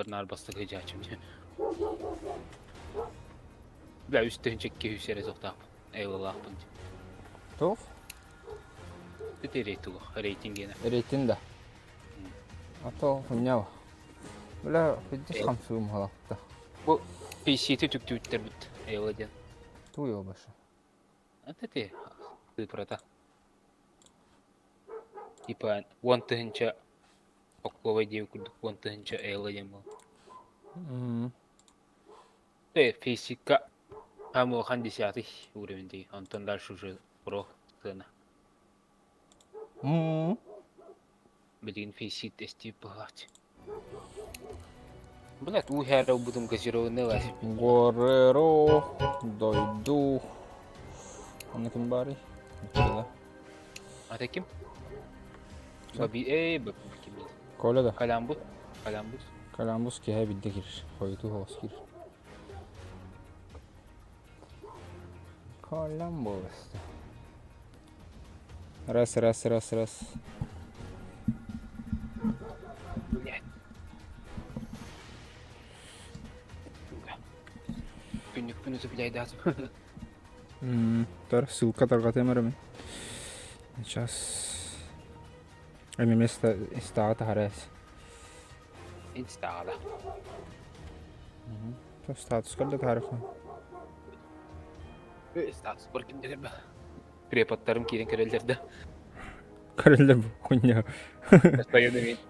Дойдубар наар бастакы дьаачым дьэ. Бля, үс тыһыынча 200 эрэ суохтаахпын. Эйлалаахпын. Туох? Ити рейтинг, рейтинг диэнэ. Рейтинг да. А то хуйня. Бля, пиздец хамсыым халатта. Бу PC-ти түктүүттэрбит Эйла диэн. Туй больше. Это ти цифрата. Типа 10 тыһыынча окловай диэбит курдук 10 тыһыынча Эйла диэн буолар. Физика Амуохан десятый уровень дии, онтон дальше уже про сцена. Билигин фейсит эстиип быһааччы. Блядь, уу иһээри ылбытым газированный лась. Гореро, дойду. Онно ким баарый? Микела. А ты ким? Баби, эй, баби, ким Коля да. Калямбус. Калямбус. Калямбус киһи бидде кирир. Хойутуу хоҕус кирир. Калямбус. Раз, раз, раз, раз. Блядь. Күннүкпүн утупляйдаатым. Тар ссылка тарҕатыам эрэ мин. Сейчас ММС инстаҕа таһарас. Инстаҕа да. Статускар да таһарыхха. Статус бар ким дэгэр Преподтарым киирэн көрөллөр да. Көрөллөр бу хуйня.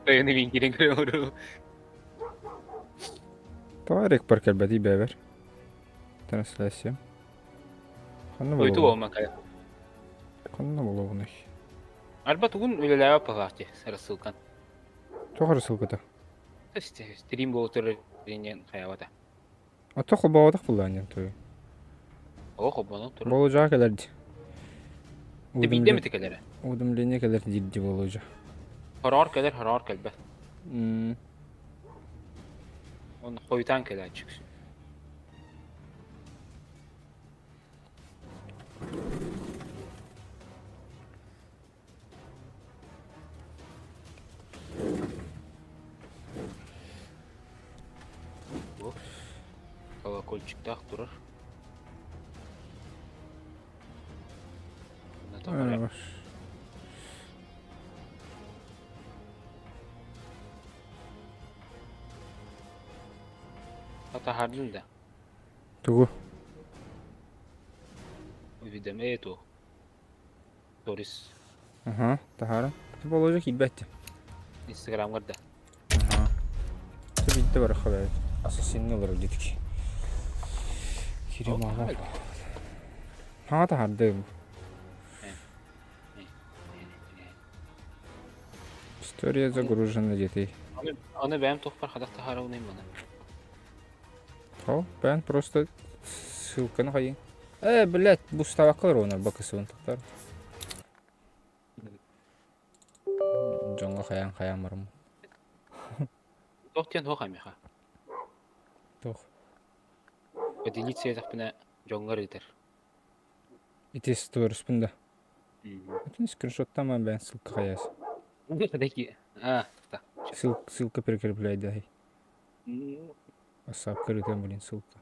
Тойону мин киирэн көрөөрү. Тоҕо рекпар кэлбэтий бэбэр? Трансляция. Ханна Уйту болуо? болма кая. Ханна болуоҕунай? Арба тугун үлэлээбэт баҕаах рассылкан. Тоҕо рассылката? Стрим болотор инен хаябата. Ото холбоотох буллаанньан туй. О, холбонон турар. Болужаа кэлэр ди. Ты биирдэ эмит кэлэрэ. Уведомление кэлэр диир болужа. Хороор кэлэр, хороор кэлбэт. Он хойутаан кэлээччик. Бу колокольчиктаах турар. Атаһардын да. Тугу? Уведомляет о Торис. Аха, таһаара. Боложа киирбэт. Инстаграмҥар да. Аха. Биирдэ барахха бэйэт. Ассасинны олорор диэтик. Киримаҕа. Хаҥа таһаардым. История загружена диэтий. Аны бэйэм туохпар хадах таһаарабыный маны. О, бэйэн просто ссылканы хайын. Э, блядь, бу ставакка олоруонар бакысыбын тохтор. Дьоҥҥо хайаан хайаан барым. Туох диэн туох аймиха? Туох? Поделиться етахпына дьоҥҥор ыытар. Ити сториспын да. Итин скриншоттан бэйэн ссылка хайаас. А, Ссылка прикрепляй Ватсапка ырытыам, блин, ссылка.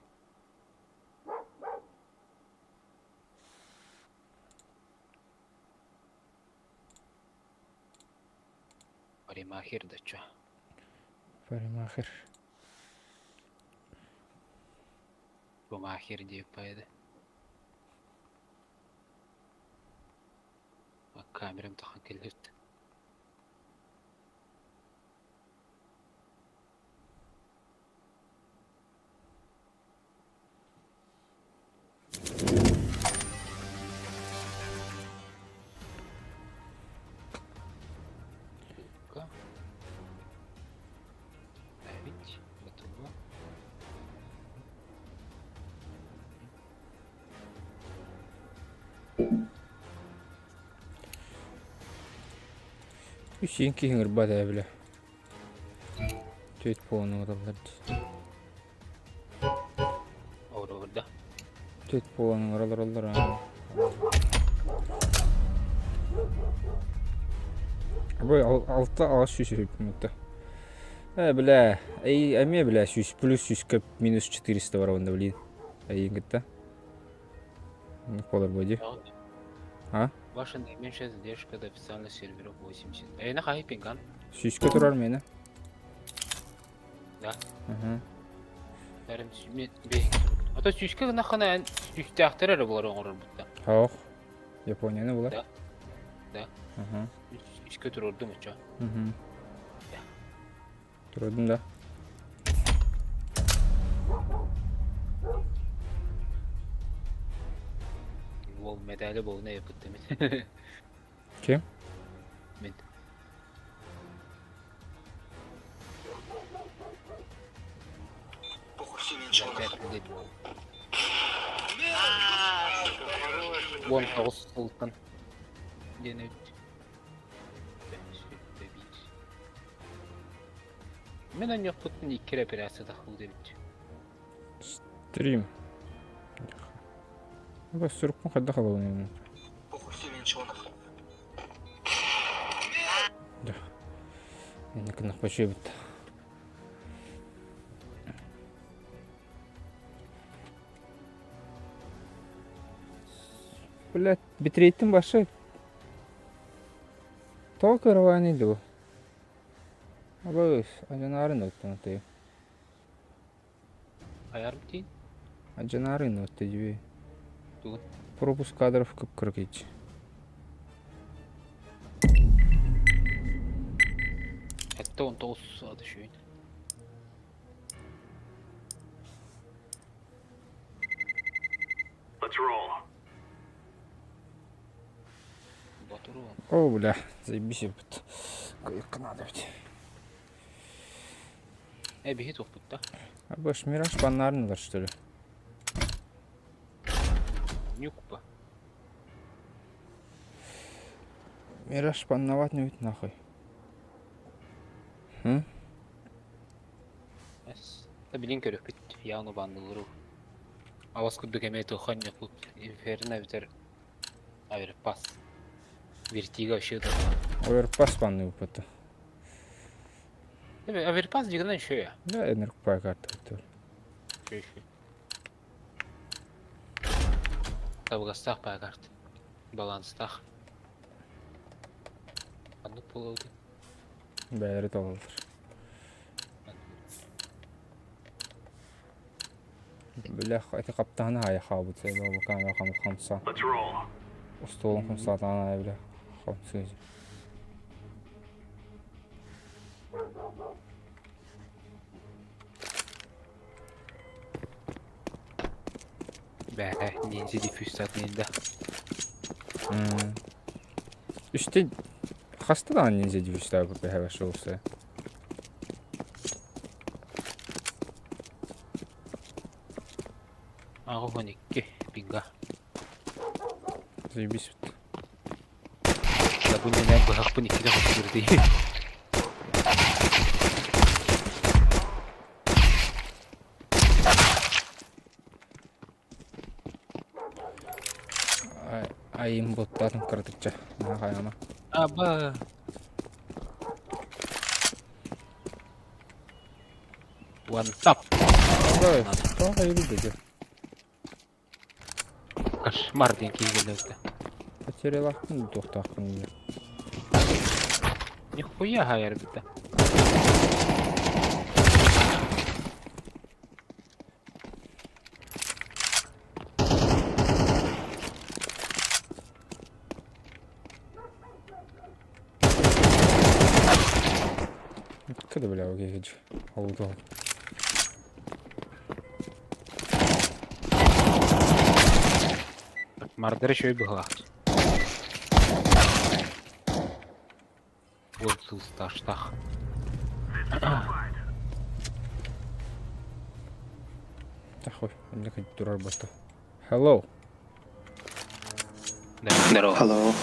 Парикмахер да чё? Парикмахер. Бумахер диэбит поэды. Камерам тахан кэллэрт. Ставить. Готово. Үс киһи ырбат ээ бile. Түөт буолан оҥороллор дии. Оҥороллор да? Түөт буолан оҥороллор аа. Бу алта аҕыс сүүс үһү Э, бля, эй, эмиэ, бля, сүүс плюс сүүскэ минус 400 бар онно, блин. Эйиин кытта. Колор боди. А? Ваша наименьшая задержка до официальных серверов 80. Эйна хай пинган. Сүүскэ турар мені. Да. Угу. Бәрім мен Ата сүүскэ гынаххына эн сүүстээхтэр эрэ булар оҥорор бутта. Хоох. Японияны булар. Да. Да. Угу. Сүүскэ турурдум очо. Угу. Турдум да. Уол медали болуна yapıttı мин. Ким? Мин. Уон тоҕус сылтан диэн эбит. Мин онньохпуттан икки эрэ операция тахсыбыт эбит. Стрим. Бас сурукпун хайдах ылабын? Да. Инникинах бачыыбыт. Блядь, битрейттин башы. Тоҕо кыраваный дуу? Абыс, ажанаарын оттон ты. Айар дии. Ажанаарын отты дии. Тугун? Пропуск кадров кып-кыргыч. 79 adı şeyin. Let's roll. Батуру. О, бля, заебись ебет. Кайыкка надо ведь. Э, биһи туохпут да. А больше Мираж баннарнылар, что ли? Нюкпа. Мираж банновать не ведь нахуй. М? Эс. Та билин көрүкпүт. Яғны бандылыру. Авас курдук эмээ тухан ньокут. Инферно битер. Аверпас. Вертиго вообще да. Оверпас банны выпадта. Аверпас дигәннән еще я. Да, энергпай карта өтөр. Еще еще. Табыгастаах паагарт. Баланстаах. Ханнык буолуо Бэйэри тололор. Бля, эти хаптаһына хайа хаабыт бу камера хам хамса. Let's roll. Остуолун хамсаатаҕына бля хамсыы. Бээ, ниндзя диффюзтаатын да. Үстэ хаста даҕаны ниндзя диффюзтаабыт бэһэ шоуса. Аҕыс 12 пинга. Заебись. Да бу нэнэ быһахпын иккитэ хотугурдий. Айым боттаатын кыратыкча. Наха хайама. Аба. One tap. Ой, тоҕо хайыбыт дии. Кошмар диэн киһи кэллэбитэ. Потерялахпын туохтаахпын дии. Нихуя хайарбыта. Кыда бля окей Oldu. Мардары еще и быһалаах. Вот сылсташтах. Тахой, мне хоть дурар баста. Hello. Да. Здорово. Hello.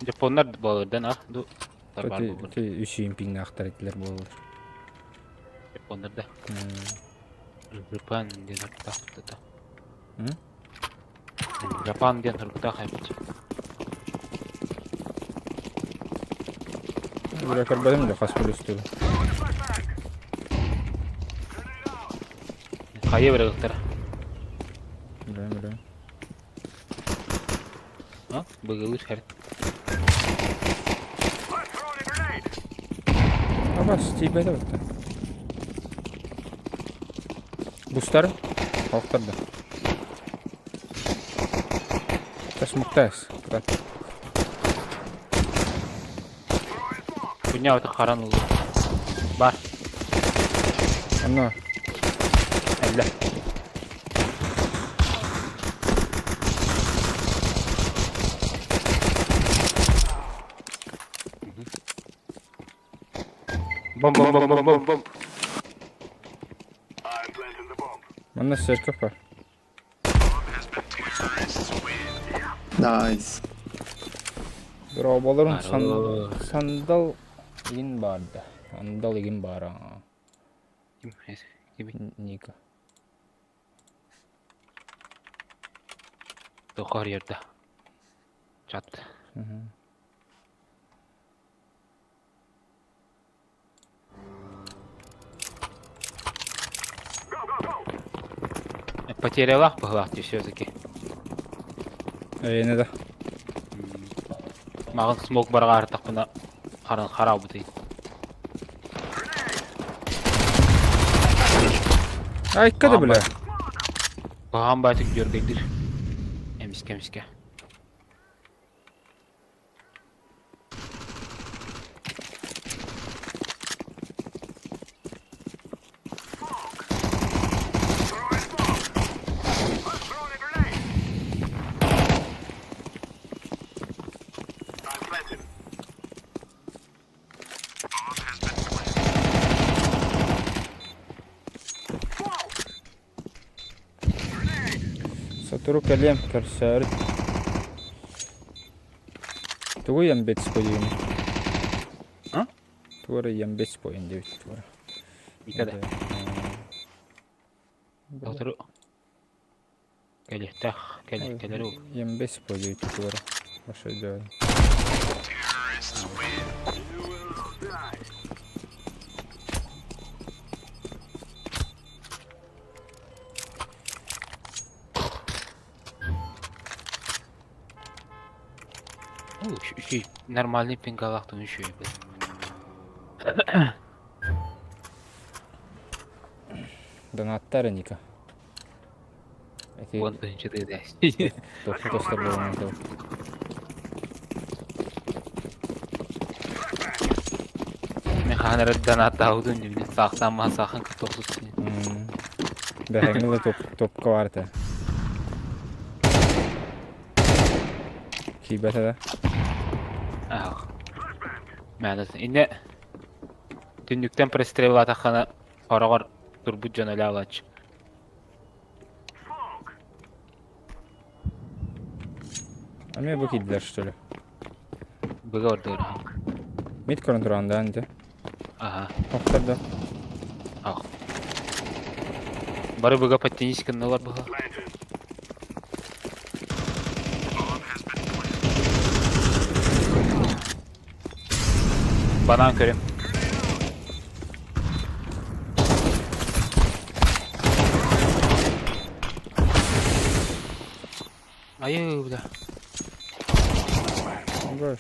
Японнар балырдан а? Ду. Тарбар Ти ти үсүйін пиңне ақтар етілер болыр. Японнар да. Жапан диэн ырыктаах да. М? Жапан диэн ырыктаах эбит. Бля, көрбөтүм да хас плюс тугу. Хайа бырагыктара. Бля, бля. А? Быгылыр хэр. Абас, тиийбэтэ бытта. Бустар охтордо. Тасмуктаас. Кытат. Күннэ оту харан улу. Бар. Онно. Эллэ. Бом бом бом бом бом бом. Манна церковь бар. Nice. Дорооболорун сан сандал игин баарда. Сандал игин баара. Ким? Ника. Тохор yerде. Чат. Потерялах быһылаах все-таки. Эйне да. Маған смок барга артақпына харан харабы Айка да бля. Баҕам баатык дьөргэйдир. Эмискэ эмискэ. Сотору кэлиэм көрсөөрү. Тугу ямбец буойун? А? Тугу эрэ ямбец буойун диэбит тугу эрэ. Итада. Сотору кэлиэхтээх кэлэ кэлэр ол. Ямбец буойун тугу эрэ. Вообще идеально. Ну, үчүгэй нормальный пингалаах үчүгэй Донаттар Ника. Эти 10 000 тыгда. тостор буолан этэ. Мен хаһан донаттаабытын дии саахтаан маһа саахан кытта охсустун. Бэһэҥҥи да топ топка баар этэ. Киирбэтэ да. Ах. Мээнэ инне түннүктэн простреллаатаххына хороҕор турбут дьон өлө алааччы. Эмиэ бу киирдилэр что ли? Быга ордугар. Мид көрөн туран да инте. Аха. Охтор да. Ах. Бары быга подтянись гыннылар быга. Банан көрөм. Айыы, бля. Баш.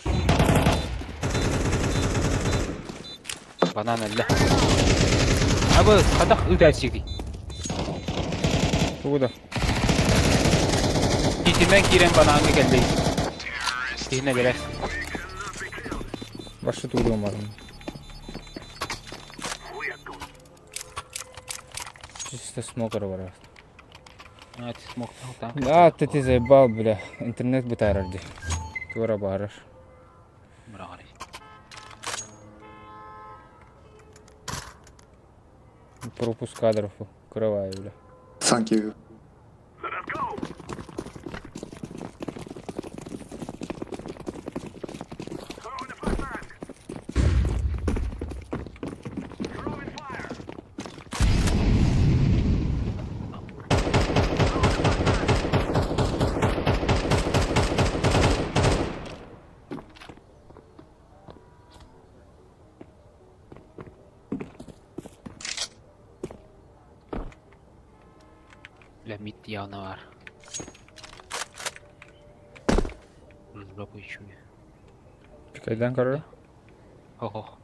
Банан өллө. Абы, хатах ыытааччыгый. Тугу да. Итинэн киирэн банааҥҥа кэллэй. Киһинэ бэрэ. Башы тугу барым. Чисто смокер бар. А, ты смог там. Да, ты ты заебал, бля. Интернет бытаарар дии. Туора баарар. Быраҕар. Пропуск кадров кровай, бля. Thank you. Бля, мид явно бар. Жопу ищу. Кайдан көрөр? Ого.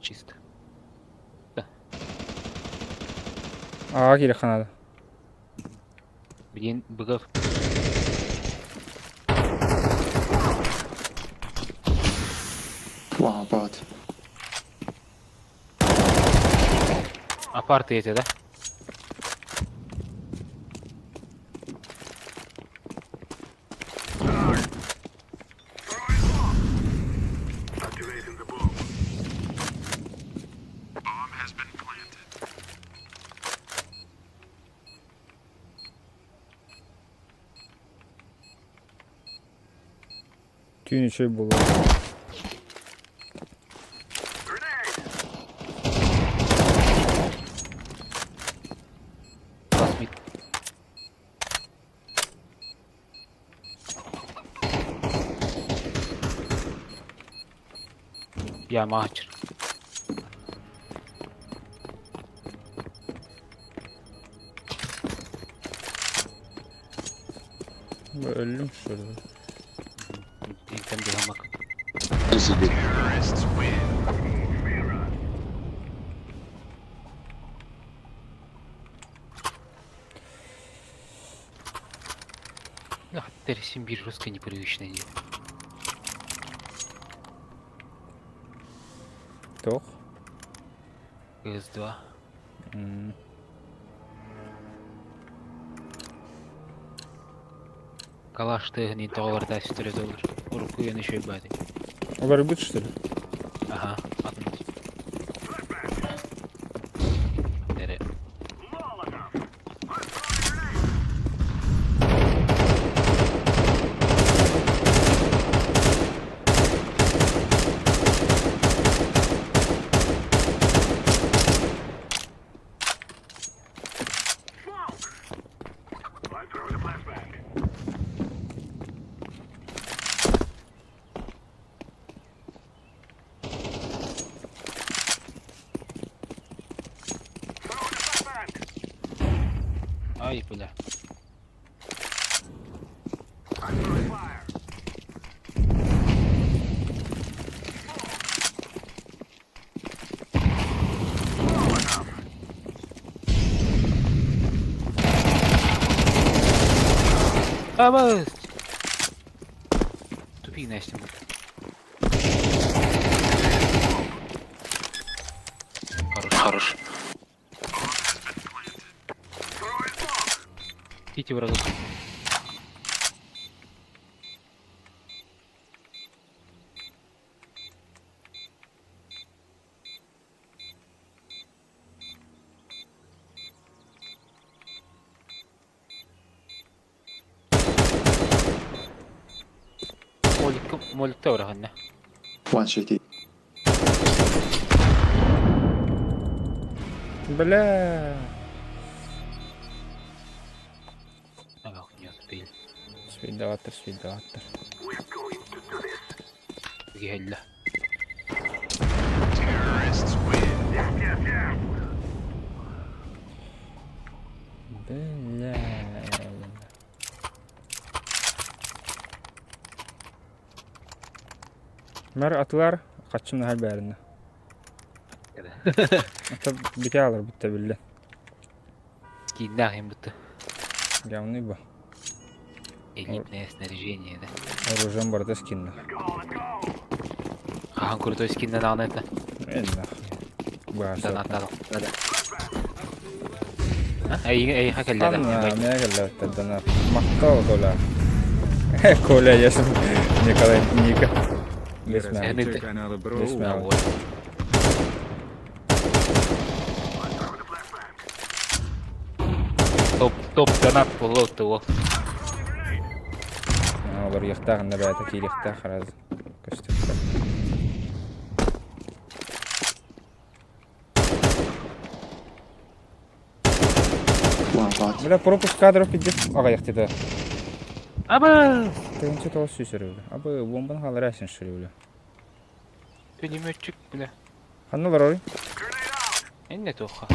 Чисто. Аҕа киириэххэ наада. Блин, быгав. Wow, bot. Апарты эти, да? Түүн үчүгэй буолуо. Бас мид. Я мачыр. Өллүм что ли? Интен быһамак. Easy. Терсин бир русский непривычный дии. Туох? КС-2. М. Калаш тыһын тоҕолорда сүтөрө доллар. Урукку үйэни шөйбааты. Уларыйбыт что ли? Аха, атын. Эре. Ай, бля. Абас! Тупик Настя. Хорош. Хорош. Идите врагов. Молик, молик тавраханна. One CT. Бля. Ага, не успели. Свидатор, свидатор. Гелла. Бля. Мэр атылар хаччым наһар бээринэ. Ата бите алар бутта билле. Скиннах им будто. Главный бу. Элитное снаряжение, да. Оружием барыта скинна. Хахан крутой скин на это. Э нахуй. Донат Да, да. Эй, эй, хакалла да. Анна, меня кэллэ донат. Махтал Коля. Коля, я Николай Ника. Развитие канала Бро. Бессмертный. Топ, топ донат болот того. Олар яхтағында бәйті кийліхтә хараз көстөктөр. One bot. Бля, пропуск кадров пиздец аҕыйахтыта. Аба! Тыгынча тоҕус сүүс өрүлэ. Абы бомбаны хаалара эсин шүрүлэ. Пулеметчик, бля. Ханна олорор? Энне тоха.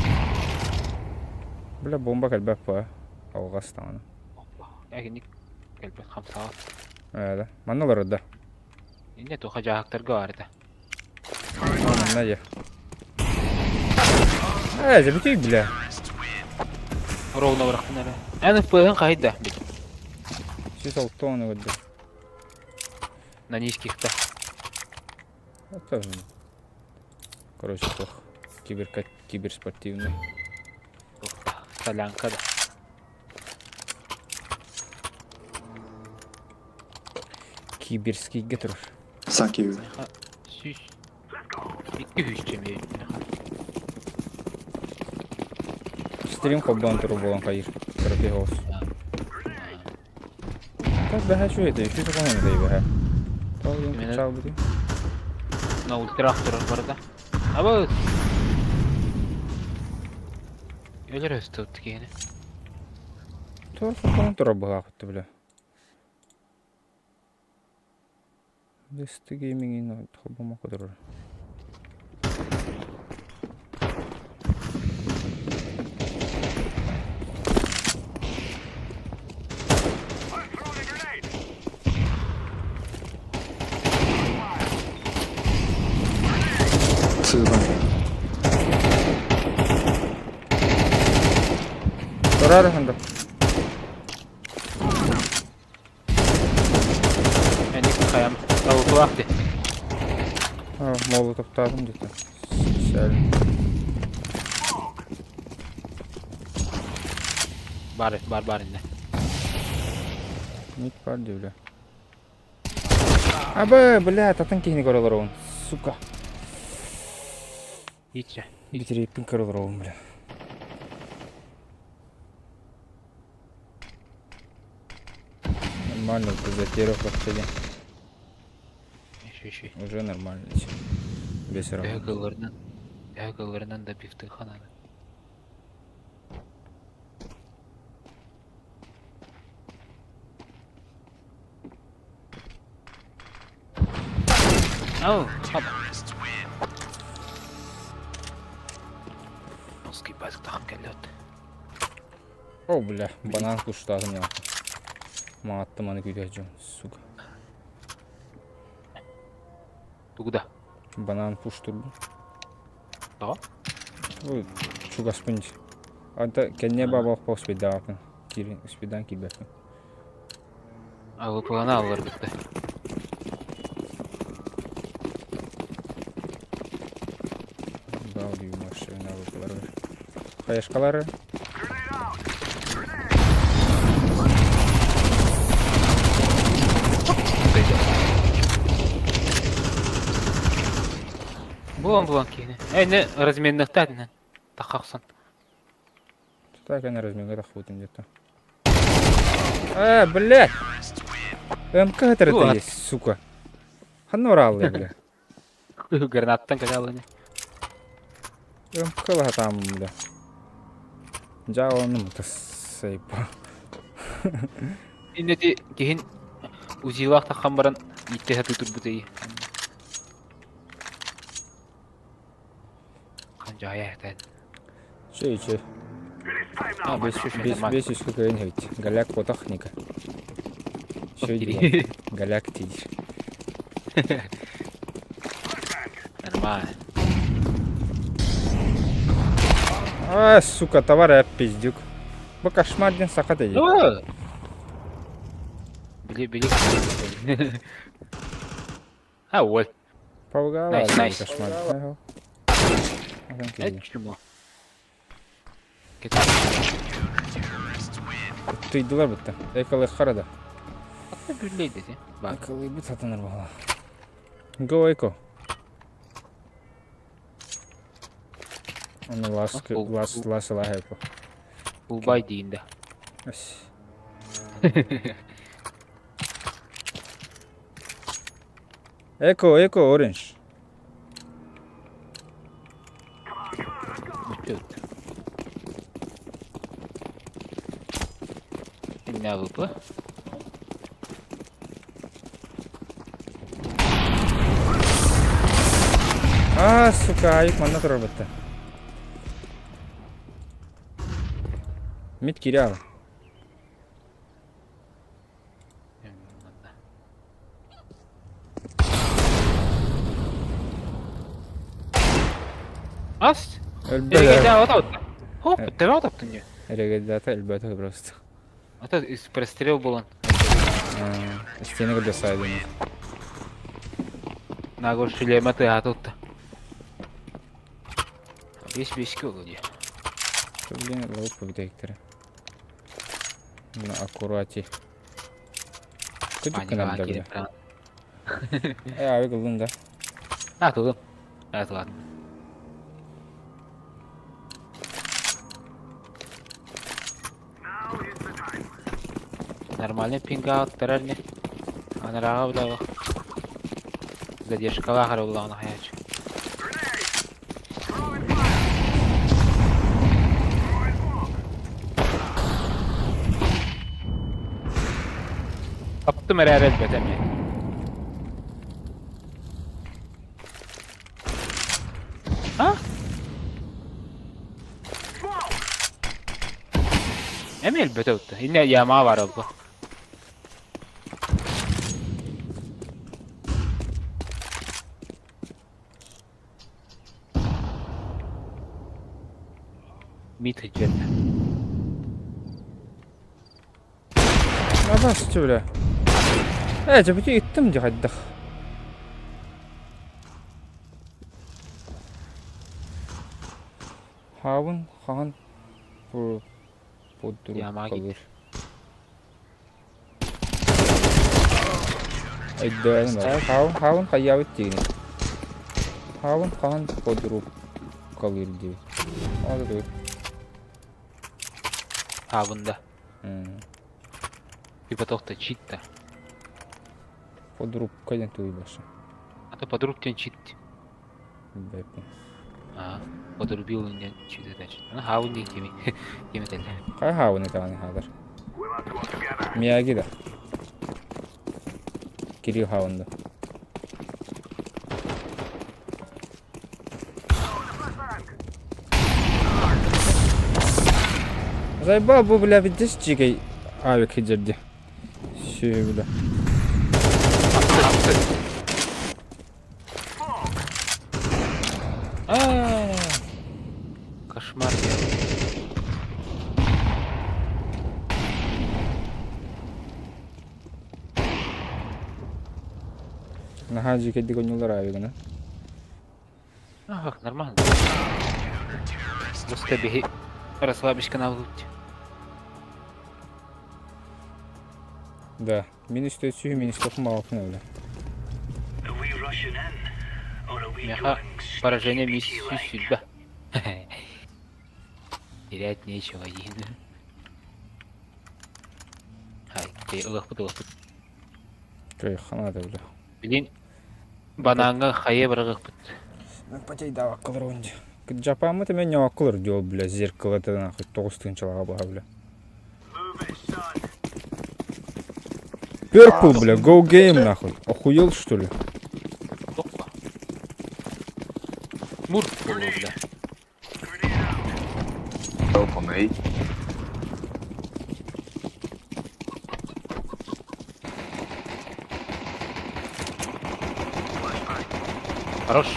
Бля, бомба кэлбэп па. Алҕас даҕаны. Эгинник кэлбит хамсаҕа. Ээ да. Манна олорор да. Инне туха дьааһыктарга баар этэ. Манна дьэ. Ээ, дьэ бля. Ровно бырахтын эрэ. Эн ПХ-ын хаһыйда бит. 106 көрдө. На низких да. Это короче, плохо. Киберка киберспортивный. Солянка да. Киберскийгэ турар. Thank you. Сүүс. Икки үс чэмиэ. Стрим холбоон туру буолан хайыр. Кыракый хоус. Так бэһэ үчүгэй үчүгэй сокуон этэй бэһэ. Тоҕо диэн Именно. чаалбытый? На ультрах турар барда. Аба. Өлөр өстө киһини. Туох сокуон турар быһаахытты бля. Листы геймингин холбомокко турар. Two banana. Турар ханда. Эник хайам. Тавуклаах ди. Молотовтаатым дите. Сэл. Бар бар бар инне. Ник бар дии бля. Абы, бля, татын киһини көрө олоробун. Сука. Иччэ. Битерейппин көрө олоробун, бля. Нормально, затерев вообще. Еще еще. Уже нормально. Без Төһө раунд. кылларынан төһө кылларынан да бифты хананы. Ау, хаба. Носки базык тахан кэллэт. О, бля, банан куштаатым я. Мааттым аны күүтэ дьон, сука. Тугуда. Банан пуш турбун. Тоҕо? Ой, чугаспын. Ата кэннэ баба успейдаапын. Киирин успейдаан киирбэппин. Алыпылана аллар битте. Бал дии машина алыпылар. Хаешкалары. Булан булан киһини. Эне разменныхтаатынан. Тахахсан. Так, я на разминга тахбытым где-то. А, блядь! МК это Ну, есть, сука. Ханна ураллы, бля. Гранаттан каталыны. МК там, бля. Жааланым тасайпа. Иннети киһин узилаах таххан баран иитте сатыы турбут ый. Ханжая этэн. Че, че? А, бес шүш Бес, бес үс көкөйөн хэбит. Голяк потахника. Че дела? Голяк тидир. Нормально. А, сука, товар я пиздюк. Бу кошмар диэн саха дии. Ну, Били, били. А, вот. Павгала Nice, nice. кошмар. Это чему? Тыйдылар бытта. Экалы харада. Бүллей дети. Бар. Экалы бит сатанар бала. Go эко. Оны лас лас лас лахайпо. Улбай дейінде. Ас. Эко, эко, orange. Бүтөт. Не алып? А, сука, айык манна турар бытта. Мид кирял. Ас! Өлбөт. Эрэгэйдээх Хоп, тэбэ таптын дии. Эрэгэйдээтэ өлбөтө просто. Ата прострел буолан. Стена көрдө сайдын. Нагор шлема тыаһата утта. Бес беске олу дии. Блин, лоп бүтэйиктэрэ. Аккурати. Кыдык гынар да бile. Э, abi кылдың да. А, тылым. А, тылатын. Нормальный пинга аттарар не. Анарааҕа бile задержкалаах эрэ буллаҕына хайааччы. Таптым эрээри элбэтэ эмиэ. А? Эмиэ элбэтэ утта. Инне яма бар олбу. Мид идет. Абас бля. Э, дьэ иттим дьэ хайдах. Хаабын хаһан Ямаги. подругалыр. Өйдөөн бар. Хаабын хаабын хайаабыт диигин. Хаабын хаһан подругалыр диэбит. Ол да Хаабында. Типа тохта чит-та. Подрубка диэн тугуй баша. А то подруб диэн чит. Билбэппин. Аа, подрубил диэн чит значит. Аны хаабын диэн кими кими этэллэр. Хайа хаабын этэҕин хаалар. Мияги да. Кирилл хаабын да. Заебал бу бля видишь чикай авик хиджерди. Все бля. Аа, Кошмар. Наһаа дьиикэйдик оонньууллар авигына. Ах, нормально. Просто биһи расслабишканы албыт. Да, минус 400, минус 96 бля. Миэхэ поражение миссию судьба. Терять нечего диэн. Хай, ты ылыахпыт ылыахпыт. Кыйханаата бля. Билин банааҥҥа хайа быраҕыахпыт. Потейдаабаккалар онди. Жапаммыт эмэ ньооккулар диол бля зеркало нахуй тоҕус тыһыынчалаҕа баһа бля. Purple, бля, go game нахуй. Охуел что ли? Опа. Мур буолуо бля. Open A. Хорош.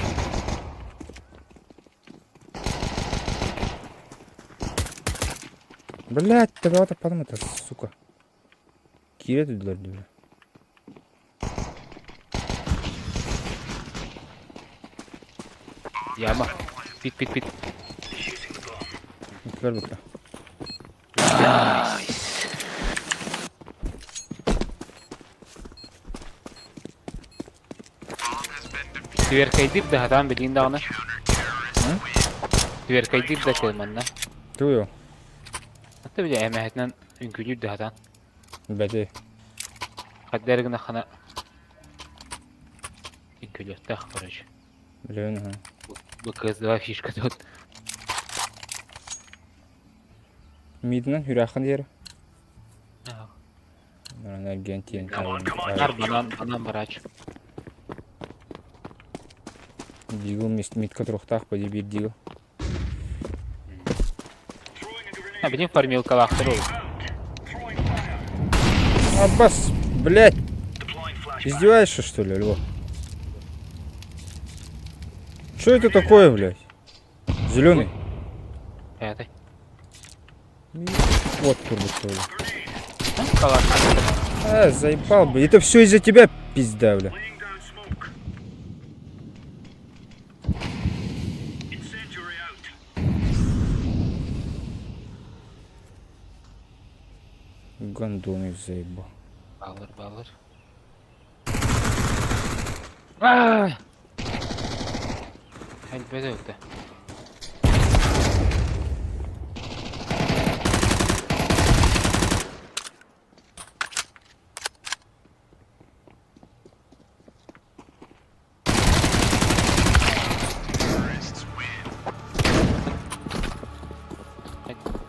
Блять, тебя потом это, сука. Киирэ түдүлэр дии бля. Яма. Пит пит пит. Үтүлэр бутта. Nice. Түөркэйдиир да сатаан билигин даҕаны. Түөркэйдиир да кыыманна. Тугуй ол? Ата били эмэһэтинэн үҥкүүлүүр да сатаан. Бэти. Хайда эрэ гынаххына үҥкүүлүөхтээх короче. Билэбин аһа. Бу КС2 фишка тут. Миитинэн сүрэххин диэри. Энергиян тиийэн Нар банан банан барач. Дигл митка туруохтаах по биир дигл. А билин фармилкалаахтар ол. Аббас, блядь! Издеваешься, что ли, Львов? Что это такое, блядь? Зеленый. Пятый. Вот турбут бля. А, заебал, бля. Это все из-за тебя, пизда, бля. Гондоны заебал. Балыр, балыр. Аа! Элбэт өлдө.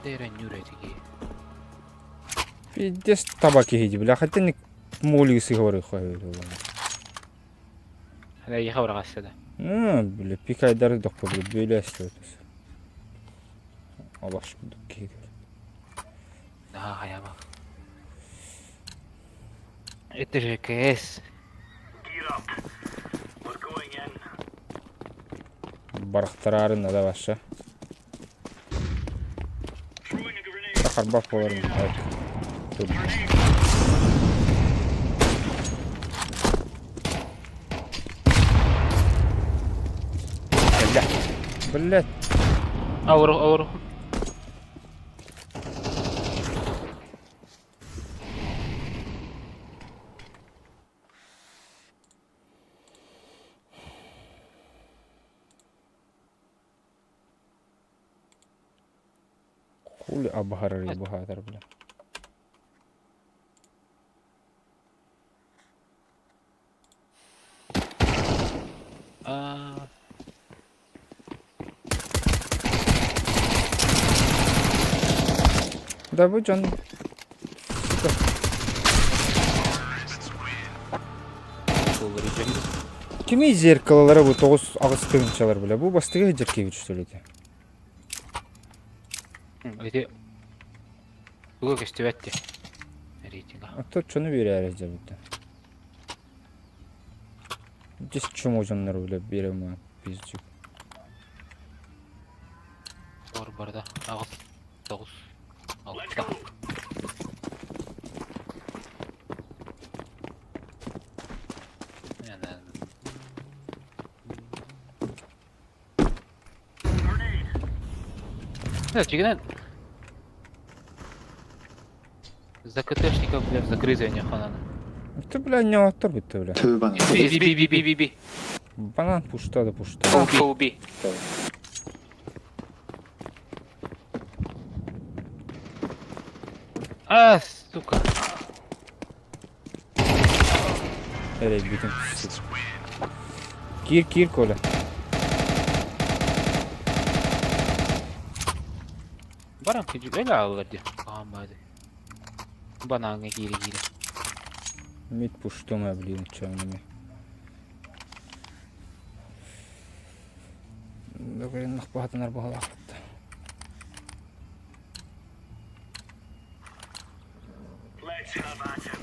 Эрэ нүүрэтиги. Пиздец табаки иһиди, бля. Хотя не моли сыговоры хуй. Эйиэхэ быраҕаста да. Ну, бля, пикайдары дохпо, бля, бөлө эстебит. Алаш курдук киһи. Наһаа хайаама. Это же КС. Барахтарарын да вообще. Харбах боларын. Тут. Бля. Блять. Ауыр, ауыр. Хули абгары богатыр, бля. А, Да будь он. Кими зеркалалара бу тоҕус аҕыс тыһыынчалар бля. Бу бастыгы сылдьар что ли это? Ити туга көстүбэт дии. Рейтинга. А то чону биэрээри сылдьабыт. Здесь чмо дьоннор бля биэрем пиздюк. Ор барда. Аҕыс, тоҕус, алта. Да, дьиҥинэн за КТшников, бля, загрызание ханана. Ты, бля, не оттор битте, бля. Two banana. Би, би, би, би, би, би. Банан пушта да пушта. Go, B. А, сука. Эрэй бүтүн. Киир, киир, Коля. Баран кыдьык эле ааллар дии. Хааммаады. Банааҥҥа киирэ-киирэ. Мид пуштума, блин, чё мне. Догреннах баһатынар баһалаахпыт.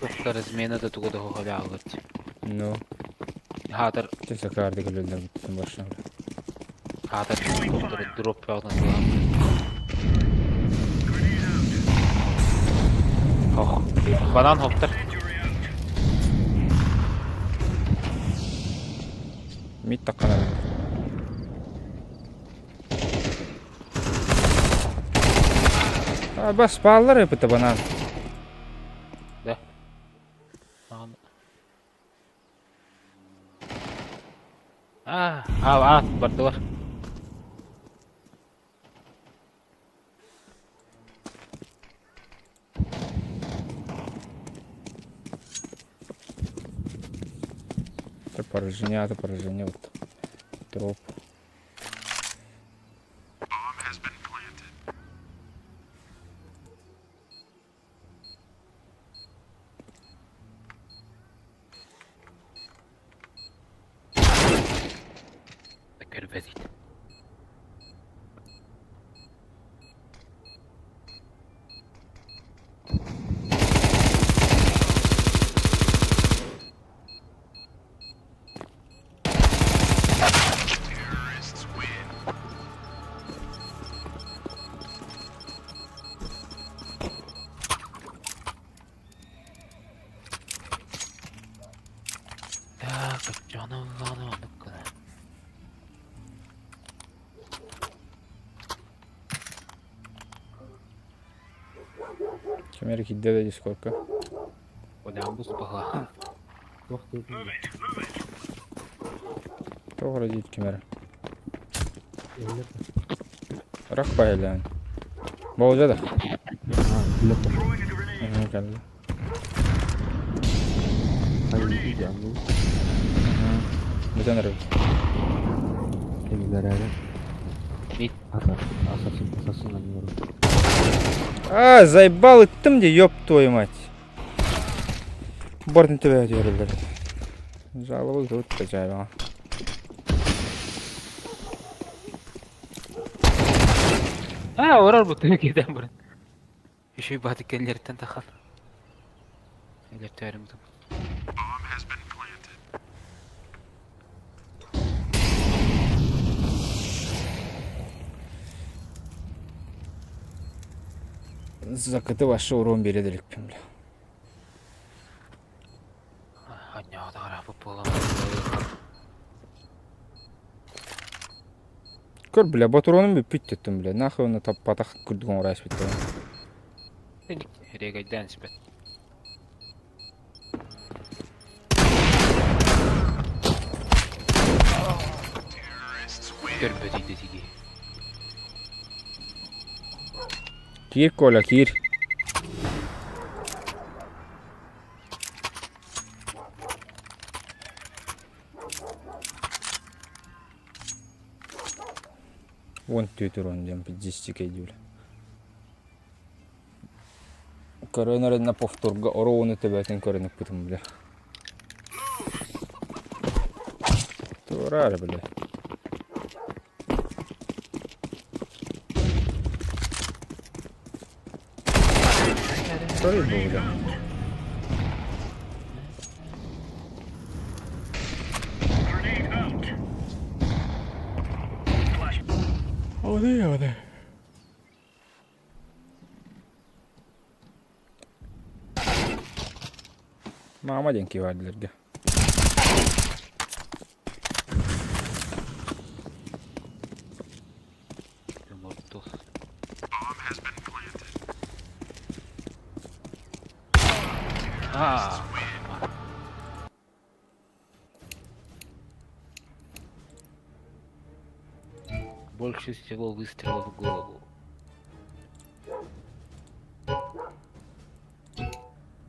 Туохтар измена да тугу да хоһоле ааллар дии. Ну, Хаатар ты сакарды көлөлөр бүттүн башына. хаатар туохтар дроп бөҕөтүн туһан. Ох. Банан хоптар. Мид таккана. А, бас баалар эпите банан. Да. Аан. А, а, а, бардылар. Это поражение, это поражение. Вот. Дроп. Көрбөт. Ким эрэ киирдэ да дискорка. Олямбус баһа. Туох диэтиҥ да? Туох эрэ диир ким эрэ. Эллэ да. Рах байылаан. Болжа да. Аа, билэ да. Кэллэ. Хайыы дьаҥҥын. Бүтэн эрэбит. Кинилэр эрэ. Мит. Асасын, асасын анньыгар. А, заебал ыттым дии, ёб твою мать. Бортын төбө түһэрэллэр. Жалоба тут качаева. А, орор бу тыгы киирдэн баран. Еще и бааты кэллэриттэн тахар. Элэртээрим тып. Закаты вообще урон бере деликпин, бля. Анньаҕа буолан Көр, бля, ботуруонум бүппүт диттим, бля. Нахуй оны таппатах курдук оҥоро испиттэрин. Регайдаан испэт. Көрбөт идэтиги. Киир, Коля, киир. Уон түөрт урон диэн пиздистикэй диибин. Көрөн эрэннэ повторга оруону төбөтүн көрөн ыппытым бile. Туора эрэ бile. Sorry бile. О, да. Маама диэн киһи баардыларга. Мордух. Аа. Больше всего выстрелов в голову.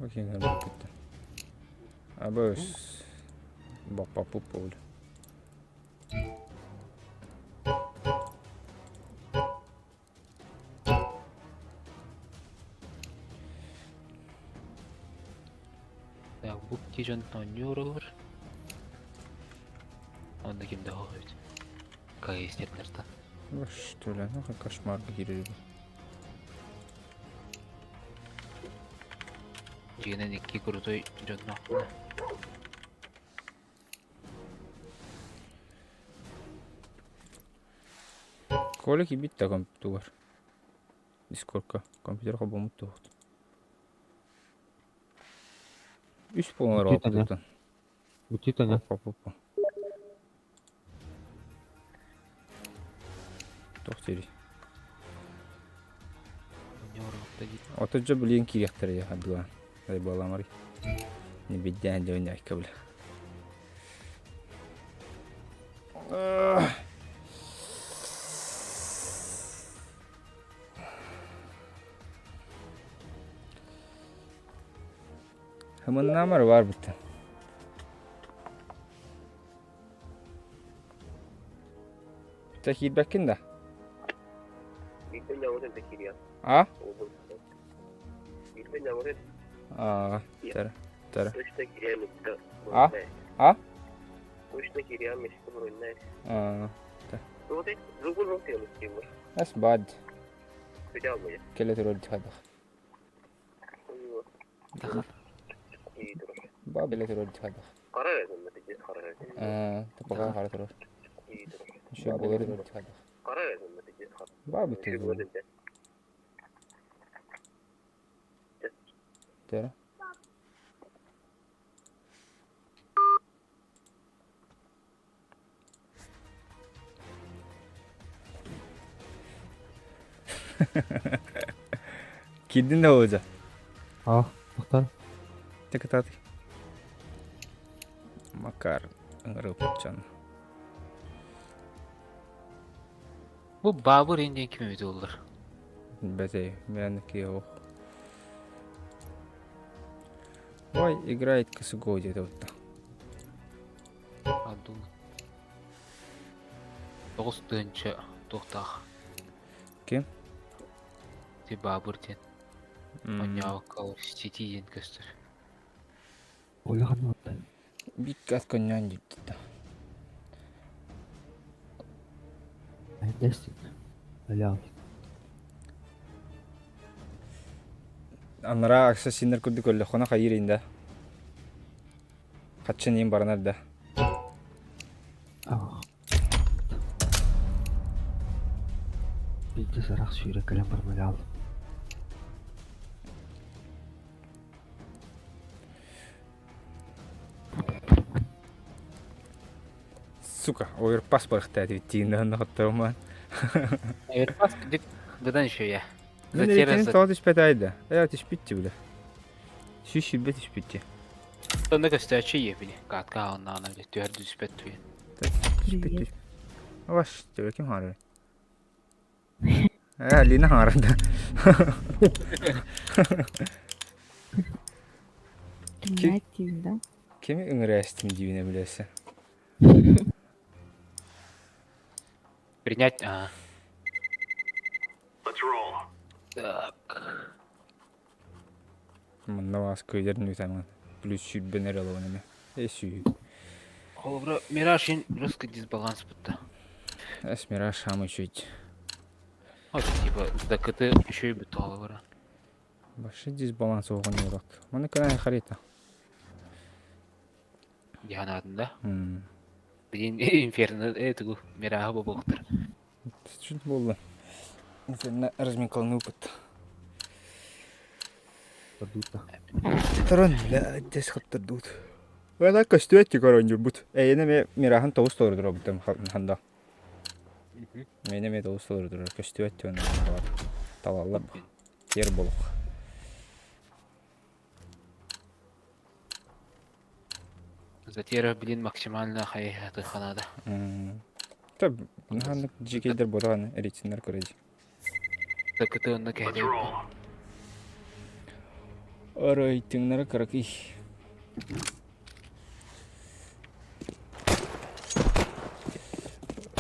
Окей, бүттэ. Абыс. Баппапуп буолла. Так, бу дьон оонньуур Онно ким да хоһуйт. КС-тернертан. Что ли, ну кошмар киирэр. Дьиҥинэн икки крутой дьонноохпуна. Коля киирбит да компьютер. Дискордка компьютер холбоммут туохт. Үс полнар Бүтүтэ алпытыттан. Бүтүтэ Опа-опа. Туох диирий? Отучча билигин киириэхтэрэ дии хардылаан. Айбаламарый. Не биддээн дьон айка бile. Хымыннаамар баар буттан. Чэ киирбэккин да? А? Аа, тара, тара. А? А? Аа, That's bad. Кэлэ турар дьаһадах. Ба билэ турар дьаһадах. Аа, тапаға хара турар. Еще болар Ба бүтүн. Тара. Киирдин да Володя? Аа, тохтор. Те кытаатый. Макар ыҥырыпчан. Бу Баабыр ин диэн ким эбит оллар? Бэтей, мен киһи Ой, играет КСГО где-то вот там. Адун. 9 тыһыынча туохтаах. Ким? Ти Баабыр диэн. Онньообокко Сити диэн көстөр. Оля ханна барда? Биккат коньян диттэ. Десять. Аля. Анараа ассасиннар курдук өллөххүнэ хайыыр инда. Хаччын иин баранар да. Ах. Пиздец арах сүүрэ кэлэн бармагаал. Сука, оверпас барахтаат тииннэһэн хотторуман. Эверпас дик быдан еще я. Мен Затеря рейтинг за тоҕо түспэт да. Ээ түспүттү бile. 120 түспүттү. Онно көстөөчү иэбини. Катка оннаана түһэр түспэт туйун. Түспүт. Ваш, тебе ким хаары? Ээ, Лина хаарда. Принять да? Кими ыҥырээстим диибинэ билээсэ. Принять, а. Так. Манна баас кыйдар нүтаман. Плюс сүүрбэн эрэ олоҕун эмэ. Э сүү. Холобура, Мираж ин русский дисбаланс бутта. Эс Мираж самый чуть. Вот типа ДКТ еще и бутта холобура. Башы дисбаланс оҕон урак. Маны кына харита. Дианаатын да. М. Блин, инферно эту Мираха бобохтар. Чуть болла. Инферно разминкалны опыт. Подута. Таран, бля, дес хаптырдут. Вала көстүөт көрөннүрбут. Эйене ме мирахан тоғыз толордур бутым ханда. Мене ме тоғыз толордур көстүөт төн талаллар. Тер болук. Затера, блин, максимально хайхаты ханада. Та ханнык жикейдер бодаган рейтиннер көрөж. ДКТ онно кэһдэ. Рейтингнер каракый.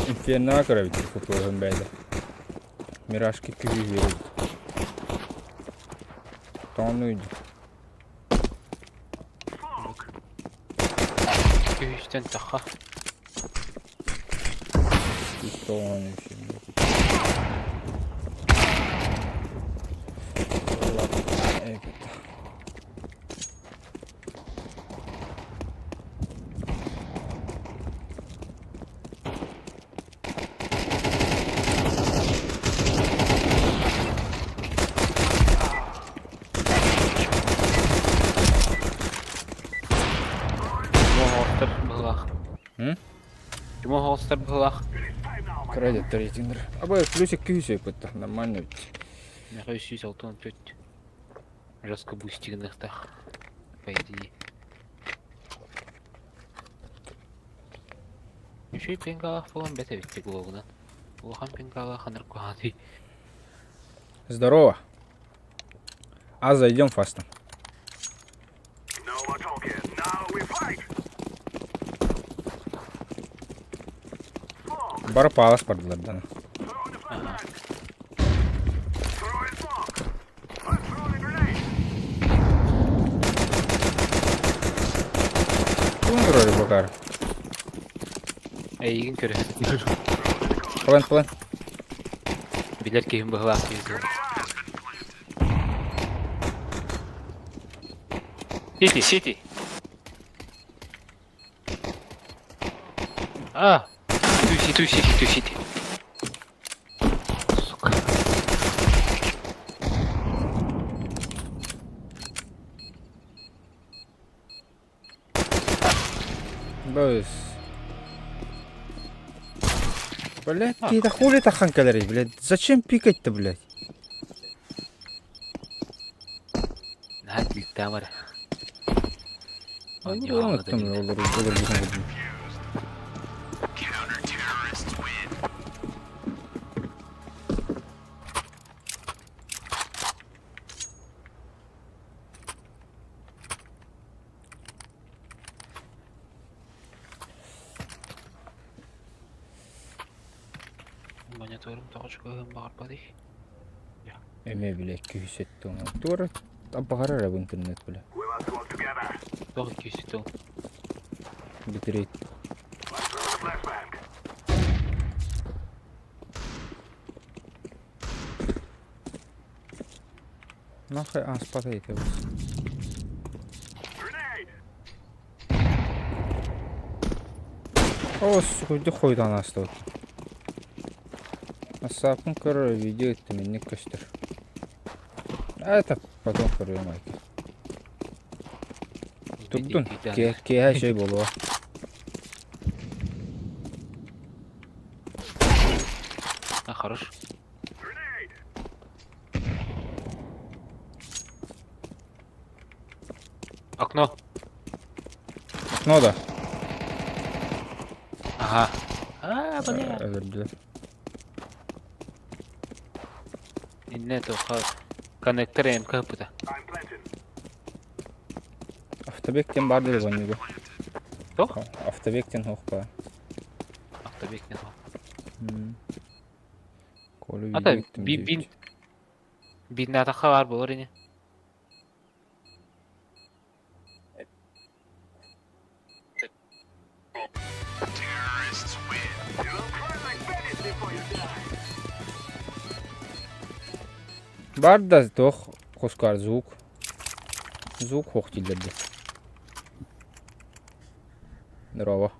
Инферно көрөбүт футболун бэйдэ. Миражки күһү берет. Тону Күһүстэн таха. тону Моһоостар быһылаах. М? Моһоостар быһылаах. Кредит рейтингер. Аба плюсик күһү сөйпүт нормально бит. Меха 364. Жестко бустигнахтах. По идее. Еще и пингалах фолон бете битти глогунан. Улахан пингалах ханыр куханы. Здорово. А зайдем фастом. Бар палас бардылар Ага. Ким турар бакар? Эйигин көрө. План план. Билер киһим быһылаах киһи. Сити, сити. А! Ту сити, ту сити, ту сити. Сука. Бөс. Блядь, ты это хули тахан калорий, блядь? Зачем пикать-то, блядь? Хаһыытаама эрэ. Оттон олору олорбутун курдук. Мониторум тоҕо чугаһыан баҕарбатый? Эмиэ бile 270. Туора баҕарар эрэ бу интернет бile. Тоҕо 270? Битрейт. Нахай ааспата ити бус. Оо, сугуйдук хойутаан аастыбыт. Ассааппын көрөр видео ыттым инник көстөр. Это потом көрүөм айка. Турдун. Киэһэ үчүгэй буолуо. А, хорош. Окно. Окно да. Ага. А, бля. Өлөрдүлэр. Инне тоха. Коннектор МК пыта. Автобек диэн баар дии оннугу. Туох? Автобек диэн суох баар. Автобек диэн суох. Коля Ата видео би бин биннатахха баар буолар ини. Бар да туох хускар звук. Звук хуох дииллэр дии. Здорово.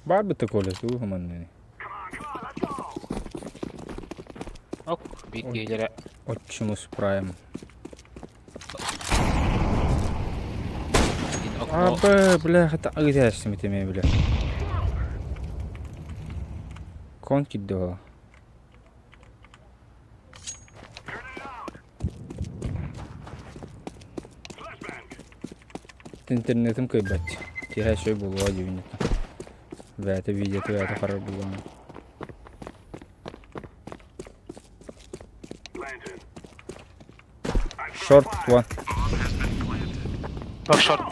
Баар бытта Коля, тугу хомоннуй? Ок, биир киһилэрэ Отчимус Прайм. Окно. Абы, бля, хата агытяшсым итеме, бля. Кон кидде ола. Интернетим кыйбат. Тиһэ шөй булуа дьүбүнүтэ. Бэйэтэ видеота бэйэтэ харар булуон. Short one. Bak short.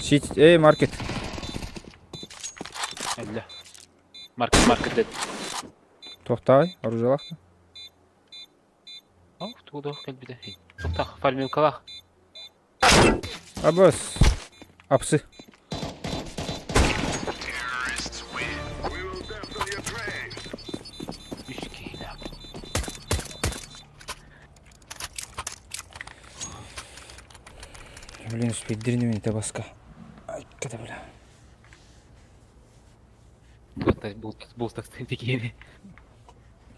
Shit, эй, маркет. Өллө. Маркет, маркет дед. Тохтай, оружиялаах. О, тугу кэлбитэ. Туктах, фармилкалаах. Абас. Апсы. Үс киһилээх. Блин, спиддирни баска. Ай, когда, бля. Бултас тикиини.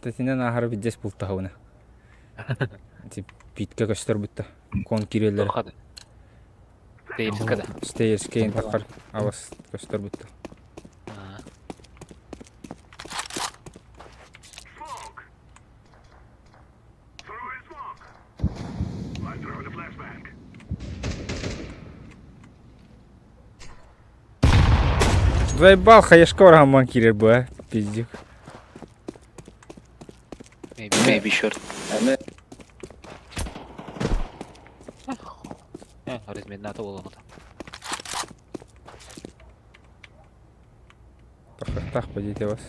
Тэтинэн ааһара биддес бултаһабына. Тип питке көстөр бутта. Кон киреллер. Тоқады. Тейпскада. Стейс кейн тақар авас көстөр бутта. Заебал, хаешка варахамман кирер бу, э, пиздик. Maybe, maybe short. Разминната буолуоҕа. Тахтах подите вас.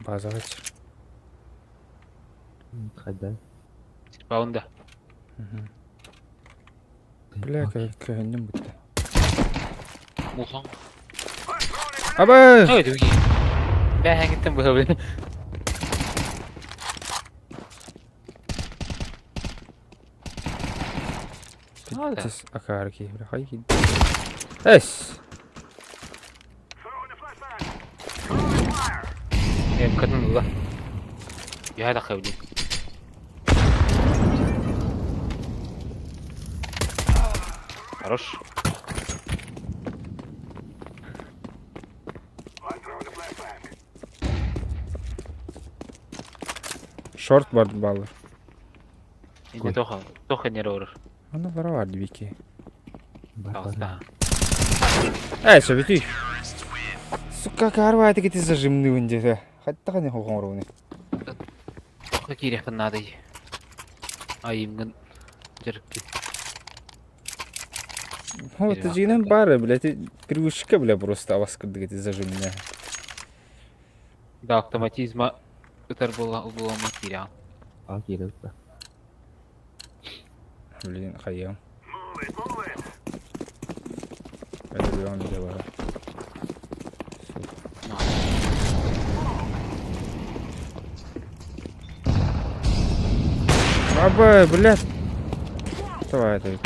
Базовать. Хайда. Баунда. Бля, көһүннүм бүтті. Мухан. Аба! Ой, дуги. Бэхэҥиттэн быһабын. Пиздец, акарки, бля, хай. Эс! Эм катын ыла. Үөһэ тахха билин. Хорош. Шорт бар баллар. Инде тоха, тоха нere орор. Аны бара бар дибики. Бар бар. Таҕыста. Э, сөбүтүй. Сука, карва это зажимный где-то. Хатта не хоҕоҥоругуну. Тоха киириэхпин наадый. Айымҥын дьарыкпын. Вот Перевал. дьиҥинэн баара, блядь, привычка, бля, просто авас курдук эти зажимная. Да, автоматизма ытар буола буоламмын киирэҕин. Аҕа киирэ ытта. Блин, хайыам. Өлөрүөм дьэ бара. Баба, блядь. Давай это.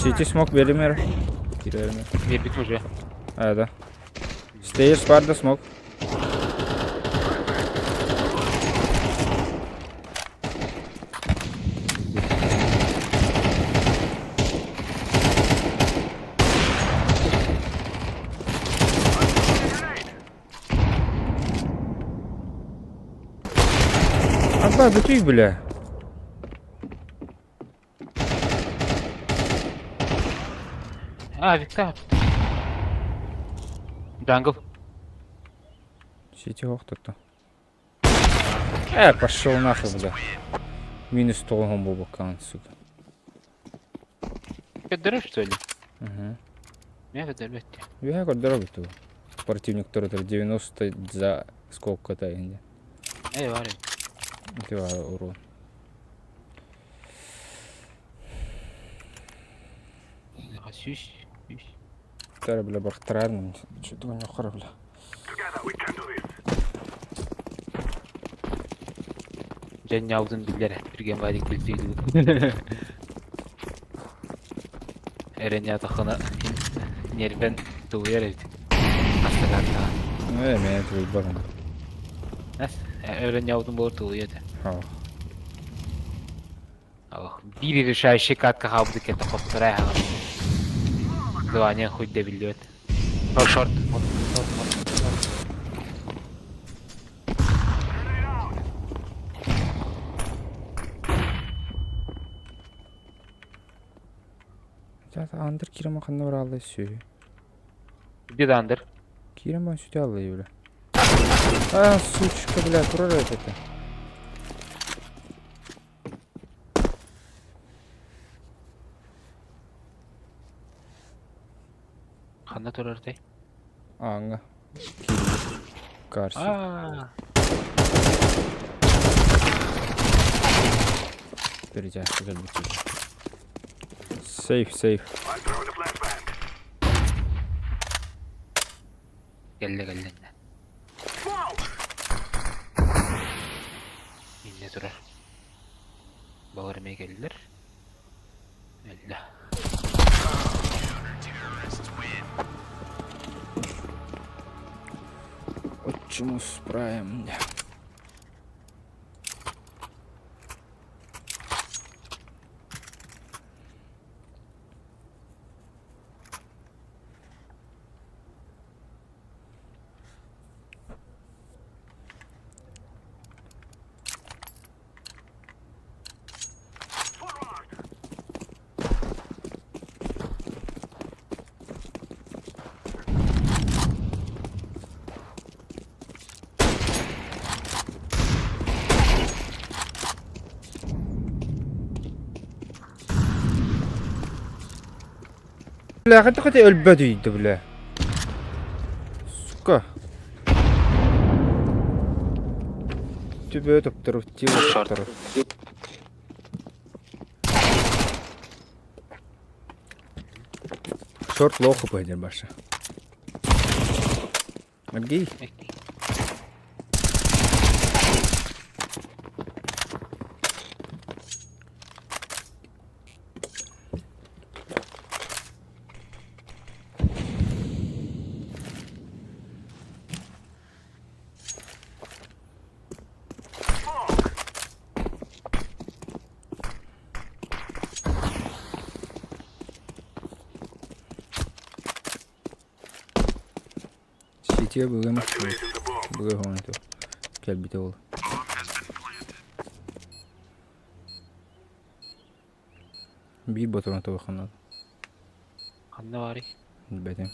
Сити смог беремер. Киирэрмэ. Биэрбит уже. А, да. Stairs бар да смог. Аба, бүтүй, бля. А, Виктор. Джангл. Сити охтотто. Э, пошел нахуй, бля. Минус тоҕуһун буолбаккаҕын, сука. Көрдөрөр что ли? Угу. Мэ көрдөрбөт дии. Үөһэ көрдөрө бүтү. Противниктар это 90 за сколько-то инде. Эй, бар. Ити баар урон. Сүүс. Сүүс. Тара бля бахтараар чутугун нохор бля. Дьэ ньаабытын биллэр түргэн баайдык билсийдибит. Эрэнньаатаххына нервен тулуйар эбит. Астыгааттаҕа. Э, мен тулуйбатым. Эрэнньаабытын буолар тулуйа этэ. Ох. Ох, биир решающий катка хаалбыт кэтэ хотторо аһаҕын. Звание хуй да биллибэт. О, шорт. Вот, вот, вот, вот. Zaten андыр кирема ханна барааллай сүһү. Где андыр? Кирема сүтэ аллай бля. А, сучка, бля, турар это. Ханна турар тэй? Ааҥҥа. Карси. Аа. Перетяжка кэлбит. Сейф, сейф. Кэллэ кэллэ иннэ. Иннэ турар. Балар эмиэ кэллэр. Өллө. Отчимус Прайм. Бля, хотя хотя өлбөт үйдү, бля. Сука. Түбө топтуру, тил топтуру. Шорт лоху пойдем баша. Окей. Ситигэ быгым быга хоҥото кэлбитэ ол. Биир ботурун тобоххонон. Ханна баарый? Билбэтим.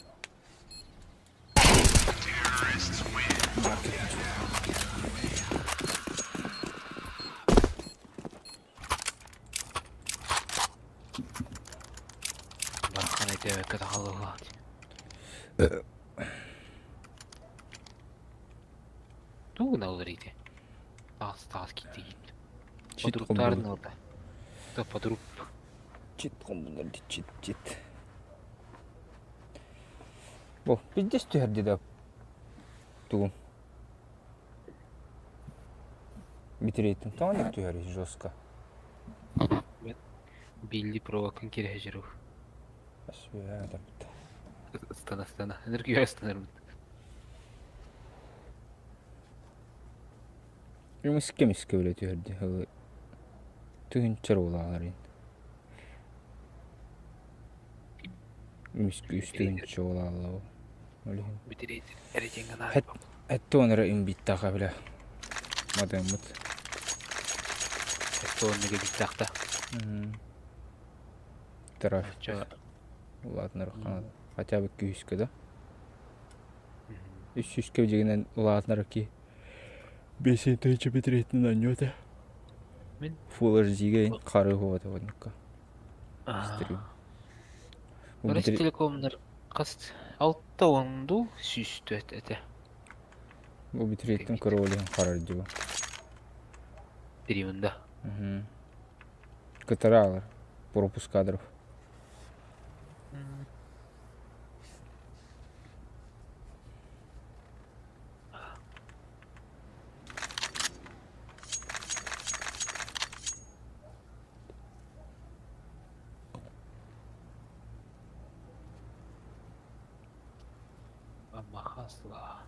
Бархан өйдөөбөккө тахаллаах. Тугу гыналлар ити? Таас таас киирдэ киирдэ. Чит Подруктарын хомбулар. ылда. Да подруг. Чит хомбулар ди чит чит. Бу пиздец түһэрди да тугум. Бүтүрейтин тоҕо түһэрий жестко. Билли провокын кирэһэ жүрү. Сүө таппыт. Ыстана ыстана. Энергия ыстанарбыт. Мискэ мискэ бile түһэрди. Түһүнчэр улааларын. Мискэ үс түһүнчэ улаалла. Олиһин. Бүтүрейтин эретиҥ Хэт хэттуон эрэ имбиттаха биле. Мадаммыт. Эттуонныга биттахта. Трафик. Чо Улаатынар хотя бы күүскэ да. Үс сүүскэ дьигинэн улаатынар ки. Бесен тыһыынча битириэтинэн анньуота. Мин Full HD-ге хары хуота оннукка. Стрим. Ростелекомнар хас алта уонду сүүс этэ. Бу битрейттен көрө харар дьиба. Периодда. Кытара пропуск кадров. Махасла.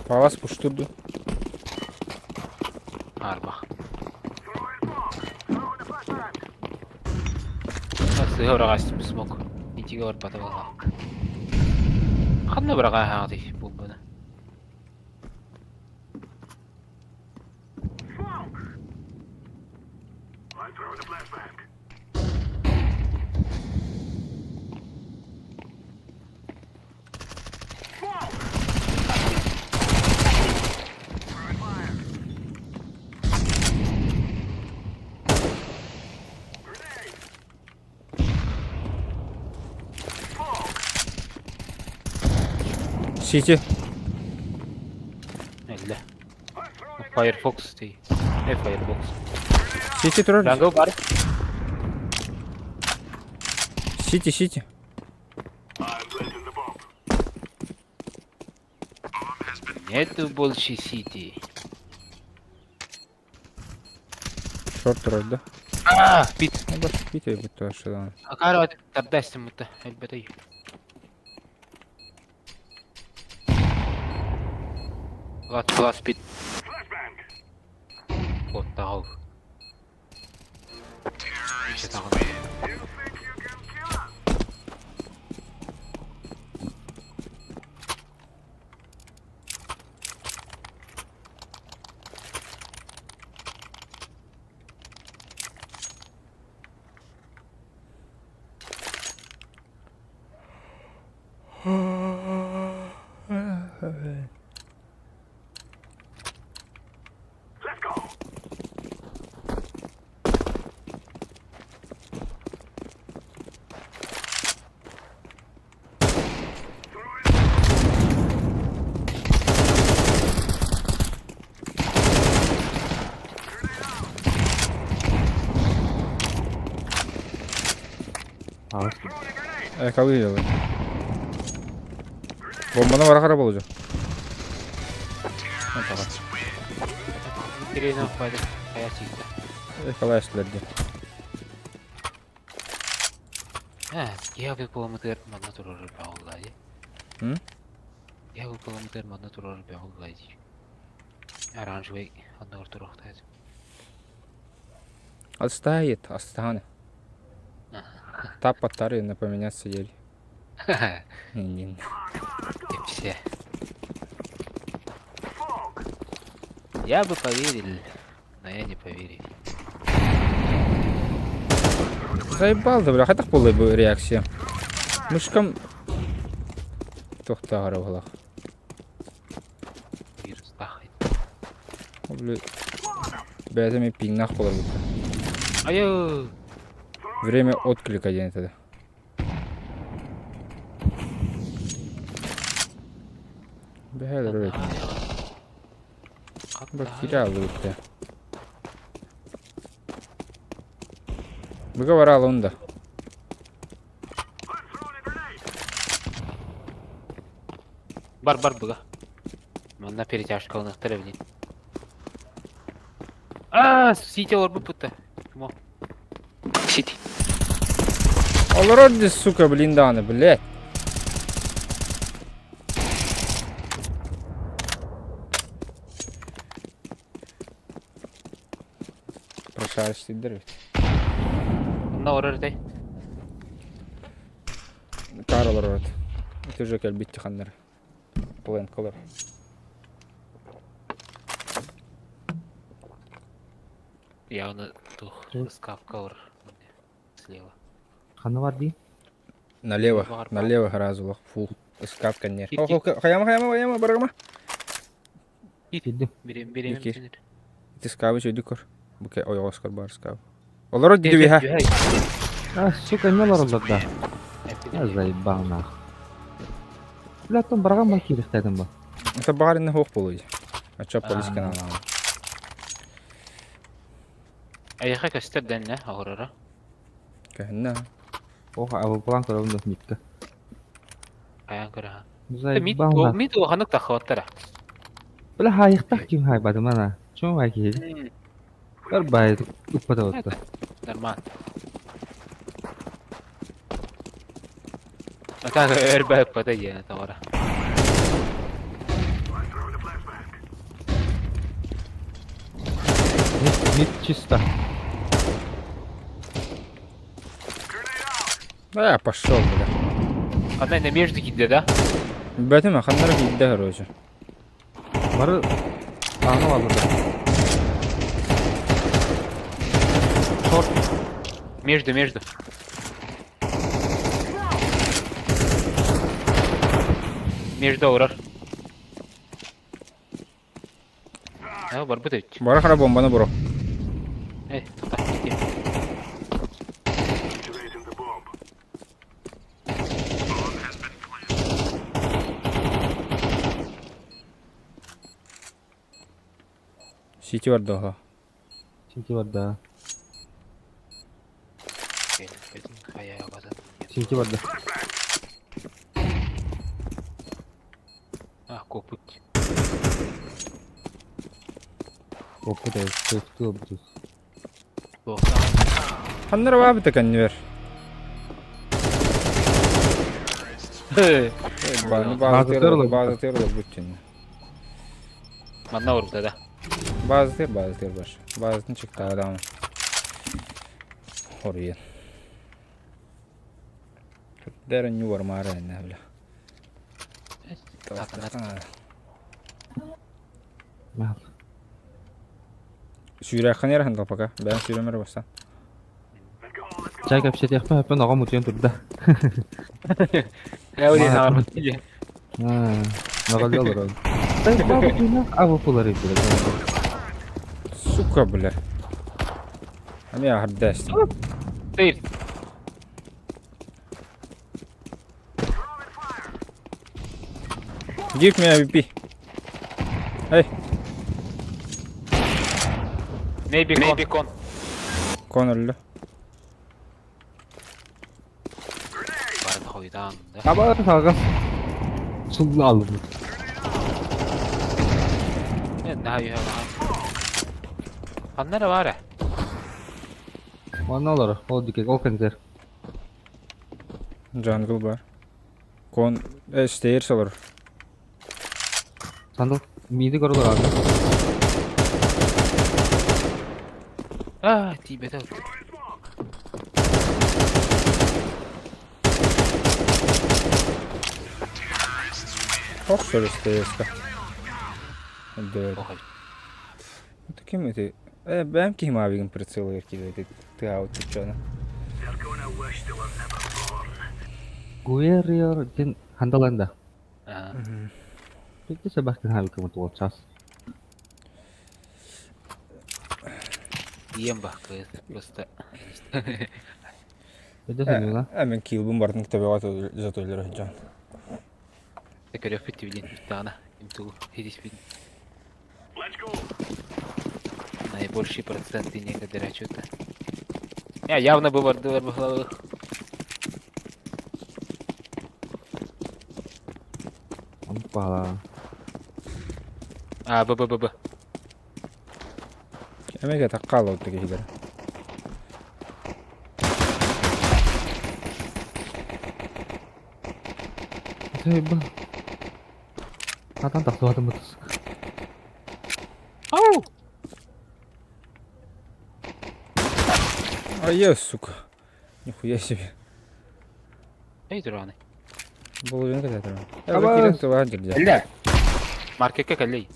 Палас пуштурду. Арба. Сыһа быраҕастым смок. Итигэ барбата буолла. Ханна быраҕаа булбуна. Сити. Эллэ. Firefox дии. Э Firefox. Сити турар. Jungle бар. Сити, Сити. Нету больше Сити. Шорт турар да. А, пит. Ну бас пит бит ашыдан. Акара тардастым мыта. Элбэтэй. Лат класс пит. Вот тағыл. Тағыл. Аҕыс Э, калы Бомбаны бара хара болжу. Кирейна файда. Хая чикта. Э, калай эшлерди. А, я бы буламытыр манна турар баалла ди. М? Я выполнитель манна турар бөҕө гладий. Оранжевый оннугар туруохтаах. Отстает, отстаны. Тап-паттары напоминать сидели. Не. Все. Я бы поверил, но я не поверил. Заебал да, бля, хайдах буолла бу реакция? Мышкам туохтааҕар буолах. Вирустаах. Бля, бэйэтэ эмиэ пиҥнаах буолар бутта. Айыы! Время отклика диэн этэ да. Бэһэлэр Бактерия алыбытта. Быга бара алын да. Бар бар быга. Манна перетяжкаланыахтар эбит. Аа, сити олорбуппут да. Мо. Сити. Олорор дии, сука, блин даҕаны, блядь. Прошаришь ведь. Онно олорор этэй. Каар олорор. Это уже кэлбит ханнар. Пленкалар. Явно тух скапка олорор. Слева. Ханна бар дии? Налево, налево сразу лох. Фу, ыскаап кэннер. Хайама, хайама, хайама, барыма. Киирдим. Берем, берем. Киир. Ити скабы чөйдүк көр. Бу ке ойоҕоскор баар скабы. Олорор дии ха. А, сука, не олороллор да. А, заебал нах. Бля, оттон бараҕан бар киириэхтээтим бу. Это баарынна хуох буолуй. Ача полис каналаан. Айаха көстөр дэннэ оҕороро. Көһүннэ. Ох, абылпалаан көрөбүн да митка. Хайаан көрөһөн. Мит Заебал нах. мит улаханнык таххыбаттара. Бля, хайыктах ким хайбатым ана. Чоң ай киһи. Бар бай уппата отта. Нормально. А так өр бэппата диэн тоҕора. Мит, мит чисто. Да я пошел, бля. Ана не между киирдэ да? Бэтим ханнара киирдэ короче. Бары аны алды. Шорт. Между, между. Между олорор. А, барбыт эбит. Бара хара бомбаны бро. Эй, тута, иди. Сити барда. Сити барда. Сити барда. А, копут. Копут, сөптүү Ханнара баабыта кэннибэр. Бааза бааза бүттүн. Манна урбута да. Бааза бааза баш. Баазатын чыкта адам. Хоруйан. Дәрен нювар мара энне бля. Сүүрээххин эрэ хандал пока. Бэйэм сүүрэмэр бастан. Чай кэпсэтиэхпин өппүн оҕом утуйан турда. Мөҕөллө олорон. Абы пулары Сука, бля. Ами ахардас. Ты. Give me AWP. Эй. Maybe con. Maybe con. Конор Барыта хойдаан да. Аба саҕа. Сулла алым. Наһаа үһэ Ханна эрэ баар ээ? Манна олорор. Ол дике ол кэнтер. Jungle бар. Кон stairs олорор. Сандал мииди көрө олорор. А, тиийбэтэ. Охсор СТС-ка. Дөөр. Охай. Ким эти? Э, бэм киһи маабигин прицелыгар киирбит тыаабыт чуччуона. Guerrier диэн хандаланда. Аа. Пикте сабах кыһаабыкка мутуолчаас. Ием бахкы просто. Өдө сэнила. Э, мен киилбин бартын төбөҕө затойлор дьон. Көрөппүт билин даана имту хидиспин. Наибольший процент некоторые что-то. Я явно бы бардылар бахлалы. Опа. А, Б, Б, Б, Б. Эмеге таккаала отты киһилэр. Заебал. Атан тахсыбатым бутус. Ау! А я, сука. Нихуя себе. Эй, дураны. Булуйун кэтэтэр. Абас. Кирен тыва дирдя. Элле. Маркетке кэллей.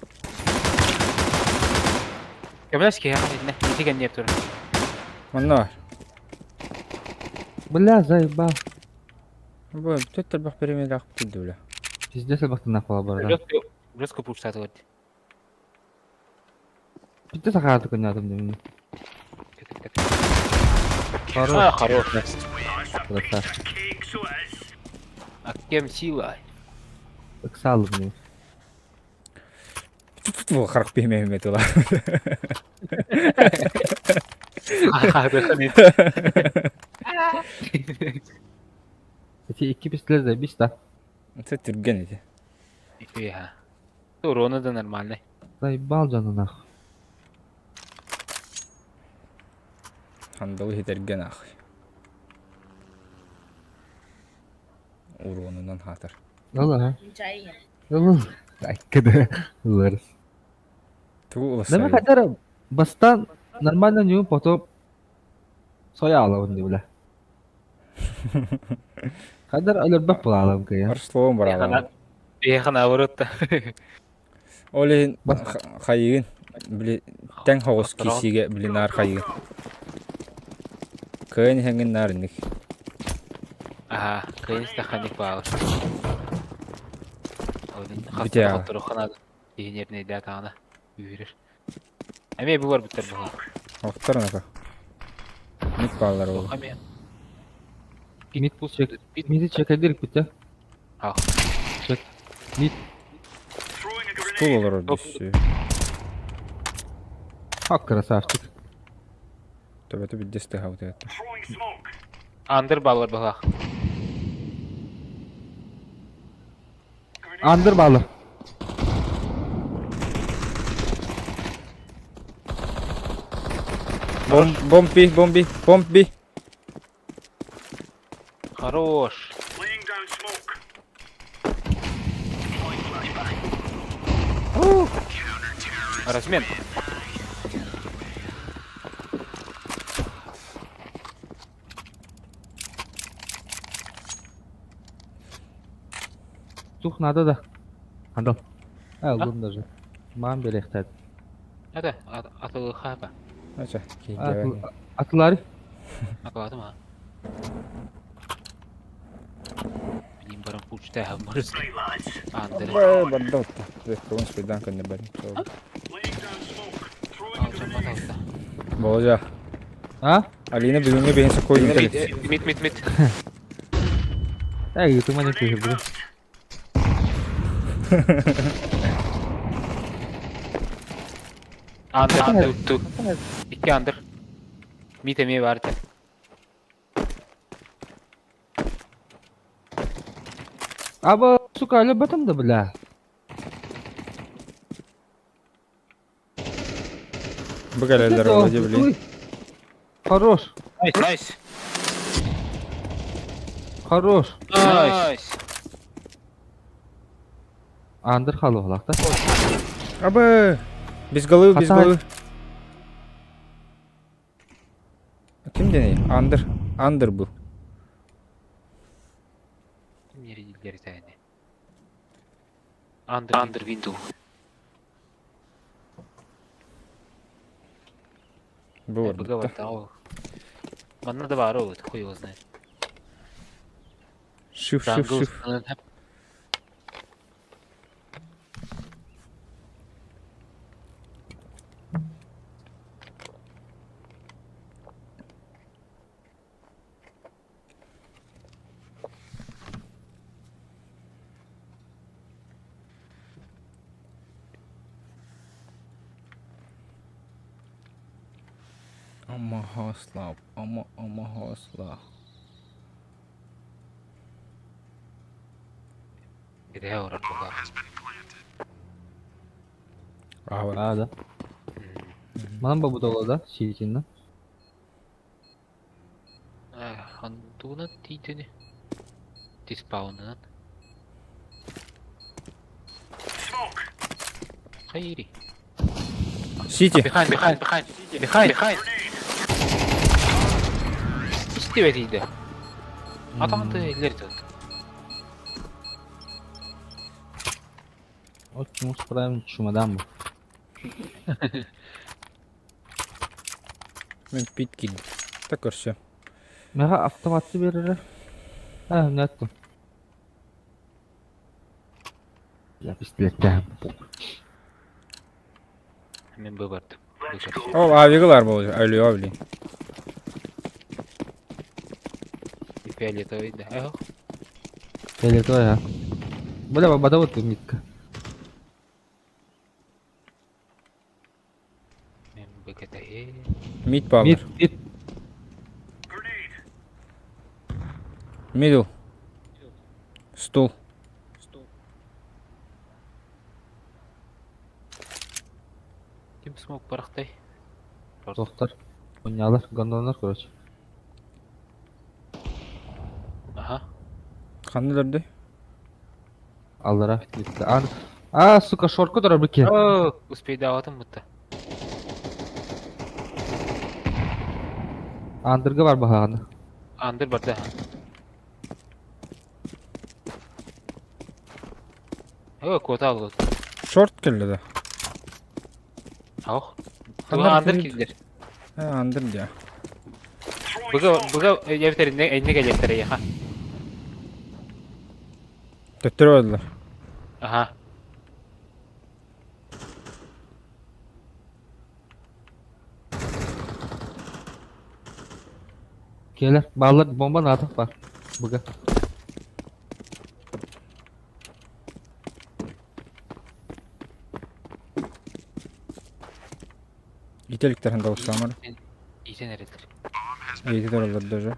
Кемлес ки хам не ити кэнниэр турар. Манна бар. Бля, заебал. Бу төттөр бах беремел ак тилди бля. Пиздец бахтына кала барда. Жестко пуштаты вот. Пиздец ахааты көннәтым димин. Хорош. А, хорош. Красавчик. А кем сила? Ыксалым не. Бу харак бемеме тула. Эти икки пистолет заебись, да? Это түрген эти. Нихуя. Урона да нормальный. Заебал жаны нах. Хандалы хитерген ах. Уронунан хатар. Ылы, Ылы. Айккада. Ыларыс. Тугу Да мен уласай. хотя бастан нормально не потом соя аламын деп бля. Кадар өлөрбөк була алам кыя. Бар словом бар алам. Ехана наоборот та. Олин Бас- хайыгын били тең хоғус Охторон. кисиге били нар хайыгын. Кыйын хеңин нарынник. Ага, кыйын стаханик баал. Бите. Хатта хатта Инерне да таана. Үйрер. Эме бу бар биттер буга. Охтор нака. Ник баллар ол. Аме. Мид чек. Миди чекедирик бите. А. Чек. Мид. Стул олар дүссү. Хак красавчик. Төбөтө биддесте хауты этти. Андыр баллар буга. Андыр балы. Бом бомби бомби бомби. Хорош. Размен. Тух надо да. Андал. А, алдым даже. Мам берехтет. Это атылы хаба. Ача кейде. Атылары. Атылады ма? Билим барам пучта хамырыз. Андыр. Барда отта. Беккон спидан көнне бар. Алжан баталта. Болжа. А? Алина бүгүнгө бейин сокой Мид, мид, мид, мид. Эй, ты маленький бля. Андыр, андыр, ту. Икки андыр. Мид эме бар экен. Аба, сука, өлө батам да бля. Бу олжа билин. Хорош, Найс, найс. хорош. Найс. Андыр хаалыахлаахтар. Абы! Без головы, без Хата- головы. Ким диэний? Андр. Андр был. Ким неридиллери тээни. Андр Андр Винду. Бу Быга барбытта. барда ол. Манна да баар ол, хуй его знает. Шиф, шиф, Jungle шиф. хеп. I'm a hustler. I'm a hustler. Кириһэ олорор быһа. Аһабар. Аа да. Манан бобутолла да сиитинна. Хантуунан тиитини. Диспаунынан. Хайри. Сити. Behind, behind, behind. Behind, behind. Истибэт иийдэ. Атаҕын иллэр тут. Вот чумус правильно чумадан бу. Мен пит киирдим. Так көрсө. Меха автоматты берere. Ha ne attım. Я пистолеттэм. Мин бу бардым. Ол авигалар болду. Өлүө блин. Фиолетовый да. Эх, Фиолетовый ha. Бля, бада вот митка. Мин бкт. Мид павлар. Мит, мит. Мидл. Стул. Ким смог барахтай? Тохтар. Унялар, гондоннар, короче. Аха. Ханна өлөрдүй? Аллара. Митка. А, а, сука, шорка турар бу ки. О, успейдаабатым бутта. Андырга бар баһаҕана. Андыр барда. О, куота алгыт. Шорт кэллэ да. Ох. Ханна Андыр кэллэ? киллер. Э, андыр дия. Быга быга эбитер инне инне келеттер яха. Төттөрү бардылар. Аха. Келер. Баллар бомба наатах бар. Быга. Ителиктер ханда устамар. Итен эрелер. Ити тураллар даже.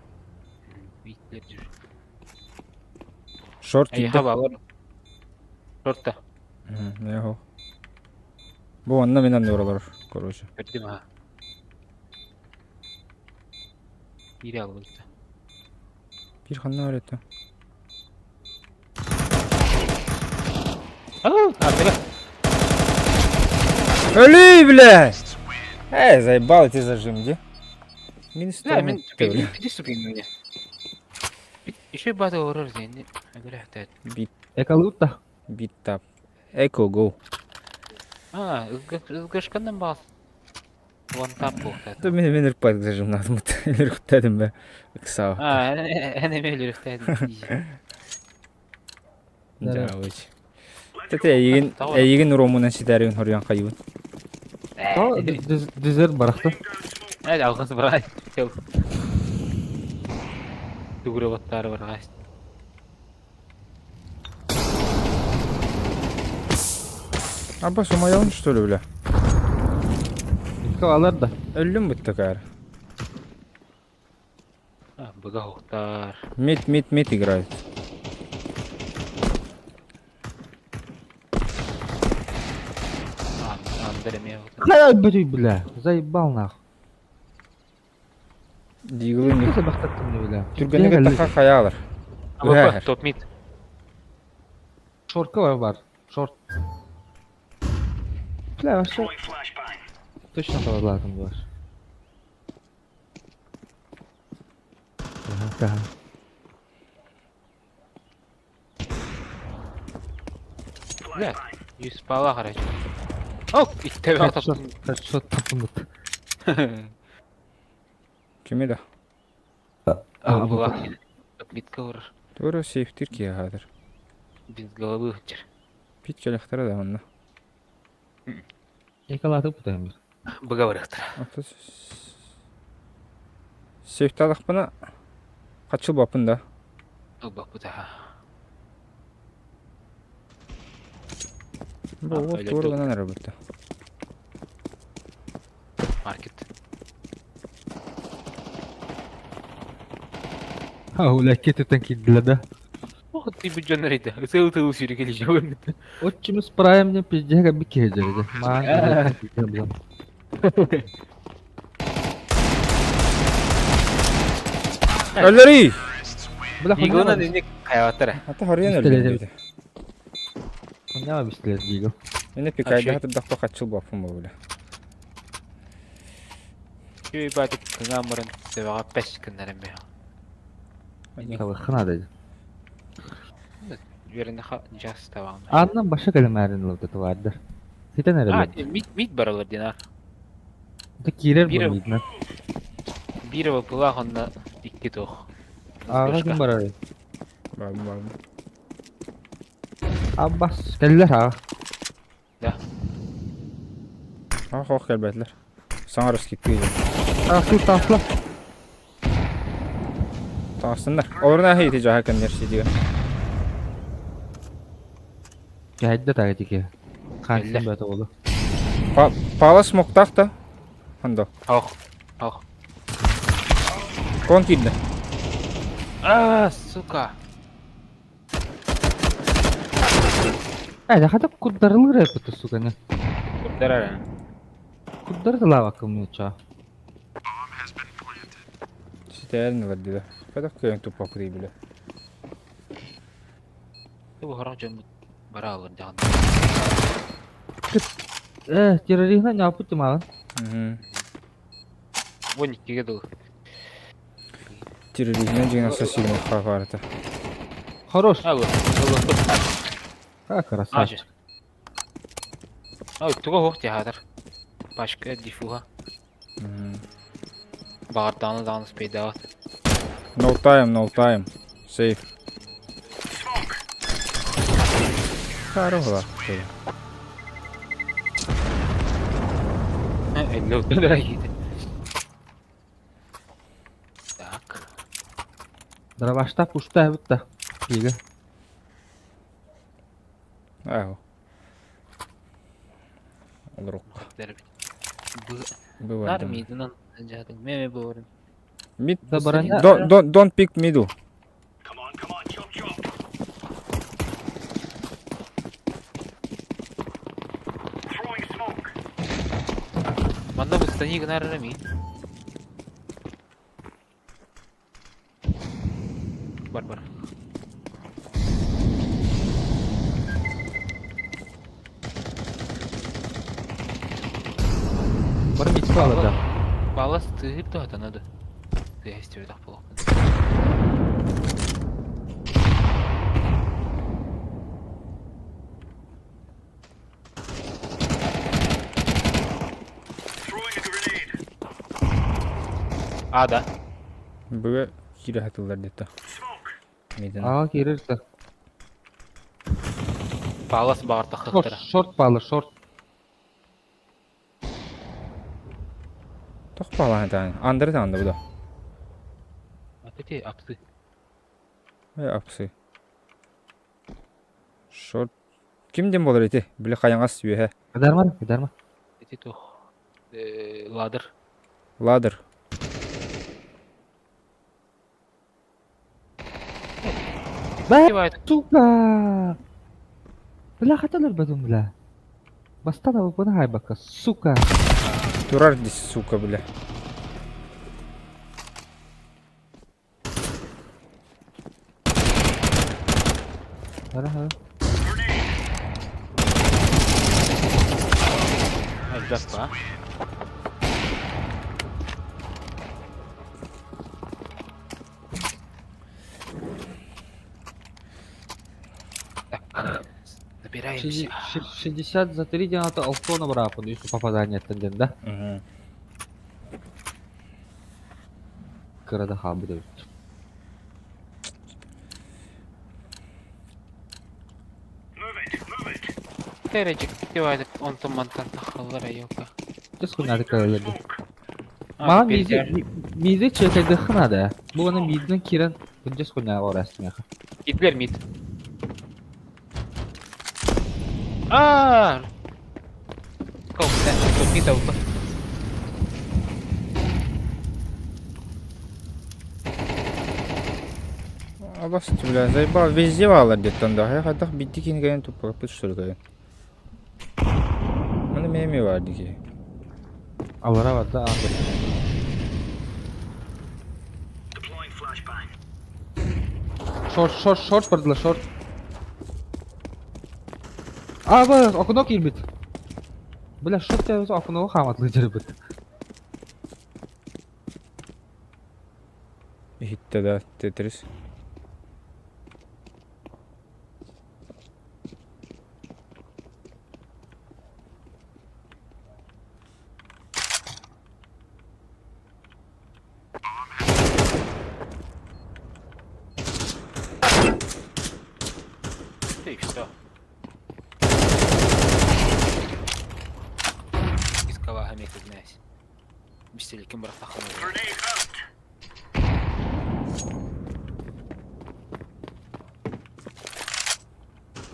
Итлер жүр. Шорт Яха киирдэ. балар. Шортта. Яхо. Бу онно мен анны олорор, короче. Көрдүм аха. Бири алып Бир ханна бар этэ. Ау, андыга. Өлүй, бля! Эй, заебал ты зажим, где? Минус Да, мен бля. пиди ступень меня. Еще бата орор зенни. Бля, Бит, Экалутта. бит тап. Эко, го. А, ызгышкандан бас. Вон тап болду. Да мен мен үрпат зажим надымыт. Үрктедим бе. Ыксау. А, эне мен үрктедим. Жабыч. Тете эйигин эйигин ромунан ситәрин хорьян хайыбын. То дизер барахта. Э, алгысы бар. Дугура баттары бар гас. Аба сумаялын что ли, бля? Митка алар да. Өллүм бутта кар. А, быга хоктар. Мид, мид, мид играет. Андыр эме. Хай бери, бля. Заебал нах. Диглы не. Кесе бахтаттым не бля. Түргенеге таха хаялар. Үһәһэр. Топ мид. Шорка бар бар. Шорт. Бля, вообще... Точно табалаатым буолар. Ага. Бля, 100 пала короче. Оп, иттебе таптым. Headshot таппымыт. Кими да? Була. Битка урар. Тура сейфтир киһи хаатыр. Без головы хытчар. Пит кэлэхтэрэ да онно. Экалааты бутайым. Быга барыахтара. Ото сейфтаадахпына хачыл баппын да. Ылбаппыт аха. Бу уол туора гынан эрэ бүтэ. Маркет. А, үлэкке түтэн киирдилэр да. Ох, ты бу дьон эрейде. Ысыл тыл сүүрү кэлиже көрбүт. Отчимус Прайм диэн пиздеһэ кэлбит киһи дьэридэ. Маан булан. Өллөрүй! Бля, Игона дини хайваттара. Ата харыйан Бистэлэр. өллөрүй. Хуйня бистэлэр диго. Эне пикайда хатырдахпа хачыл баппын бу бля. Күй батык кыңа мурын себеға пәш кыннарым бе. Калыхына да. Веріне ха жас табағын. Аннан баша кэлэмээрин ылбыт вардар. Ситэн А, эрэлэр. мид мид баралар динар. Да киирэр Биир- бу миднен. Бир была онна икки туох. Ага ким барар? Бабым бабым. Аббас кэллэр ага. А хох кэлбэтлэр. Саҥа раскиппи. Таасыл таасла. Таастыннар. Олорна хейти жаха кэннер сидигэ. Кэһэйдэ тага тики. Хаансын Кэллэр. бөтө олу. Пала смоктах та. Хандо. Ох. Ох. Кон киирдэ. А, сука. Э, да хата курдарылыр эппит суканы. Курдарара. Курдар да лавакым нуча. Ситэрин ылар Кадак кыайан туппаппыт бile. Бу хорох дьон бара алыр даган. Э, терроризм не малын. Мгм. Вон иккиге дыл. Терроризмнен дьиҥ ассасиин хафаарата. Хорош. А, вот. А, красавчик. Ой, туга хох театр. Башка дифуха. Баҕардааны даҕаны спейдаат. No time, no time. Safe. Харула. Так. Дробашта пушта бутта. Ига. Аho. Олорук. Бу Бывает. армиядынан жадың. Меме бу Mid. Да броня. Don't pick middle. Манна бу стани гынар ми. Бар бар. Бар митка алада. Балас тыгып да атанады. Тыгып так болот. А, да. Бүгэ кире хатылар дете. Миден. Ага, кирер да. Балас бағарта Шорт, хықтыра. шорт балы, шорт. Тох балаһын таан. Андыр таанда бу да. Атыти апсы. Э апсы. Шорт. Кимден болар эти? Биле хайаңас үөһэ. Кыдарма, кыдарма. Эти тух. Ладыр. Ладыр. Ба, сука! Бля, хотел бадум, бля. Бастана бу хайбака, сука. Турар дис, сука, бля. Ара, ара. Элбэх ба. Так, набираемся. 60 за 3 диэн алтона быраапын үс попаданиеттан диэн да? Угу. Кыра да хаалбыт эбит. Терэчик девайдык онтон мантан тахаллар айылка. Дьэ хуйнады кэлэлэрди. Маған мизи мизи чекайдыххын ада. Бу аны миидинэн киирэн күндүс хуйнаға орастыңаха. Кидлер мид. Аа! Кол, мид алды. Абас, бля, заебал, везде валар деттон да. Я хадах бидди кин ген туппапыт что ли ген. Маны меми бар дики. Алара бар да анда. Шорт, шорт, шорт бардылар, шорт. А, бу, окно киирбит. Бля, шорт деп окноға хааматлы жүрбүт. Хитте да Тетрис. Ты все. Искала гамек знаешь. Бистеликим братахам.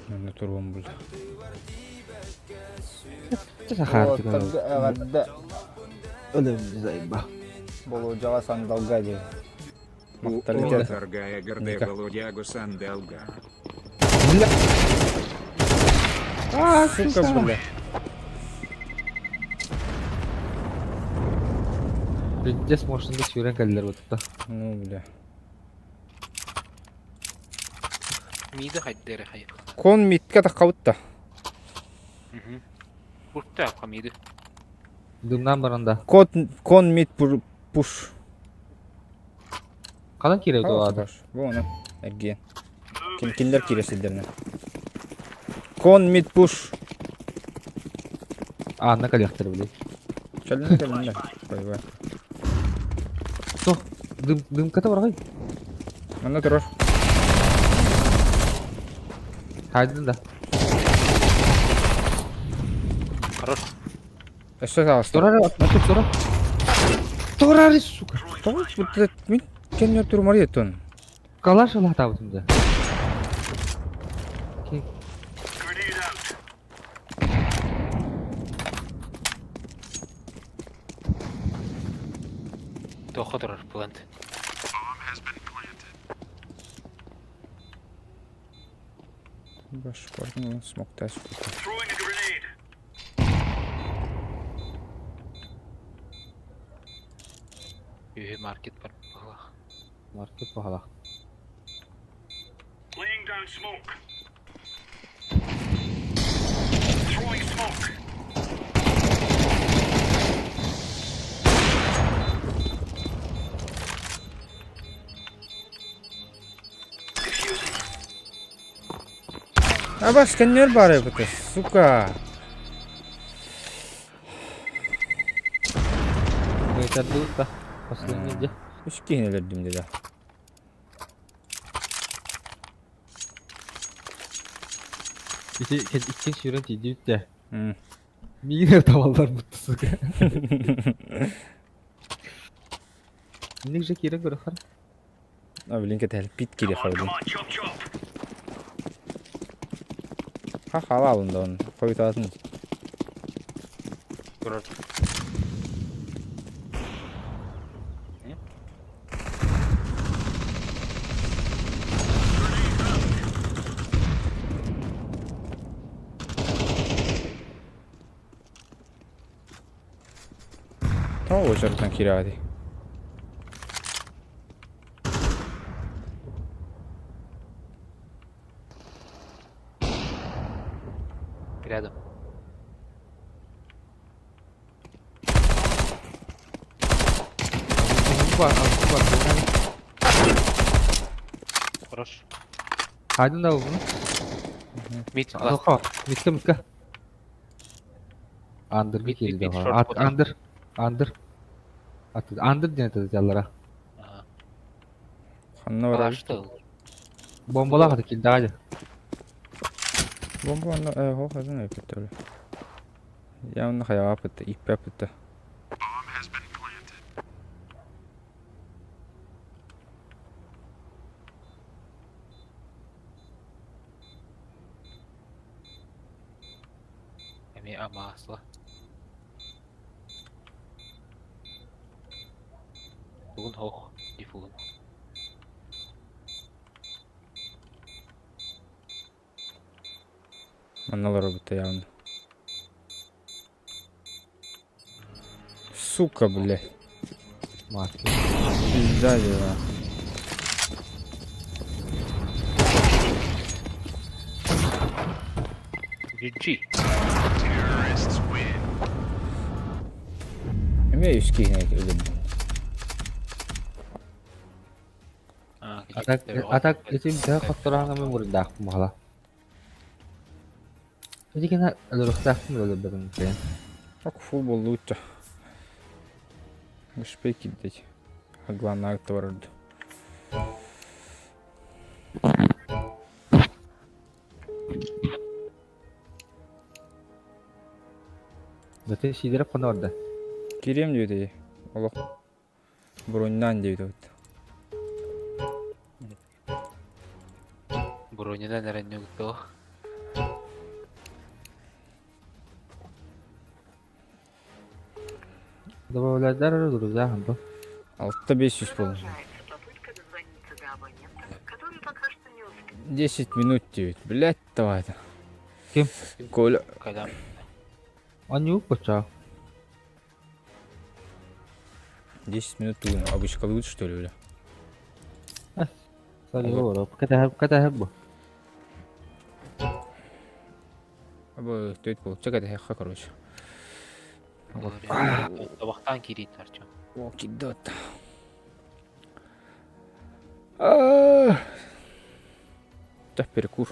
Манна турбам бул. Сахар. Өлөм заебал. Болу сандалга де. Макталитет. Торгая горде Ника. Володягу Сандалга. Бля. А, Сука, бля. Пиздец, может, да сүүрэн кэллэр бутта. Ну, бля. Миды хайдere хайыр. Кон митка таққабытта. Урта камиды. Дымнан баранда. Код кон мит пуш. Қалан киреп туады. Бу оны. Эрген. Ким киндер киресилдерне. Кон мит пуш. А, на коллектор, блядь. Чалын чалын. Бай бай. Что? Дым, дымката баргай. Манна турар. Хайдын да. Хорош. Өссө саҕаста. Турар, атып тура. Турар, сука. Тоҕус бу мин кеннер турмар еттон. Калаш алатабытым да. Тоха турар плант. Баш парни смоктас. Үйе маркет бар. Бала. Маркет бағалақ. Laying down smoke. Throwing smoke. Diffusing. Абас кеннер бар эбит, сука. Өйтәрді да. Последний де. Үч киһинелердим деди. Икки сүүрэн тиийдибит де. М. Миигин табаллар бутты, сука. Миник же кирен көрөхөр. А блин, кетел пит кире Come on, халдым. come on, chop chop. Ха хала алында он. Койтатын. Турар. Тоо очартан кире ади. Рядом. Алты бар, алты бар. Хорош. Хайдын да bunu. Мид класс. Алка, митке митке. Андыр Мид, bir мид, киирди. мид, short Ат, bottom. андыр. Андыр. Ат, андыр диэн этэ Ага. Ханна барар. Алашты. Бомбалаах аты киирди аҕа. Бомба онно хоох эден өпүттэ. Явно хаяапытта, иппэпытта. Эми амаасла. Бүгүн хох. Дифугун. Манналар бутта явно. Сука, блядь. Марки. Пизда дела. GG. Эме үскиһине өлүм. Атак, атак, этим да хоттораҕа мен мурдаахпын баҕала. Ити кэнэ өлөрөхтөөхпүн өлөрбөтүм кэйэн. Ок фу боллуучча. Гышпей киддеть. А главное барарды. Зате сиидэрэ хоно барда. Кирем диэти. Олох. Броньнан диэбит вот. Бронянан эрэннүгүттoo. Добавляйдар друзья, бу. 6500 болду. 10 минут диэбит. Блять, давай это. Ким? Коля. Когда Анньуу бачаа. 10 минут тугун. Обычка лучше, что ли, бля? Сали Кэтэһэ кэтэһэ бу. Абы төт бол. Чек это хеха, короче. Табахтан киирит Артем. О, кидот. А. Так, перекур.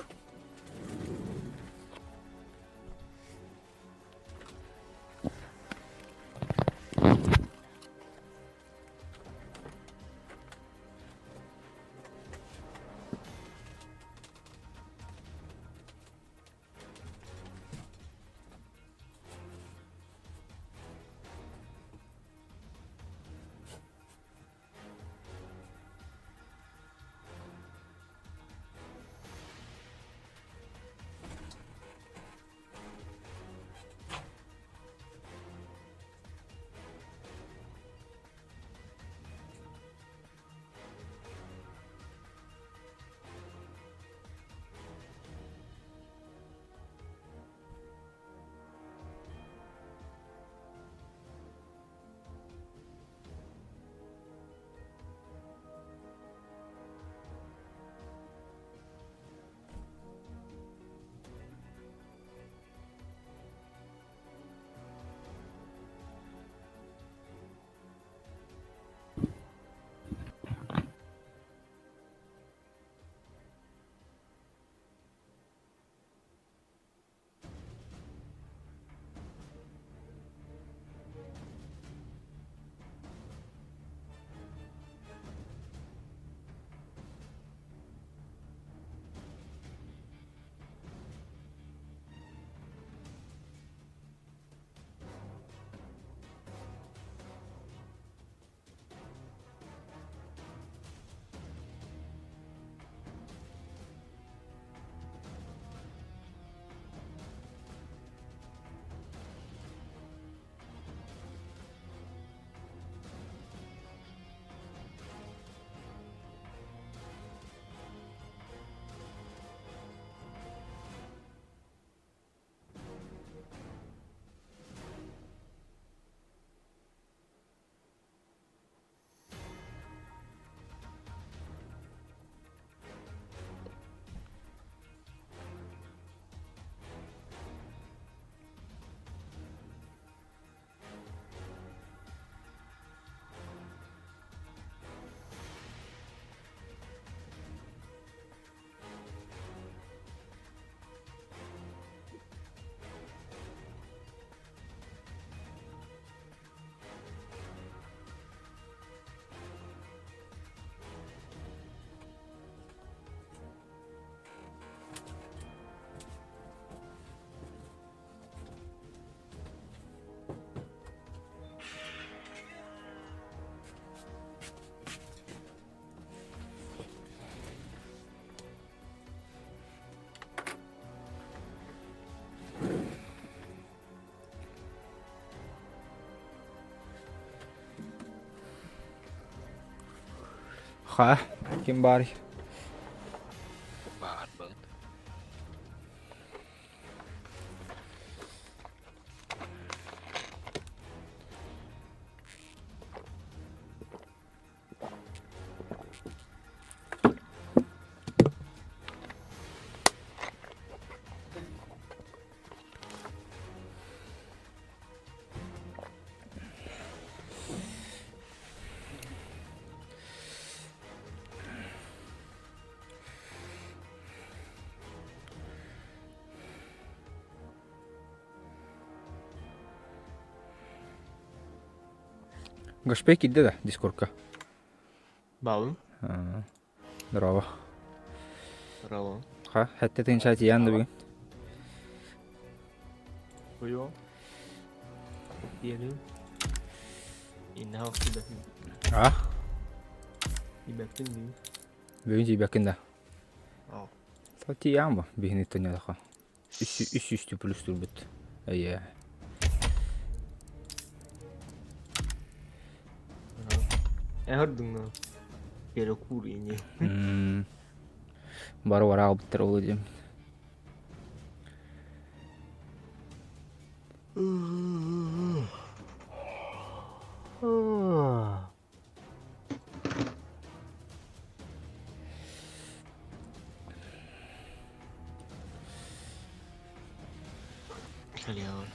Ха, ким баарый? Баар багын. Гашпей киирдэ да дискордка? Баалын. Здорово. Здорово. Ха, хэттэ тыынча тиийэн да бүгүн. Уйо. Диэни. Иннаах тибэппин. А? Тибэппин дии. Бүгүн тиийбэккин да? Оо. Сол тиийэҕин бу, биһини тонньолохо. Үс үс үстүү плюс турбут. Эйэ. Эн Перекур ини. Бары вара албыттар ол дием. Халява.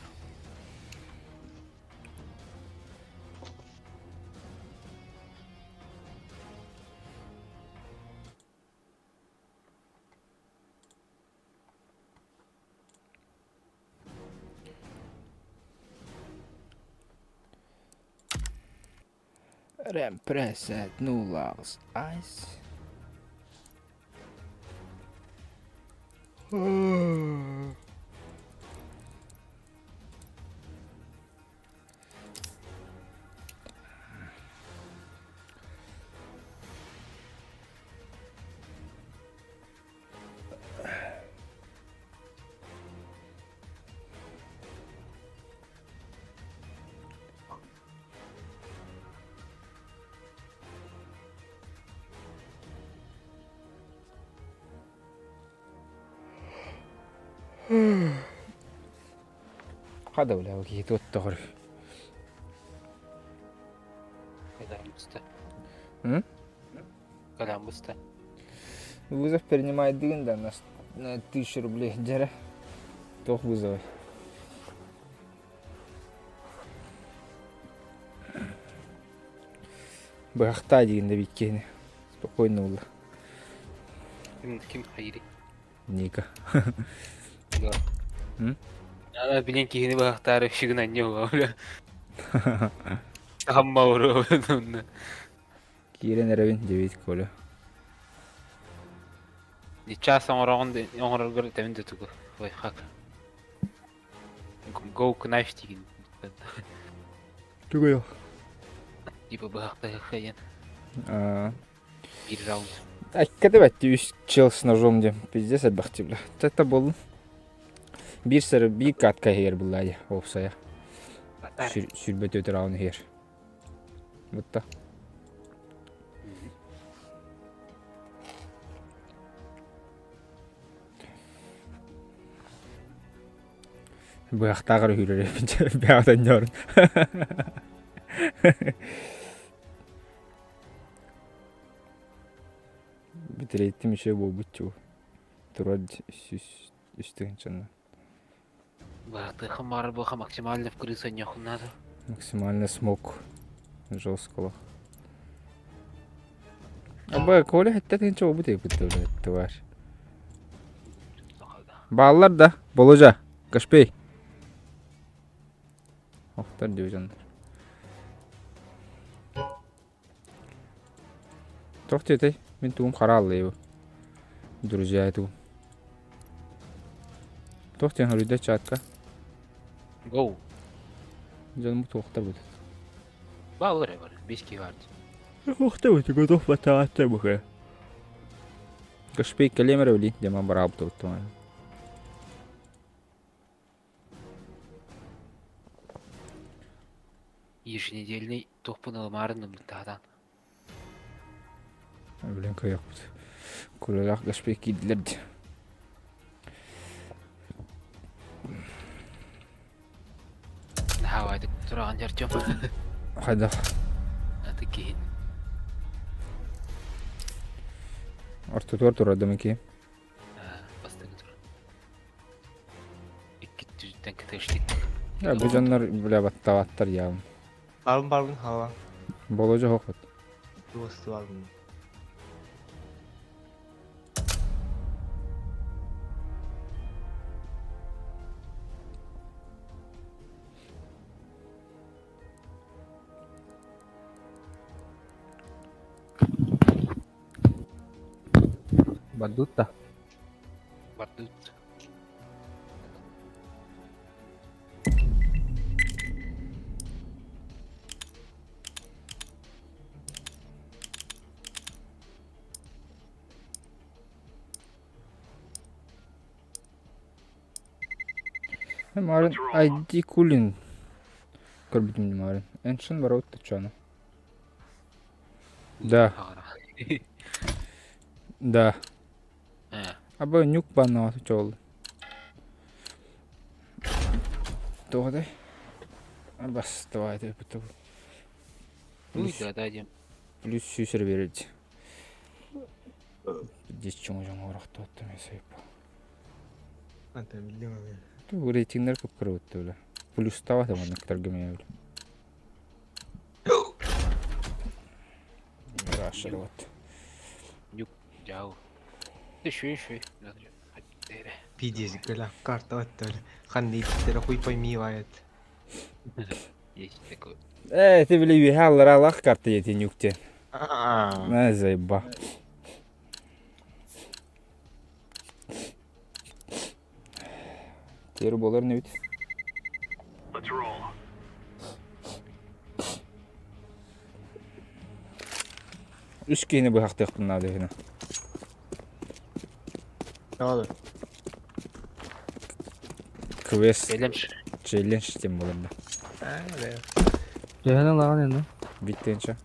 Represent Nulars Ice. Хада бля, киһи туоттоҕор. Кэлэн буста. М? Кэлэн буста. Вызов принимает дигин да на, на 1000 рублей дьэрэ. Туох вызовы? Быһахтаа дигин да биккиһини. Спокойно буолла. Ким ким хайыри? Ника. М? Ана билин киһини быһахтаары шигин анньа бля. Хамма уру. Киирэн эрэбин дебит Коля. Час оҥороҕун оҥороргор этэбин да тугу. Лайфхак. Go knife дигин. Тугу Типа быһахтаһыахха Аа. Биир раунд. Айкката бэтти үс чел с ножом диэн пиздец элбэхти бля. Та боллун. Биир сары биир катка иһигэр буллаайа уопсайа. Сүрбэ төтөр аун иһигэр. Бутта. Быһахтааҕар үһүрэр бэҕэтэн дьорун. Бүтүрэйттим үчүгэй буолбут чуу. Турар үс үс тыһыынчанан. Быһахтыаххын баҕарар буолха максимально в крысу анньыаххын наада. Максимально смог жесткого. Аба Коля хэттэ тыһыынча буолбут эбит тварь. Бааллар да, Болужа, Кашпей. Охтор дивизионнар. Туох диэтэй? Мин тугум харааллыйбы. Друзья тугум. Туох диэн хоруйда чатка? Go. Дьонум туохта бут. Бааллар бар. Бес киһи баар. Туохта бут, готов батаатта бука. Кашпей кэлиэм эрэ билин, дьаман бараабыт туттум. Еженедельный туохпун ылымаарын ылбыттаатаан. Блин, кыайыахпыт. Кулалаах гаспей киирдилэр дии. Наһаа тураҕын Артем. Хайдах? Аты киһин. Ортотугар турар да мики. Бастакы турар. Икки түзүттэн кытыштык. Я бу дьоннор бля баттаабаттар яам. Барбын барбын хава. Боложо хохот. Туосту барбын. Бардут да. Бардут. Марын ID Кулин көрбүтүм Марын. Эншин барабыт чону. Да. Да. Аба нюк банна чол. Тоҕодай? Бас давай это Уй, да, да, дем. Плюс сүүс эрэ биэрэр дии. Диччиҥ дьоҥ орохтоттум эсэйп. Anta биллим аны. Ту рейтингнер кып-кырыбытты бile. Плюстаабат манныктарга эмиэ бile. Рашырбат. Нюк, дьау. Шүй, шүй. Пиздец, гля, карта оттор. Ханны иттер хуй пойми вает. Есть такой. Э, ты бile үөһэ аллара алах карта ети нюктен. Аа. На заеба. Тер болар не бит. Let's roll. Үс киһини быһахтыахпын наада үһүнэ. Olur. Квест Челлендж. челлендж диэн буолар да. Аа, да. Төһөнөн лаҕан енді. Биттенче.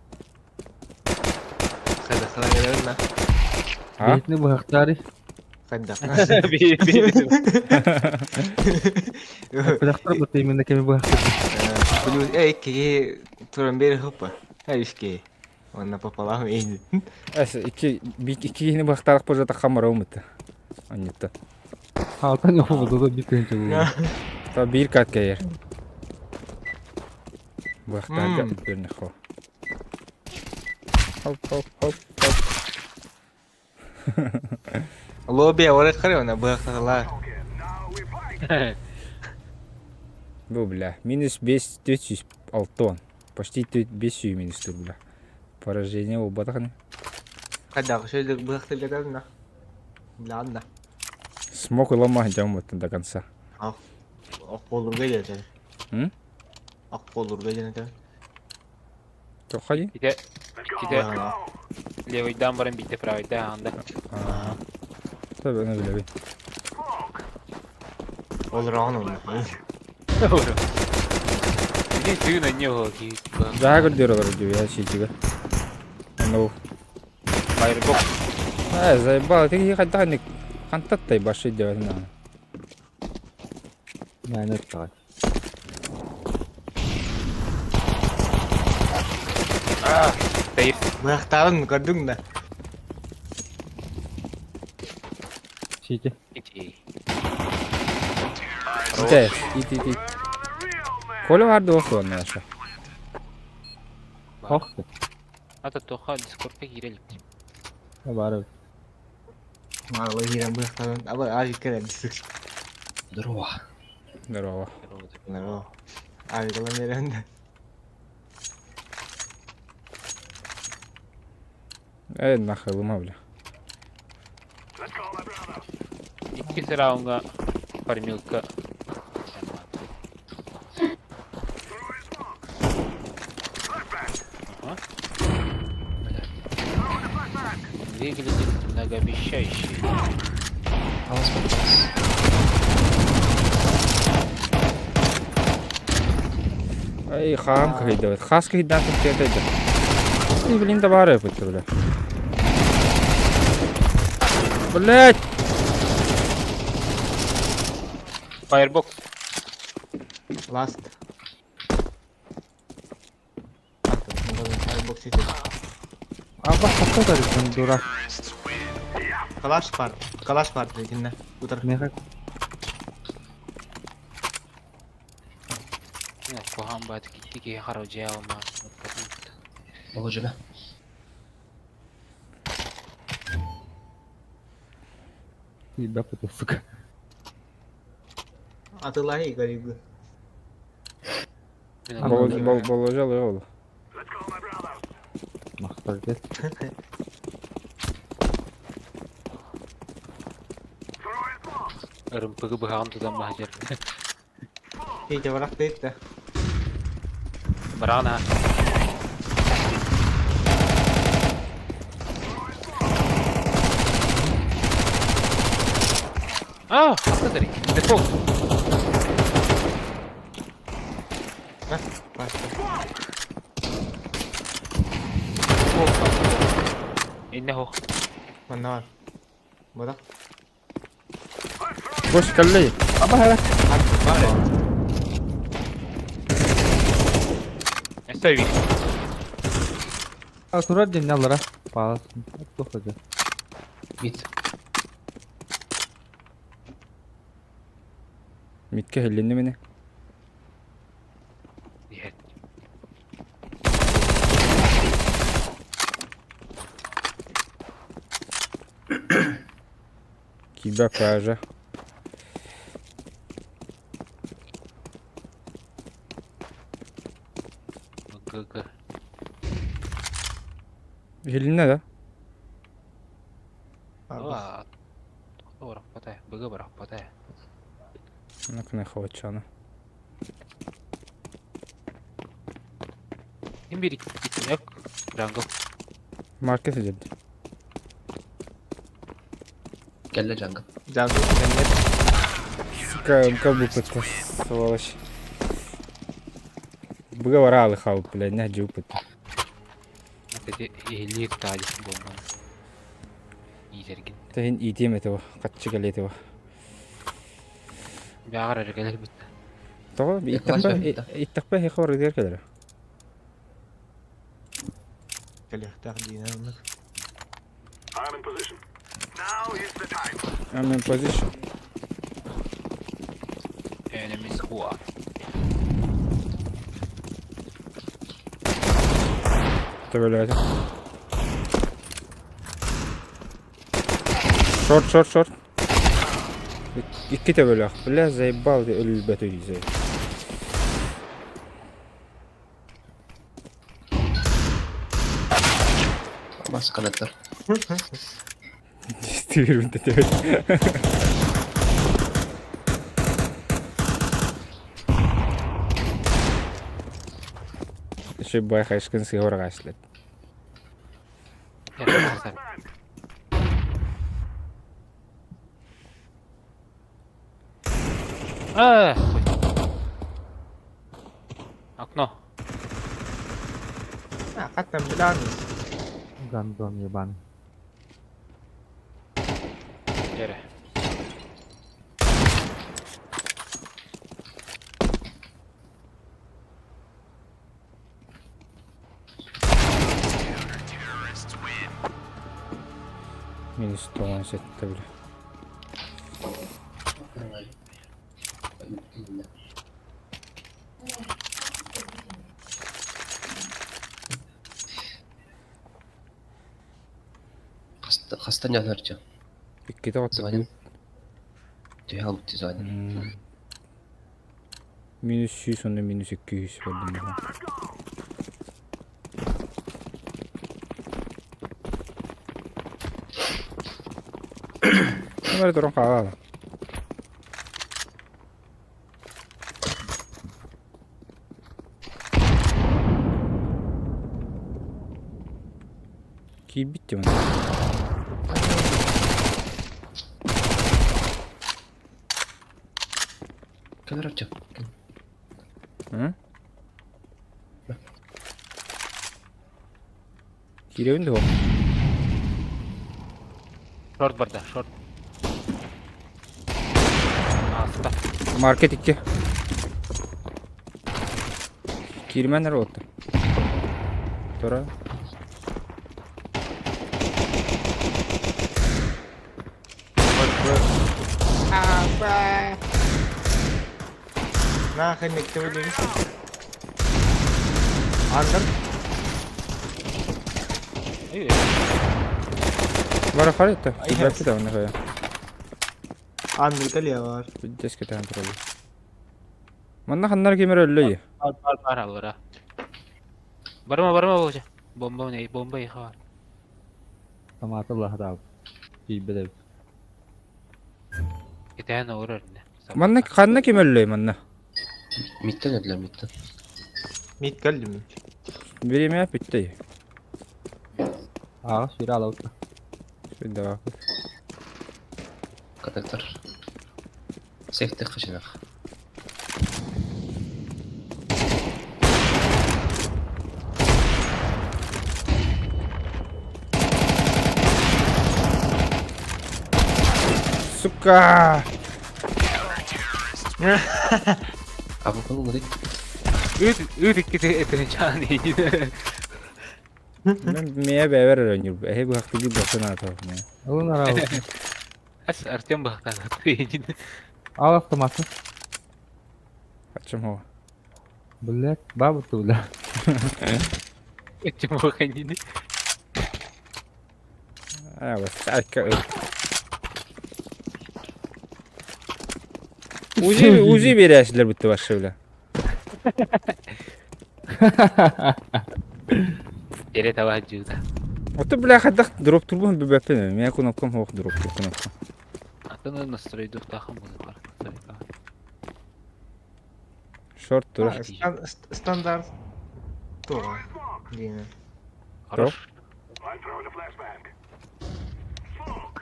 Хайда хана келерин на. А? Бэйэтини быһахтаары. Хайда. Быһахтар бу именно кеми быһахтар. Плюс, эй, киһи туран бери хыппа. Эй, үске. Онна пополам эйди. Эс икки икки киһини быһахтаах божата хамара умыта. Анньытта. Алтан yok oldu da bir тыһыынча буолуо. Та биир кат кэйэр. Быһахтаарга көрнөххө. Хоп хоп хоп хоп. Лобби орек хары она быхталар. Бу бля. Минус 5 406. Почти 5 минус тур бля. Поражение буолбатах Хайда шөйлөк быхталар на. Ладно. Смог ыламаһын дьаммыттан до конца. Ак болурга келер. М? Ак болурга келер. Тоқали? Ите, ите левыйдан баран битте правыйда анда. Tabii onu bilebi. Olur аны. Иди ты на него ки. Жаа көрдөр олар деп я шичиге. Ну, Фаербок. а заебал, ты хайдах хантаттай башы деп на. Мээнэ өттөҕө. Сейф. Быхтарын көрдүң да. Сити. Ити. Ите, ит ит ит. Коля барды осы онна аша. Хох. Ата тоха дискордка кирелик. Бары. Малы хирен быхтарын. Аба ажик келер дисик. Здорово. Здорово. Ну. Ажик келер Э, нахуй лыма, бля. Икки раунга фармилка. Ага. Выглядит многообещающе. Алас попас. Ай, хам кайдават. Хас кайдат кайдават. Ты, блин, да бары бля. Блять! Firebox. Last. Firebox ситер. Аба хатта тарысын дурак. Калаш бар. Калаш бар дегенне. Утар. Меха Куһаҕан баҕайытык икки киһи хараадьыйа алмаас Болжума. Ебать, сука. Атылай гарибы. Болжал ол. Махтал кет. Ырымпыгы быһаҕын тутан баһадьар. Петя барах дейт да. Бараҕын аһа. А, хаста Дефолт. Инне хох. Манна бар. Бара. Бош каллей. Аба хара. Эстэви. А турар дем алара. Палас. Тухады. Мид. Митке хелленне мене. Иһет. Киба пажа. ГГ. Хелленне да? Aa. Барахпатай, быга барахпатай. Накне хавачана. Ким бир икки Jungle. Маркет edildi. Кэллэ jungle. Jungle кэннет. Сука, МК бупытта, сволочь. Быга баралы хау, блядь, не жупытта. Это илир таали болман. Итергин. Тахин итем этого, катчы этого. Бягар эргелер битте. Того, иттакпа хехор дер келер. Кэлиэхтээх диин I'm in position. Now is the time. I'm in position. Enemy squad. Төбөлөөтө. Шорт, шорт, шорт. Икки төбөлөөх. Бля, заебал өлбөтө үйзей. Бас коннектор. Стивен төбөл. Еще бай хайшкын сыгорга ашлет. А! Окно. А, хаттан биланыс. Гандон ебаный. Жере. Минус 97 бля. Хаста не нарча. Икки тоҕо Звоним. Түһэ албыт звоним. Минус 100, онно минус 200 болдум. Бары туран хаалала. Киирбит мана. Кэлэр Артем. М? Кииребин дуо? Шорт барда, шорт. Ааста. Маркет 2. Киирмэн эрэ уотта. Тура. Нахрен никто не Андер. Бара харыта. Киирбэппит да онно кайа. Андер кэлиэ бар. Бүддэс кэтээн турабын. Манна ханнар кимэр өллөй? Бар бар бар аллара. Барыма барыма болжа. Бомба не, бомба иха бар. Томаты лаһадаабыт. Тиийбэт эбит. Кэтээн олорор инне. Манна ханна ким өллөй манна? Миттен öldüler миттен. Мид кэллим. Бириэмэ бүттэй. Аҕа сүүрэ алабыт. Сүрдээх. Коннектор. Сейфтэх хачынах. Сука! А bu konu değil. Ыт ыт иккити этин чаан иин. Мен мия бэбэр өрөнүр. Эһи быһахтыгы басын аата. Ылын арабыт. Ас Артем бахтан иин. Ал автоматы. Ачым хо. Блять, баба ты, бля. Этим баханини. Аа, бас айка. Узи узи берәсилер бүтте башы бля. Эре таба жыыта. Ото бля хадах дроп турбун бибәппин. Мия кнопкам хох дроп кнопка. Атын настройдуктахан буду бар. Шорт тура. Стандарт. Тура. Диэн. Хорош. I'm throwing a flashbang. Smoke.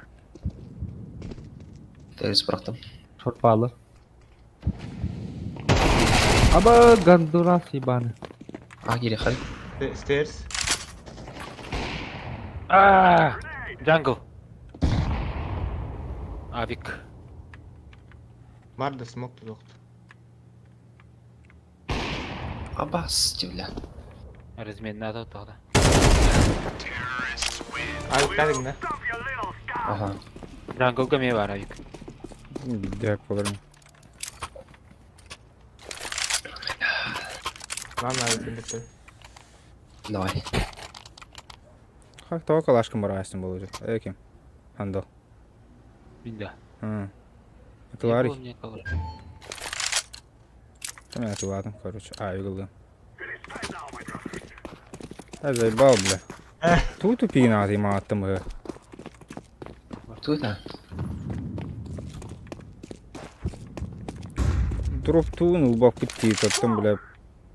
Terörist bıraktım. Шорт паалы. Аба гандурас ебаный. А geri hadi. Stairs. Аа! Jungle. Авик. Марда смок тудохт. Абас бля. Размен надо тогда. Ай, кадың да. Stop your little scout. Aha. Jungle ме бар авик. Бидек болар. Ладно, ай, кендекте. Давай. Хак того калашкым бар астын болу. Эким. Хандал. Минда. Хм. Атылари. Не было. Там я атыладым, короче. А, югылды. Я заебал, бля. Ту тупи надо им аттым. Кто это? Дроп туун улбак битти, тоттым, бля.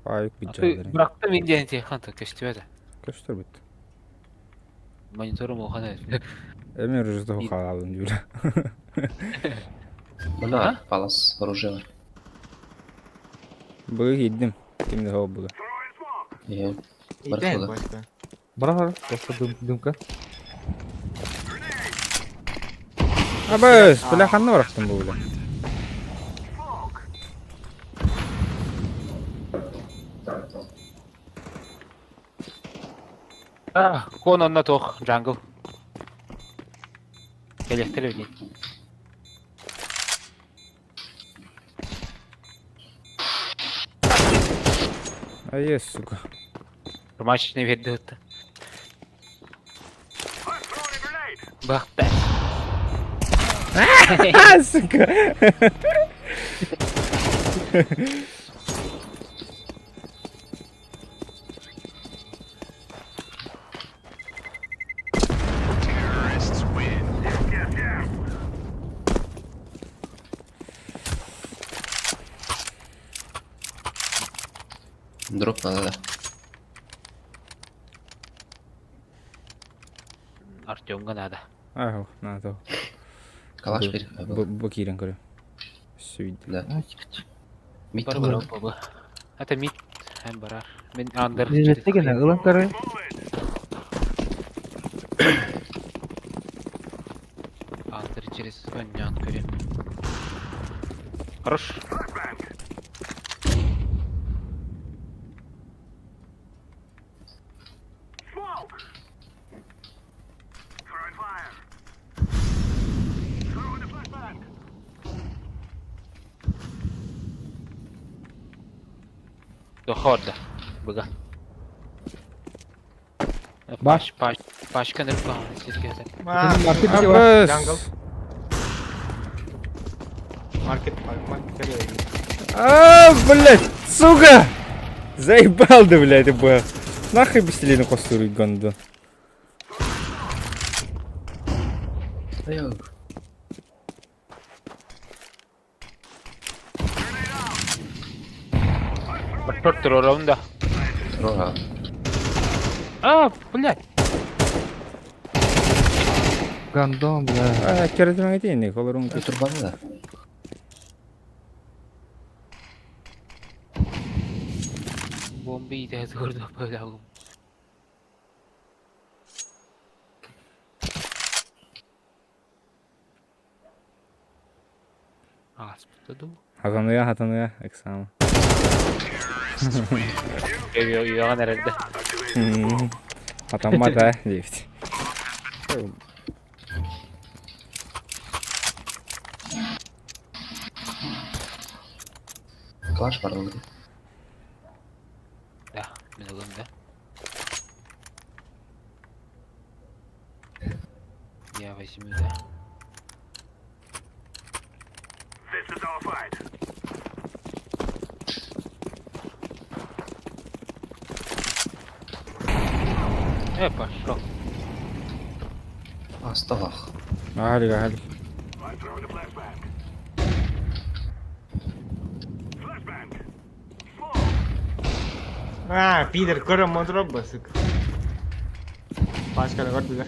Айык Ты бит быракты мен диэн тихан то көстүбөдө. Көстөр бит. Мониторум улахан. Эми уже хаалым бля. Мына палас оружие var. Быгы кийдим. Кимде хоо буга. Throwing smoke. Ee, Итен Барахлы. башка. Бара просто дым, дымка. Абыс, бля ханна барактым бу бля. Smoke. А, кон онна тох jungle. Келехтер бит. А е, сука. Ромашечный берди өттө. I'm throwing a grenade. Бакта. А, сука. Yes, yes. Дроп надо, да. Артемга надо. Ах, надо. Калаш бер. Бу киирен көрө. Сүйд. Да. Мид Бар бар. бар бу. Это мид hem барар. Мен андер. Нежеттеген, ылын көрі. Через онньоон көрүм. Хорош. Дохорда. Быга. Баш. Баш, башка нырып сирге. Маркет бите бар. Jungle. Маркет, маркет. А, блядь, сука! Заебал да, блядь, это Нахуй быстрее костуру гонду. Башкор туруорабын да. Туруора. А, блядь. Гандон, бля. А, керетимеге тиийник, олорун Турбаны да. Бомба иитэ туурда бөлөгүм. Ааспыта дуу. Хатаныя, хатаныя, экзамен. Үөҕэн эрэрдэ. Хатаммат аа, диэбит. Калаш бар ылгы. Да, мин ылым да. Я возьму, да. This is our fight. Пошел. Асталах. Аһалик, аһалик. I'm throwing a flashbang. Flashbang. А, пидор, көрө монтроп басык. Пашканы көрдүлэр.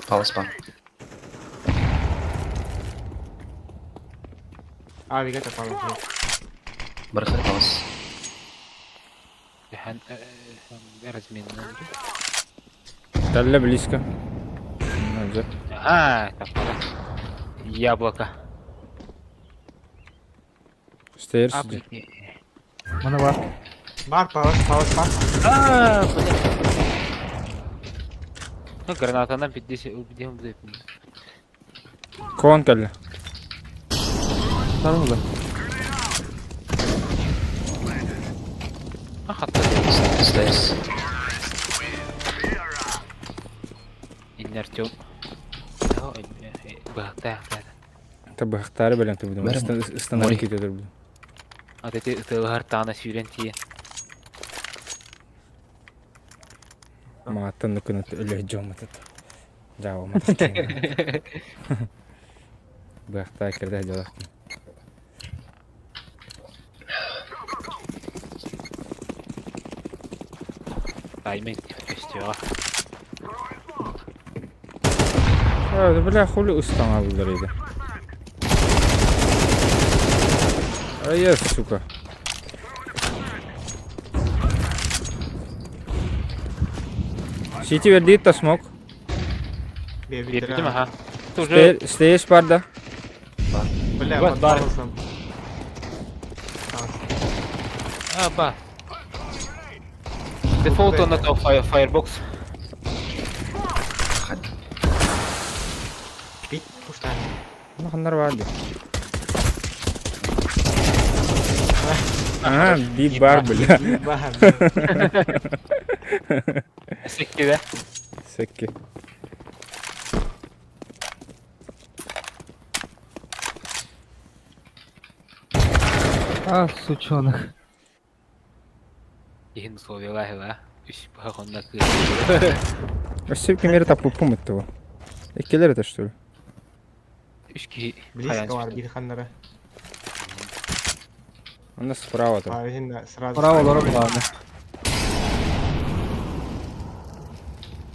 Палас бар. А, бигете палас. Бархар палас. Размен. Далее близко. А, так, Яблоко. Стейр А, сидит. блин. Мана бар. Бар, палас, палас, бар. А, блин. Ну, граната нам 50 убедим, блин. Кон кэллэ. Второго. А, хатта. Стейрс. Иннер Артем. Бахта, Табахтары белән түбүдүм. Бәрі Ыстанар Мори. китер бу. А ты тылгар тана сүйрен тие. Мааттан күнө өлө жоматат. Жао матат. Бахта кирде жолак. Таймен көстүөҕэ. А, бля, хули ыстана булдар иде. Ай, я, сука. Сити вердит та смок. Биэрбитим аха. Уже Стейш бар да. Бля, Бар, под бар. паласом. А, ба. Дефолт он это Firebox. Хат. Бит, пуштан. Ну, ханнар бар ди. А, бит бар, бля. Бар. Секки да. Секки. А, сучонок. Иһин условиялаах Үс баҕонна кыыс. Өссө кемери таппыппым этого. Эккелер это что ли? Үс киһи Близко бар, бит ханнара. У нас справа там. А, син сразу. Право, лора, главное.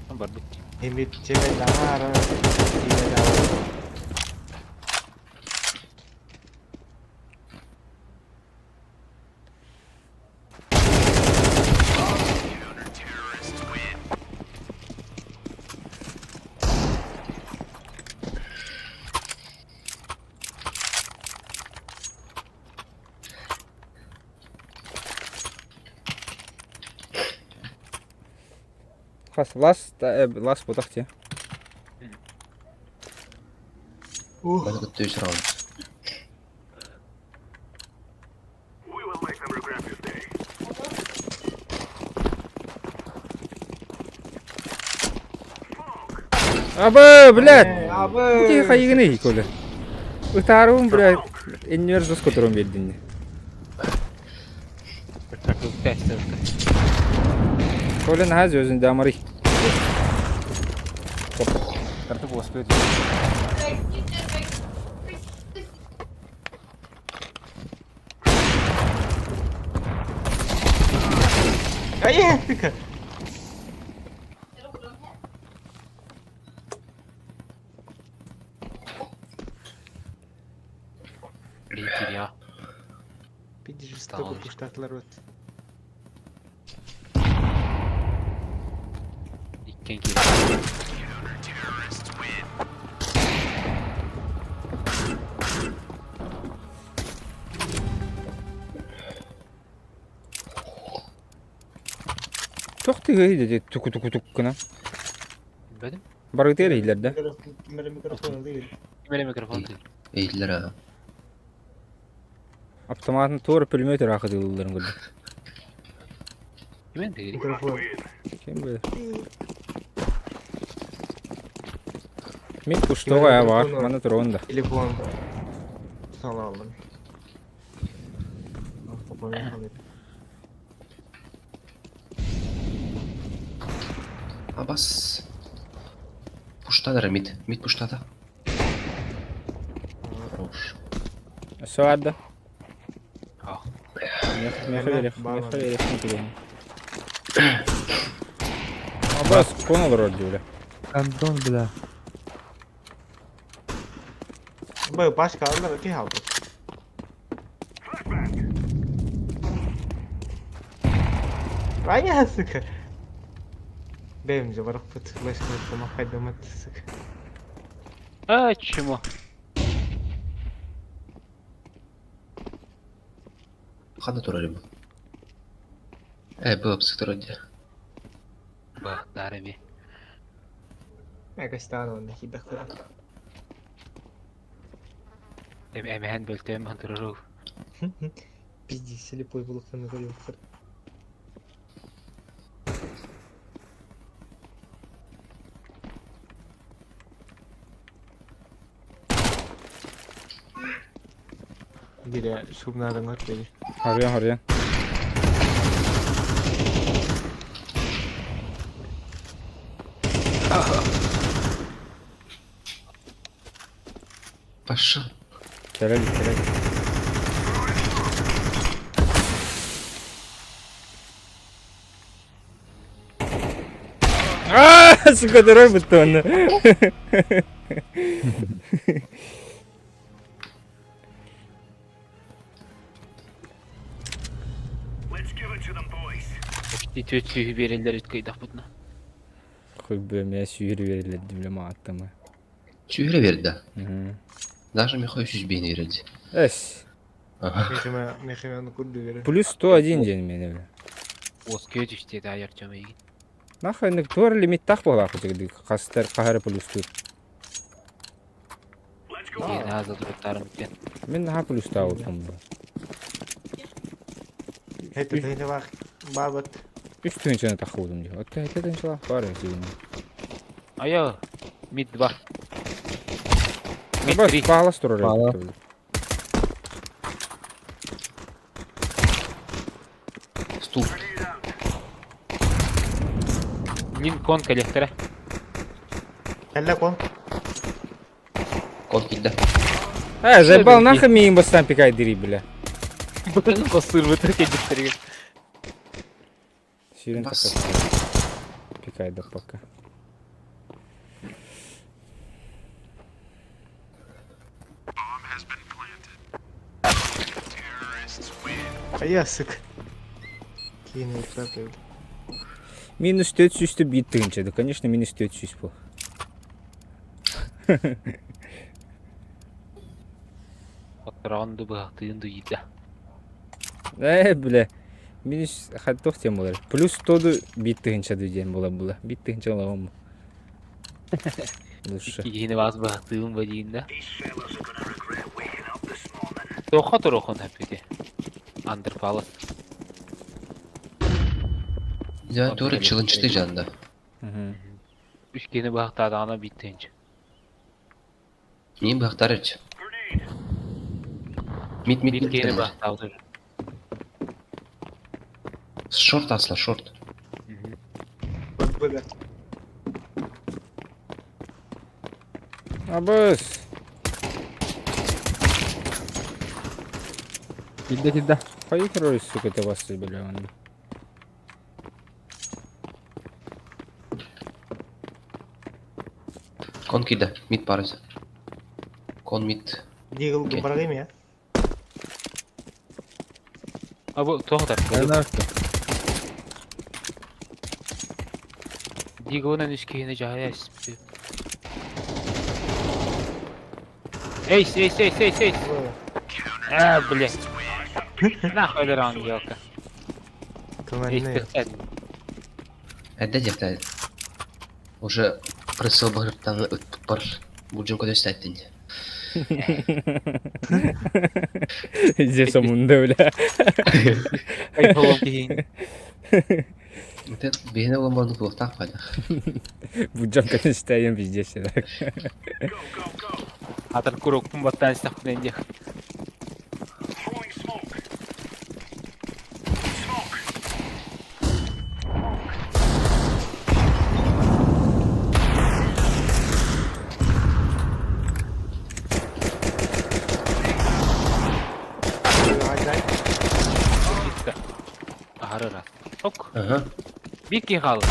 Барбыт. Эми тебе дара. Тебе дара. Хас лас лас бутах те. Бары кытта үс раунд. We will make them regret this day. Абы, блядь! Бу хайыгыный, Коля? Ытаарыбын, блядь, иннибэр жестко туран биэрдинни. Коля наһаа звездный дамарый. Карту успеет. Ай, Биир Пиди жестоко пуштатлар вот. Иккен киирэн. Туох тыгый дии туку-туку-тук гына. Билбэтим. Барыгытыгар иһиллэр да? Ким эрэ микрофон тыыр. Иһиллэр аа. Автоматын туора пулемет ыраах ытыылларын көрдүм. Кимэн тыырый? Микрофон. Ким билэр? Мин пуштоҕа баар, манна турабын да. Телефон. Салалым. Абас. Пуштада эрэ мид. Мид пуштада. Хорош. Өссө баар да? Ах. Миэхэ биэриэх, миэхэ биэриэх киһи. Абас, кон олорор дии бля. Антон, бля. Б, пачка алла, киһи албыт. Аня, сука. Бэйэм дьэ барахпыт, флешканы хайдамат, сука. А, чему? Ханна турар бу? Э, бу ыпсык дии. Бахтар эми. Экостан онно киирдэхтэрэ. Эмэһэн бөлтөм хантырыру. Пиздец, слепой был на горелках. Бире шубнадан көрбөйү. Харыйан харыйан. Пошел. Кэлэ кэлэ. Аа, сука, дорой бутты онно. Let's give it to them, boys. Почти түөрт сүүһү биэрэллэр үт кыйдахпытына. Хуй бы меня сүүр берилерди биле мааттамы. Сүүрэ берді. Даже Михай үс бейін берілді. Эс. Ага. Мехиме мехиме курду бере. Плюс 101 диэн мені бile. Уоскуйа түстэ таайар Артем эйигин. Нахуй туор лимит тах буолаах дьигди хастар хахары плюс тур. Let's go. Диэн ааза туруттарым диэн. Мен наха плюс таабыппын бу. Это ты бак бабат. Үс тыһыынчаны таххыбытым дии. Отто эти тыһыынчалаах баар эти. Айо, мид 2. Мид Бас 3. паалас турар Паала. эбит. Стул. Линкон коллектора. Кэллэ кон. Кон килді. Э, заебал нахуй миин бастан пикай дири бля. Бутын косыр бытыр кедиктерге. Сирен Бас. такая. Пикай да пока. Ая, сука. Кийин ыртап Минус 400 бит тыһыынча. Да, конечно, минус 400 был. Оттораҕын ду быһахтыын ду иитэ. Э, бля. Минус хаттох диэн буолар. Плюс тоду биир тыһыынча дуу диэн буолар була. Биир тыһыынча олоҕум. Лучше. Киһини баас баһтыым ба диин да. Туохха туруохун эппити? Андерпалас. Дьэ, туора челленджты жанда. Үс киһини баһтаатаҕына биир тыһыынча. Мин быһахтар эч. Мит мит Биир мит. киһини баһтаабыт. Шорт асла, шорт. Б. Абыс. Килдэ килдэ. Хайы террорист сука ты вас бля он. Кон кида, мид парыз. Кон мид. Дигл Окей. барагым я. А бу туох да. Дигонан үс киһини дьаһайа испит. Эйс, эйс, эйс, эйс, эйс. А, блядь. Нахуй өлөр елка. Командный. Әдді депті. Уже прысыл бағырыптан өтіп бар. Бұл жөн көдес әттін. Здесь мунда бля. Это бейіне olan барды бұлықтақ қайда. Буджам конечно пиздец. Атыр курокпун баттан истахпын диэх. Throwing smoke. Smoke. Китта. Аһарыра. Ок. Ага. Биир киһи хаалла.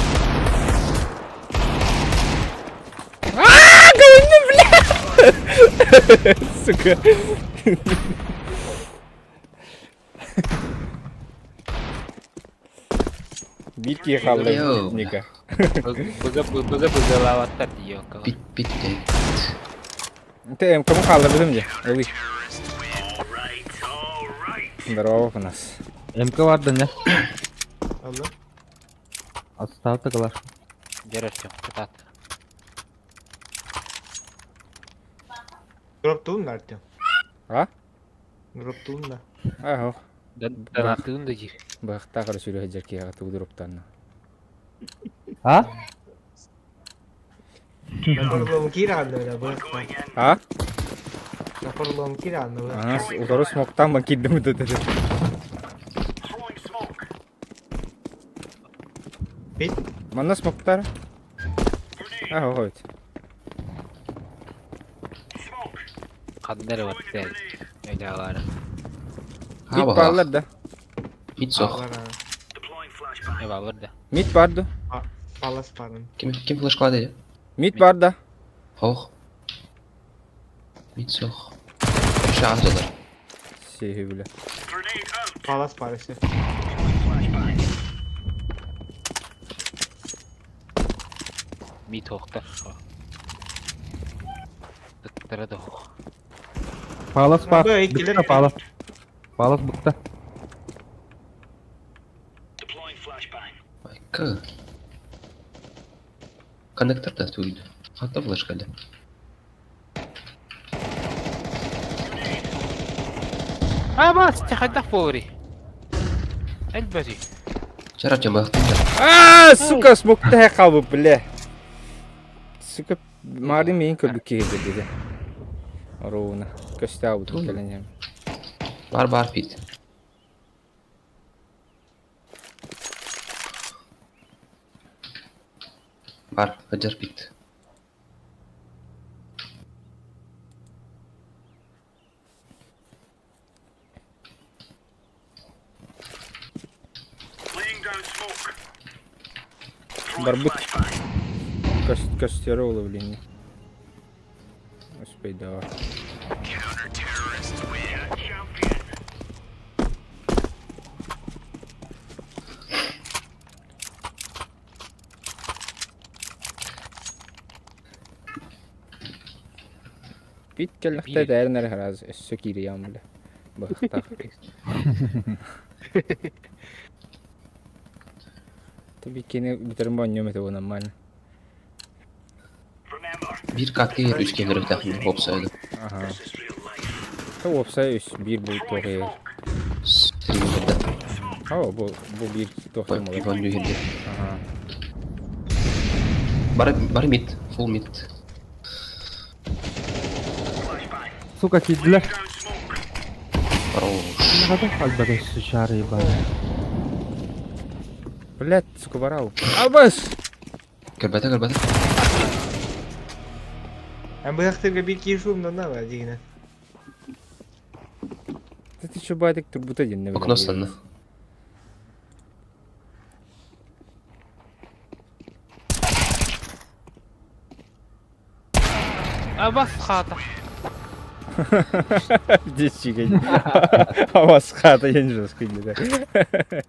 Сука. Битки халлы Йоу. Ника. Быга быга быгалаабаттар дии елка. Бит бит де. Ты кому халлы будем же? Ой, All right, all right. здорово у нас. МК барды не? Алло. Отставка калаш. Деревчем кытаат. Дроп туун да Артем. А? Дроп туун да. Ага. Донаттыын да диир. Бахта кара сүрө хаджар ки ага тугдуруптан. А? Напорлом кира анны бля. А? Напорлом кира анны бля. Ана утары смоктан ба киддим деді. Throwing smoke. Бит. Манна смоктар. Ага, хойт. Smoke. Ханна эрэ баттаа. Өйдөөлөөрө. Мид баалар да. Мид соқ. Deploying flashbang. Эбалар да. Мид барды. Палас барын. Ким ким флешка деді? Мид бар да. Хоқ. Мид соқ. Шағыз олар. Сехи бля. Grenade out. Палас барысы. Throwing flashbang. Мид хоқтар. Ыттара да хох. Палас бар. Б, иккилер. Быкта палас. Палас быкта. Deploying flashbang. Айка. Коннектор да туйды. Хатта флешка да. А бас, тахадах поври. Элбэти. Жара жамақ да. А, сука, смокта калбы бля. Сука, мары мен көбүк киһи деді. Ровно. Көстә бу Туй. кәләнем. Бар бар пит. Бар, хаджар пит. Laying down smoke. Throwing Барбут. flashbang. Көс көстері олы блин. Успей да. Counter-terrorists win. Champion. Бит кәләхтә дәрнәр хараз өссө кириям бля. Бахта. Тобиккини бүтэрин бонньуом этэ нормально. Биир катка иһэр үс киһи өлөрүөхтээхпин уопсайда. Аха. Та уопсай үс биир бу туох иһэр. Стрим да. Оо, бу биир туох Иван иһирде. Аха. Бары бары мид, full мид. Сука, киирдилэр. Хорош. Хата халбата сучары ебаный. Блядь, сука, барау. Абас! Көрбөтө көрбөтө. Эн быһахтырга биир киһи шумнана ба дигинен. Ты чё бадик турбута динне. Окно станна. Абас хата. Здесь чига. Абас хата я не жестко не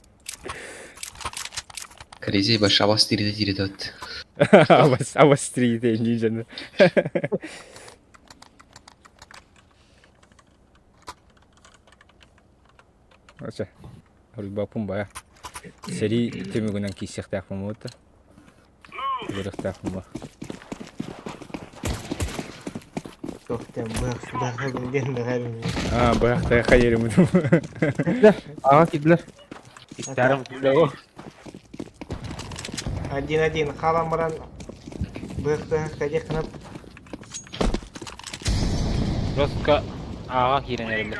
Крейзи большая абас тириде тириде өт. Абас абас тириде не жана. Ача. Рыбапым бая. Сери төмөгүнөн киисиэхтээхпин буолта. Көрөхтээхпин ба. Тохтем быһах быһах диэн быһах. Аа, быһахтаа хайырым. Аға киирдилэр. Иттарым күллэ Один-один халан баран быһах быһах кадех кынап Жестко ага киирэн эрэллэр.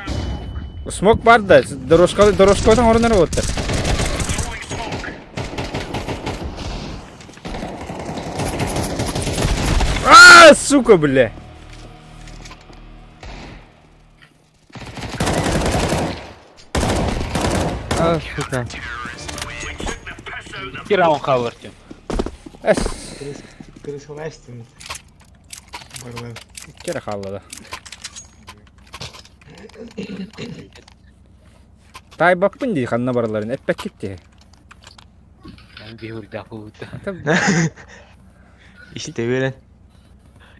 Смок бар да, дорожка дорожкадан орунар болуттар. А, сука, бля. А, сука. Икки раунд хаалар Артем. Эс. крысылаштым. Барлар. Кere хаалла да. Тайбаппын дии ханна бараларын эппэк китти. Мен биһурдаах буолбута. İşte böyle.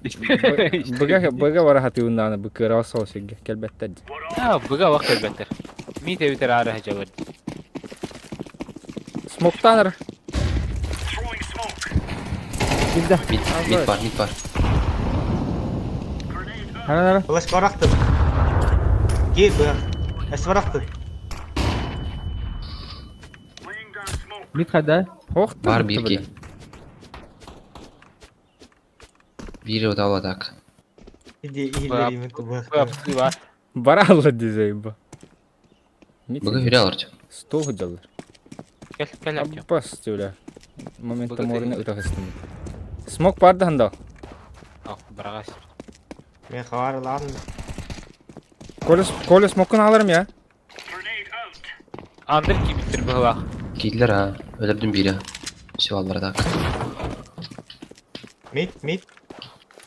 Быга быга бара хатыыннааны бу кыра сол сирге келбеттер. Аа, быга вак келбеттер. Ми тебитер аара хажабар. Смоктаныр. Киирдэ. Мид, мид бар, мид бар. Хара хара. Флеш барахтым. Кир быһах. Эс барахтым. Мид хайда. Хох. Бар бир ки. Бири отаула так. Иди иһиллериимин быһах. Быга бар. Бара алла дизайба. Быга хүрэ алар. Стол хыдалар. Кел, кел Артем. Аббас тюля. Моментом Быга орны ытахыстым. Смок бар да ханда. Ах, барагас. Мен хабар лан. Коля Коля смокун аларым я. Андыр кибиттер быгылах. Киирдилер а. Өлөрдүм бири. Все алар так. Мид мид.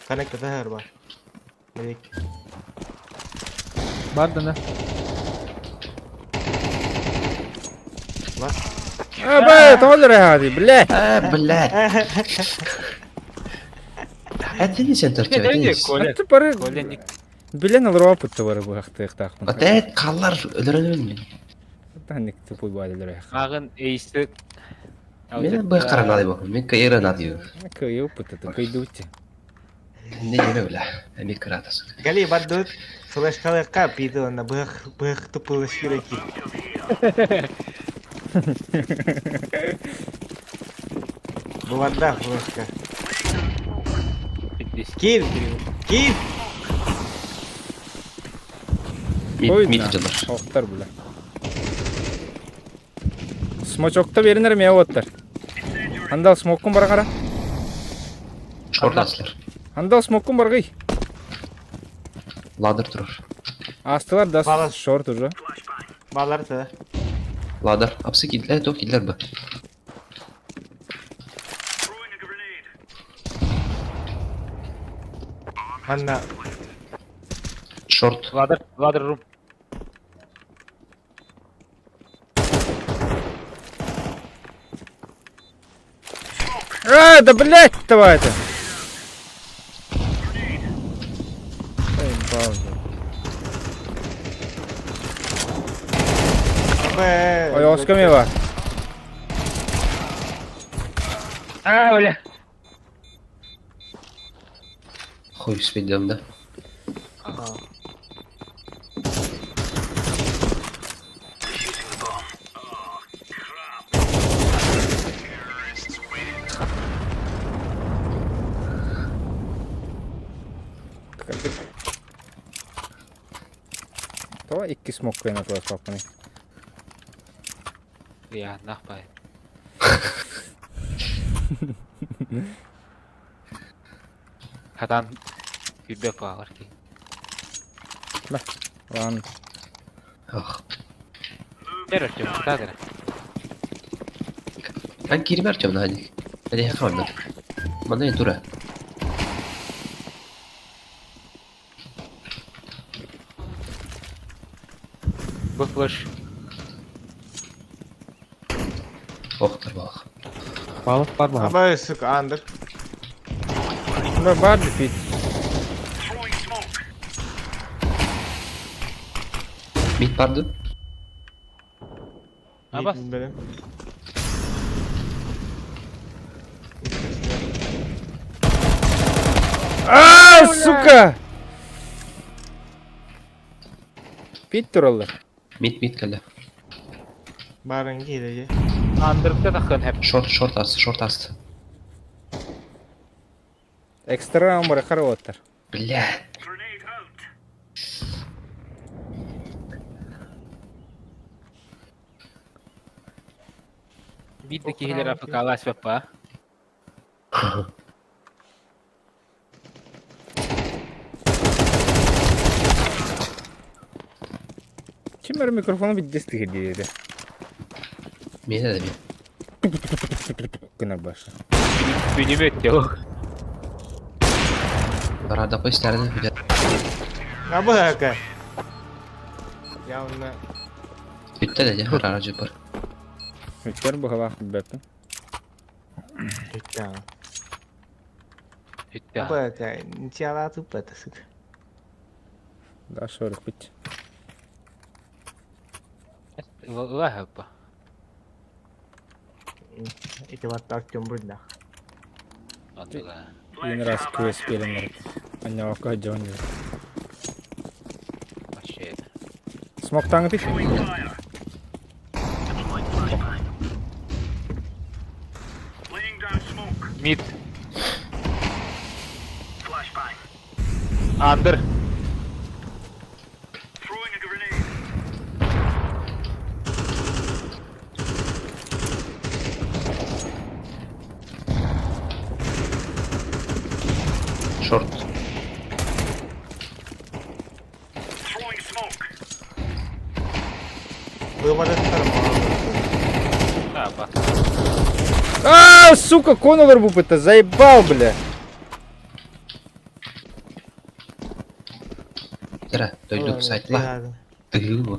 Коннектор тахар бар. Мидик. Бар да не. Лас. Аба, толер хади, бля. А, блядь. Это не центр, это не. Коля. Атты бары Коля ник. билен алыр опытты бары бу хактыктакпын. Ата қаллар өлөрөнүм. Таник тупой балелер. Агын эйси. Мен бу каранады бу. Мен кайра надию. Кый опытты, кыйдути. Не еме бля. Эми каратасы. Гали бардут. Флеш халыка пиди онна быһах быһах тупылы ширеки. Буварда флешка. Кир! Кир! Мид мид жылар. Охтар бля. Смочокта беринер ме оттар. Андал смоккун бар кара. Шордаслар. Андал смоккун бар гый. Ладыр турар. Астылар да Балас. шорт уже. Балар да. Ладыр. Апсы кидлер, ток кидлер бу. Анна Шорт. Ладыр, ладыр рум. А, да блять, давай это. Эй, пауза. Б. Ой, осками бар. А, бля. Хуй спидем, да? Тоҕо икки смок кыайан атыласпаппыный? Ыйааннаах баай. Хатан күүрбэт баалар киһи. Ладно. Ах. Дэр Артем, кытаат эрэ. Эн киирбэ Артем наадик. Эдиһэ хаалла. Манна тура. Бу флеш. Охтор балах. Балык бар баҕар. Абай, сука, андер. Бля, бар бит. Мид барды. Абас. Билбэтим. А, сука! Пит тураллар. Мид мид кэллэ. Барын киирэ Андырыкта таххан хэп. Шорт шорт аст, шорт аст. Экстра амбары харабаттар. Бля. Биир да киһилэр АФК-лаах папа. Ким эрэ микрофону биддес тиһирдиир Миэнэ да мин. гынар баша. Бүлүмөт yok. Барада постарны бля. Абай, Явно. Бүттэ да дьэ харара дьыбар. Үттэр быһалаах билбэппин. Бүттэ. Бүттэ. Абай, ничья тупо сука. Да, шорох бит. Ыла Ити батта Артем бурда. Андыга. Один раз квест пелен Аннявакка дьон. Вообще. Смок таңы пит. Мид. Андер. Шорт. Выводаттар Аба. А, сука, конолар бупыта, заебал, бля. Тара, дойду сайтла. Тыгы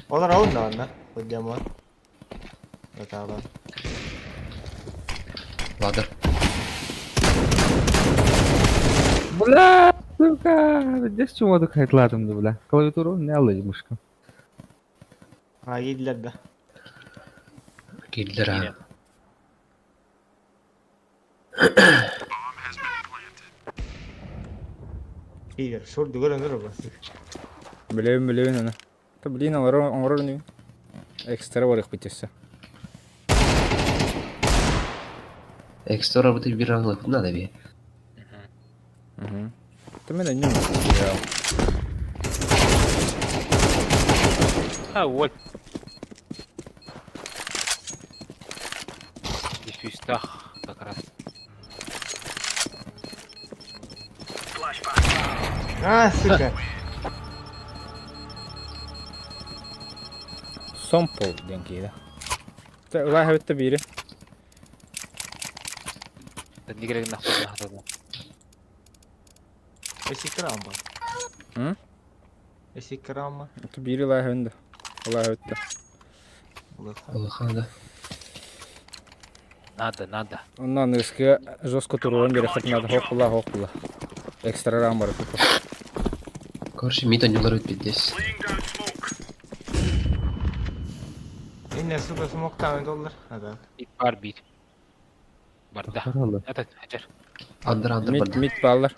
Олар аун да, Поддема. Готово. Ладер. Бля, сука, здесь чумадык хайтлатым да, бля. Клавиатуру не алый мышка. А, едилер да. Киллер а. Игорь, шор дугар өнөр ба. Билебин, билебин аны. Та блин, алар оңорор не. Экстра барых битесе. Экстра работать бир аңлап надо би. Угу. Та мене не. А, вот. Дефюстах как раз. А, сука. Сомпол диэн киирэ. Та ылаа эбитте биири. Нигерегин нахуй. Эсикрама. М? Эсикрама. Та биири ылаа эбинде. Ылаа эбитте. Улахан да. Надо, надо. Оннан ыскы жестко туруон бере надо хокула хокула. Экстра рам бар тупо. Короче, мид онюлар өтпет здесь. Инне сука смоктаан доллар. А так. Бит бар бит. Барда. Тохтор Этот, хачар. Андыр андыр Мид барда. мид бааллар.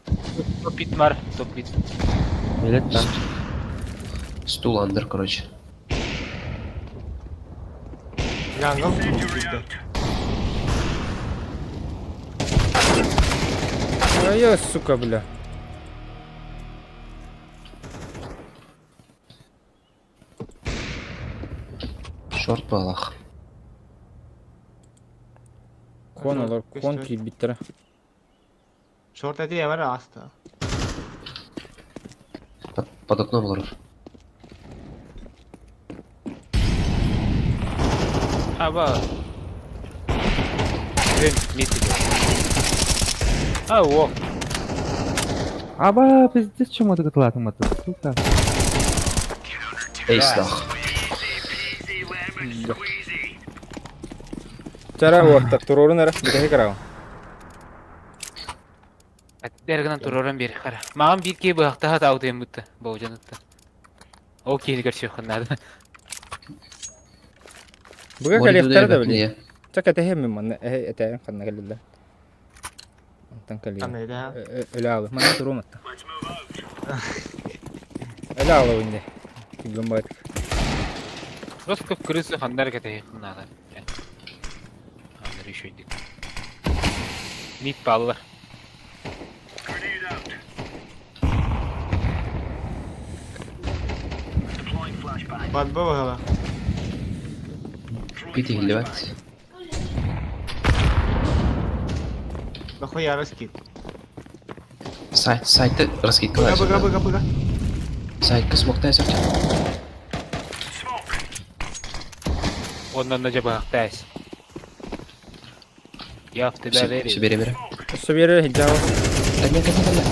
Топ бит бар, топ бит. Билет да. Стул андыр, короче. Янгыл. Incendiary out. А я, сука, бля. Шорт балах. Кон олар, кон киирбиттэрэ. Шорт эти ямар аста. Под, под окном олорор. Аба. Крым, мид идет. А, о, Аба, пиздец, чем это катлатым это, сука. Эйс нах. Easy lemon squeezy. Чара уоттар туруорун эрэ, бүтэһик раунд. Бергынан туророн бери хара. Маған бир кей быхтаха таудайым бутта. Боужанытта. Ол кейini көрсө надо. Буга Мори кэлиэхтэрэ да дудайбат били. не. Ча кэтэһиэм мин манна эһэ этэйэн ханна кэллилэр. Онтон кэлиэ. Аны да. Өлө аалы. Манна туруом атта. Let's move out. Өлө аалы инде. Күгөн байтык. Просто крысы хандар кетехин надо. Андар еще идик. Мид баллар. Grenade out. Deploying flashbang. Бадба багала. Throwing Бит flashbang. иһиллибэт. Нахуя раскид. Сайт, сайты раскидка Быга быга быга быга. Сайтка смоктай сапча. Smoke. Оннан да жабахтайс. Я в тебя Все верю. бере бере. Өссө биэрэр хиджаба. Да нет, нет, нет, нет.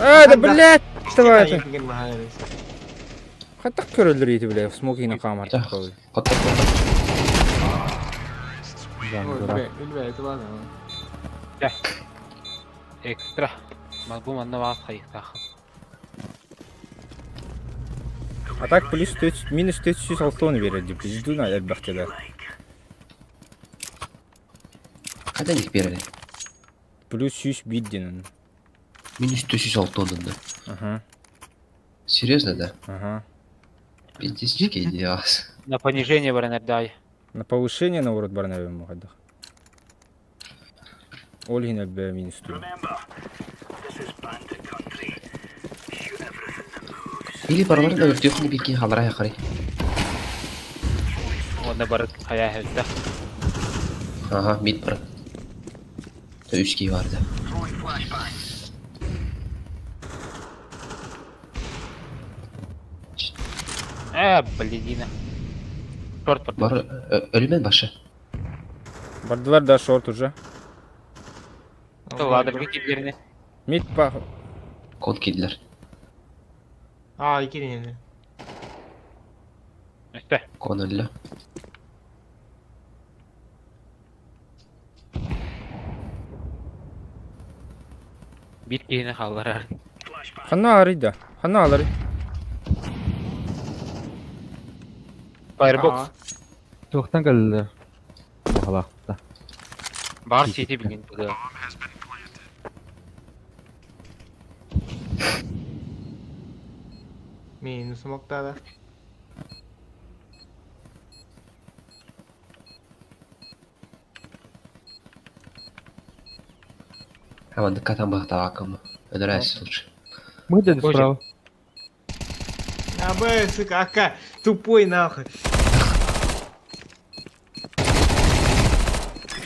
А, да блядь! Давай это. Ген махалес. Хаттак көрөлөр ити бля, смокина камар. Да. Котто котто. Дурак. Үлбе это ладно. Экстра. Могу манна вас хайхтах. А так плюс 4, минус 406 берер деп пизду на элбэхтелер. Қайдан их берели? Плюс 101 ден. Минус 406 онда. Ага, Серьезно, да? ага. Пиздечки идиас. На понижение баранардай. На повышение наоборот барнабем мухадах. Ольгин элбэ минус 4. Remember, this is bandit country. Shoot everything that moves. Или баралар да өртүөхүн бирки халара яхары. Онна бар хая хелта. Ага, мид бар. Үч кий барды. Throwing flashbang. А, блядина. Шорт бар. Бар өлүмөн башы. Бардылар да шорт уже. Ладер киплерine. Мид па Кон кийдилер. А, икини. Өстө. Кон өллө. Бир кейini халлар. Flashbang. ханна арыйда. Ханна алары. Firebox. Туохтан кэллилэр. Бахалаахта. Бар сети билген бу. Мин смокта да. Амандык катан бахтаакым. Өдөрәс лучше. Мы дядя Боже. справа. А б, сука, ака, тупой нахуй.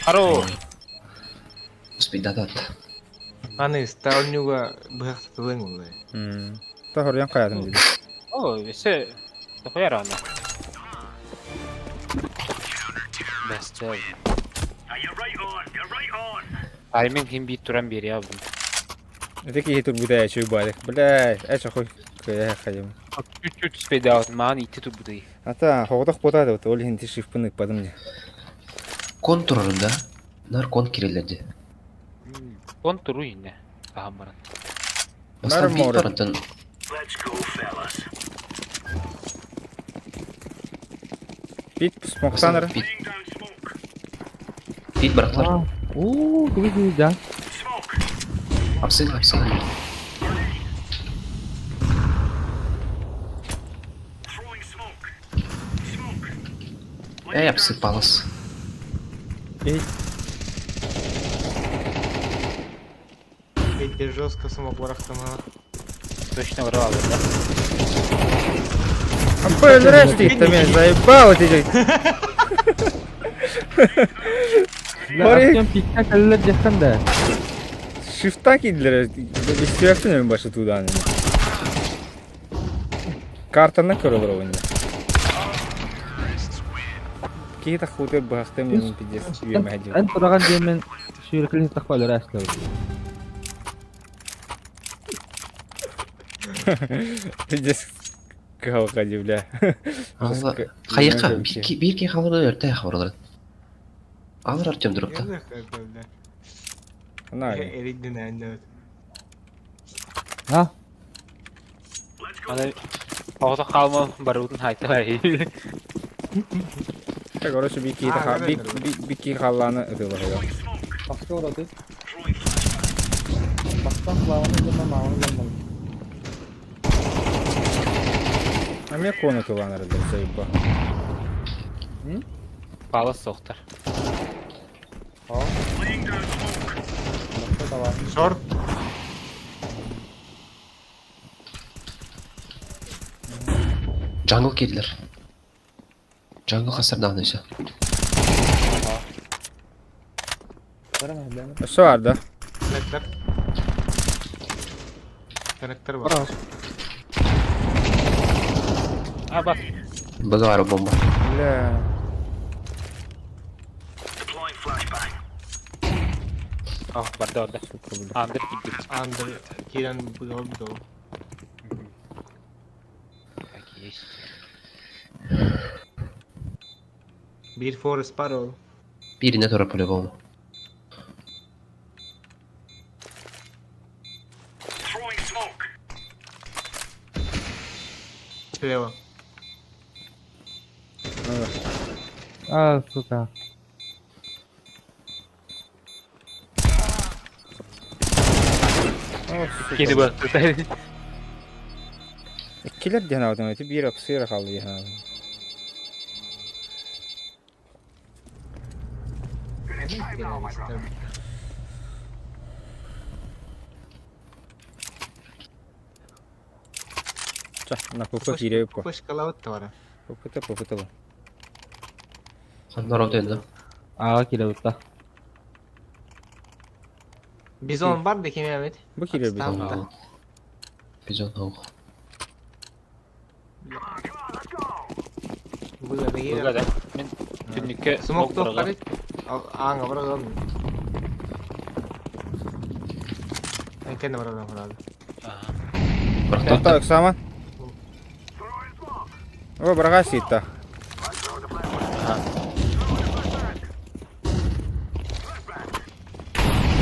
Харо. Успейдатат. Аны сталнюга быхтылың улы. Мм. Та хорьян каятым диди. О, өсө. Тохуяр ана. Бәстә. Now you're right on. You're right on. Аймин ким бит туран бери алдым. Это кихи турбута чуй бадык. Бля, эч хуй. Кая хайым. Чуть-чуть спедаут, маған ити турбудай. Ата хоғдох ботады вот Ольгин тишив пынык падым. Кон турарында. Нар кон кирелерди. Кон туру инне. Тахам баран. Бастан бит море. барантан Let's go, fellas. Пит смоктан эрэ. Пит. Пит бырахтылар. Уу, тугу дии да. Апсы, апсы. Эй, апсы, палас. Эй, Эти жестко самоборахтама. Точно вырвало, да? Блин, ты там меня заебал эти. Бля, Артем пикка кэллэр диэхтэн да. Шифта кидлер, истиэхтин башы туда. Картаны көрөлөр ойында. Киһи таххутыр быһахтым мен пиздец үөмэһэ Эн тураҕан диэммин сүүрэкэлин тахпа өлөр ааслабыт. Пиздец кыһалҕа дии бля. Хайыха, биир киһи хаалар өртөөх хабарлар. Алар Артем дурупта. А? Аны оҕото хаалма барыбытын хайта Короче, бики халлааны ытылаһыга. Баска ураты. Бастан плаваны жаман, маваны жаман. А мне кон ытыланар да заеба. Палас соқтар. Шорт. Джангл кирлер. Джангл хасардаан өсө. Что бар да? Коннектор. Коннектор бар. А, бас. Быгара бомба. Бля. А, барда барда. Андер киддик. Андер кирен был был. Так, есть. Бир форест парол. Бирине тура по-любому. Слева. А, сука. Киди бар. Килер диэн аҕытым эти биир апсыра хаалла диэн аҕытым. Ча, на ПП киирэ по. Пышкалабыт бара. ППТ ППТ бу. Ханнар да. Ага, кире бутта. Бизон бар да ким эмит? Бу киирэ бит. Бизон аух. Было Быга да. Мен түннүккэ Смок тоқ қарит. Аңа бар адам. Әнкен бар адам құрады. Тоқта, Оксама. О, браға ситта.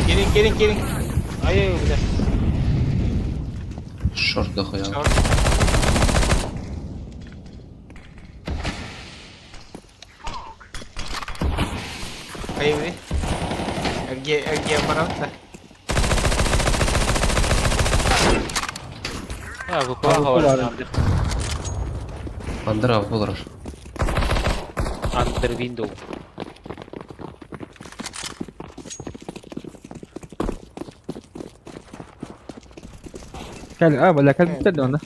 Келин, келин, келин. Ай, бля. Шорт дохуя. Шорт. Хайбри. Эрге, эрге барабыт да. А, бу кова Андер. Андер ав болар. Андер window. Кэл, а, бля, кэл битте оны.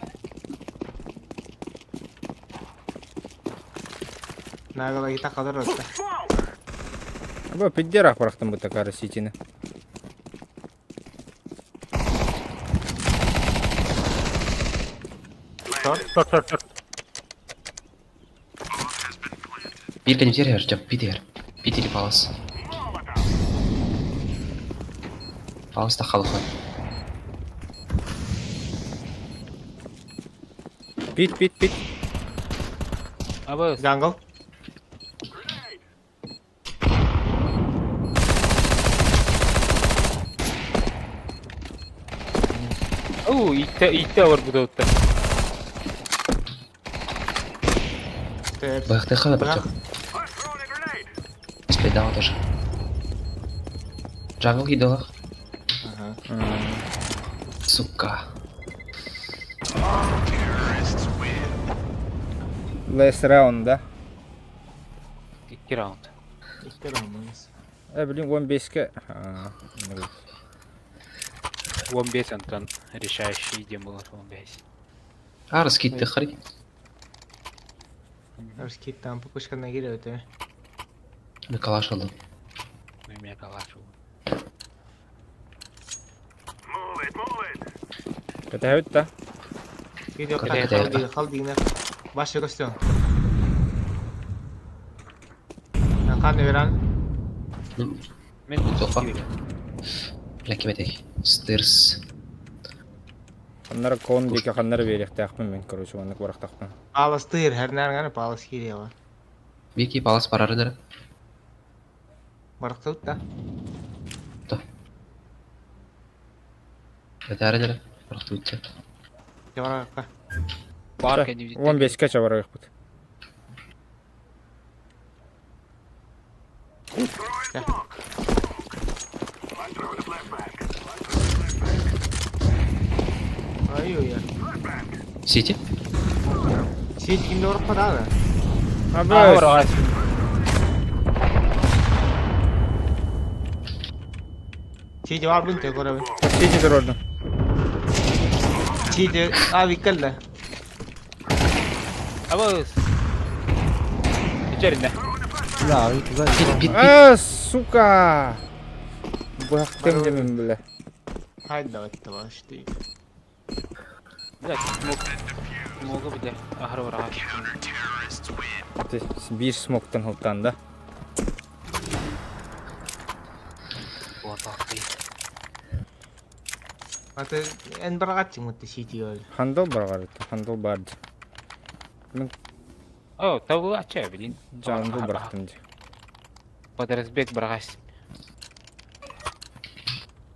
Нагала гита кадар отта. Бу пиддер апарахтым бу такара ситини. Шорт. Шорт, шорт, шорт. Бир кенем жер жап битер. Битери палас. Палас та халыхан. Пит, пит, пит. Аба, Джангл. Оу, итте, итте бар бу да. Төрт. Бахты хала бар жап. Айдаҕа тоже. Jungle киирдилэр. Ага. Сука. Last round, да? Икки раунд. Икки раунд. Э, блин, 15-ке. 15 онтон решающий диэн буолар 15. Аарыс киирдэ хari. Арскиттан пупышкана киирэ Миколаш ыллым. Эмиэ калаш Кэтэһэбит да? Видео Кэтэһэ. хал дии, хал диинэ. Баш көстөн. Хан веран. Мен Тоха. Бля, ким этэй? Стырс. Ханнара кон диэки ханнара биэриэхтээхпин мин, короче, маннык барахтахпын. Палас тыр, хернер палас киириэҕэ. Вики палас барарын Барахтыбыт да. Этээрин эрэ. Барахтыбытча. Жабаракка. Бар кэннибит. 15-ке чабарыахпыт. Ай-ой. Сити? Сити кимде барып да. Абы! Сити бар бун те көрөбүн. Сити турордум. Сити а виккелле. Абыз. Ичеринде. Бля, туда Пит, пит, пит. А, сука! Бырахтым дэмин, бля. Хайда башты. Бля, смог. Смогу бля. Ахыр бараҕа. Биир смоктан хылтан да. Буотаахтый. Аты эн барагатчың мытты сити ол. Хандал барҕарыт, хандал барды. О, табылаачча блин. Жандыл бырахтым дии. Подразбек бараҕас.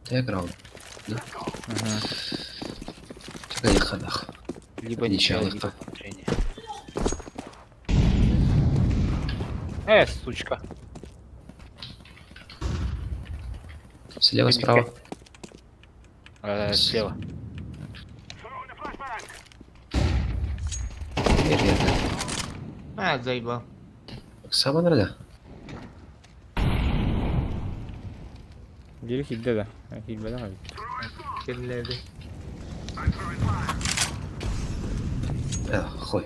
Так, раунд. Да? Чакай ханах. Либо Ничего, ничего, либо легко. поражение. Сучка. Слева, справа. Слева. Верно. А, заебал. Сама надо. Биир киирдэ да. Киирбэтэх эбит. Кемлерди. А, хуй.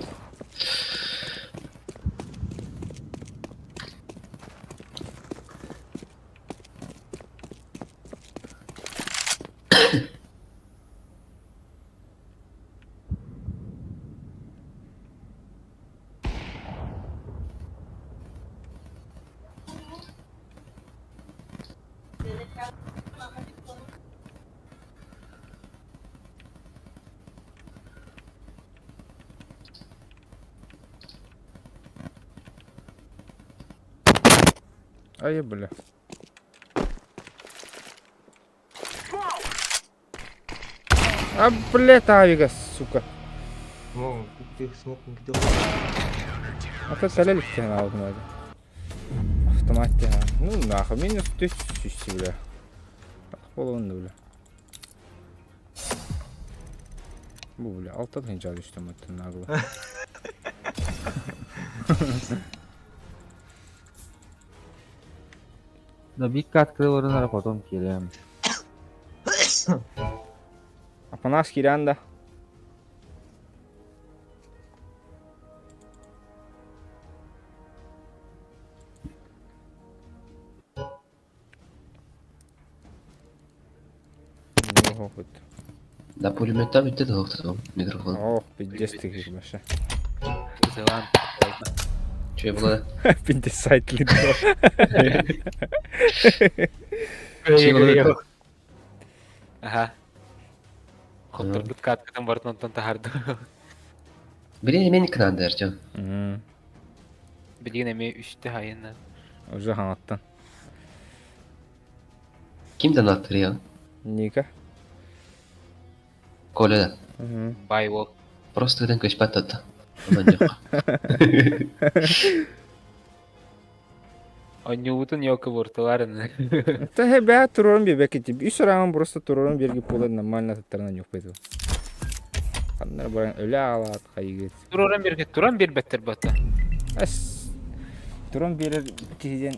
Ай, бля. А, бля, авига, сука. Мон, ты смог где. А то кэлэ иликтэн алдым это. Автомат Ну нахуй, минус 1000, бля. Болуун бля. Бу бля, алта тыһыынча түстүм оттон нагло. Да бикка открыл рынок, потом киирем. Апанас киирэн да. Ох, Да пулеметтан бүттэ да микрофон. Ох, пиздец ты вообще. Зеланд. Че было? Пиздец сайт лидо. Че было? Ага. Хотторбут каткатын бартын онтон таһарды. Блин, мен кынанды, Артем. Билигин эмиэ үстэ хайынан. Уже хаҥаттан. Ким донаттыр я? Ника. Коля да. Бай ол. Просто ыдан көспәт татты. Онан жоқ. Онньуубутун ёлка буортуларын. Та хэ бää турорун биэрбэккит. Үс раунд просто турорун биэрги буолан нормально таттарынан ньукпайты. Ханнар баран өлө аалаат хайыгыт. Туроран биэргэ туран биэрбэттэр бата. Ас туран биэрэр киһи диэн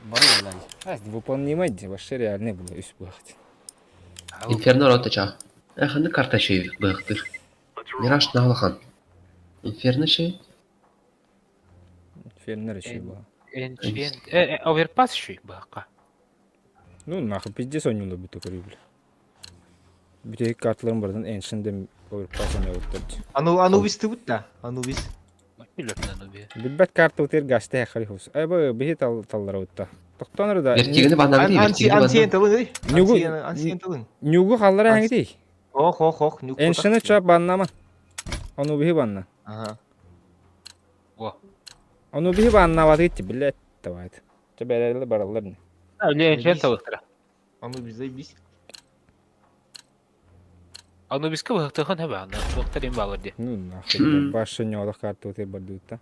бары буолан. Ас выполнимай дии вообще реальный было үс буолахт. Инферно рота чаа. Э, ханнык карта шей быһахтыр? Мираж наалахан. Инферно шей? Фермер еще была. Оверпас шүй быһахха. Ну нахуй пиздец ойнулар бүтө көрүү бile. Бүтэ карталарын бардан Ancient dem оверпас ойнабыттар. Ану Анубис тыбыт да. Анубис. Билбэт карта утер гасте хали хус. Ай бу биһи тал таллара утта. Тохтонор да. Вертигини баннагы Анси вертигини банна. ансиен тылың ый. Нюгу Ансиен тылың. Нюгу халлара хаңити. Ох ох ох нюк. Ancient'ı чап баннама. Ону биһи банна. Ага. Во. Ону биһи баннабат итти билет давайт. Ча бәрәле баралар не. Ленчен талыктыра. Анубис заебись. Анубиска быһахтыхан хэбэ ана туохтар им баалар ди. Ну нахуй башы ньола карта утер бардыта.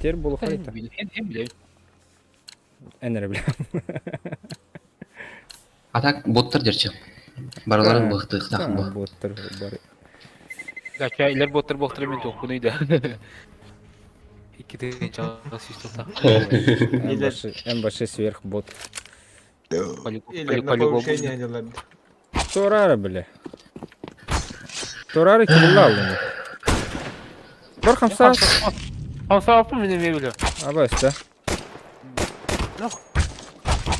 Тер булу хайта. Энере биле. А так боттар дерчи. Бараларын быһахтыахтаах бу. Боттар бар. Гача илер боттар боттар мен туохпунуй да. Икки тыгын чалас үстелта. Эн башы сверх бот. Или на повышение делали. Торара биле. Торара кибулла алыны. Бар хамса. Хамса аппын мен эме биле. Аба өстө.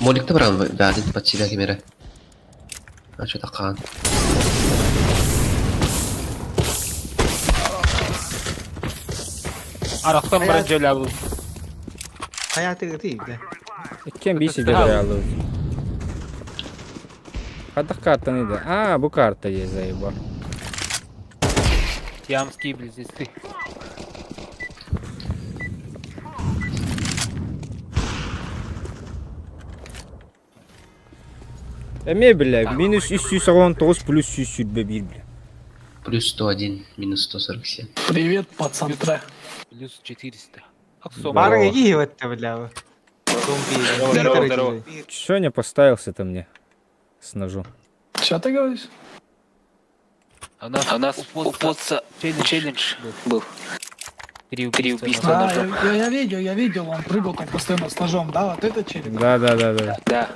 Моликті баран бәдін под себя кемере. А что тақан? Арахтан баран жөләбу. Hayatı değil de. Иккен бис иде алып. Хадах картаны иде. А, бу карта е заеба. Сиамские близнецы. Эме биле, минус 319 плюс 121 биле. Плюс 101, минус 147. Привет, пацантра. Плюс 400. Аксом. Барың эги хиватта бля. Здорово, здорово. Чё не поставился-то мне с ножом? Что ты говоришь? У нас у Потса челлендж был. Три убийства А, ножом. я видел, он прыгал там постоянно с ножом, да, вот это челик? Да, да, да, да. Да.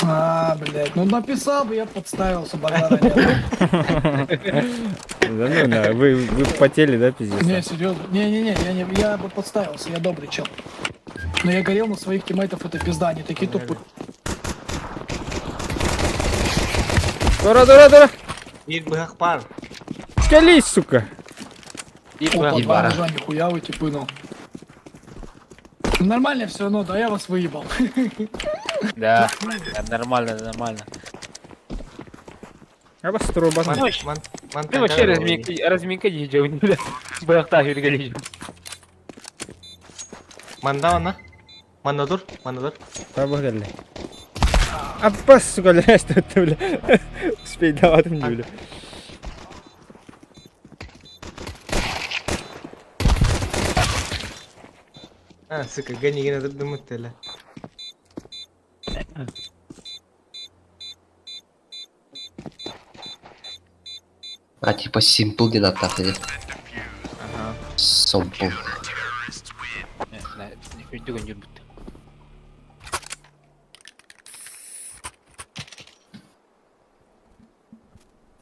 А, блядь, ну написал бы, я подставился, базара нет. Да ну на, вы потели, да, пиздец? Не, серьезно, не-не-не, я, не, я бы подставился, я добрый чел. Но я горел на своих тиммейтов, это пизда, они такие тупые. Дора, дора, дора! Bir bıhak бар. Колись, сука! Опа, И два бара. ножа, нихуя вы типы, ну. Нормально все равно, да, я вас выебал. Да. Нормально, нормально. А бас труба. Ман Ой. ман ман Мен вообще разминка, разминка жейжеуін. Бұяқта жүргелі Манда ана. Манда дур, манда дур. Таба келли. Аббас, сука, ләс tuttu бля. Успей даватым бля. А, сука, гони гene dur dumut tele. А типа симпл ден аттақ деді. Ага. Сомпл. Үрдүгін жүрбүт.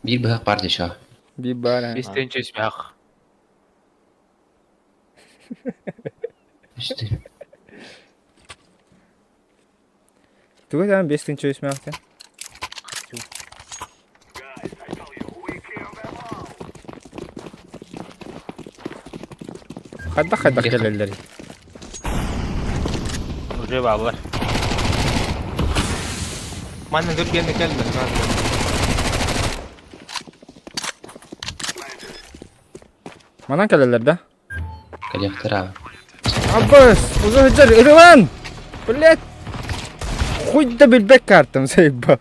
Bir быһах бар деші. Би бара. Бестен чөсмәк. Үсті. Туга там бестен чөйсмәктен. Хадда хадда келелер. Уже баллар. Манда dur gene gelme. Манан келелер да? Коллектора. Аббас, уже жар Ирван! Блять! Хуй да билбек картам заеба.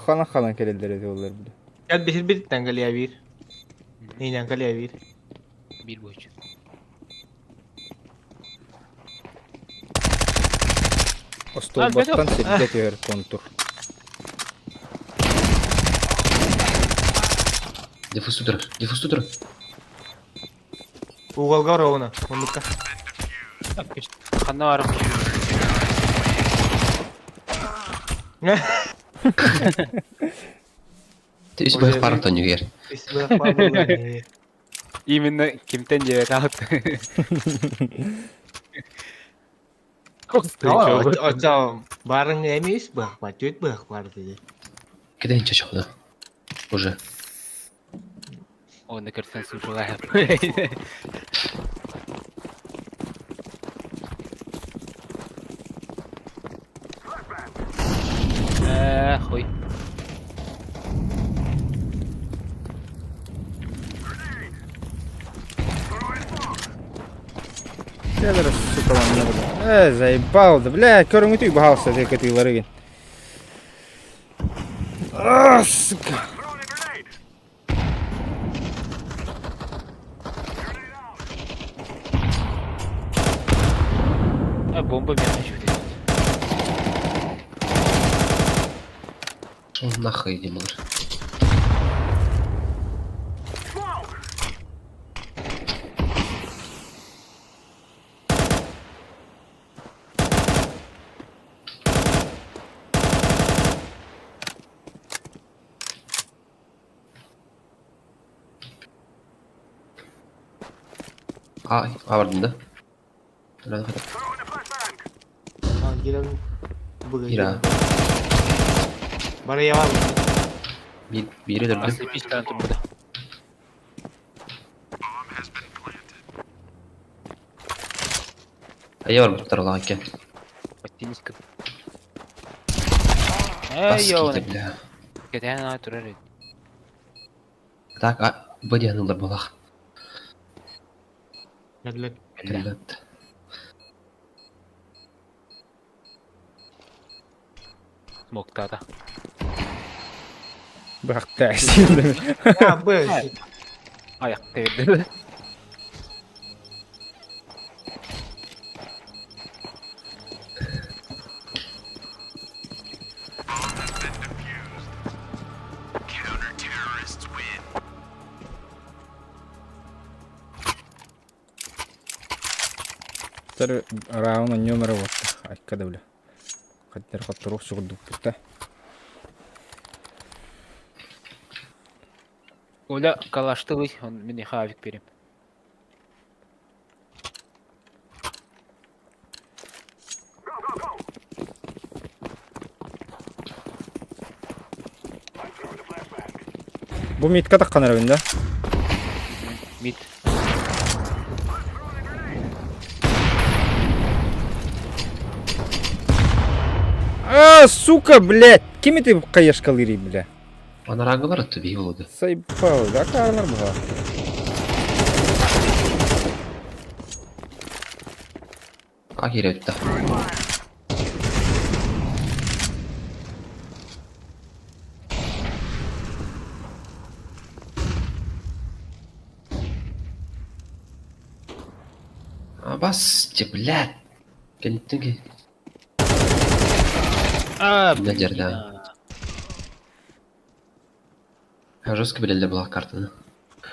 Хана хана келелер эти олар бля. Gel bir bir tane bir. Neyden kaleye bir. Bir бойчу. Остуолбаттан сиргэ түһэр контур. Диффуз тутар, диффуз тутар. Уголга ровно. Оннукка. Ханна барып? Ты үс быһах баар тонньугер. Үс быһах баар буолла. Именно кимтен диэбэт аҕыт. Оччо баарыҥ эми үс быһах бар, түөрт быһах бар диye. Кидэһин чочоҕуна. Уже. Оны көрсөн сушулаһып. Э, хуй. Келер, сука, вам не буду. Э, заебал, да, бля, көрүҥүтүй баһаалыста текетиилэригин. А, сука. А, бомба меня чуть. Шо нахуй иди, малыш. Ай, абардын да. Girelim. Bugün Ира. Bana yalan. Bir, bir өлөрдүм. Ослепить турбуда. Айа барбыттар улахан экен. Подтянись-ка. Бас Эй, ёбаный. киирдэ, бля. Кэтээн аа турар эбит. Так, а, Б диэн ылар буолах. Geldiler. Кэллэт. Смоктаата. Быһахта. Ya bu. Аяқ теберді. Тэр раунд номер вот. Айка да бля. Хаттер хатторух сугурдукпутта. Оля калаштылый, он мне хавик берем. Бу митка таккан эребин да? Мид. А, сука, блядь! Ким ити кайышкалыырый, бля? Анараагылар өттө биһи болуду. Сайбал, да каарлар буга. А киирэ өттө. А бас, те, блядь. Кэнниттэн ки. А, Бля, дерда. Жестко билэллэр была картаны.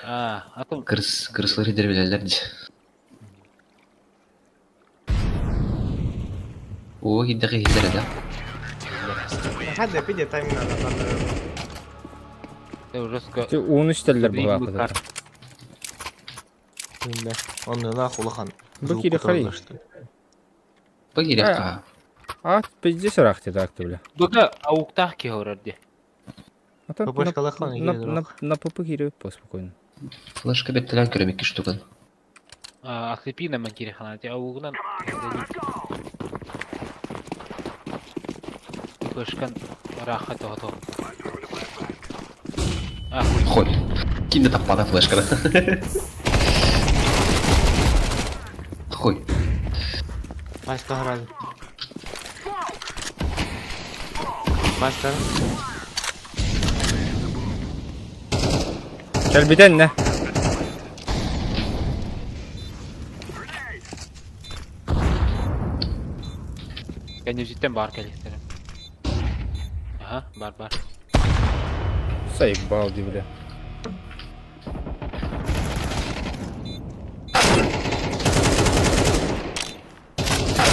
А, а то Кырыс, кырыслар идер билэллэр дии. Оо, киирдэхэ иһиллэр да. Hadi bir de timing anlatalım. жестко. Ти ууну истеллер буга. Bilmem. Оннулаах улахан. Бу киирэ харый. Бу киириэххэ. А, пиздец ыраах так бля. Дута ауктах киһорор ди. А то ППшкалахан на, на, на ПП киирэ спокойно. Флешка беттелэн көрөм икки штукан. А, ослепи на манкире ханати аугунан. Флешкан раха то. А, хуй. Хой. Ким да таппада флешканы. Хой. Başka herhalde. Başka. Кэлбитэн не? Кэннибититтэн баар кэлиэхтэрэ. Аха, бар бар. Заебал ди, бля.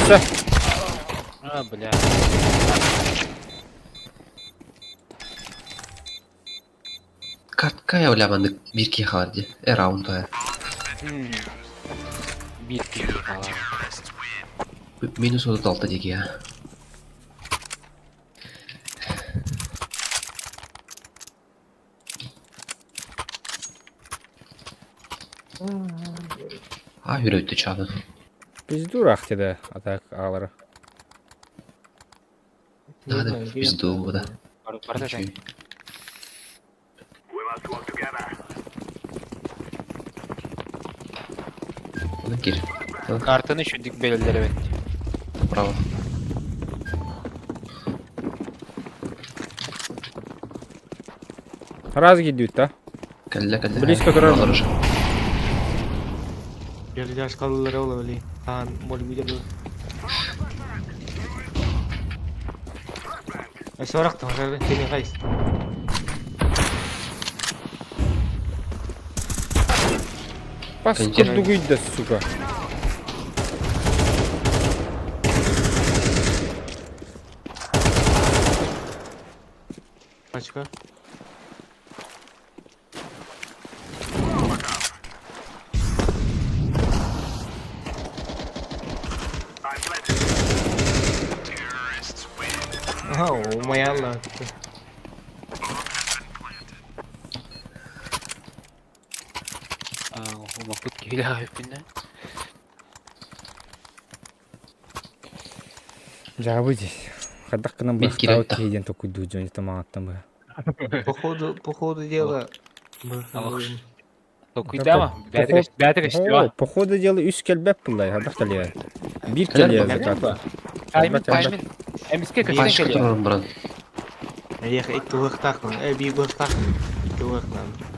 Все. А, бля. Каткая бля маннык биир киһи хаалар дии. Э раунд тоя. Биир киһи хаалар. Минус 36 диэки а. А үрөттү чааны. Пизду рахте да, а так алара. Надо в пизду да. Барда Чүй. Оны кир. Картаны шүдүк белелер эбит. Право. Раз гидют, да? Кэллэ кэллэ. Близко турар. Алар уже. Yarıcaş kalırlar oğlum öyle. Kaan mol bir de. Sorak da seni kays. Паскудугуй да, сука. Başka? Aha o mayalla. Умаппыт киһилээх эппиннэ. Жабы здесь. Хадах к нам Мин бахтау кирилл. кейден такой дуджон, это мағаттан ба. По ходу дела. Токуйдама. Бәтик О, иштива. по ходу дела үс келбеп булай, хадах талия. Бир Кэлэр келия ба? закат. Таймин, Кэлбэт, кэлбэт. таймин. Эмиске көтөн Пачка келиэ. турарын баран. Эх, икки уһуктаахпын, э, биир уһуктаахпын, икки уһуктаахпын.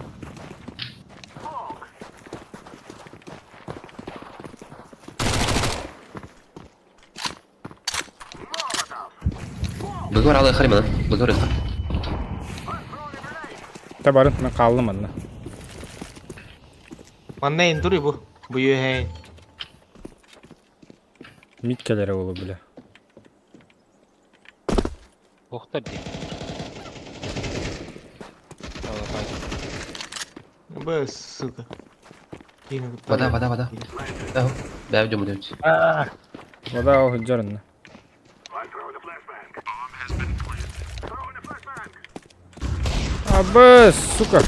Бүгөр алы харимана. Бүгөр ыха. Та барын, мен қалдым анна. Манна эн туруй бу. Бу үөһээн. Мит келері олы, бля. Охтар дии. Бу, сука. Вода, вода, вода. Да. Да, идем, идем. Вода ол жарынна. Абы, сука.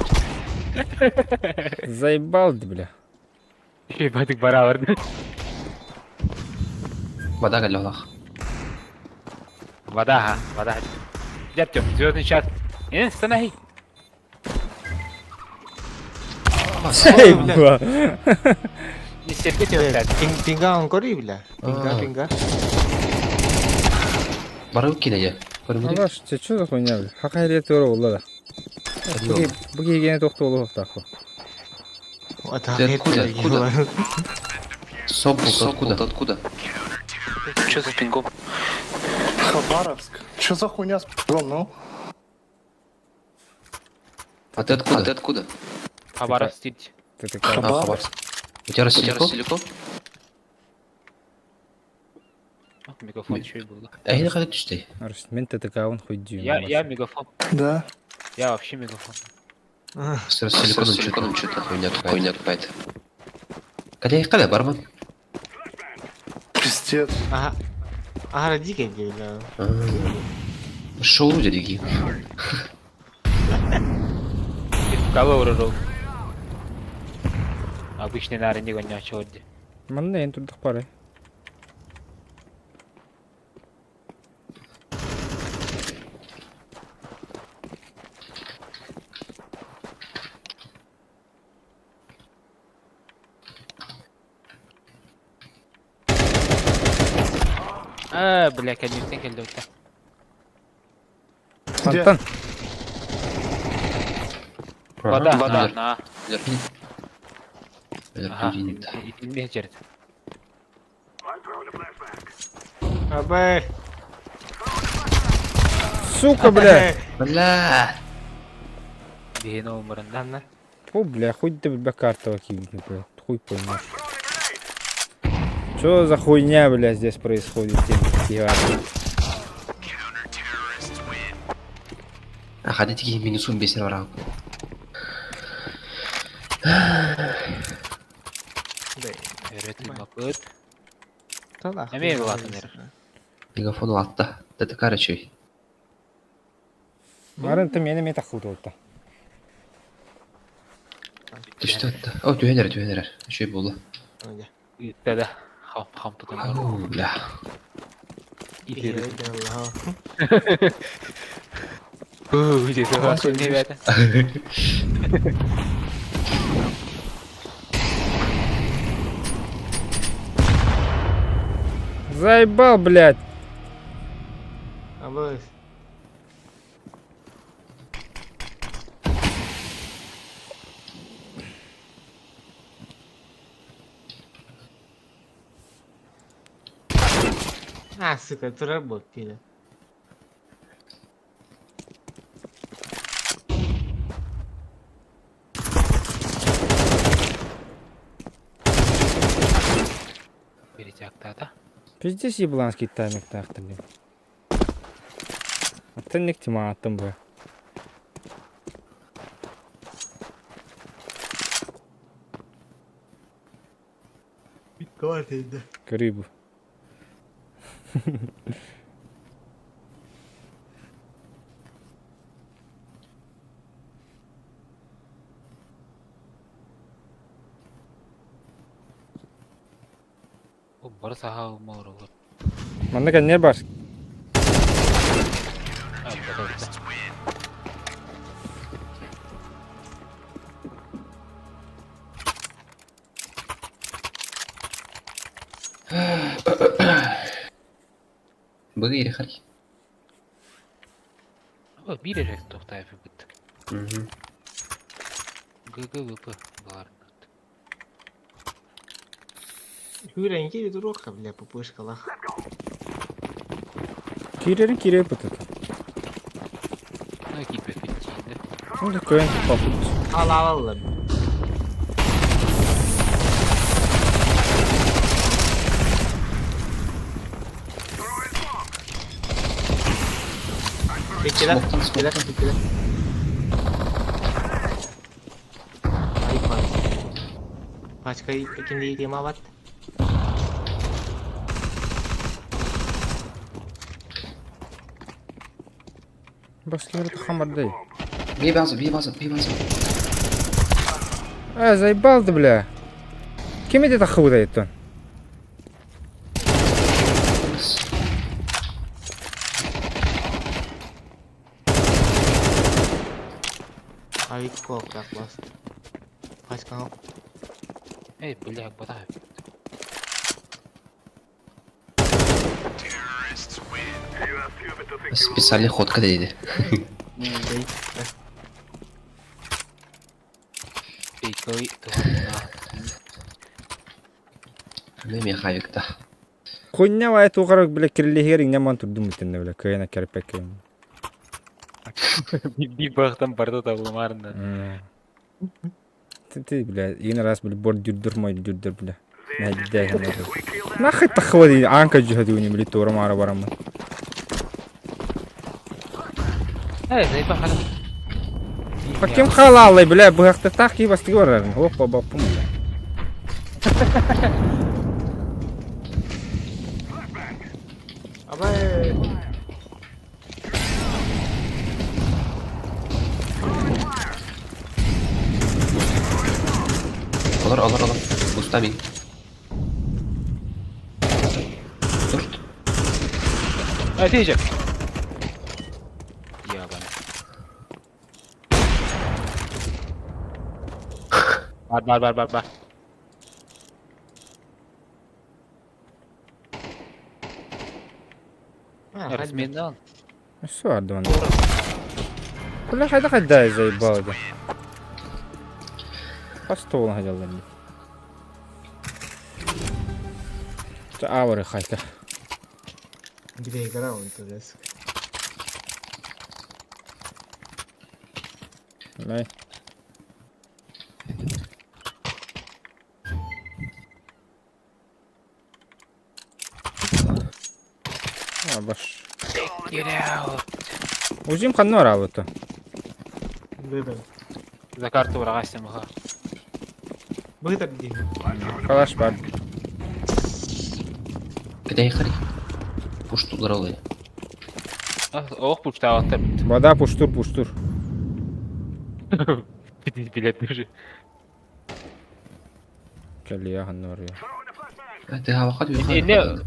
Заебал ты, бля. Бәтик бара барды. Вода кэллэ олах. Вода, ха, вода. Дядь, звездный час. Э, станахи. Эй, бля. Не серпите вот так. Пинга он кори, бля. Пинга, А. пинга. Бары кинеje. Көрүмүдү. Алаш, че что за хуйня, бля? Хакайрия тура олла да. Бу кигене тохту олу хоқтақы. Вот Ты откуда, откуда? Сопл, откуда? Откуда? Что за пингом? Хабаровск. Че за хуйня с пи***ом, ну? А ты откуда? А ты откуда? Хабаровск стить. Ты такая. А, Хабаровск. У тебя Ростелеком? Мегафон еще и был. А я не хочу Арс, мен ТТК-ын хуй дүйін. Я мегафон. Да. Я вообще мегафон. С Ростелекомом что-то хуйня какая-то. Хуйня какая-то. Каля, каля, бармен. Пиздец. Ага. Ага, дикий, бля. Шоу дядя. Кого уророл? Обычный нары не гоня чего. Манна ен турдық бары. А, бля, конечно, келді өтті. Где? Антон, Вода, вода, на. Ага, Ага. не жерді. Абэ. Сука, бля! Бля! Биһини умурунда. Анна. Фу, бля, хоть ты, бля, картова кинуть, бля. Хуй поймешь. Что за хуйня, бля, здесь происходит, тем, А ходите киһи минусун бесер бараҕын. Өрө тыыммаппыт. Тонах. Эмиэ улаатан эрэр. Мегафон улаатта. ДТК үчүгэй. Марын ты мені мета хылды олта. Түстэ отта. О, түһэн эрэр, түһэн эрэр. Үчүгэй буолла. Ыытта да. Хам хам тутан бар. Ау, бля. Итирик. Уу, десе бар не бәті. Заебал, блядь. Абыс. А, сука, турар буолт пида. Перетяктата. Пиздец ебланский таймик тахты, блин. Аттан ник тима аттан бу. Көрүй бу. Бу бары саха умору. Манна кэннер бар. Быгы ири хар. Биир эрэ тохтаайбыт. Мгм. ГГВП баар. Хүрэн кири туруохха, бля, пупышкалах. Киирерин киирер бутут. Ну, кииппэппит дииллэр. Ну да көйөн туппаппыт. Ал ал ал. Иккилэр, Смоктан, иккилэр, смоктан. иккилэр. Ай, пас. Пачка иккинди темабат. Баскер хамардай. Бей база, бей база, бей база. А, заебал ты, бля. Ким это тахыбыт айттан? Ай, кок, так бас. Пачка. Эй, бля, батаайбыт. Специальный ходка дейді. Фейковый туһанна. Мен мехавикта. Хуйня вай туғар, бля, кирилихер иңнен ман турдум бүтүннө, бля, көйөн керпек. Биир баахтан барда табылмаарында. Ты, ты, бля, иин раз, бля, бор дүрдүр мой дүрдүр, бля. Нәддә Нахай тахыбы анка жуһа бля, тура мара барамын. Эй, заебал хана. Па кем халалай, бля, быһахта тах ки бастыгы барарым. Опа, баппым, бля. Абай. Олар, олар, олар. Уста мен. Тур. Эй, ты же. Ебаный. Бар, бар, бар, бар, бар. А, Размендан. Все, Ардон. Бля, хайда хайда заебал, да. По столу хотел дать. Авары хайта. Где игра он туда? Мэй. А, баш. Get out. Узим ханна бараабыта? Быдан. За карту врагастым ха. Быдар дии. Калаш бар. Кэтэй хари. Пуштулар олуй. Ох, пуштааттар. Вода пуштур, пуштур. Билет уже. Кэллиэ ханна барыа. Тыһаабакка Не,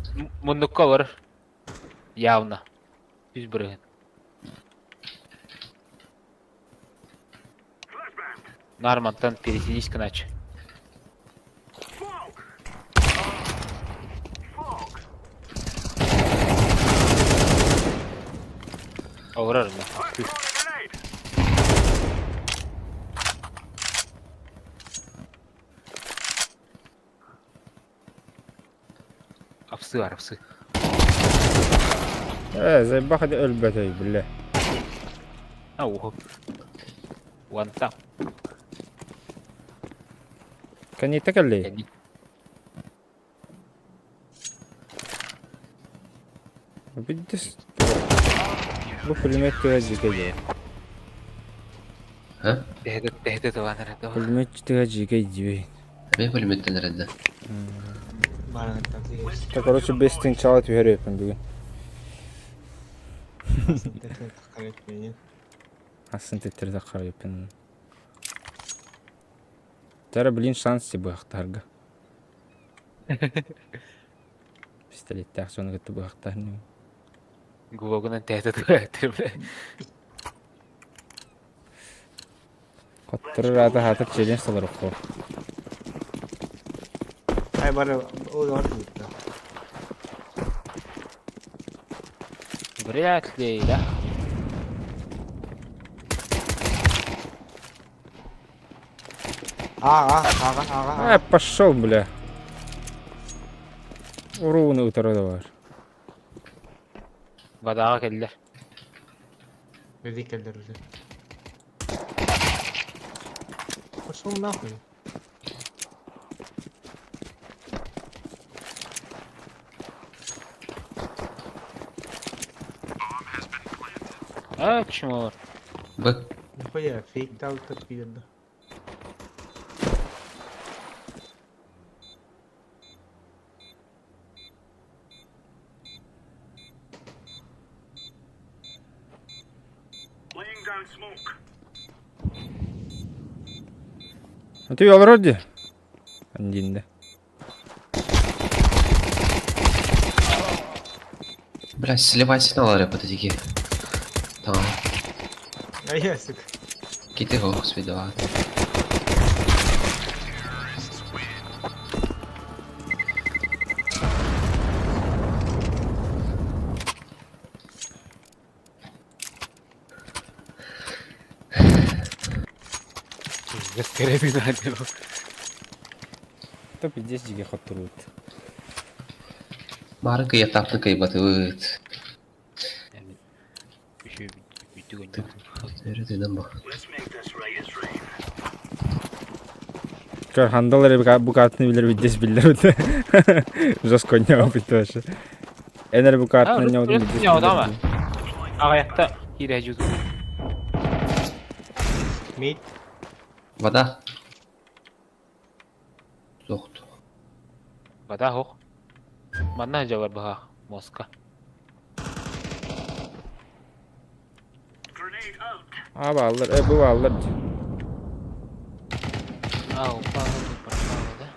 муннукка бар. Явно. Үс бырыгын. Нармантан пересидись иначе. Олорор да. Овсы, овсы. Ээ, заебаха өлбөтөй, бля. А, One tap. Кэнниттэ кэллий? Видишь? Бу пулемет тыга жигэ дии. А? Тэһдэ тыланар это. Пулемет тыга жигэ дии. Эмиэ пулеметтэн эрэннэ. Бараныттан тиийэр. Так, короче, бес тыһыынчаҕа түһэр эбиппин бүгүн. Асын төттөрү таххар эбиппин. Тара, блин, шанс быһахтарга. Пистолеттээх сону кытта быһахтаһын. Глогунан тэһдэ тыланар. Хотторор аата хаатар челлендж толоруоххо. Ай бары ол бар бутта. Вряд ли, да? Ага, ага, ага. А, пошел, бля. Урууну утары да бар. Водаға келді. Өзі келдер уже. Пошел нахуй. А, чмо. Б. Нихуя, фейк дал пидор. Ну ты олорор дии? Андинде. Бля, сливай сигнал репетитики. Там. А я, сука. Кити го свидала. То пиздец дьигэ хотторуут. Мары кыйа тапны кыйбатыбыт. Өрө бу. Көр хандал эрэ бу картаны билэр виддес биллэр бит. Жестко не бит вообще. Эн эрэ бу картаны не виддес. Ағаяқта кире жүзу. Мид. Вода. Тохту. Вода хоқ. Манна жавар бұға. Моска. А баалар, э бу баалар. А, упала, прошла, да?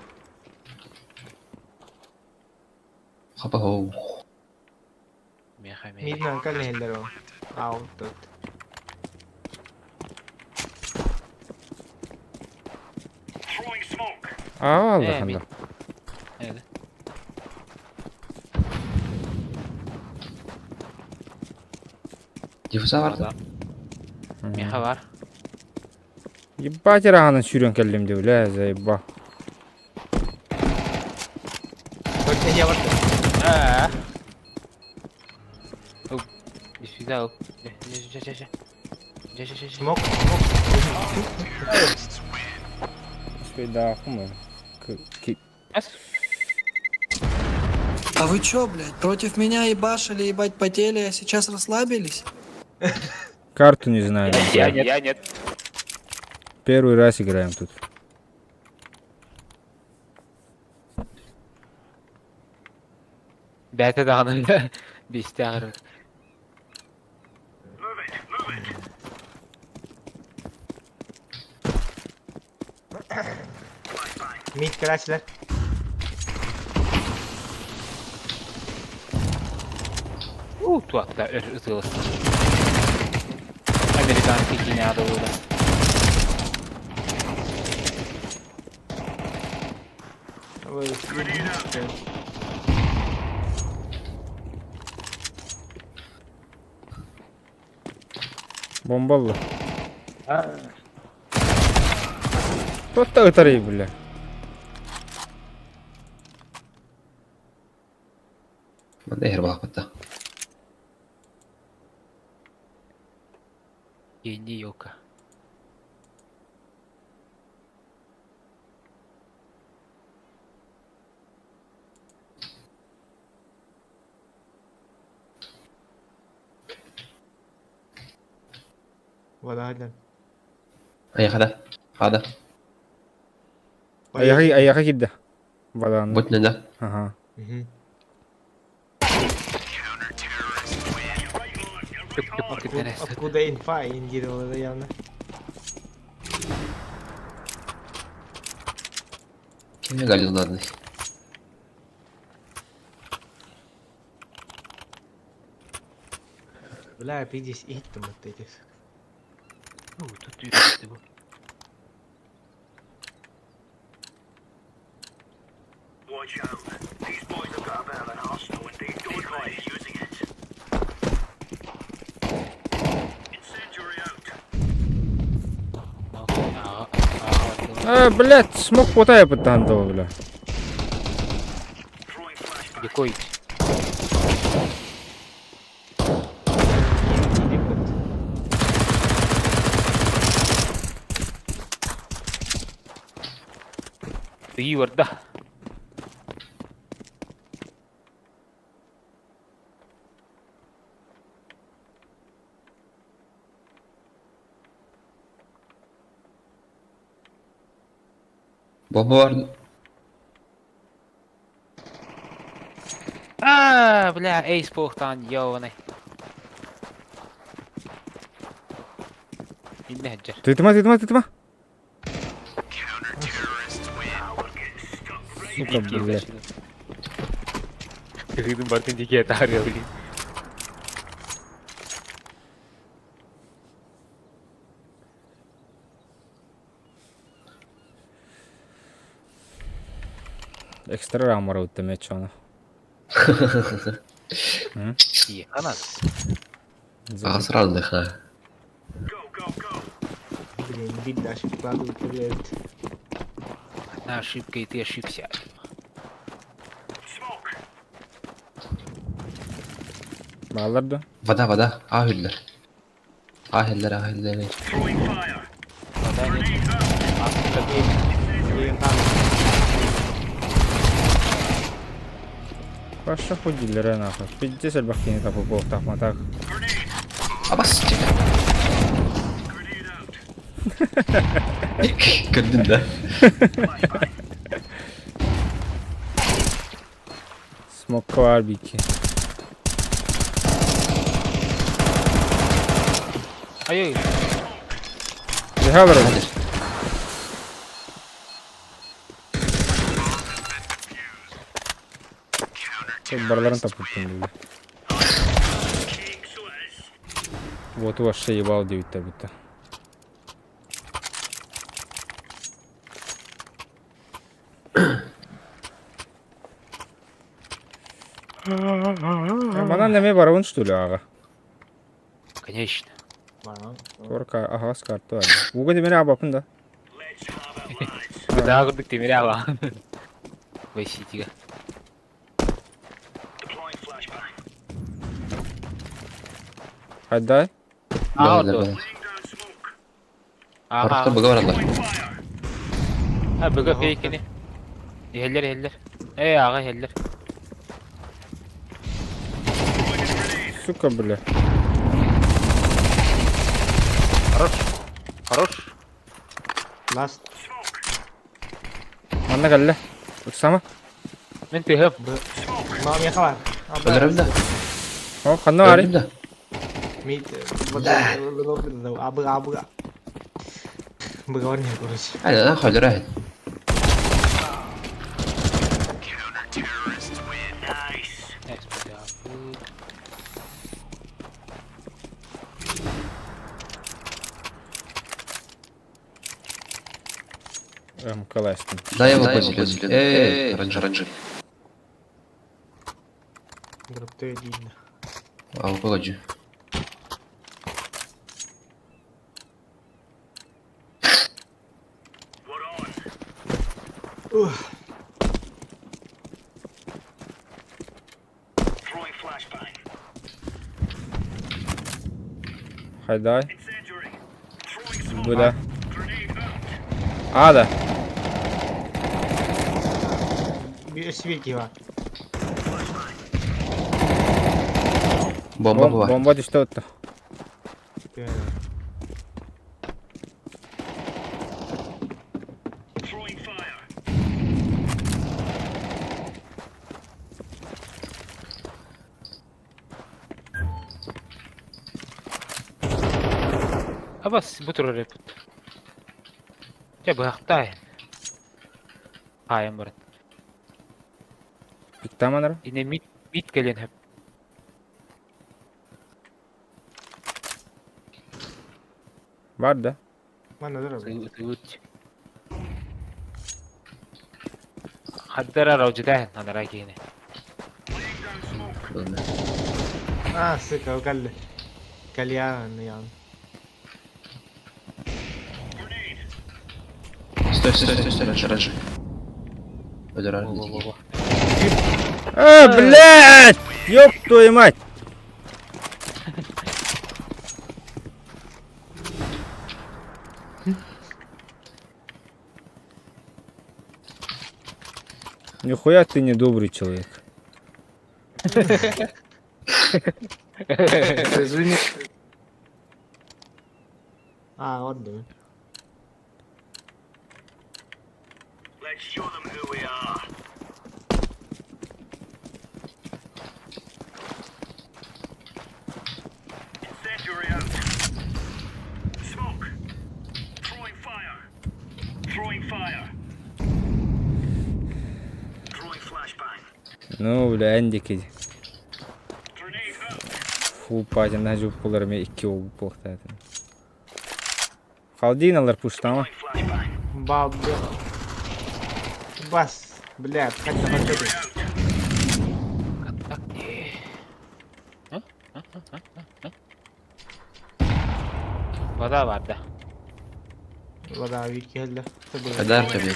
Хапа хоу. Меха, меха. Мид на календер. Ау, тут. А баалар Э, хандал. Э, Диффуза бар да? Меха бар. Ебать ыраҕынан сүүрэн кэллим дии, бля, заеба. Только я вот. А. Оп, сюда, оп. Дьэ, дьэ, дьэ, дьэ. Smoke, smoke. Успейдаахым. Ас. А вы чё, блядь, против меня ебашили, ебать, потели, а сейчас расслабились? Карту не знаю. Я нет, я нет. Первый раз играем тут. Бэйэтэ даҕаны биэстэ аҕырар. Mid кэлээччилэр. Уу, туохта өр ытыаласта. Американский киинэҕэ дылы. Ой, единственное. Бомбалла. Туохта ытарый, бля. Манна иһэр баҕаппыт да. Гений елка. Вода да. Айаха да. Хада. Айаха, айаха киирдэ. Бадан. Бут да. Ага. Мгм. Түк-түк Откуда инфа индировала явно. Кимҥэ галюнадный? Бля, пиздец, иһиттим вот этих. Тут үүрүстэ бу. Watch out. These boys have got a bit of an arsenal and they don't mind using it. Incendiary out. А, блядь, смог хватает бытаан бля. Throwing flashbang. Дикой. Репет. Ыйы да. Бомба бар. А, бля, эйс буолуохтаан ёбаный. Иннэ сылдьар. Тыытыма, тыытыма, тыытыма. Сука, блядь. Тыгыдын бартын дике таарыа блин. Экстра рамара утта чона. Ие, ханан. Аҕа сыраллых ха. Go, go, go. Блин, бит даже вкладывают, блядь. Одна ошибка, и ты ошибся. Smoke. Бааллар да. Вода, вода. Аһүллэр. Аһүллэр, аһүллэр. Throwing fire. Вода нет. Grenade out. Блин, там Паша ходили нахуй. Пиздец элбэх киһини тапы так. Grenade. Абас чека. Grenade out. Көрдүн да. Flashbang. Смок бар бики. Ай-ай. Лехалар. Хадыр. Барларын тапыттым бля. King, so it is. Вот у вас ебал 9 табита. Манан неме барабын что ли ага? Конечно. Баран. Торка ага карта бар. Уга демере абапын да. Let's have it, lads. Да, курдук темире ала. Вайситига. Deploying flashbang. Хайдай. А, Бэлэр, вот. бэлэр. Laying down Ага. Хорохтор быга бараллар. А быга фейкини. Иһэллэр иһэллэр. Ээ аҕа иһэллэр. Сука, бля. Хорош. Хорош. Last. Манна кэллэ. Ыксама. Мин тыһым. Мам, я хавар. Өлөрөм да. О, ханна баарый? Өлдүм да. Мид. Абы, абы. Быговор не, короче. Айда, хойлор аһын. МКЛС-тин. Дай его позелен. Эй, оранжи, оранжи. Дропты один. А, погоди. Хайдай. Бля. А, да. Свирки var. Бомба была. Бомба түстэ отто. Абас бу турар эпит. Дьэ быһахтай. Хаайан баран. Пиктаманар. Ине мид мид кэлиэн сөп. Бар да. Мана дұрыс. Ытыгыт. Хаддара раужидаһын анара киһини. А, сука, калли. Кальян, ян. Стой, стой, стой, стой, раньше, раньше. Өлөр Во, во, во, во. Э, блядь! Ёб твою мать! Нихуя ты не добрый человек. Извини. А, вот да. Ну, бля, эндики. Фу, патя, на жуп полар ме икки ол болықтады. Халдин алар пуштама. Ба, бля. Бас, бля, как-то подходит. Вода бар да. Вода, вики, хелла. Айдар тебе.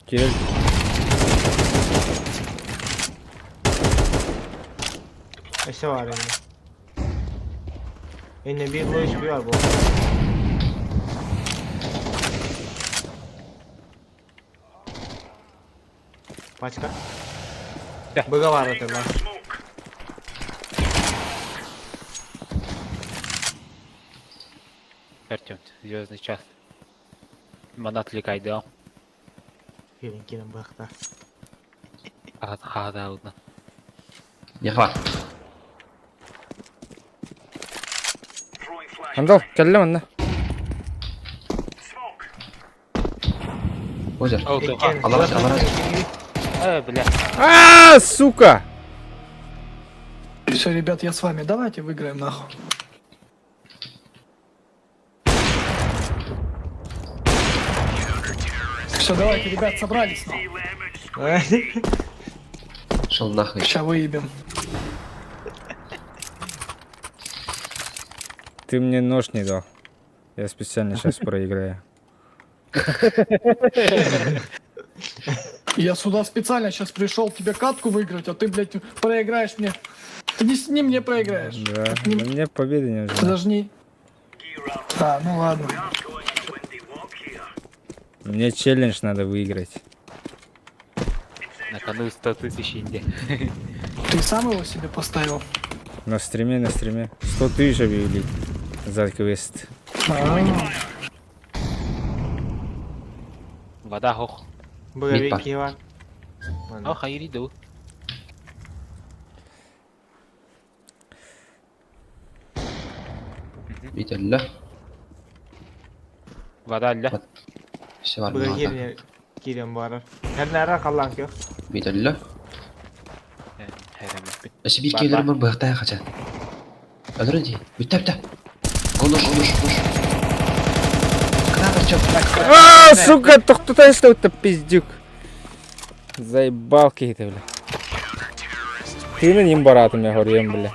Кирилл. Еще var yani. Yine bir low HP var bu. Пачка. Да. Быга var это var. Артем, звездный час. Манат ликайдал. Келин келин бакта. Хада удна. Не хват. Андал, кәлле манна. Озер. Ол туха. Аларас, аларас. Э, бля. А, сука! Все, ребят, я с вами. Давайте выиграем нахуй. Все, давайте, ребят, собрались нахуй. Шел нахуй. Сейчас выебем. Ты мне нож не дал. Я специально сейчас проиграю. Я сюда специально сейчас пришел тебе катку выиграть, а ты, блядь, проиграешь мне. Ты не с ним не проиграешь. Да, Не- но мне победа не Ты нужна. даже не... А, ну ладно. Мне челлендж надо выиграть. На кону 100 тысяч инде. Ты сам его себе поставил? На стриме, на стриме. 100 тысяч объявили за квест. А, Вода хох. Быга Мид бар. киһи бар. Ох, хайри ду. Мид өллө. Вода алла. Все бар Быга мына. киирэн киирэн барар. Хәрнәрә қаллан кö. Мид өллө. Хәрәмәппит. Өссө биир Бар, киһилэрим бар. бар быһахтаах хачан. Өлөрөн дии. Бүттэ бүттэ. Гонуш, гонуш, гонуш. Кыраатар чоп. А, сука, тохтотан что это пиздюк. Заебал какие-то, бля. Тыынын им бараатым я хоруйан, бля.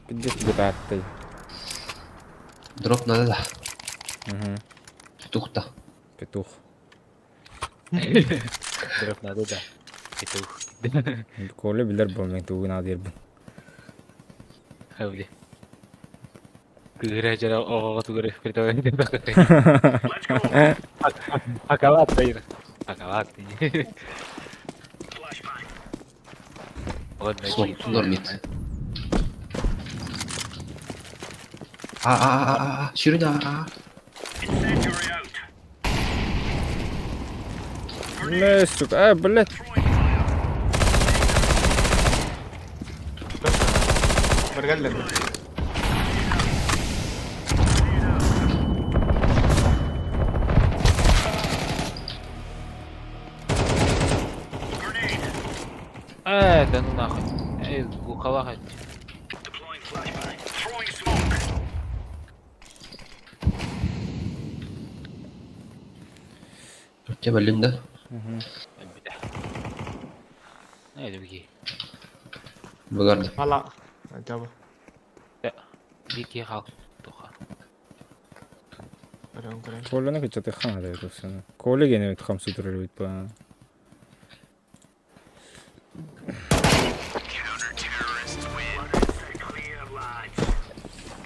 Пиздец тебе тааттай. Дроп надо да. Угу. Петух-то. Петух. Дроп надо да. Петух. Коля билэр буолмаҥ тугун аадыйарбын. Хавли. Кыгыра жара оҕоҕо тугары Акалат дайыр. Акалат. Смок, мид. А, а, а, а, а, сүрүн а, а. Бля, сука, а, блядь. Баргаллар. Э, да ну нахуй. Эй, глуховага. Чэ бөллүн да. Бля. Эй, другие. Быгарды. Ала. Жаба. Дикий хал. Туха. Көрөн көрөн. Коляны кычаты хан да тусана. Коля гене бит хам сутурар бит па.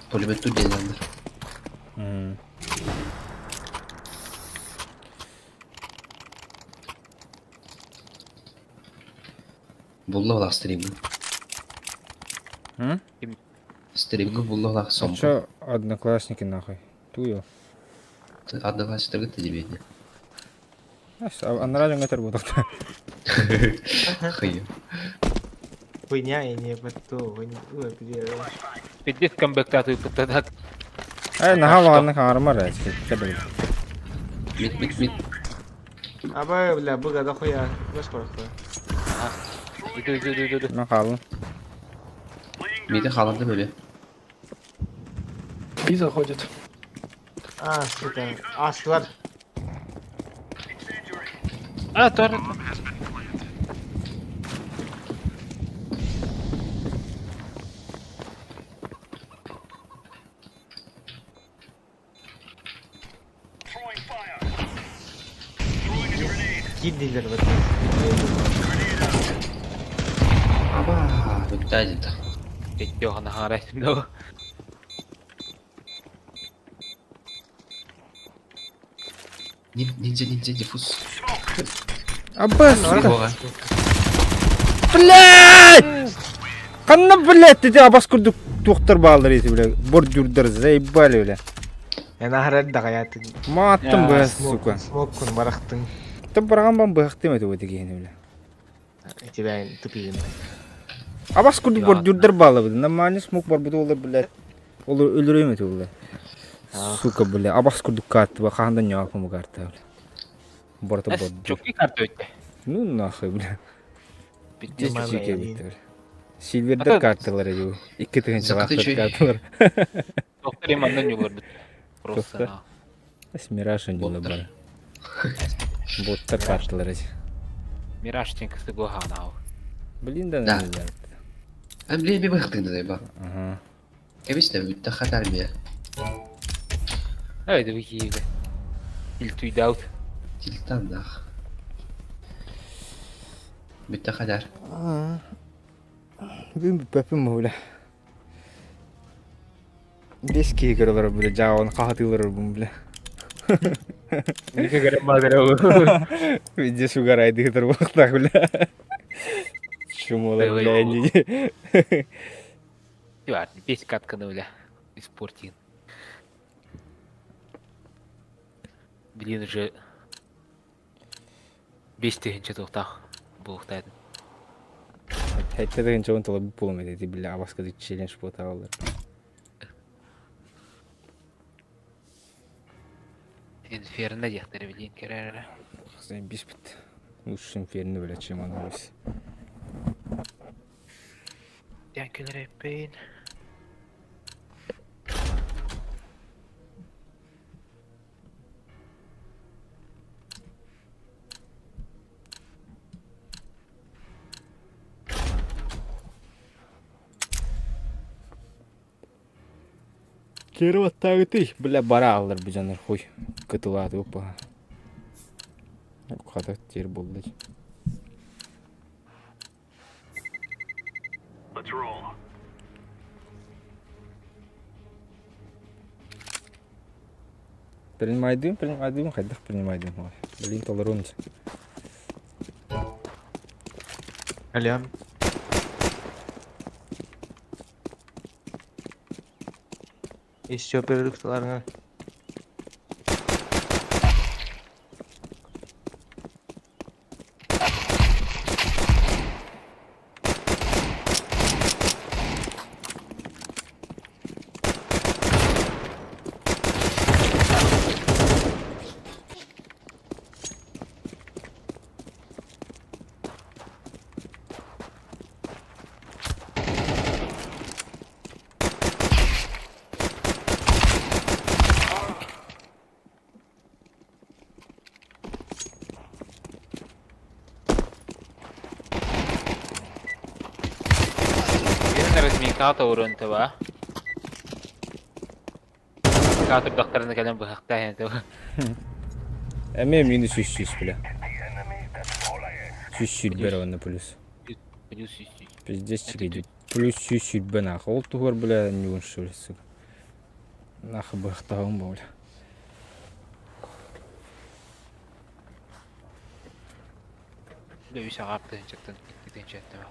Пулемет тут диэн Мм. Булла олах стримҥэ. М? Стримҥэ булла олах А сомпу. чё одноклассники нахуй? Туё. Одноклассниктарга тедебиэтне. Анара дьоҥҥо этэр буолуохта. Хыйы. Хуйня и не батту. Хуйня. Ой, где. Пиздец камбэктаты пыттадак. Эй, наһаа улаханнык хаҥарымар ээ, кэбил. Мид мид мид. Аба, бля, быга да хуя. Баш корохто. Иду, иду, иду, иду. Мен хаалым. Миди хааланды бөлө. Би заходит. А, сука. Аслар. А, тоже. Киддилер вот. Аба, бүттэ дии. Пиздёха на харайсым да. Ниндзя ниндзя диффуз. Аба, сука. Бога. Блядь! Ханна, блядь, ити абас курдук туохтар бааллар ити, бля. Бордюрдар заебали, бля. Эн ахарар да гаятын. Мааттым, бля, сука. Смоккун барахтың. Ты бараган бан быһахтым эти вот киһини, бля. Тебя тупиин. Абас курдук бордюрдар бааллар, бля. Нормально смок бар бу олар, блядь. Олар өлөрөйм эти, бля. Сука, бля, абас курдук карта, бля, хаһан да ньооппун бу карта, бля. Борта бордюр. Чуки карта өттө. Ну нахуй, бля. Пиздец. Нормально, Чүкө я бит, бля. Сильвердер А то- карталар эди. Икки Закаты тыһынчалаахтар чөй. карталар. Доктор имандан юлар бит. Просто. Доктор? Мираж ондула Боттар. бар. Боттар карталар эди. Мираж тенкісі гоханау. Блин, да, Да. наверное. Эн блин би быһахтыҥ да ба. Ага. Кэбис да бүттэ хатар мия. Эй, другие. Илтуйдаут. Тилтан нах. Бүттэ хатар. Бүгүн бүппэппин бу, бля. Бес киһи көрөлөр бля, жаон хаһатыылар бля. Ника көрөн баҕар Видишь, угарайды буолуохтаах бля. Чумолар бля не. Весь катканы бля испортил. Блин уже 5000 туохтаах буолуохтаах. Хэтте деген чоҕун тола буолум эти бля абаска челлендж буотаалар. Инферно диэхтэрэ билин кэрээрэ. Биспит. Лучше инферно бля, чем оно весь. Диэн кэлэр эппин. Кири баттаагытый, бля бара аллар бу дьоннор хуй. Кытылааты опа. Хата тир булду. Let's roll. Принимайдым, принимайдым, хайдах принимайдым. Блин, толорун. Алло. Еще перерыв. Биир разминката урун таба. Катыр докторына кэлэн быһахтаах таба. Эме минус 300, бля. 300 онно плюс. Плюс 300. Пиздец чигиди. Плюс 300 нах. Ол тугар, бля, не уншили, сука. Нах быхтаҕым бля. Бля үс аҕаап тыһынчаттан икки тыһынчаттан.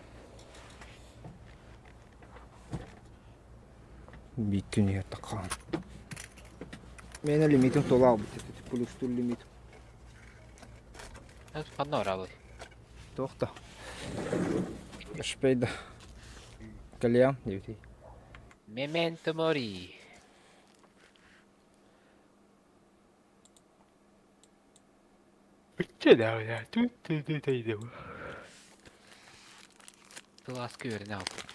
Биттүн таққан. Мен лимитим тола бит. Плюс тур лимит. Ханна орабыл. Тоқта. Шпейда. Кальян, девятый. Мементо мори. Бүтче да бля. Тут тут тут. Тыласкы өріне алып.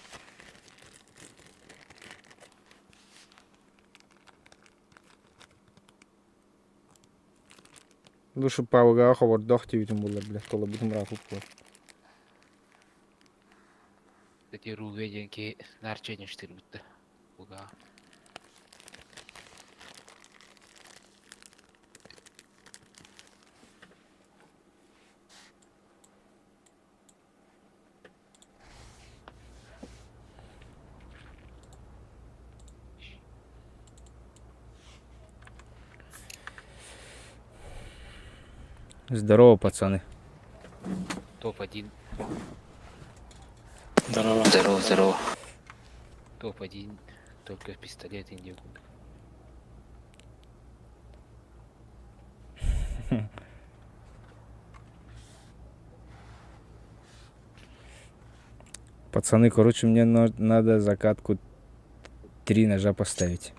Лучше павыга ховордох тибитин булар, бля. Тола бутум ракуп була. Кстати, Руге денки нарченештир бутты. Буга. Здорово, пацаны. Топ-1. Здорово. Здорово, здорово. Топ-1. Только пистолет и не Пацаны, короче, мне надо закатку три ножа поставить.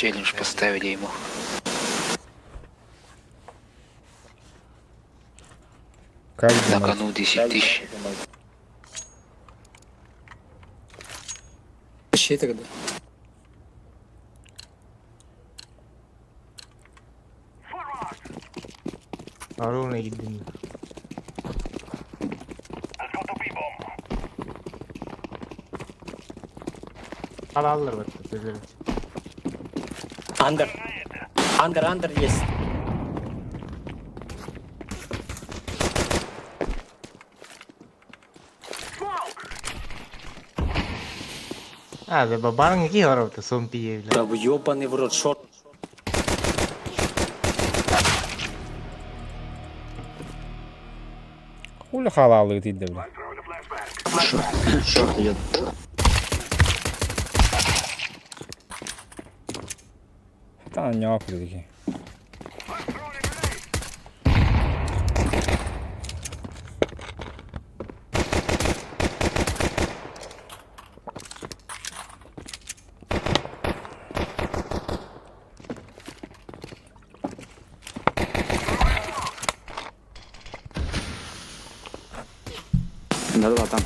Челлендж поставили ему. Как На думаете? кону 10 тысяч. Вообще тогда. Ровно gittim. Al alırlar bak. Sözleri. Андер. Андер, андер есть. А, да бабарың какие ворота, сумпи, бля. Да ёбаный в рот, шорт. Хули халалы ты бля. Шорт идет. Та ньоп люди. Да-да, там.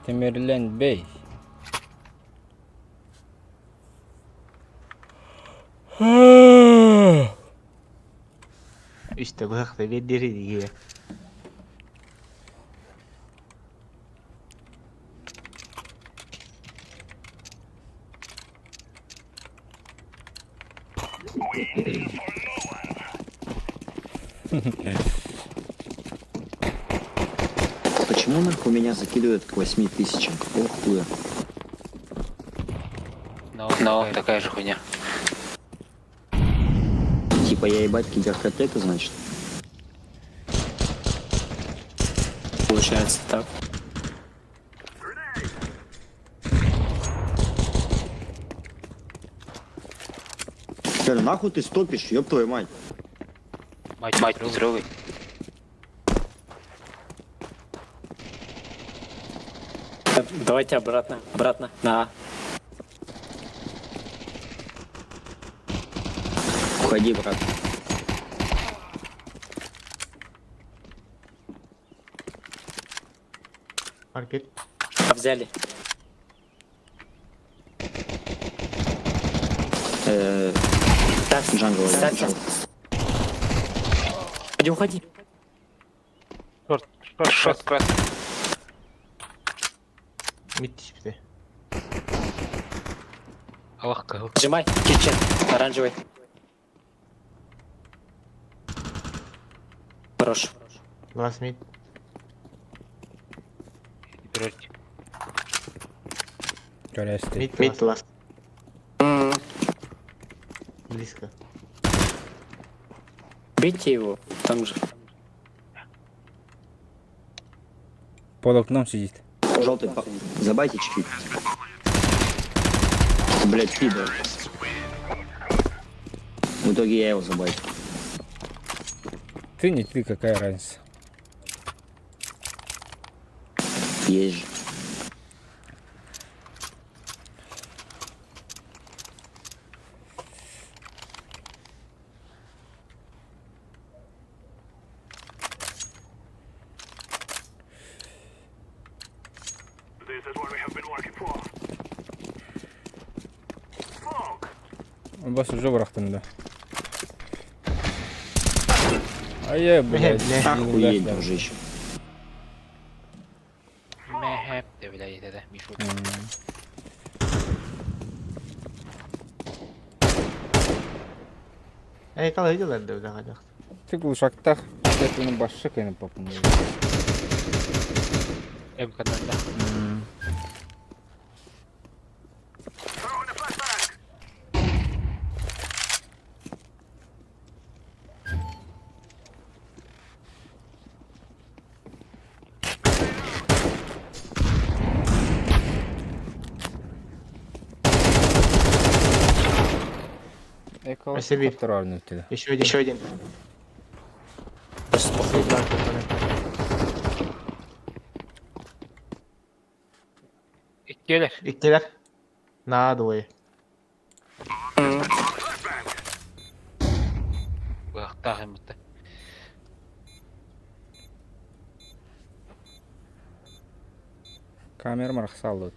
Темирлен Бей. İşte bırak da bir deri diye. Почему нахуй меня закидывают к 8000? Какого хуя? Но, такая же хуйня. Типа я ебать киберкотлета, значит? Получается так. Бля, нахуй ты стопишь, ёб твою мать. Мать, мать, взрывы. Давайте обратно, обратно. На. Уходи, брат. Маркет. Взяли. Так, Jungle, ставься. jungle. Уходи, уходи. Шорт, шорт, шорт, красный. Bitti işte. Аллах кого. Сжимай, kitchen, оранжевый. Хорош. Last mid. Берете. Көресті. Mid, mid last. Близко. Бейте его, там же. Под окном сидит. Желтый, забайте чуть-чуть. Блять, пидор. В итоге я его забайтил. Ты не ты, какая разница. Есть же. Бас уже бырахтым да. Ай, блядь. Бля. Охуеть, дружище. Мэхэп, да, блядь, это, Мишу. Ey kal ediyorlar da öyle kadar. Ты глушактах, это башшы кайнып попын. МК да. Эко Спасибо. второй тебе. Еще один. Еще один. Иккелер. İkkiler. Na двое. Бахтах им это. Камера мархсал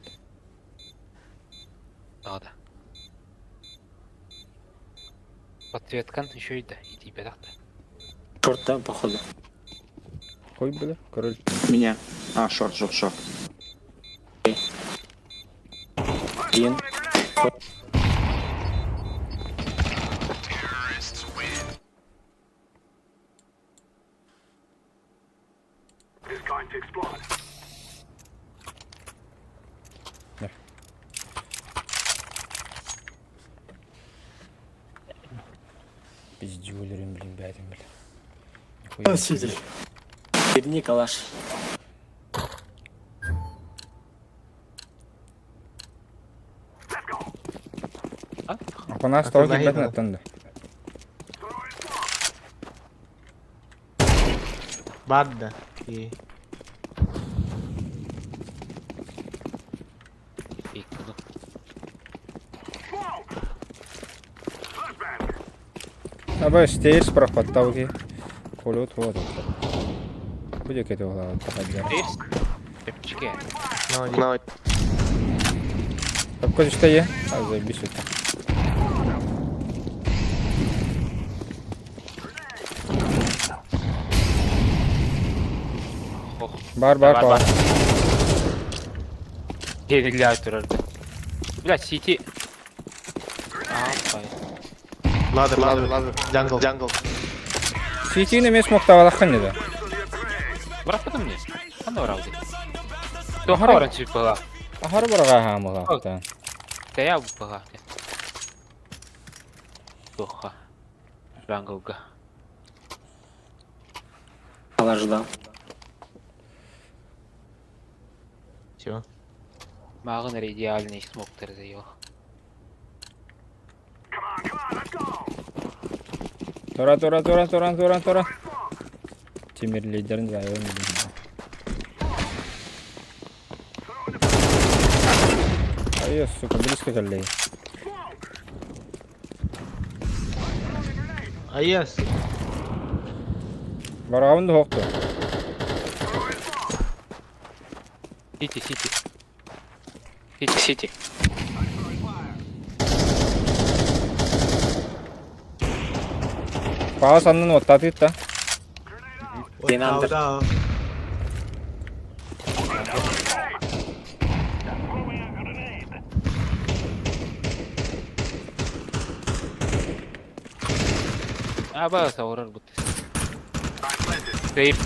Да. Подсветкан еще и да, иди бедах-то. Шорт, да, походу. Хуй, бля, король. Меня. А, шорт, шорт, шорт. Один. Пиздюлерин, блин, бээтин, блин. Нихуя Сидели. себе. Верни калаш. Апанас тоҕо Атылаһыы киирбэтин да. аттан да. Бар да. И. Аба стейрс прохваттау ки. Полет вот. Будет это голова проходя. Рейс. Чепчике. Ну, Какой что я? А, заебись это. Ох. Бар, бар, Бар, бар. бар. Генерляют турарды. Блядь, сити. А, пай. Ладер, ладер, ладер. Джангл, джангл. Ситини емес моқтавалаққан еді. Брат потом мне. Ана оралды. Тоха оран чипала. Ахары бараға хамыға. Тая бага. Тоха. Джанглга. Калаш дал. Чего? Мағын идеальный смоктер заел. Тора, тора, тора, тора, тора, тора. Темир лидерін зайын. Ай, сука, близко келді. А я, Барағын да хоқты. Сити, сити. Сити, сити. Пағас аннын оттаты та. Динамдыр. Да. А, ба, саурар будто. Сейф.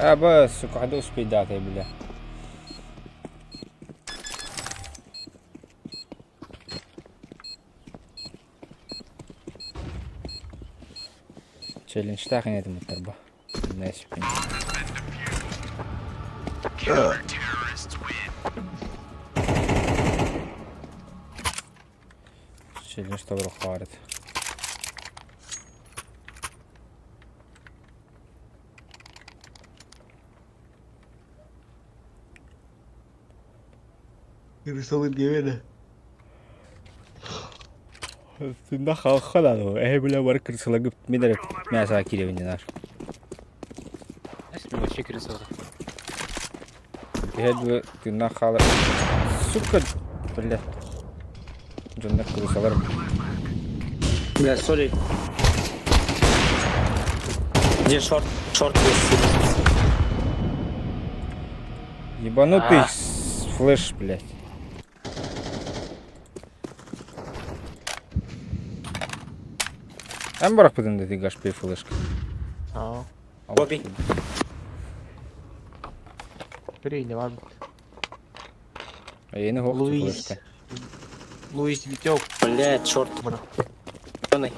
Аба, сука, хаду успейдаты, бля. Челлендж тахын этим уттарба. Найс. Челлендж тобру харит. Рисовый геведа. Тында халхалады. Э, бля, бар кырсыла гып медер. Мен сага киребин наш. Знаешь, вообще крысота. Э, тында хала. Сука, бля. Жондар кырсалар. Бля, сори. Где шорт? Шорт есть. Ебанутый А. флеш, блядь. Эн барах бытын ты гашпей флешка. А. Бобби. При, не ладно. А я не хохту Луис. флешка. Луис Витек. Блядь, шорт. Бра. Зеленый.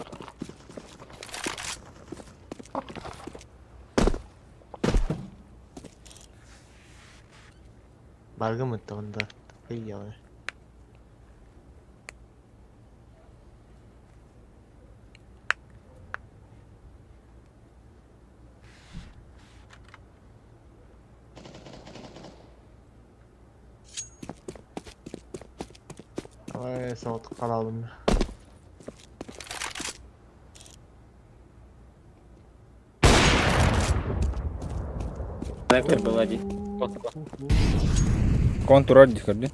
Баргым это он, да. Приделай. Давай, сауыт қаралым. Коннектор был один. Контур ордик, орди.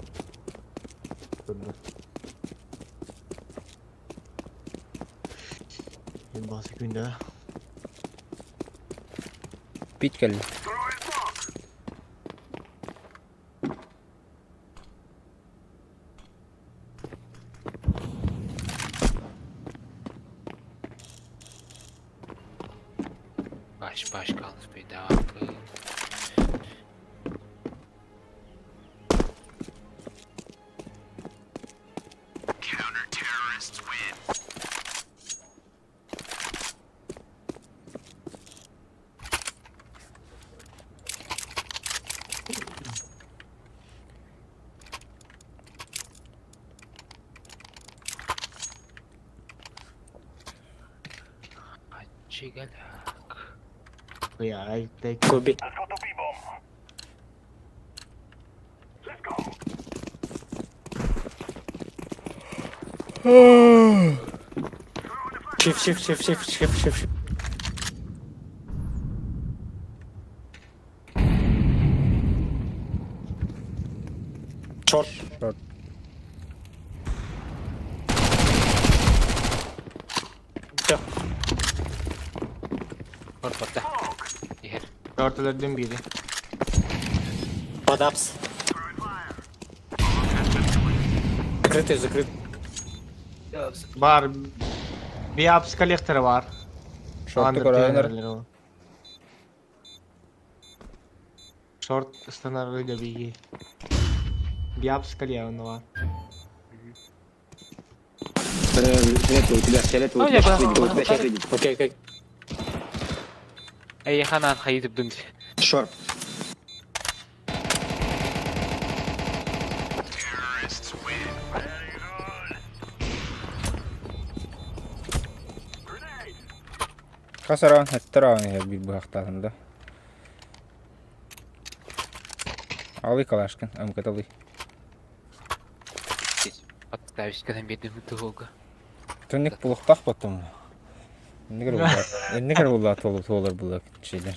Басы күнде. Пить кэлли. Баш, баш, канус бейда. Чигаляк. Бля, take. Go B. Shift, shift, shift, shift, shift, shift. Short. Short. Все. Корпорта. Иһэр. Орталардын бири. Под апс. Закрытый, закрытый. Бар. Биапс коллекторы бар. Шорту көрөөнөр. Шорт станары да биги. Биапс коллекторы бар. Фиолетовый у тебя, фиолетовый у тебя сейчас выйдет, у тебя сейчас выйдет. Окей, окей. Эй, ханан хайытып дым. Шорт. Хас араан хэттэр аан иһэр биир быһахтаатын да. Алый калашкын, мкт Подставить гынан биэрдим туһуга. Түнник булуктаах боттум. Иннигер буллаат. Иннигер буллаат туолар буллак чилер.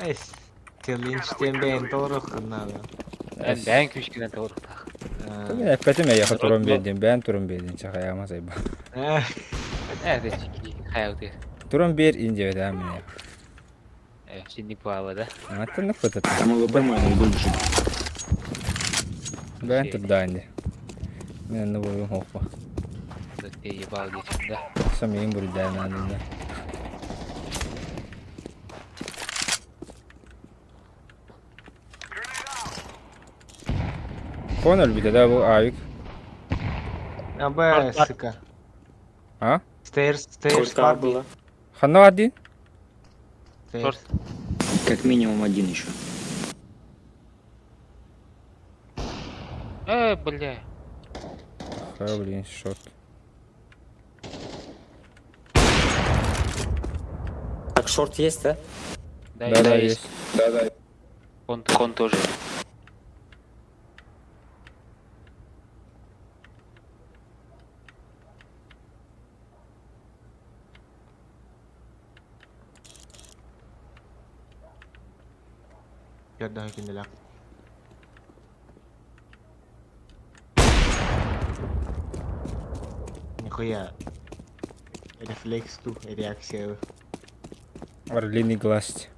Айс. Челлендж бэйэн толоруоххун наада. Эн бэйэн күүскүнэн толоруохтаах. Мен эппэтим эйиэхэ туран биэрдим, бэйэн туран биэрдин чахайаама сайба. Ээ, да чики хайалды. Туран биэр ин диэбэтэ мин. Э, синник буолла да. Аттаннык бытат. Там ЛВП мой найду бежит. Бэйэн турдаа инди. Мин онно буруйум суохпа. Да ты ебал диэчим да. Самиин буруйдаан аанынна. Кон өлбүтэ да бу авик. Абэ, сука. А? Стейрс, стейрс Сколько бар было? Ханна бар дии? Стейрс. Как минимум один еще. Э, бля. Ха, блин, шорт. Так, шорт есть, да? Да, Да, да, есть. Он, он тоже. Көрдөһө кинилэр. Нихуя. Рефлекс ту, реакция. Орлиный глаз.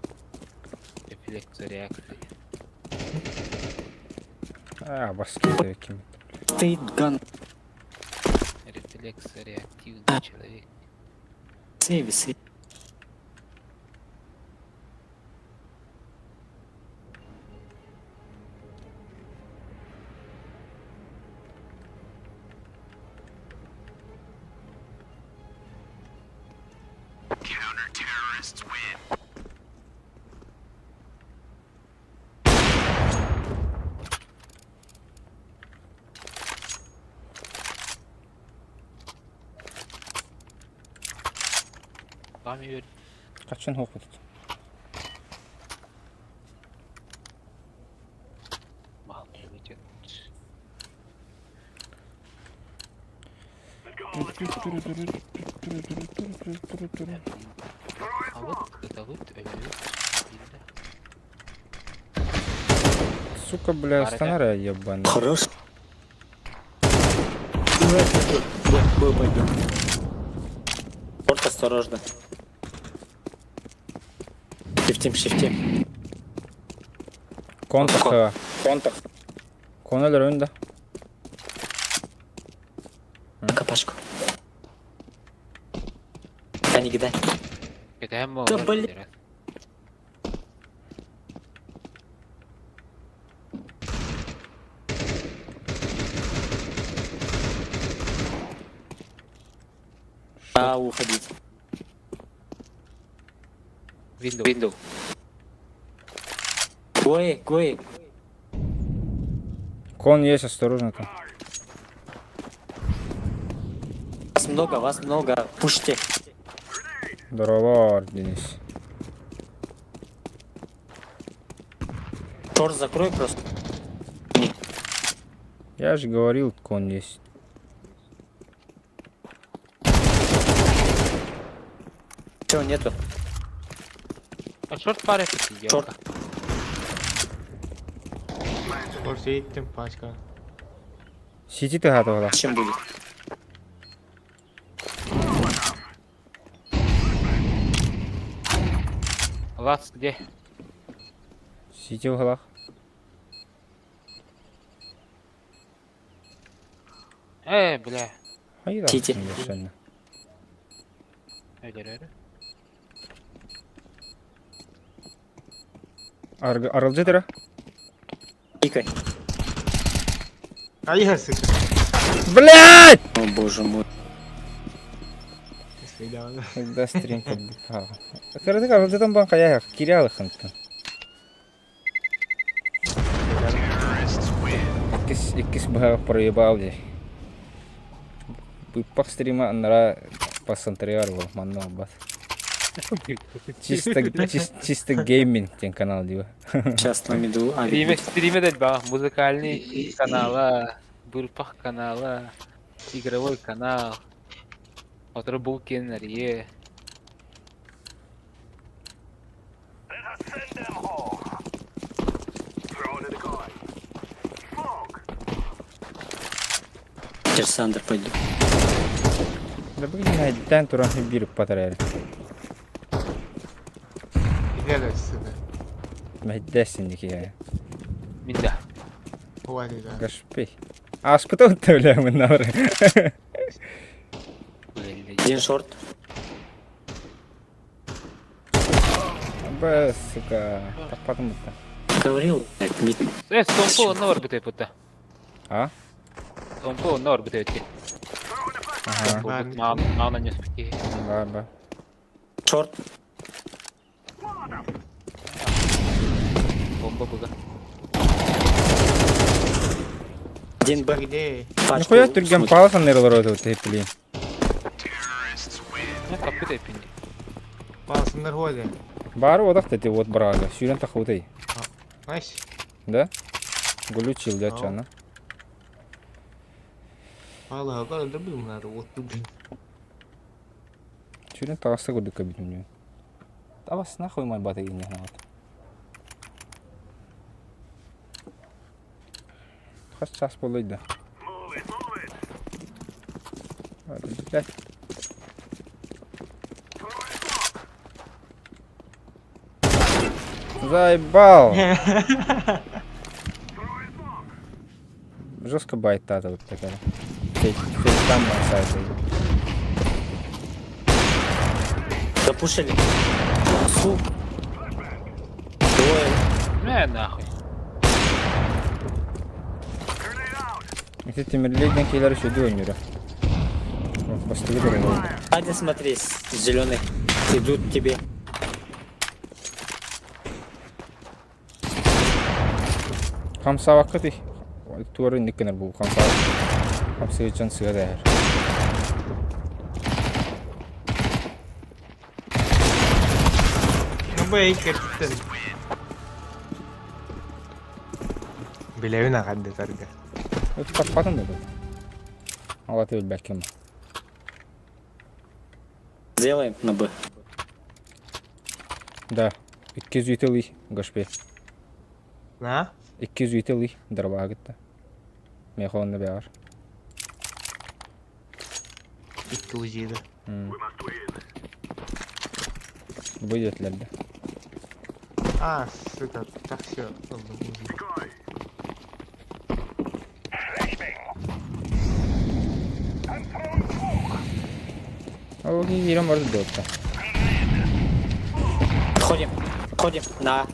Рефлекс реакция. А, баски ким. Стоит ган. Рефлекс реактивный человек. Сейви, сейви. Вами бер. Качан хопут. Мал не А вот это вот Сука, бля, станара ебаный. Хорош. Б, Б пойдем. Шорт осторожно. Шифтим, шифтим. Контак. Контак. Конолор önde. Капашку. Да не кидай. Это Да, блин. А, уходить. Window. Window. Гой, гой. Кон есть, осторожно там. Вас много, вас много. Пушьте. Дорообор, Денис. Тор закрой просто. Я же говорил, кон есть. Все, нету. А шорт пара Шорт. Корсейтtim пачка. Сити тыһаатыгала. Чем будет? Лац где? Сити уһалах. Бля. Хайда. Сити. Совершенно. Өлөр Арылдьы тыра. Пикай. А я сука. Блядь! О боже мой. Свидание. Когда стрим как бы. Кырдык арылдьытан бан хайа кире алыхынтын. Иккис иккис быһа проебал дии. Быппах стрима аннара пассантырыгар буол манна буолбат. Чисто чисто гейминг диэн канал дии. Сейчас на миду авик Стриме, будет. стриме дать музыкальный канала, Бурпах канала, игровой канал, Отрабулкин Рие. Let us send them home. Throwing a decoy. Smoke. Сейчас Сандер пойду. Да бүгүн хайдан туран биир патарар. Иде сука. Мэйдэсин дики. Минда. Хватит, да. Гашпей. Аспыта өттөлөмүн навры. Один шорт. Б, сука, таппатым бутта. Говорил, блядь, мид. Томпо онно барбыт путта. А? Томпо онно барбыт эти. Ага. Маана не спики. Ба, ба. Шорт. Бомба буга. Один Б. Где? Пачку Нихуя түргэн смотри. паласан нерлор өтө блин. Ну, капыт эпинди. Палсындар ходи. Бары одах дети вот барага. Сүүрэн тахутай. Найс. Да? Глючил да чана. Пала, гара добыл надо, вот тут. Сүүрэн тагаса көрдүк кабитүнү. Табас нахуй мой баты не вот. Хас час болойда. Move it, move it. Блядь. Заебал! Жестко байт тата вот такая. Фейк, фейк там сайт. Запушили. Сука. Двое. Не нахуй. Grenade out. Эти темирлейден кейлер еще дөнүрө. Бастыгы дөрө. Один смотри, зеленый. Идут к тебе. Хамсавакка ти. Туары никкенер бу хамсавак. Хамсыгычан сыга дәһәр. Ну бей, кеттен. Билевин агадды тарга. Өтү таппатын да. Ала тебил бәккем. Сделаем на Б. Да. 200 гашпе. На? 200 дарбага гитте. Мехонны бәгәр. Икки узиды. Бу етләрдә. А, сука, так все. Decoy. Flashbang. I'm throwing smoke. Ол кирем бар дотта. Ходим. Ходим. На.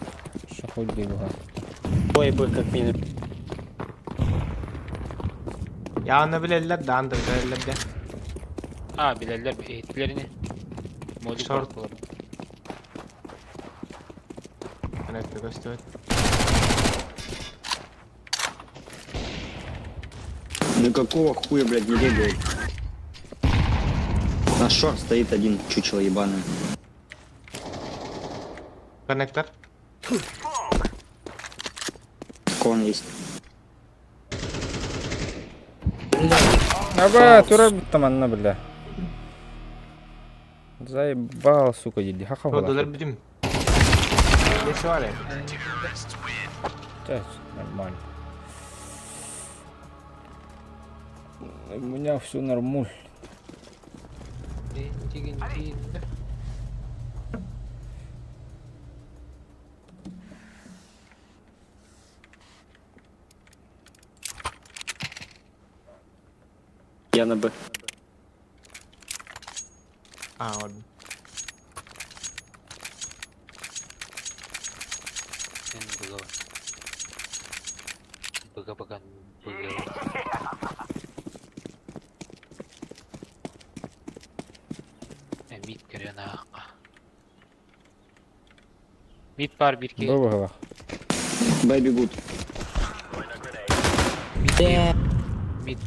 Шахуд ди буха. Бой Б как минимум. Я аны билеллер да, андыр билеллер де. А, билеллер этлерини. Модик Шорт. болар. Әнәтті көстөт. Ну какого хуя, блядь, не бегает? На шорт стоит один чучело ебаное. Коннектор. Кон есть. Аба, тура бутта манна, бля. Заебал, сука, диди. Хаха Доллар була. бүтүм. Несі бар Нормально. У меня все нормуль. Я на Б. А, ладно. Быга-быган быга. Мид көрөн ааққа. Мид бар бир ки. Бу Б бегут. Мид. Мид.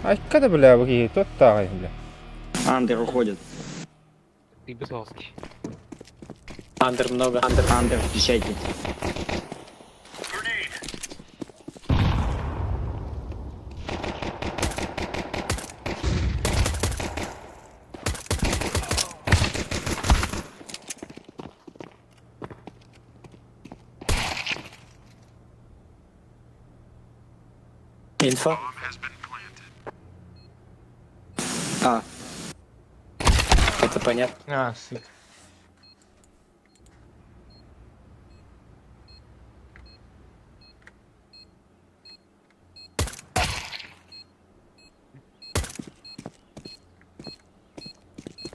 Айка да, бля, бу киһи тот тааҕай, бля. Андер уходит. Ты соски. Андер много. Андер. Андер, встречайте. Инфа. А. Это понятно. А, сука.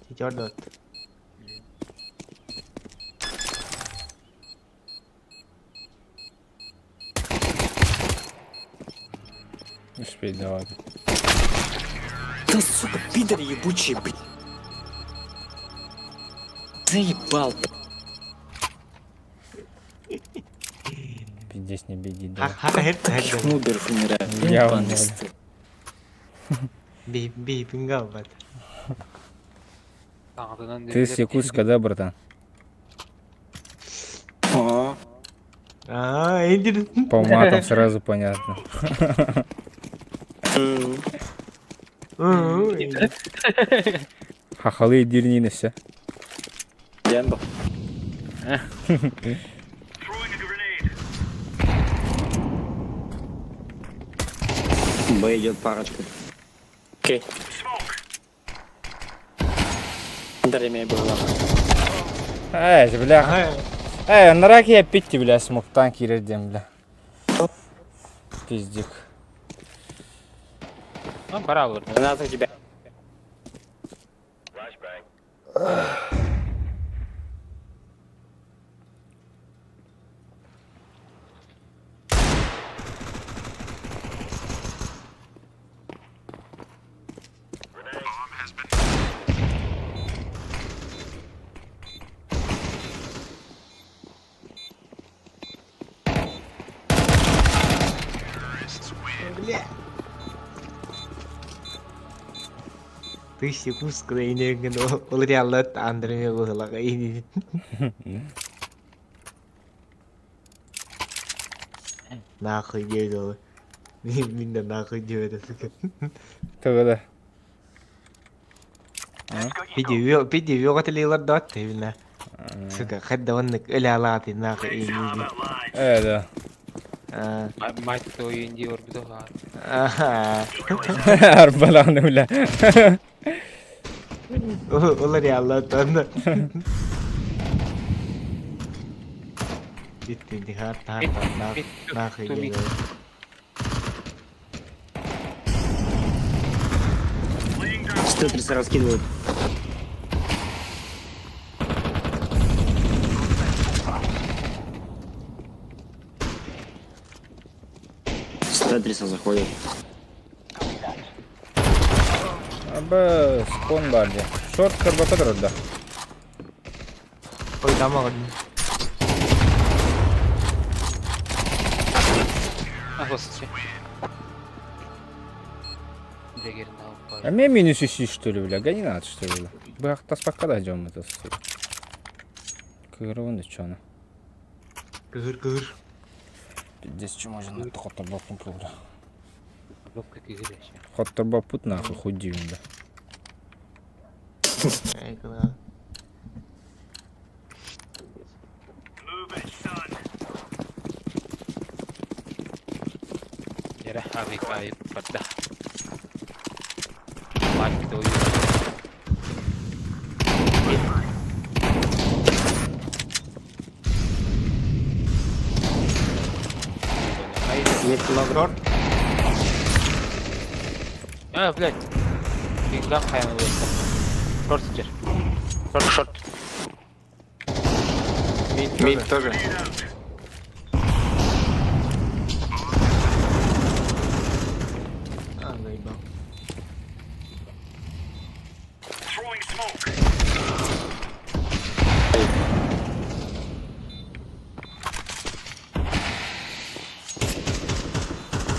Идет. Успей давай. Да сука, пидор ебучий, блядь. Заебал. Пиздец не беги, да. Таких нуберов умирают. Я Ебаный умер. стыд. Би, би, пингал, бат. Ты с Якутска, да, братан? О, А, иди. По матам сразу понятно. Хахалы дирнины все. Дембо. Б идет парочка. Окей. Андер имею было. Эй, бля. Эй, на раке я пить, бля, смог танки редем, бля. Пиздик. Ну, пора olur. Граната у тебя. Ты секундская инеген ол реаллат Андреме гылага ини. Нахуй деді ол. Мин да нахуй деді сука. Тогда. Пиди пиди вёгатылыйлар дат тебина. Сука, хадда оннык эле алаты нахуй ини. Да. А. Мать твою инди орбитоға. Аха. Арбаланы, бля. Ол реаллат онны. Битти хат хат нахуй деді. С Тетриса раскидывают. С Тетриса заходят. Аба, спон бар де. Шорт карбака да. Ой, тамагын. А, господи. Дегерин алып бар. А мне минус ищи, что ли, бля? Гони надо, что ли, бля? Бах, таспакка дойдем это, сука. Кыырабын да чоно. Кыһыр кыһыр. Пиздец, чем можно хотторбоппун пула. Лопка кыһыр еще. Хотторбоппут нахуй хуй дивин да. Эй, кыла. Yere abi kayıp barda. Мать твою. Мид много. А, блядь. Кингам хайан Шорт сидер. Шорт, шорт. Мид Мид тоже. А, заебал.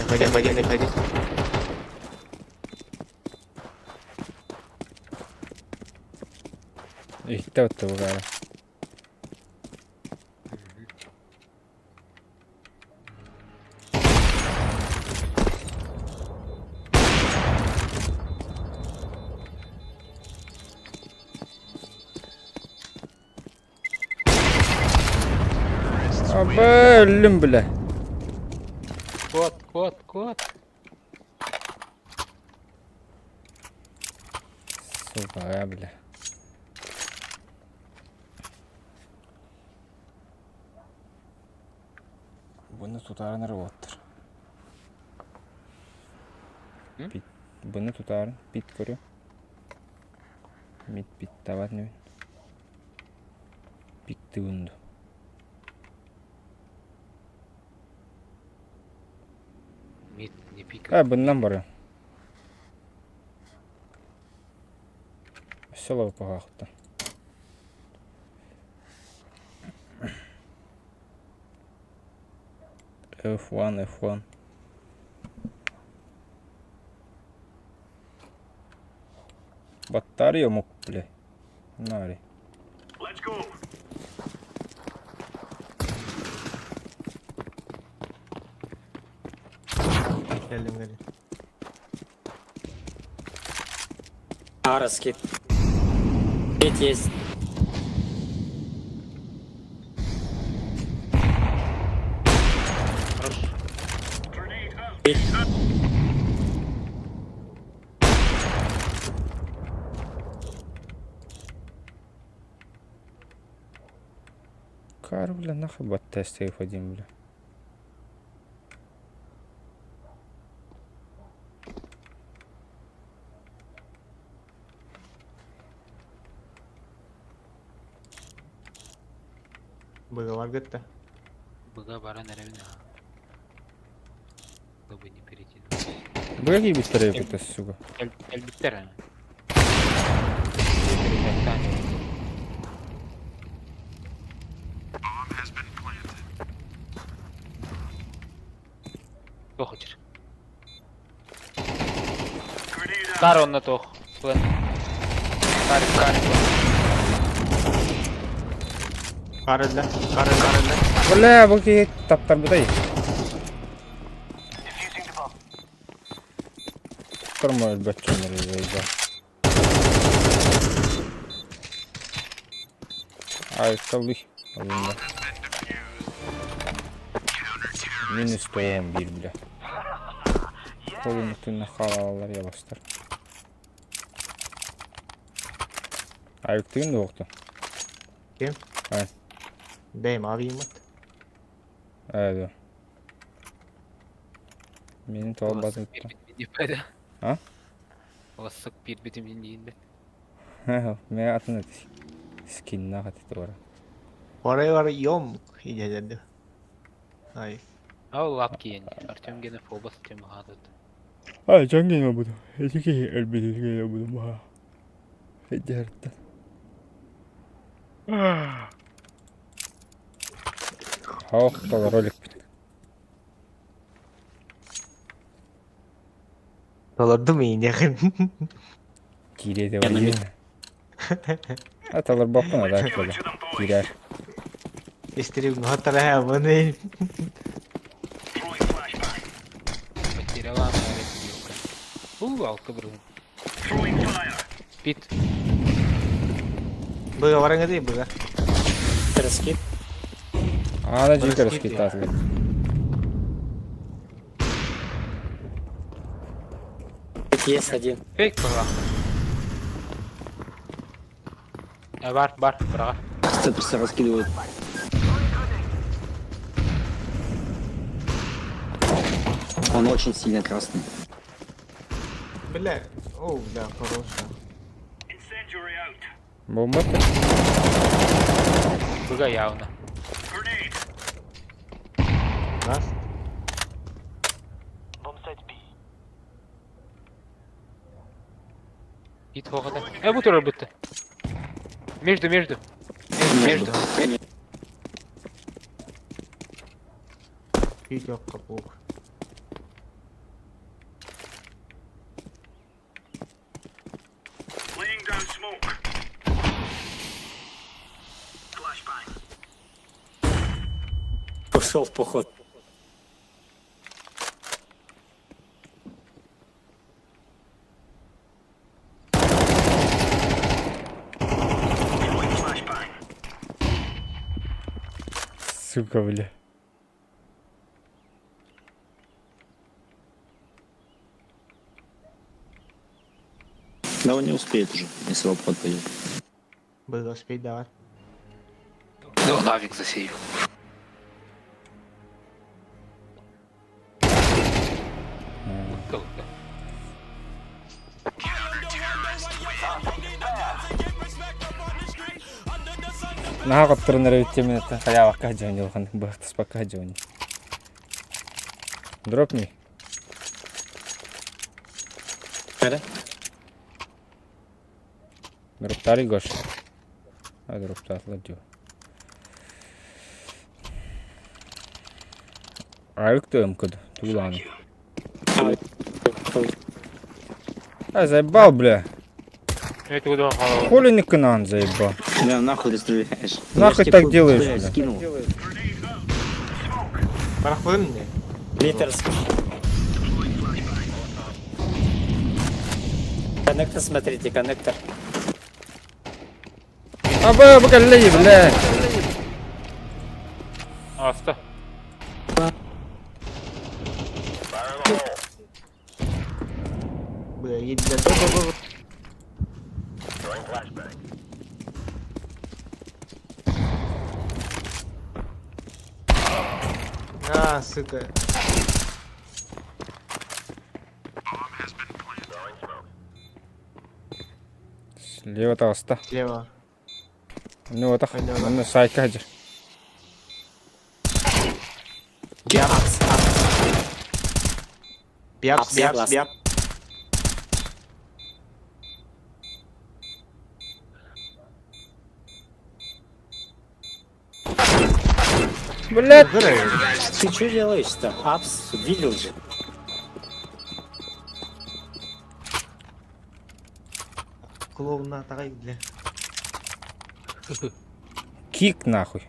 Ходи, ходи, ходи. Иһиттэ отто бугара. Абы өллүм бля. Кот, кот, кот. Сука, бля. Бұны тутарын ырыоттар. М? Пит. Бұны тутарын пит көрү. Мит пит табат небин. Пикти бунду. Мид не пикает. А, буннан бары. Село пахахта. F1, F1. Батарея мог, бля. Нари. Geldim geldim. А, раскид. Мид есть. Хорош. Мид. Кар, бля, нахуй бат тест F1, бля. Быга бар гытта. Быга баран эребин. Чтобы не перейти. Бля, какие быстрее это, сука. Элбиттер ана. Тох очер. Кар онна тох. Плен. Кар, кар. Карылда, кары, карылда. Бля, бұл кей таптар бұдай. Тұрма өлбәтченер заебал. Ай, талый. Алында. Минус 111, бля. Қолын түнні халалар ябастар. Айыктыгын да оқты. Ким? Ай. Бэйм, авиымат. Әді. Менин тоғыл батып А? Лассык бир битим дейін Мен атын эти. Скинна хаты бара. Орай бар йом идеде. Ай. Ал лапки енді. Артем гене фобас тем хадыт. Ай, жаңген буду. Эти элбиди буду ма. Эдерттен. Хаух, ролик бит. Толордум ине. Кире деп Я на А талар баппын ада кирер. Истрим хотара бұны. Потеряла она вилка. У, алка бұрын. Пит. Бұға барыңа дей, бұға. Раскид. Ана жике Раскид, раскид атылар. Есть один. Фейк была. Бар, бар, браға. Статусы раскидывают. Он очень сильно красный. Бля, о, бля, хорошая. Бомба. Бұға явно. Раз. Пит хоғада. Бұл туралы бітті. Между, между. Между. Видео капух. Ушел в поход. Сука, бля. Да он не успеет уже, если в обход пойдет. Бұға успеть давай. Ну, навик засею. Утка, утка. Наха коттырын эребиттемен это хаябакка жон жолхан бахтыспакка жон. Дропни. Эре? Дроптари гош. А дроптатлар жо. Айык төм кыд. Туланы. А заебал, бля. Это куда қалау. Хули не кынан заебал. Бля, нахуй ты стреляешь? Нахуй Я ж так тебе, делаешь, блядь, бля? скинул. Барахвын не? Литр. Коннектор, смотрите, коннектор. Аба, бакалей, бля. Аста. Бля, едет. Б, б, б, б. А, сука. Слева таста. Слева. Ну вот так. Понял. Ну сайка хажыр. Биапс. Биапс, Апс, биапс, класс. биап. Блядь. Ты что делаешь-то? Апс, видел же. Клоуна тагай, бля. Кик нахуй.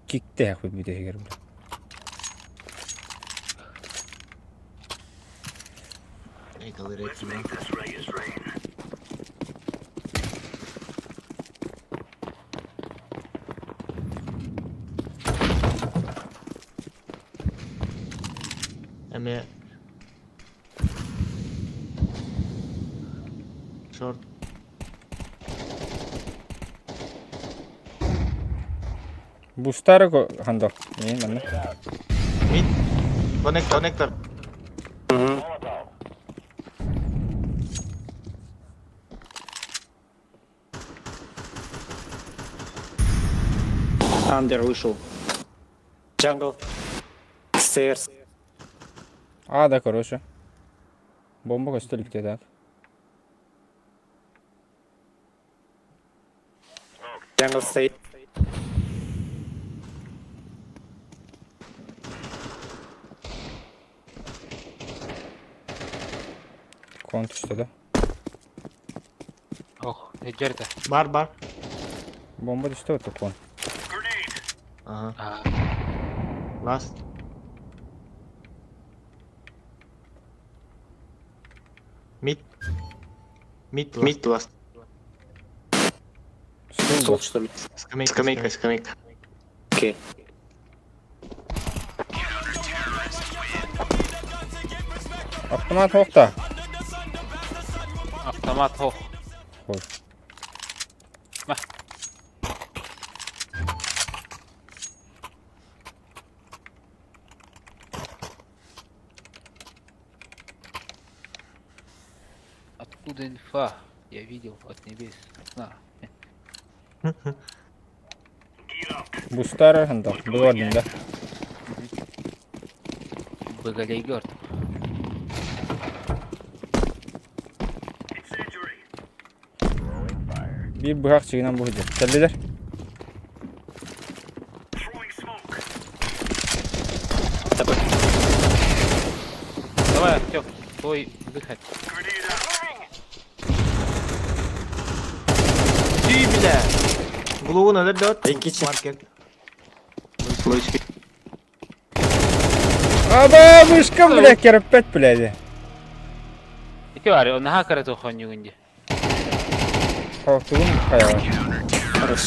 Кикте хуй бүтегер, бля. Эй, колорит. Эме. Шорт. Бустары хандал. Не, манна. Мид. Коннектор, коннектор. Андер вышел. Джангл. Стейрс. А, да, короче. Бомба костеликте, так. Джангл стоит. Контр что, да? Жерде. Бар бар. Бомба түстэ отукун. Ага. А, Last. Mid. Mid last. Mid last. Стул Стол, что ли? Скамейка, скамейка, скамейка. Окей. Автомат хоқта. Автомат хох. Хой. Мах. Откуда инфа? Я видел от небес. На. Бустар ханда. Булардын да. Бегалей көрдüm. Bir bırak çiğnen bu hücum. Geldiler. Давай, Артем, твой выход. Tüy bile. Glow'un öyle 4. Один kitchen. Market. Лучки. Аба, мышкам, бля, кереппет, бля. Ити бар, он хакера тухоннюгунди. Хоқтугум хайалар. Хорош.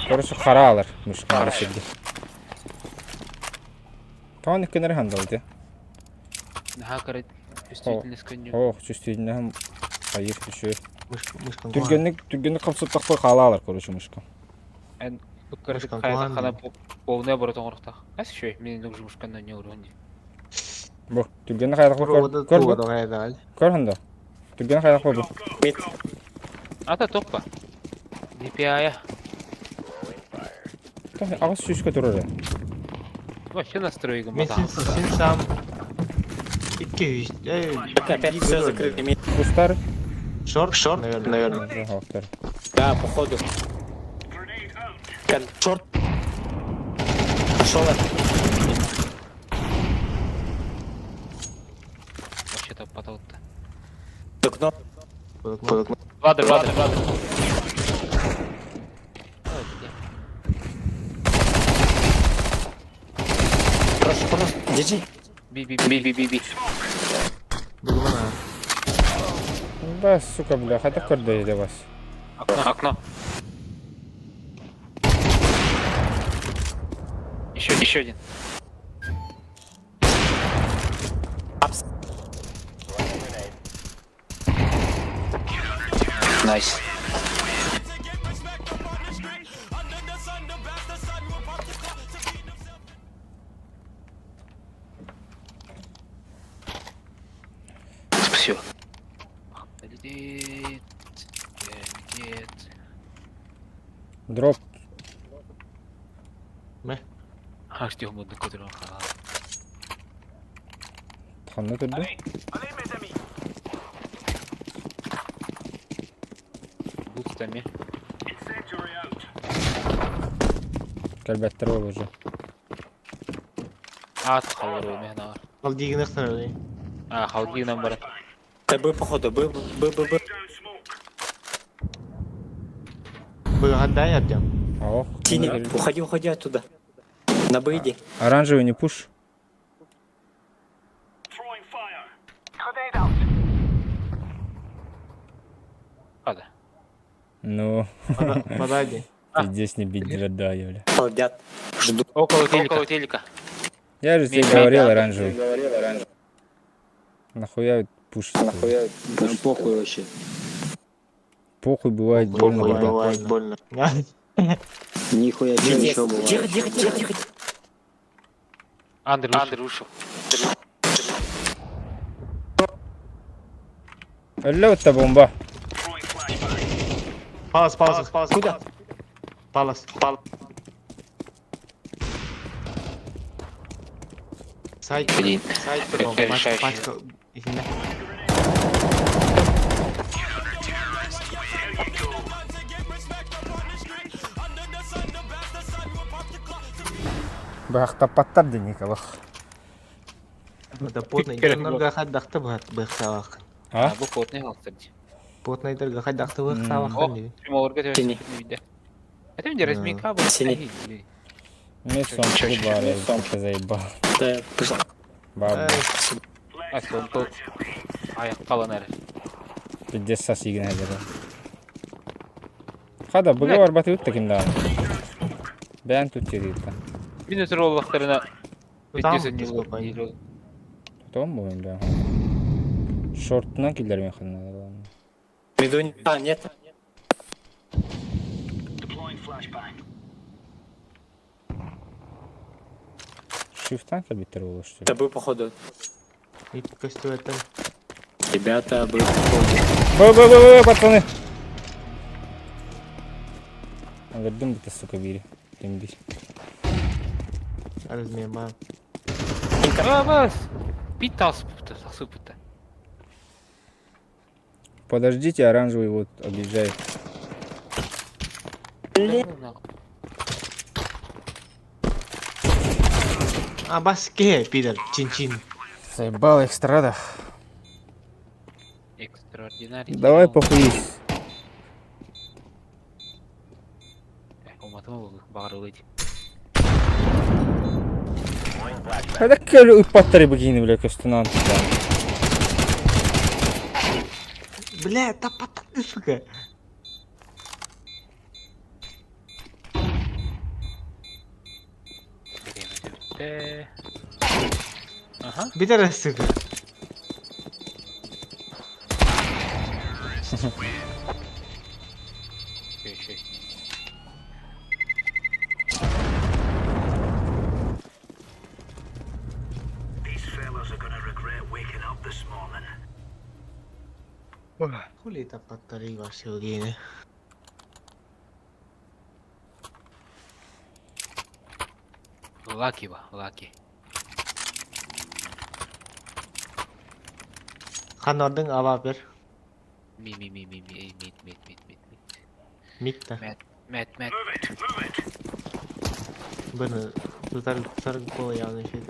Короче, хара алар мышкам беширди. Таан иккенер хандалды. Хакера чувствительность конню. Ох, чувствительный хайыр күшү. Мышка, мышка. Түргенник, түргенник капсып тақпай қала алар, короче, мышка. Короче, Мышкан хайта куан хана полный оборот оңорохтах. Ас еще, мен нужен мышкан не уровне. Бу, түргенник хайда көр. Көр бу. Көр ханда. Түргенник хайда көр бу. Мид. Ата топпа. DPI. Ағыз сүйіске тұрыр. Вообще настройка Мен мата. сен, сен сам. 200. Эй, Так, опять все закрыли. Мид. Бустар. Шорт, шорт, наверное. Хоқтар. Да, походу. Кон- Шорт. Пошел. Вообще топ потолок-то. Окно. Ладно, ладно, ладно. Прошу, прошу. GG. Би би би би би би. Да, сука, бля, хайда көрді еді бас. Окно, окно. Еще, еще один. Апс. Nice. Все. Летит, летит. Дроп. Артем, он который Ханна түрді. Бутстами. Кәлбәттер ол уже. Ат қалыр мен ар. Ал деген ықтан А, халдинам бар. Да Б, походу, Б, Б, Б, Б. Бұға Артем. Ох. Синий, уходи, уходи оттуда. На Б иди. Оранжевый не пуш. Ада. Ну, Подади. ты здесь не бить да, бля. Балдят. Жду. Около телека. Около телека. Я же тебе Меня- говорил оранжевый. Нахуя пушить? Нахуя? Похуй вообще. Похуй бывает больно, Похуй братан. бывает больно. Нихуя, что еще бывает. Тихо, тихо, тихо, тихо. Андр, Андр ушел. Өлі өтті бомба. Палас, палас, палас. Куда? Палас, палас. Сайт, Блин. сайт, Это решающий. пачка, пачка. Бақтапаттар денек алақ. Да потный. Керек Дьоннорго хаддахты быһат быһтаах. А? А, бу потный қалсыр. Потнайдарга хайдахтыбы хаалахтан диби. Олорго Синий. төбөспүт Это мне разминка была. Синий. Мне сомку бар, ты заебал. Да, пошла. Баба. А сомку. Аяк калан әрі. Пиздец сасигин хәзер. Хада, быга барбаты үтті ким даҕаны. Бэйэн тут тириитэ. Мин өтөр оллақтарына Тутаам Тутуом буолуом бэйэн. Шортунан киллэрмин ханна. Медунь. А, нет. Шифтан кэлбиттэр буолуо что ли? Это был походу. Көстүбэттэн. Ребята, был походу. Б, б, б, б, пацаны! Өлөрдүм бите сука биири. Ким биир. Размен баар. Абас! Бит тасыппыта, тасыппыта. Подождите, оранжевый вот объезжает. А баске, пидор, чин-чин. Заебал экстрада. Экстраординарий. Давай похуись. Уматыма болду, бағырылы ди. Хайда кэлэ ыппаттары бигини бля көстүнан. Бля, тапа сука. Береме Ага. Битер, сука. Еще. These fellas are gonna regret waking up this morning. Хули тапаттары вообще Лаки ба, лаки. Ханордың ава бер. Ми ми ми ми ми мит мит мит мит мит. Митта. Мет мет. Бұны тутар тутар бола явно şey.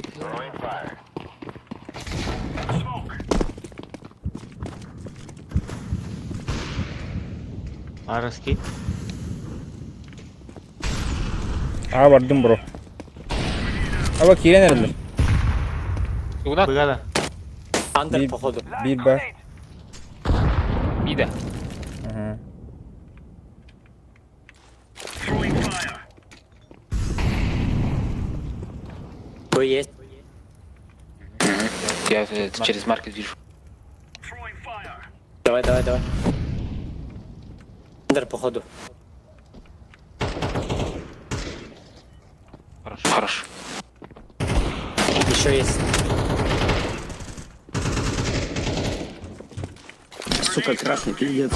Араски. А бардым бро. Аба киирэн эрэллэр. Тугунан Быгада. Андер, Биир походу. биир бар. мида. Ага. Б есть. Я через маркет вижу. Давай, давай, давай. Андер, походу. Хорошо. Хорошо. Еще есть. Сука, красный, пиздец.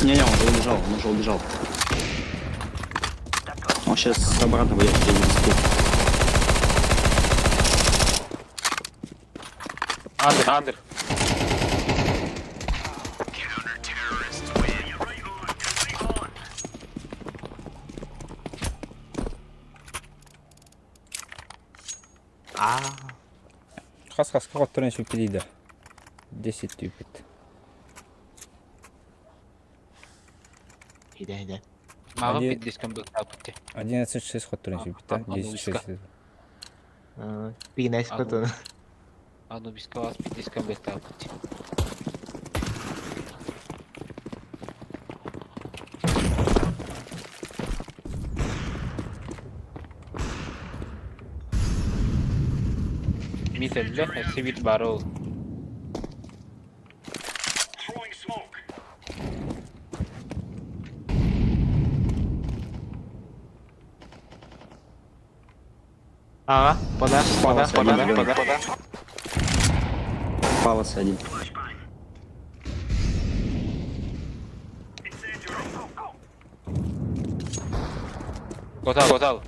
Не-не, он уже убежал, он уже убежал. Он сейчас обратно выйдет через диску. Андер, андер. А, Хас хаска хотторун сүппүт 10 түүпүт. иде иде. Мага Один- пиздеском был тапты. 11-6 хотторун сүппүт А, а, 10-6. Пинес А, потом. Анубиска вас пиздеском был тапты. Мителле, сибит барол. Ага, пода, пода, Палас пода, один. пода, пода. Палас один. Готал, готал.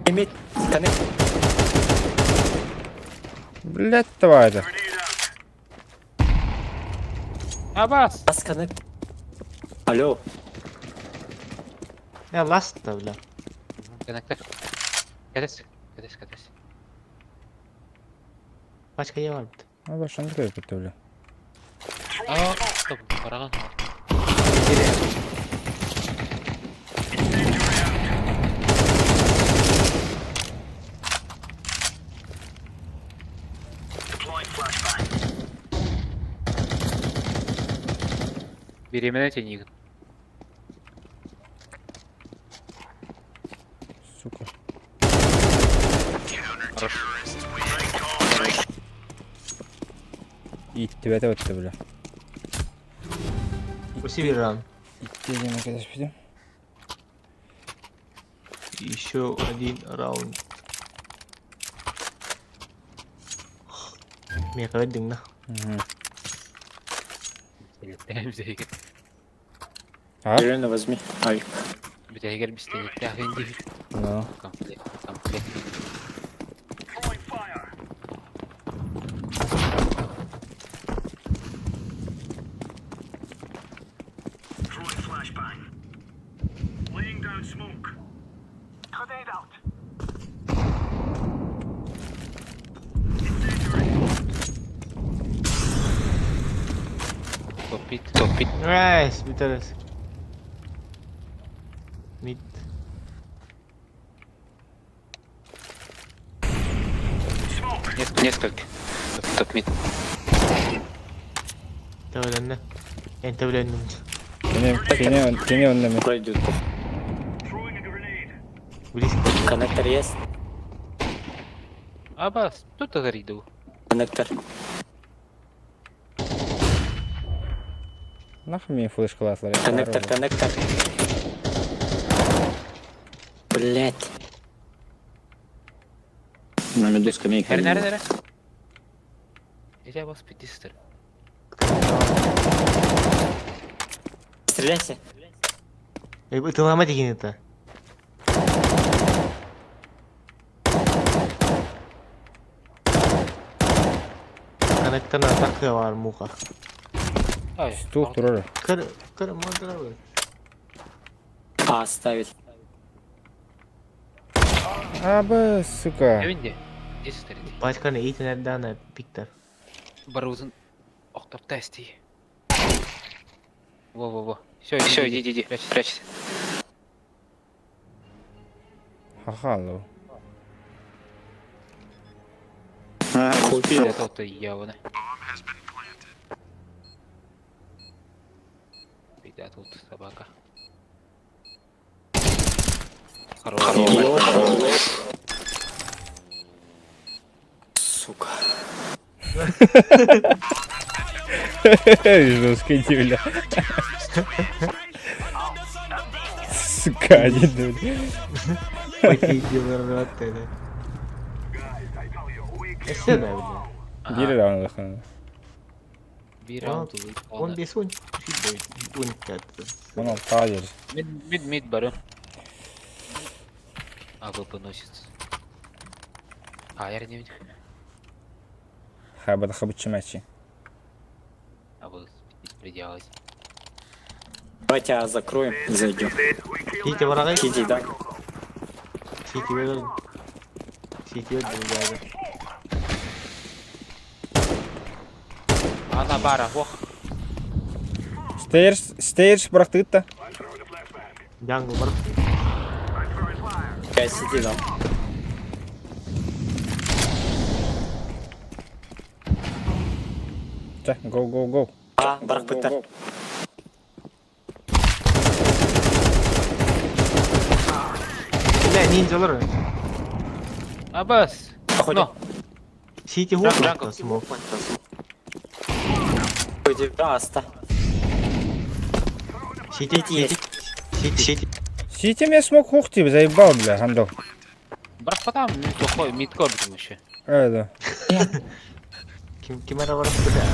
Иметь. Коннект. Блять, тварь. Абас! Бас коннект. Алло. Я ласт бля. Коннектор. Катес, катес, катес. Пачка я барбыт. А башан көрбүт бля. А, стоп, бараган. Беременна тенигин. Сука. Хорош. Иттибете өттө бля. Уси раунд. Итти диэн кэтэспитим. Еще один раунд. Мне кажется, на. Мгм. Бизегер. А? Зеленый возьми. Ай. Бизегер бистенекте ахын дии. Ну. Комплект, комплект. Топит, топит. Найс, Виталис. Мид. Несколько. Несколько. Топ мид. Төвлөннө. Эн төвлөннүм. Кини кини кини онно мен. Пройдет. Близко. Коннектор есть? Абас, тут горит. Коннектор. Нахуй мне флешкалатлар. Коннектор, коннектор. Блять. На миду скамейка. Her nerede nere? Ece bas bitti Стреляйся. Ытылама деген это. Коннекторна атака бар муха. Ay. Стул турар. Кыр, кыр, модра бар. А, ставить. Аба, сука. Evinde. Ne ister idi? Пачканы итенерден пиктер. Барузun Oktop testi. Во во во. Все, все, иди, иди, иди. Прячься, прячься. Ха-ха, А, успел. Это то явно. Беда тут собака. Хорош. Сука. Жесткий бля. Сука, один, бля. Пакетилер это. Эссе да, бля. Биир раунд улахан. Bir round Он бес он. Он пять. Он алтаҕа диэри. Мид, мид, мид бары. АВП носит. А, я не видел. Хаба да хабыччы мәчи. А вы пределать. Давайте А закроем и зайдем. Сити барагай. Сиди, да? Сити берген. Сити берген. Она бара, ох. Stairs, stairs бырахтыгыт да. Джангл бар. Я сиди, да. Чэ, go, go, go. А, барахпыта. Бля, ниндзялар. Абас. Походим. Но. Сити Джангл. хук. Смог. Пойди, да, аста. Сити, сити. Сити, сити. Сити мен смог хух тебе заебал, бля, хандал. Брат, потом мид плохой, мид кобит еще. Э, да. Ким кимера бар бля.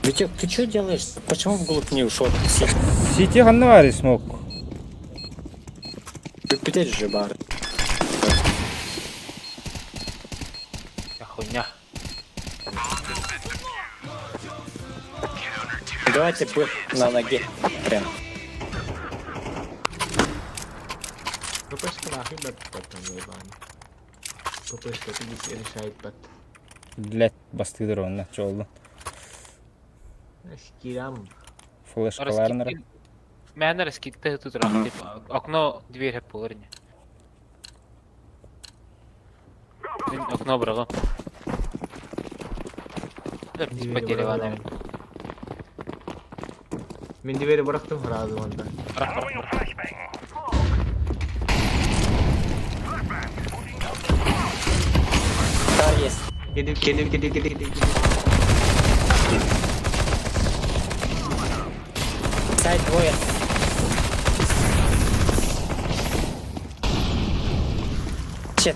Витек, ты что делаешь? Почему вглубь не ушел? Сиди. Сити ханна бар смог. Ты же бар. А хуйня. Давайте Б на ноге. Прям. Ну пошли нахуй, бля, потом заебали. ППшка пидис решает бат. Блять, бастыдыр онна, чоллун. Кирам. Флешкаларнара. Мээнэ раскидка тутурах типа окно дверь хеп болар не. Мин окно бырагым. Двери Дерева бырахтым. Мин двери бырахтым сразу онда. Бырах бырах бырах. Стар есть. Кеди кеди кеди кеди кеди. Сайт двое. Чет.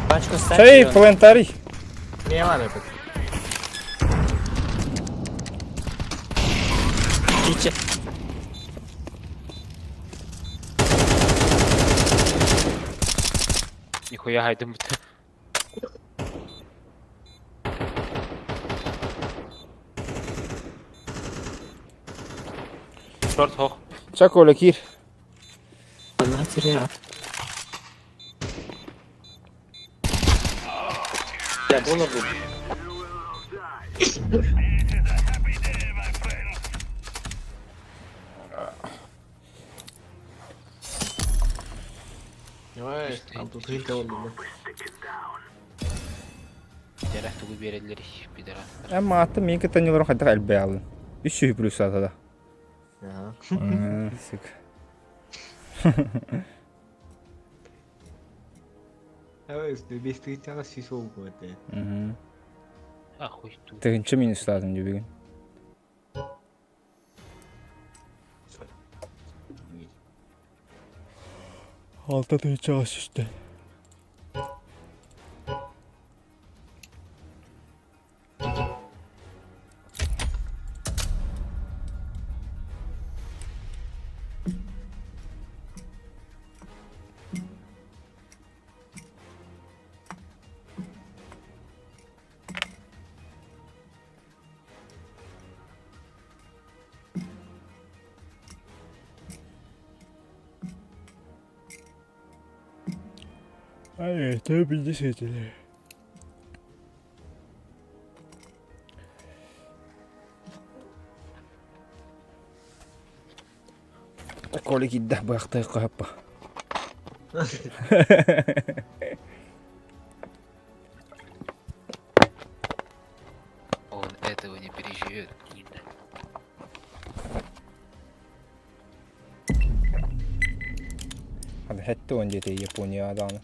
Пачку ставь. Чай, зелёный. плентарий. Не бар этот. Киче. Нихуя хайдым бут. Шорт хох. Чак Оля кир. Матери. Бля, голову. Ой, там тут хинта oldu. Дәрәх тугу берелер пидорас. Әмма аты мин кытанылар хадда әлбә алын. 300 плюс атада. Ага. Сык. Ой, бес тыгынчаға сүйіс oldu это. Мгм. Ахуй ту. Тыгынчы минусладым дип бүген. Алта тыгынчы асысты. Ай, это действительно. Коля кидда бахтай капа. Он этого не переживет. Гнида. Hadi хәтте он дете Япония аданы.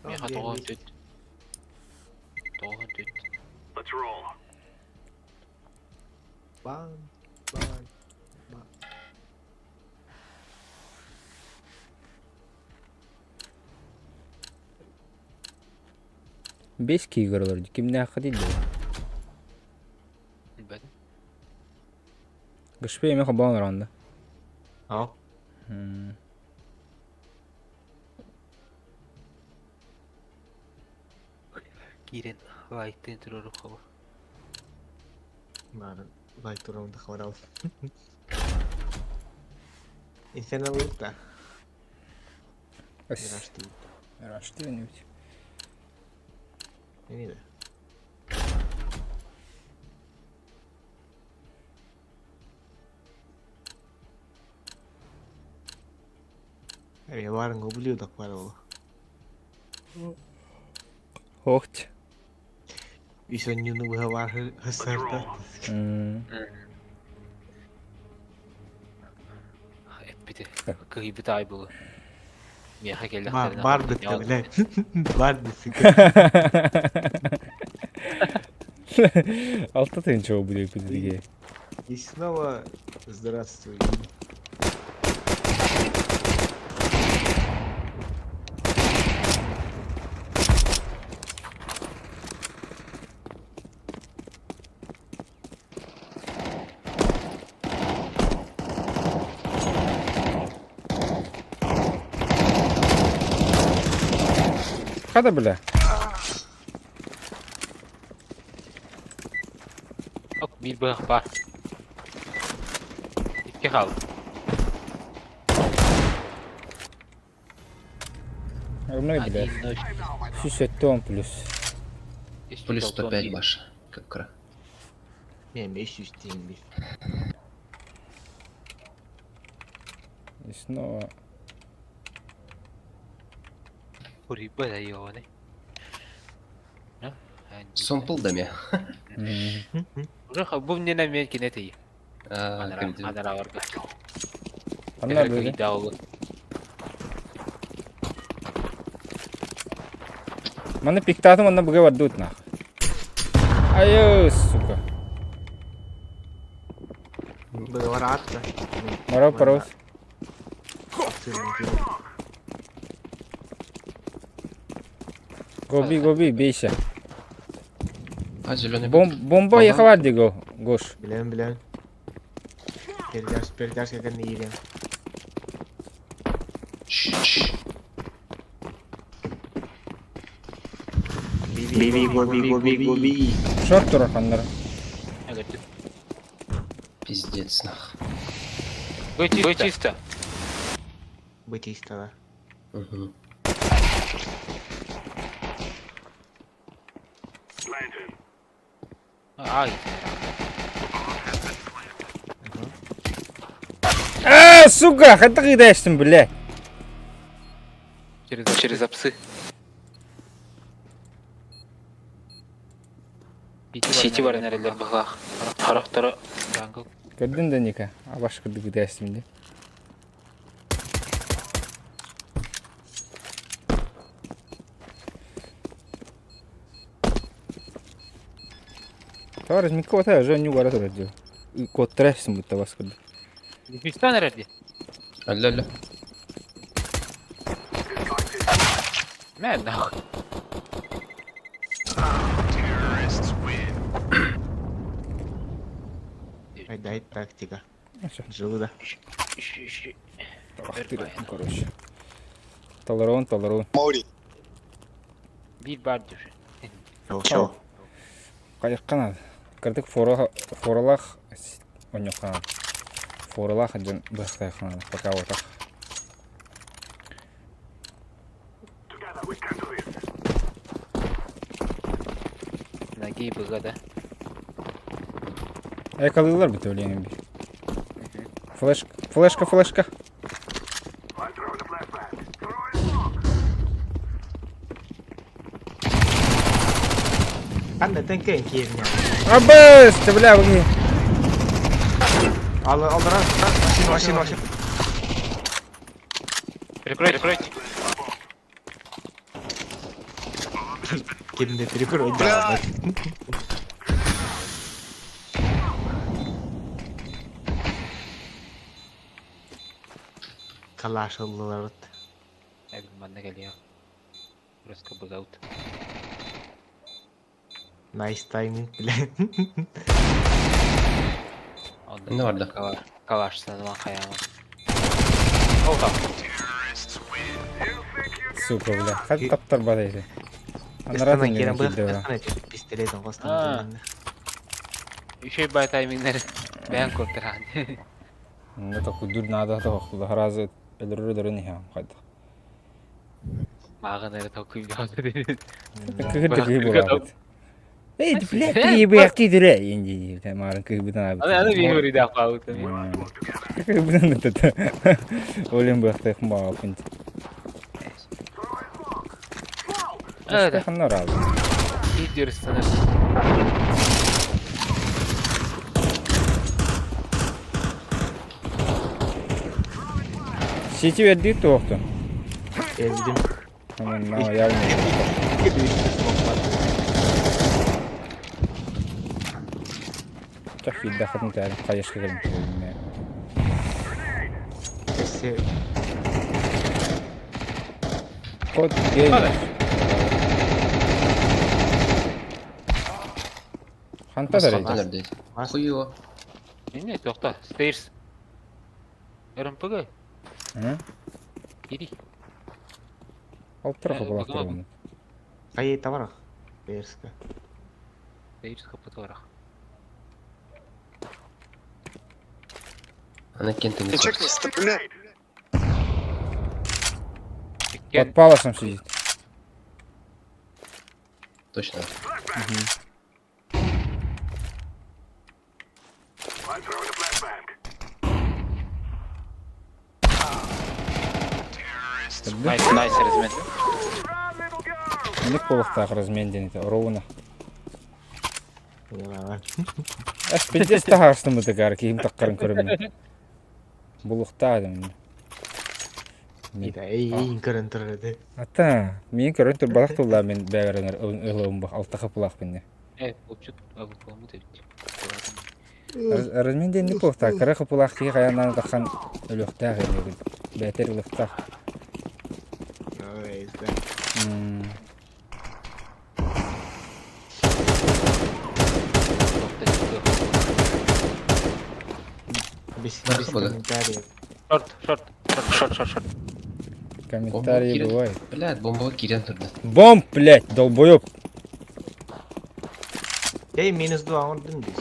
Меха тоғын төт. Тоғын төт. Бан, бан, бан. Беш кигерлер кимне хакы диде. Бәдім. Гышпе эме хабан ранда. Ау. Кирен лайктын турору хабы. Барын, лайк турамды хабар ал. Инферно лутта. Мираж değil. Мираж değil mi? Ne neydi? Evet, varın gobliyorduk var oğlu. Хохт. Үс онньюну быһа бар хысарда. Эппити. Кыйбыт ай булы. Меха келді. Бар, бар бітті, біле. Бар бітті. Алта тыгынча будет диге. И снова здравствуй. Хада бля. Биир быһах баар. Икки хаалла. Огромный, бля. Один ноль. 170 плюс. Плюс 105 баш. Как Мен 500 дейін. И снова. Курипа да ёбаный. Сомпул да ме. Уже бу мне на мен кинети. А, Анара барга. Анна böyle. Маны пиктатым онна буга бардут нах. Айо, сука. Быгар атты. Маро парос. Гоби, гоби, бейся. А зеленый. Бом, бомба ехала го, Гош. Билем, билем. Передаш, передаш, как они едем. Биби, гоби, гоби, гоби. Шорт турар ханнар. Пиздец, нах. Вы чисто. Бытиста, да. Угу. Ай. А, сука, хата кидаешсың, бля. Через апсы. Сити бар нерелер бахлах. Харахтара. Көрдүн да Ника, абаш кырды кидаешсың де. Товарищ, Микко, та уже не угара турар дел. Кот трэшсың будто бас кырды. Пистан нерелде? Алло, алло. Мә нахуй. Айдай тактика. Всё. Желуда. Короче. Толерон, толерон. Бир бар дюши. Чо. Кайыккан Кырдык форалах оньохан. Форалах ден бахтайхан пока вот так. Ноги быга да. Экалылар бит өлеңин бир. Флешка, флешка, флешка. Анда тенкен киерин. Абыс, ты бля, вы. Ал алдыра. Машина, машина, машина. Прикройте, прикройте. Кимде перекрой да. Калаш оллар. Манна келиyor. Просто быгаут. Nice timing биле. Не бар да. Калаш саналан хаямы. Оха. Сука, бля. Хат таптар бар эти. Астана керен бых, Астана пистолетин костан. Еще бай таймингнер. Бән коттыран. Ну так дур надо то харазы элөрөр дөрөн хам кайда. Мағын әрі токуй Кыгыр кыгыр булат. Эй, бля, ты бы акти дүрэ инди марын кыгыр Аны аны бир да калып. Кыгыр тата. Олем бахтай хма апынт. Да. Ханнар алды. Идерсің. Сети берди тоқту. Элдим. Анан на явно. Чах видда хатын тәрі қайышқа келім. Эсе Код геймер. Ханта дәрі. Хуё. Не, тоқта. Стейрс. РМПГ. Иди. Алып тұр қабыл ақтыр Кайы табарах. Берска. Стейрс капытарах. Аны кентин Ты чекнись, ты, бля. Под паласом сидит. Точно. Найс, найс размен. Ник полохтаах размен диэн этэ, ровно. Эх, пиздец таһаарстыммытыгар киһим таххарын көрөммүн. Булуохтаах этим. Ida эй көрөн турар этэ. Ата, миин көрөн турбатах туллаа мин бэйэбэр ылыым алта хапылаахпын дии. Э, булчут абыппаммыт эбит. Размен диэн буолуохтаах, кыра хапылаах киһи хайаан тахсан өлүөхтээх этэ бэйэтэр ылыахтаах. Ой, да. Без Барыха бага. комментариев. Шорт, шорт, шорт, шорт, шорт, шорт. Комментарии Кирилл. бывает. Блядь, бомбаға кирен турду. Бомб, блядь, долбоёб. Эй, минус 2 оҥордум дии.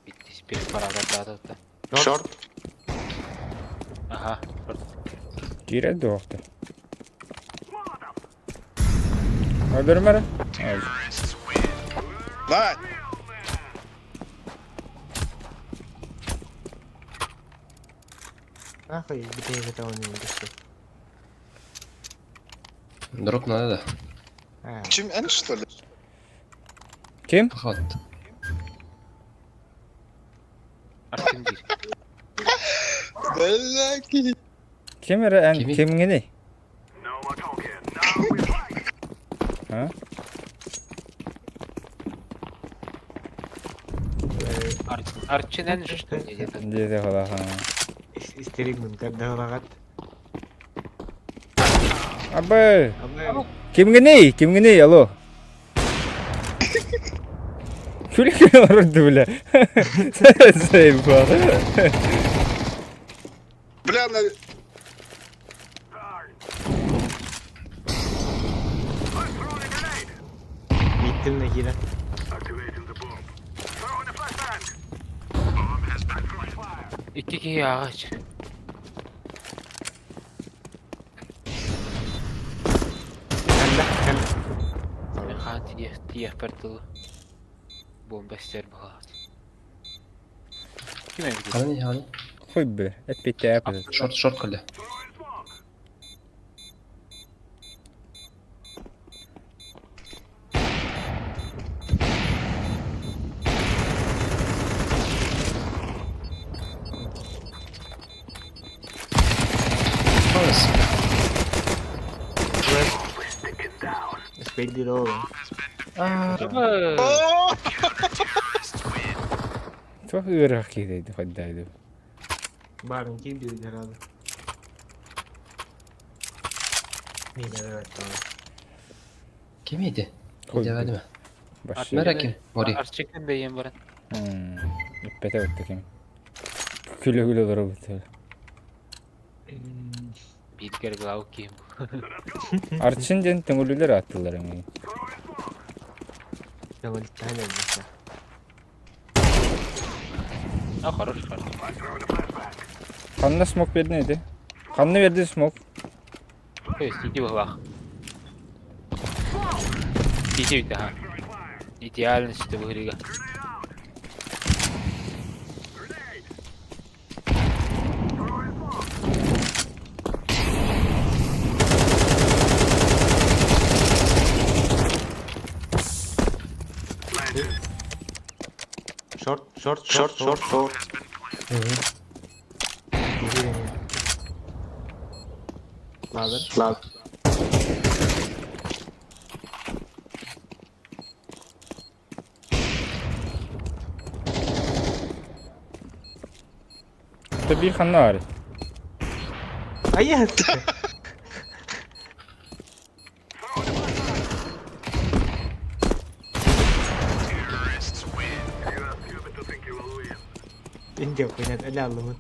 Bitti bir paralar daha da. Шорт. Ага, шорт. Киирэр дуохта. Өлөрүм эрэ. На! Нахуй, где это он не Дроп надо, да. А, Чем Н, что ли? Ким? Поход. Артем değil. Бля, Ким эрэ эн Кими? кимҥиний? А? Арчинен что ли где-то? Диэтэ холаха. истеригмин кардағалағат. Абы! Абы, Кимҥиний? Кимҥиний, алло? Күлүк олорду бля. Заебал. Бля, на... биттим на киирэн. İki kişi ağaç. Кэллэ, кэллэ. Ha diye diye pertulu. Bomba ister bu ağaç. Kime gidiyor? Ханы, ханы. Хуй бы, эппиттэ эппит. Шорт, шорт кэллэ. Ой, Спейдир оҕо. Туох ыарах киһи хайдайды. Барын киирбит жарады. Мин эрэ Ким edi? Хуй Иде бы. бәдіме. Баши. Мәрә ким? Мори. Арчикten бейем баран. Эппете отты ким. Күлө-күлө олоробут. Bir kere glav kim bu. Арчин диэн төҥүлүлэр ааттыыллар эми. Көҥүлтээн өлбүтэ. А хорош хорош. Ханна смок бердин edi? Ханна берди смок? То есть иди в глах. Иди в ага. Идеально что выиграли. Шорт, шорт, шорт, шорт, шорт. Ладно. Ладно. Это бир ханна бар. Ая! Инде хуйнат эля аллымыт.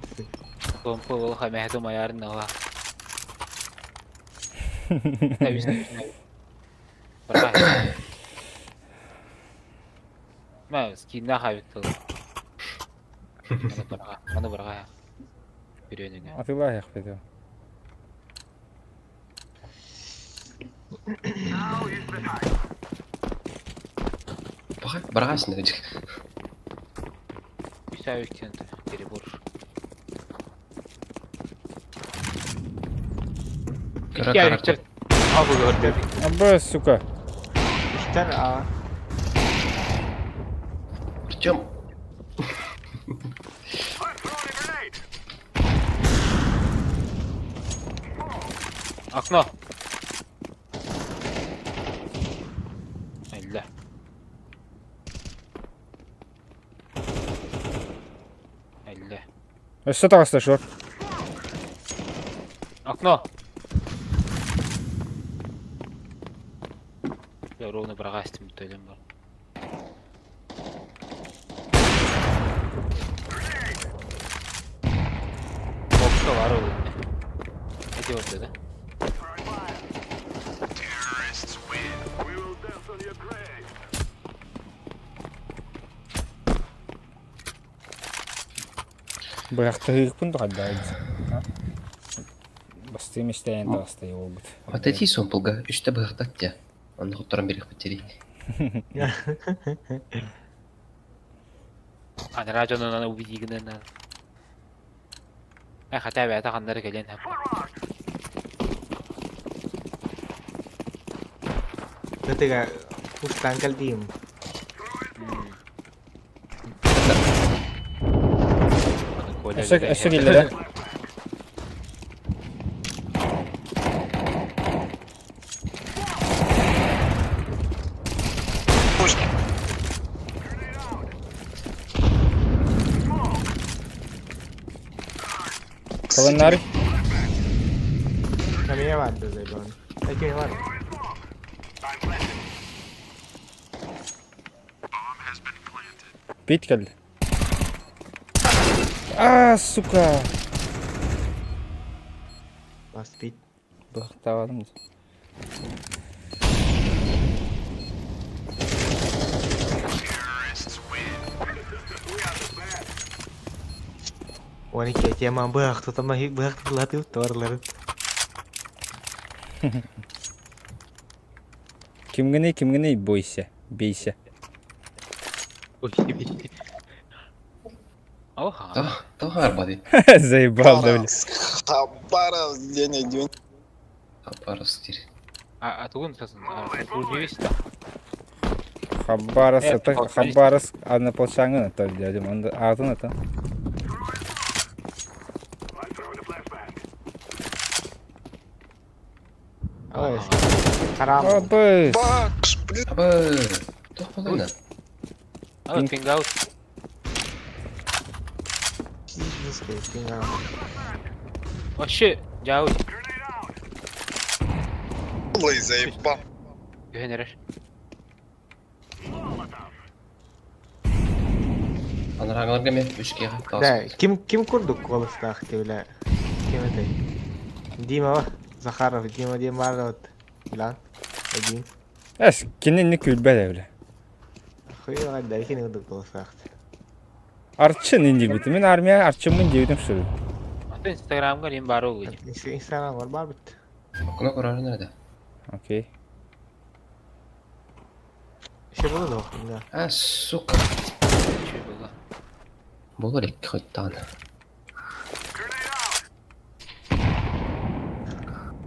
Помпа ол хамэһэ тумайарын ала. Тэбис тэбис. Браха. Ма скинна хабит тыл. Аны браха, аны браха. Бүрөнүнэ. Атылаа яхпыт. Барҕа син Үсәвиктен перебор. Кыра Икки кара авиктер. Абы көрдө. Абы, сука. Үстер а. Артем. Окно. Элле. Элле. Өссө таҕыста шор. Окно. Я ровно браҕастым төлөм бар. Бокса бар ол. Эти вот да? Бырахтыһыыкпын да Бастыым истэйэн таҕыста буолбут. Вот эти сомпулга үстэ быһахтат те. Онно хотторон берих битери. Анара дьонунан убедигинэн. Э хотя бы это ханнары кэлэн хап. Тыга пуштан калдим. Өссө өссө киллэрэ. Каланнары. Камия бар да зайбан. Әке бар. Бит кэллэ. А, сука. Бас бит. Быхтаабатым. Оны тема быах тутама быах тутулаты торларын. Кимгиней, кимгиней бойся, бейся. Оха. Та та арбады. Заебал, да, бля. Хабаров, день день. Хабаровск А тугун сосын. Удивись да. Хабаровск, Э, это Хабаровск, однополчанин, это дядя, он атын это. Ой. Харам. Абы. Бакс, блин. Абы. Тох болайна. А пингаут. Вообще, жау. Ой, заебал. Генерер. Анараңларга мен үшке Да, ким ким курдук колыстах тевле. Ким это? Дима ва. Захаров, Дима Дима Лан. Один. Эс, кинин не күлбә бля. Хуй да кин курдук колыстах. Арчын инди бит. Мин армия арчынмын дип шул. Аты инстаграмга нем бар ол. Инстаграм бар бар бит. Окно көрөр nerede? Окей. Еще было да, да. А, сука. Че было? Болор икки хоттан.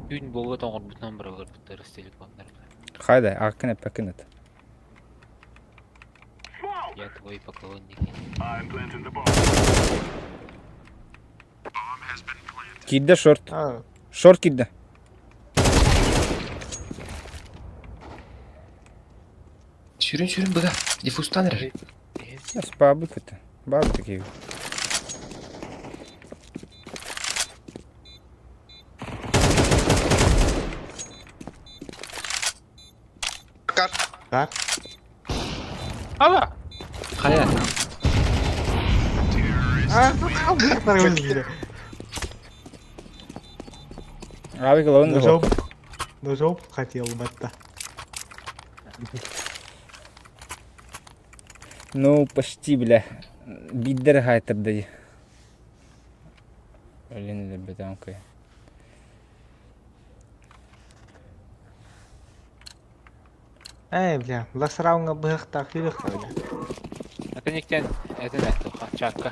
Күн болго тоңор бутан бір алыр буттар телефондар. Хайда, акын эпекин это. Я твой поклонник. Кидде шорт. А, Шорт кидде. Сүрүн сүрүн быга. Диффузтан эрер. Эс, бабы көтө. Бабы такие. Кар. Кар. Ала! Кая? Авик ловын Ножом. Ножом хотел батта. Ну, почти, бля. Биддер хайтырды. Блин, өлөрбөтөм кый. Эй, бля, ласрауҥҥа быһахтаах күрүөх бля. Этиниктен этин этти чакка.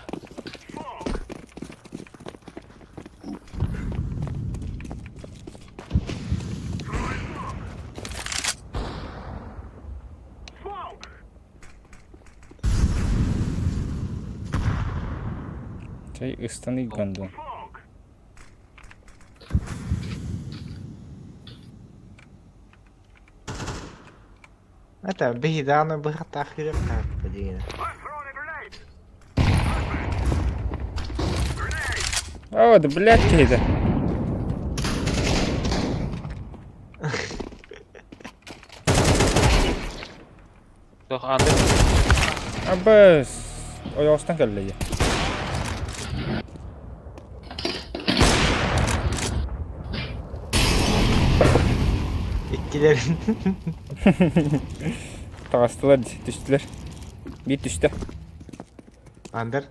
Чай ыстаны гондон. Это биһи даҕаны быһахтаах күрүөх диэн. О, да блядь, ты это. Туох анды Абыс. Ойоостан кэллэйэ. Иккилэрин. Таҕыстылар, түстүлэр. Биир түстэ. Андер.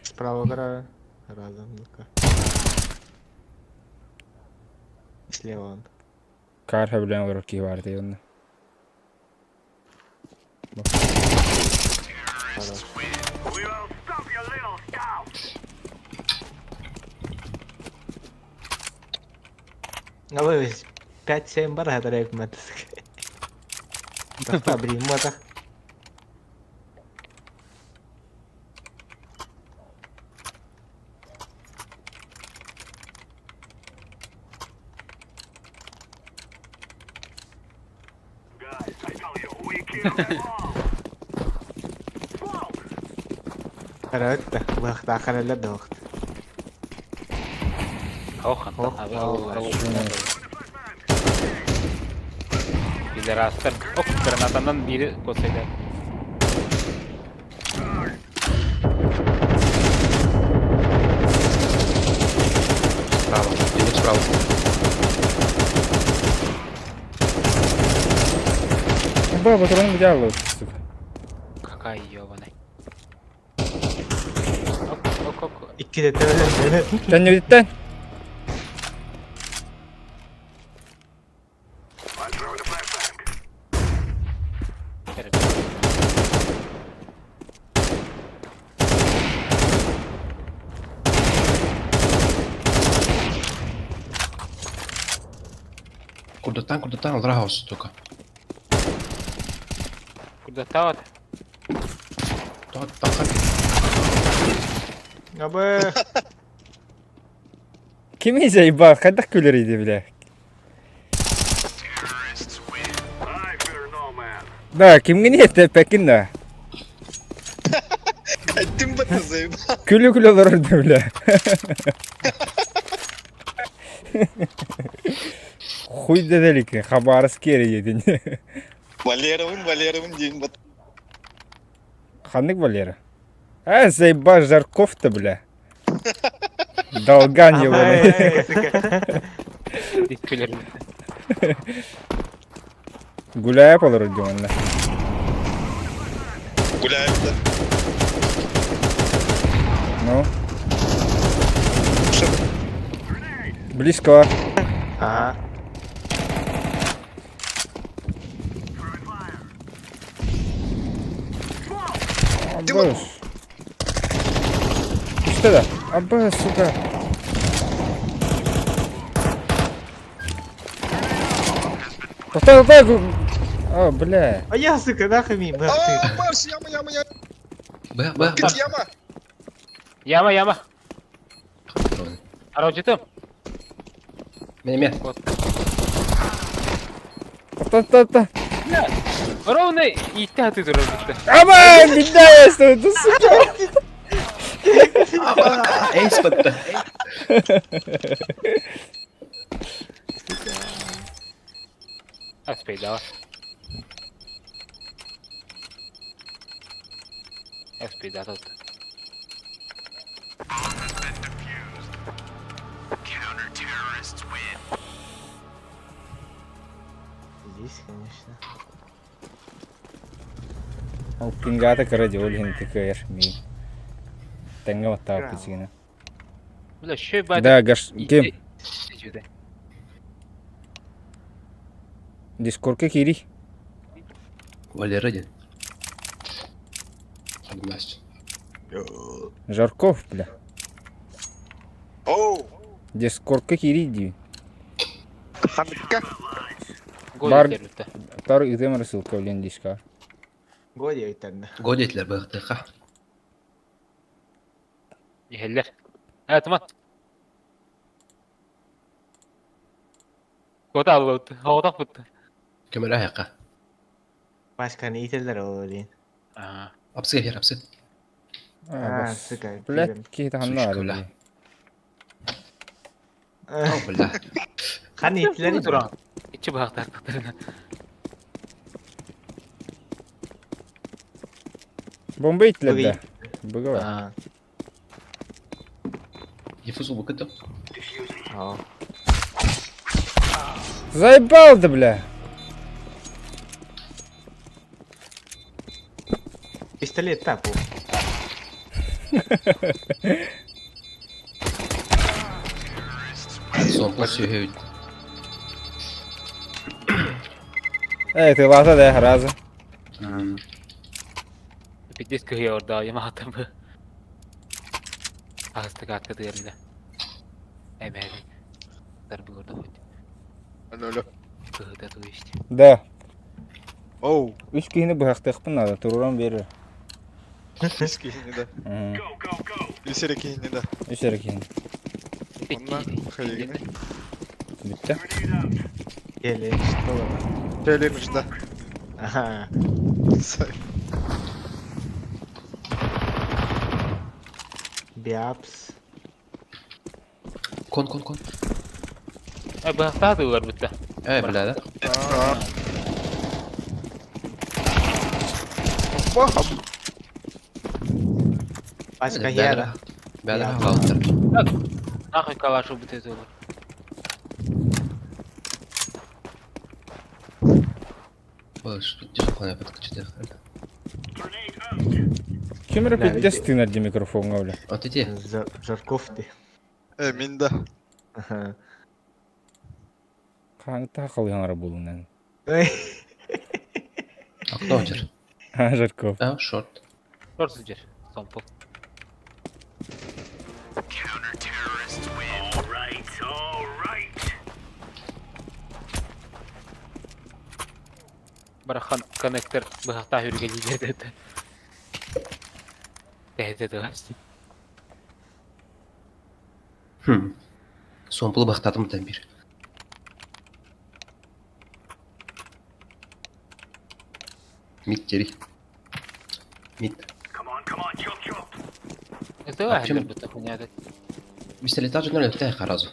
Справа гора. Разом, ну-ка. Слева он. Кар хөбүлээн олорор киһи баар дии онно. Хорош. А вы 5-7 бар это метр. Тахта блин, мата. Караатта, бахта харалла дохт. Ох, Ох, Пидорастар. Ох, гранатанан бири косайда. Справа. Бегут справа. Ба, патроны где алло, сука. Какая ебаная. Ок, ок, ок. Икки де төлөн. Төннүбүттэн. Курдаттан, курдаттан, алрагаус только. Куда тават? Тахар. Абы. Кими заебал, хайдах күлэр иди, бля. Да, кимгини это пекин да. Айттым бата заебал. Күлү күлү олорор да, бля. Хуй да делики, хабарыс кери един. Валеровым, Валеровым день бат. Ханнык Валера. А, заебал Жарков-то, бля. Долган его. Гуляя по родионна. Гуляем, да. Ну. Близко. Ага. Абыс. Что да? Абыс, сука. Тоқта, тоқта. О, бля. А я, сука, нахуй ми, А, Марс, яма, яма, яма. Б, Б, Пить яма. Яма, яма. Арочитым. Меня, меня. Тоқта, тоқта, тоқта. Ровно иитте хаты турар бутта. Аман, биддай ты сука. Эйс батта. Аспейдава. Аспейда тут. Здесь, конечно. Ол пингата кыра дьэ ол иһин тыкыйар миин. Тэҥҥэ баттаабыт сигинэ. Бля, еще бать. Да, гаш ким? Дискордка киири. Валера один. Согласен. Жарков, бля. Оу! Дискордка киири дии. Ханыкка! Бар тар ыытыам эрэ ссылка блин диска. Годи өйтөрнө. Годетлер быһыктыха. Иһэллэр. Э, туман. Кота аллыбыт. Оҕотох бутта. Көмөлө айакка. Başka ителлер ол дейін. Аа. Апсы кер апсы. А, сука. Блядь, киһи ханна Сучка, бля. О, бля. Хан итлер Туран. Ичи баахтар. Бомба итлер да. Быгава. А. Диффуз бу кытты. О. Заебал да, бля. Пистолет тапу. Сон сүйөйт. Эй, ты лата да, раза. Пиздец кыһыйа орда, ямаатам бы. Астык атка тыырында. Эмэри. Дар был орда хоть. Алло, алло. Кыһыта туишти. Да. Оу! Үс киһини быһахтыахпын наада, туруран биэрэр. Үс киһини да. Үс эрэ киһини да. Үс эрэ киһини. Онна хайыгыны. Бүттэ. Келе, что? Челлендж да. Ага. Биапс. Кон кон кон. Э, быһахтаатылар бутта. Э, бля да. Başka yer. Бәле халыктыр. Нахуй калашу бутет олар. Бол, что подкачать. Ким эрэ пиздец тыынар дии микрофоҥҥа бля. Вот иди. Жарков ты. Э, мин да. Ага. Хаҥта халыһаҥара буолунан. Окно жер. А, Жарков. А, шорт. Шорт сылдьар. Сомпол. Барахан коннектор быһахтаах үргэлиилэр дэтэ. Тэһэтэ тыгас. Хм. Сон был бахтатым там бир. Мид тери. Мид. Это Артем. бутта хуйня Пистолет же ноль тэх разу.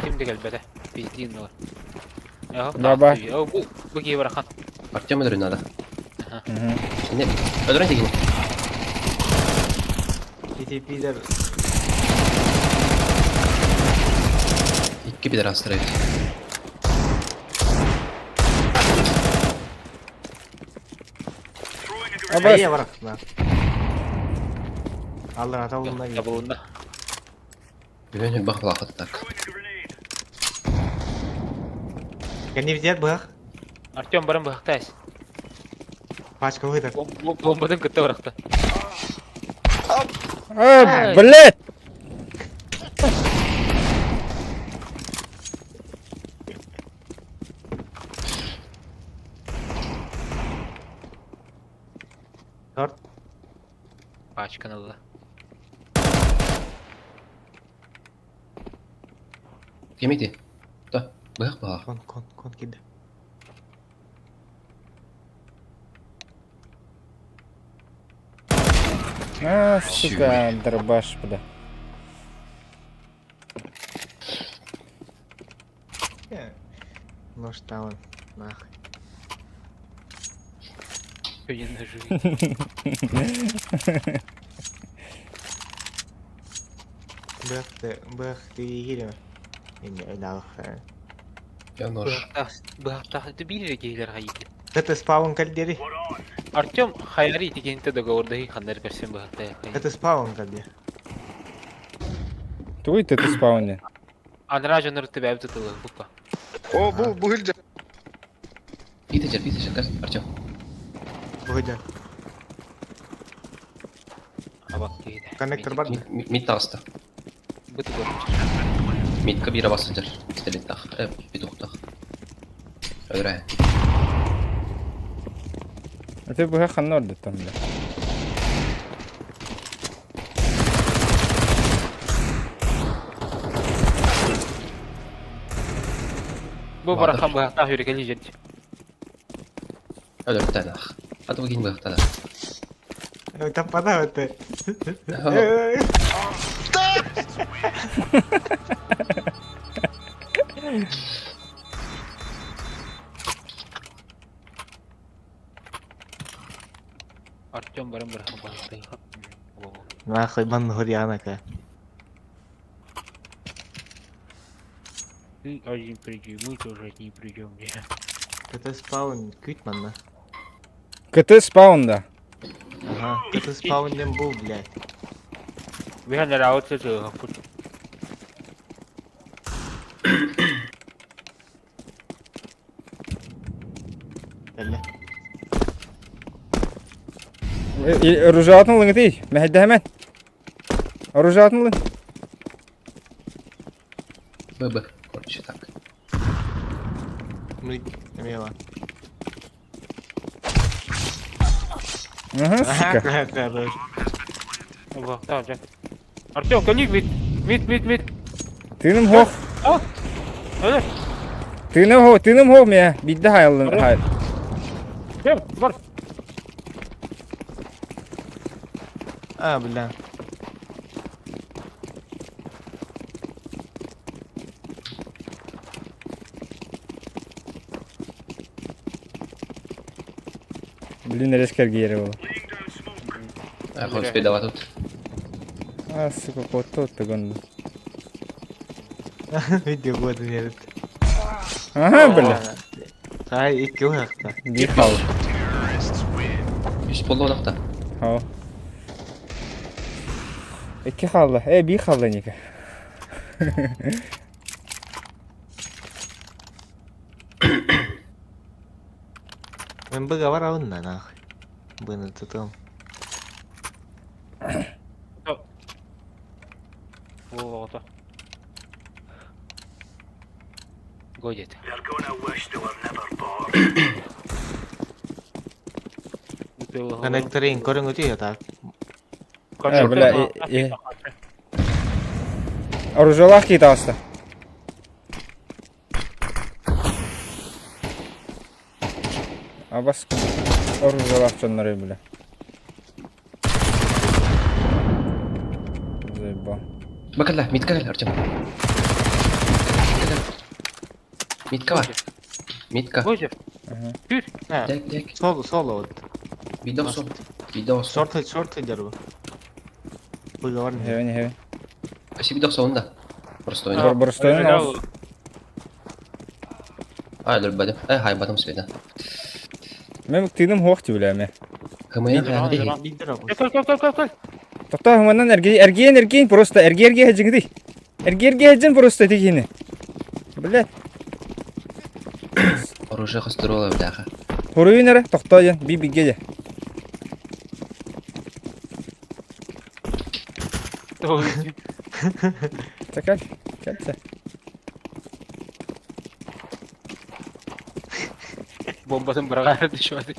Ким де келбеде? Пиздин бар. Баба. Бу бу кие барахан. Артем öldürün надо. Мгм. Не, öldürün тегин. Ити пидор. Икки пидор астырайт. Абас. Айя барак. Аллар ата улунна кийин. Табылында. Бүгін бах лақыт так. Кенни битер быһах. Артем баран быһахтайс. Пачка выйдет. Бомбадан кытта барахта. А, блядь! Торт. Пачканы алла. Ким ити? Да, быһах быһах. Кон, кон, кон киирдэ. А, сука, дробаш, бля. Нож таун, нахуй. Я ножи. Бэх ты, бэх ты киирэ. Инне Я нож. Быһахтаах биир киһилэр хайыты. Это спаун кальдери. Артем хайари тигенте договордаһы ханнар көрсөн быһахтаах. Это спаун кальдери. Тугуй ты ты спауне? Анра жонор төбәб тутулы букка. О, бу, бу хилдьэ. Питер, Питер, каз, Артем. Выйдя. Абак киһитэ. Коннектор бар. Мид таҕыста. Быты көрүнчү. Мидка биир бас сылдьар. Пистолеттаах. Э, петухтаах. Өлөрө. Это быһа ханна ордуттан, бля. Бу барахан быһахтаах үрекели жерди. Өлөртәнах. Аты бу кин быһахтана. Таппада это. Артем баран барахан быһахтаах. Нахуй бан Гурьянака. Ты один приди, мы тоже одни придем. Это спаун күт манна. КТ спаун, да. Ага, это спаун дем был, блядь. Быһан раут сытыга пут. Бля. Оружаатын ылыҥытый, мэһэйдэһэмэн. Оружаатын ылын. ББ. Короче, так. Мы имела. Ага, сука. Хорош. Быһахтаах жа. Артем, кэлик мид. Мид, мид, мид. Тыыным хоох. Өлөр. Тыыным хоох, тыыным хоох мэ. Бидде хайаллын. Хай. Кем, бар. А, бля. Блин, резко гере было. А, хоть спидала тут. А, сука, кот тыгын. Видео года нет. Ага, бля. Ай, икки уақта. Бир хал. Үс болду онақта. Хау. Икки халла. Э, бир халла ника. Мен быга бар ауында, нахуй. Быны тутум. О, Годит. They're gonna wish they were never born. Коннекторин көрүң өтүй так. Э, бля, э, э. Оружалах кейт аста. Абас оружалах чоннары, бля. Заебал. Бакалла, мидка кэл, Артем. Мидка бар. Мидка. Гозер. Ага. А, Дек, дек. соло, соло вот. Видео сол. Видео сол. Шорт, шорт дербу. Быга бар. Хевен, хевен. Аси видео солунда. Просто Бор- Борстоен алыс. А, өлөрбөдүм. Э, хайбатым света. Мен тыыным хоох бля, ме. Хымыйын хайбаты. Бидер абыс. Кел, кел, кел, кел, кел. Тоқта хыманнан эрге эргиен эргиен просто эрге эрге хеджиңди. Эрге эрге хеджин просто тигини. Блядь. Оружие хостурула бляха. Хоруйун эре тохтоо ден би бигге де. Чакал. Кәлсе. Бомбасын бырагар түшүп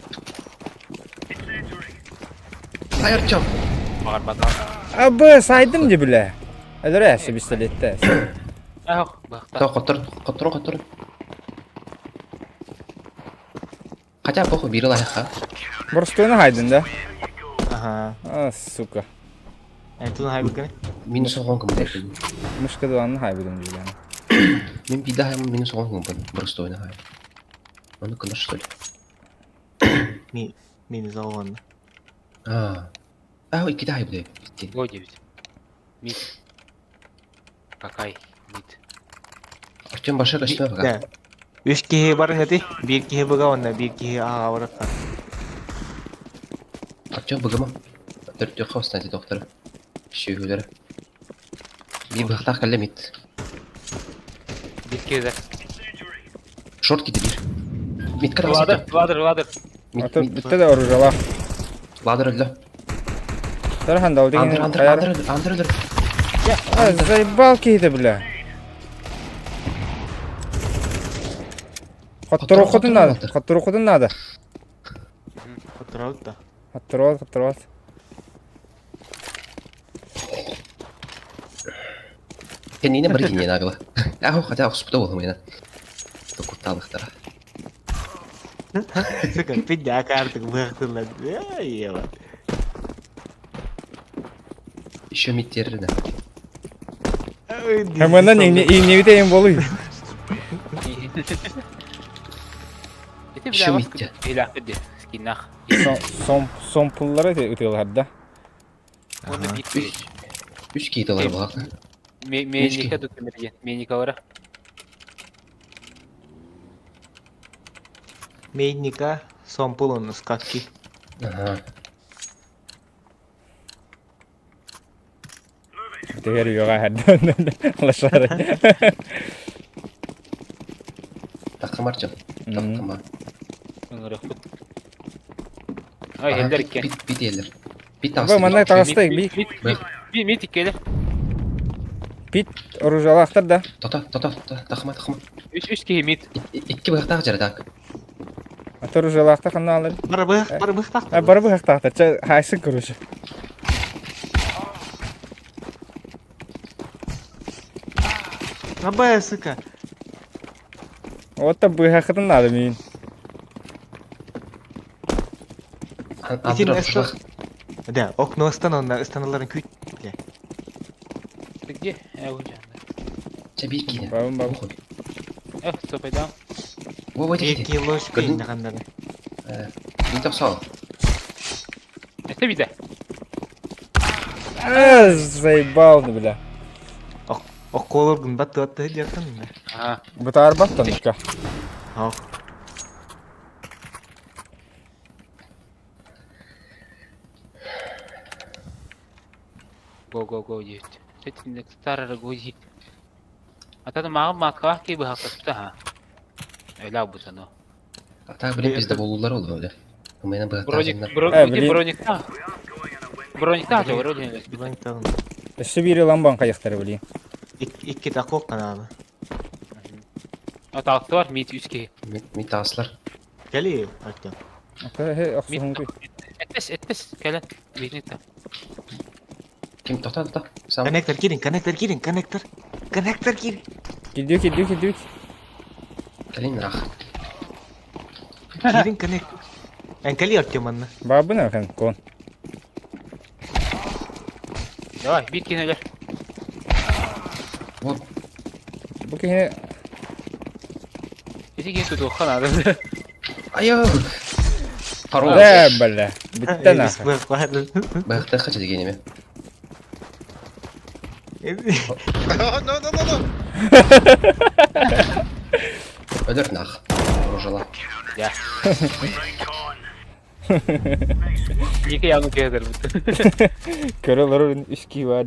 Ай, Артем. Багарбата. Абы сайдым де бля. Әлер әсі пистолетте. Ах, бахта. То хоттор, хотторун, хотторун. Хотя похуй, биир лайха. Боростуойна хайдын да? Ага. А, сука. Эн тун хайбыккын? Минус оҕон кымдайбын. Мышка дуанны хайбыдым дийлән. Мин биирдэ хаймын минус оҕон кымпын. Боростуойна хай. Ону кынар что ли? Ми минус оҕон. А. А, иккитэ хайбыдай. Го диэбит. Мид. Какай мид. Артем баша көстүмэ пока. Да. Үс киһи барыҥ эти, биир киһи быга уонна биир киһи аҕа барыкка. Артем быгыма. Төртүөххэ бастаан доктора. Сүөһүлэрэ. Биир быһахтаах кэллэ мид. Биир киһи да. Шорт киди биир. Мидка Ладер, тахсыта. ладер, ладер. Мид, Ата мид. бүттэ да оружалаах. Ладер өллө. Тархан дал Андыр, деген андыр, хайар. андыр, өлөр, андыр өлөр. А, заебал киһитэ бля. Хотторуоххутун надо. Хотторуоххутун надо. Хотторобут да. Хотторуот, хотторуот. Кэннине бары киниэн агыла. Аху хотя охспута буолумайна. Токуттаалыктара. Сука, пидя картык быахтылар. Еба. Еще миттеррина. Хаманан иңнебите эм болуй. Ити Еще бля мидте. Илахты скинах. Сом сом пуллары ытыалар да. Оны бит. Үс. Үс кейталар буолаахта. Меника дукемерген. Меникалара. Мейника сомпулун скакки. Ага. Тегер юга хаддан. Лашары. Таххам Артем. Таххама. Ыңырыхпыт. Ай, элдер иккен. Бит бит елер. Бит Бу тахсты. манна тагысты би Би мид иккелер. пит оружалаахтар да. Тота, тота, тота, тахма, тахма. Үч үч киһи мид. Икки быһахтаах жара так. Ата оружалаахтар ханна алар. Бары бых, бары бых А тахтар. бары быһахтаахтар. Ча хайсын короче. Абай, сука. Ота быһахытын надо мин. Итин Андыр эсто. Да, окно ыстанонна ыстаналарын күйт. Бля. Ты где? Я уже. Ча бир киine. Бабым бабым. Эх, сопайдан. Во во Бир дики. кило шпин наганданы. Бит тахсал. Это биде. А, заебал, бля. Околор гынбат туатты диятын. Ага. Бытаар баттанышка. Ох. Го го го диэт. Сетин старары го диэт. Атаны мағым маткалах ки быһахтаспыта ха. Öyle бутано. А так блин пизда болулар oldu öyle. Умена быһахтаах Броник, жана. Э, блин. броник, броникта. Броникта же вроде. Броник тагын. Өссө бири ламбан кайыктары билейин. Икки такок каналы. Аталты бар мид үч киһи. Мит тахсылар. Кели, Артем. Ата хе Мид. охсуһун Этпес, этпес. Кэлэн. Битникта. Ким тота тота. Сам. Коннектор кирин, коннектор кирин, коннектор. Коннектор кирин. Килдүү килдүү килдүү. Калин ах. Кирин коннектор. Эн кели Артем анна. Бабын ахан кон. Давай, бит кинелер. Во Бу кихи Ити киһи тутуохха надо. Айо. Парол. Да, бля. Бүттэ нахуй. Быһахтаах хача деген эме. No, no, no, no. Өлөр нах. Оружала. Я. Екі яны кедер бит. Көрөлөр үч ки бар.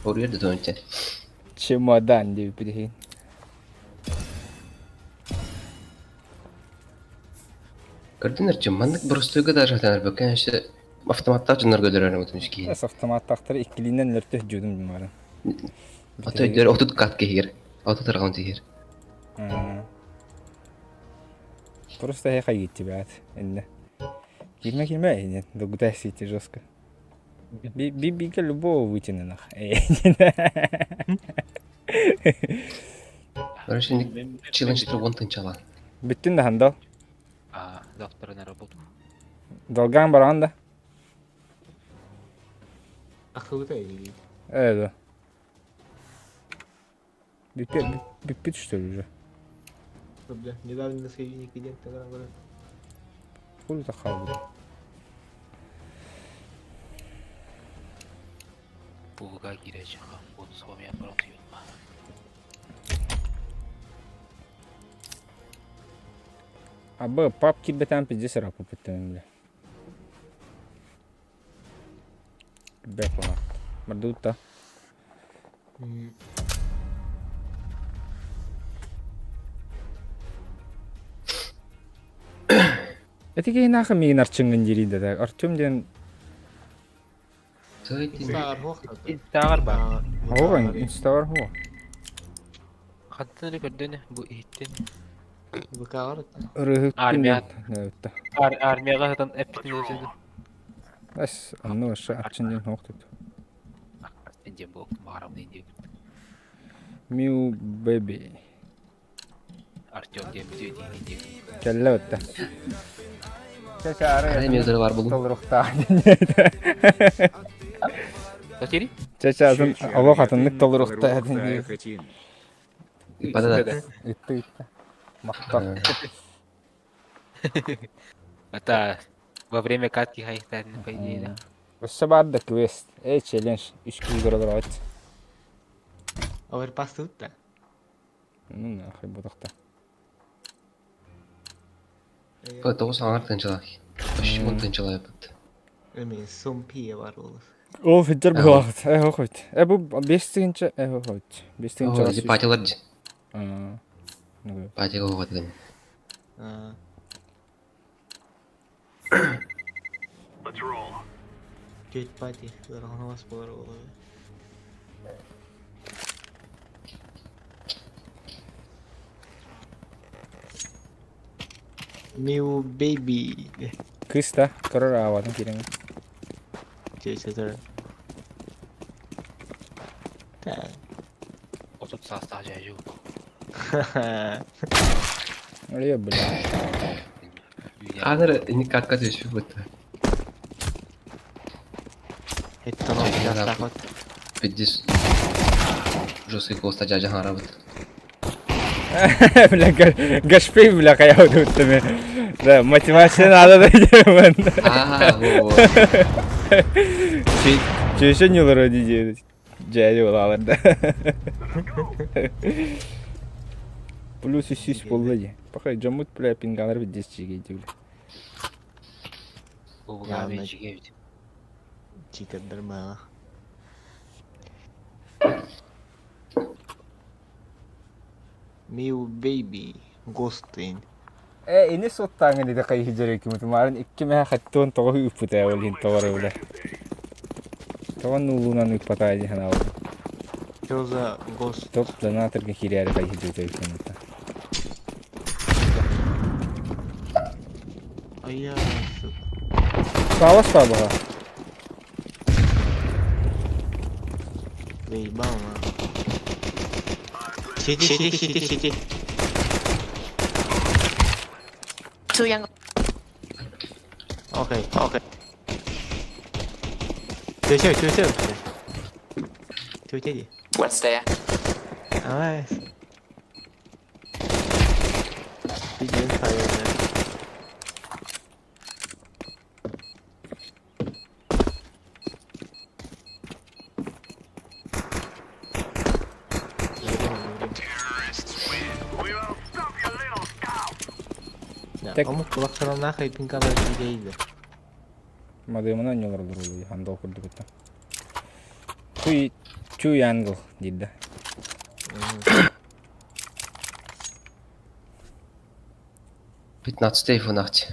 Оруйар да төнче. Чемодан деп билейин. Көрдүн Артем, маннык боростуйга даже хатанар бөккен өссө автоматтаах дьоннорго өлөрөр мутун үс киһи. Эс автоматтактар иккилинен лөртө жудум бумарын. Ото өйдөр отут кат киһигер. Отут ырган тиһигер. Просто я хайгит тебя. Инне. Килме килме инне. Догудай сити жестко. Бигэ любого вытяни нах. Короче, челлендж трубон тынчала. Бүттүн да хандал. А, завтра на работу. Долган баран да. Ахыбыта или? Э, да. Бүппүт что ли уже? Бля, недавно на союзника день тогда говорят. Хули захал Булга киирэ бонус хомуйан баран утуйума. Абы пап кирбетен пиздец рапы бүттім бля. Бэк лана. Мардутта. Этиге нахы мигин арчыңгын дири да. Артем ден Инстагар бар. Ого, инстагар хо. Хаттан эрэ көрдөнө бу иһиттен. ВК Рыһык Армия. Өттө. Армияга сатан эппитин өсөдү. Ас, анны баша арчын ден хоқ тут. Диэн бу маарам диэн. Миу бэби. Артем диэн бүтүө диэн. Кэллэ өттө. Чача Арай мезері бар бұлым. Толрухта. Потери? Чача атын олох атыннык толрухта. Бада да. Итте итте. Мактап. Это во время катки хайхтан, по идее, да. Өссө бар да квест. Эй, челлендж. Үч күн көрөлөр айт. Оверпас тут да? Ну, нахуй будақта. Бұл тоғыз аңар тынчала. Почти он тынчала yapıttı. Эми сумпия бар болос. Ол фиджер булагыт. Э, хойт. Э, бу 5 тыгынча, э, хойт. 5 тыгынча. О, патилар ди. А. Ну, Патига оғады. Чуть пати, вас болар болот. Миу бейби. Кыста, көрөр аватын кирен. Чечетер. Так. Отут саастаах дьэ Ой, бля. Аныр не катка төшіп бұтты. Это новый Пиздец. Жесткий голос жа жаһан бит. Бля, гашпей, бля, кая өттү Да, мотивация надо да мен. А, во. Чөшө нюлар диде. Жайы болалар да. Плюс үс болду же. Пока жомут бля пингалар бит дес чиге бля. Булга мен жиге бит. Читердер мага. Миу бейби. Гостин. Э, ини соттаңы диде кай хижере кимут марын икки мэ хаттон того үппүтэ ол хин товары бля. Тогон нулунан үппата ди хана. Что за гост? Топ донаторга хириаре кай хижере кимут. А я, сука. Сава саба. Заебал, на. Сиди, сиди, сиди, сиди. Окей, окей. Төсөө, төсөө. Төсөө. What's there? Nice. Видео файл. Так. Омук кулактарынан нахай пинкалар дейди. Мадымына нюлар дурулу хандол курдугута. Туй чуй англ диде. Пятнадцать телефон ахти.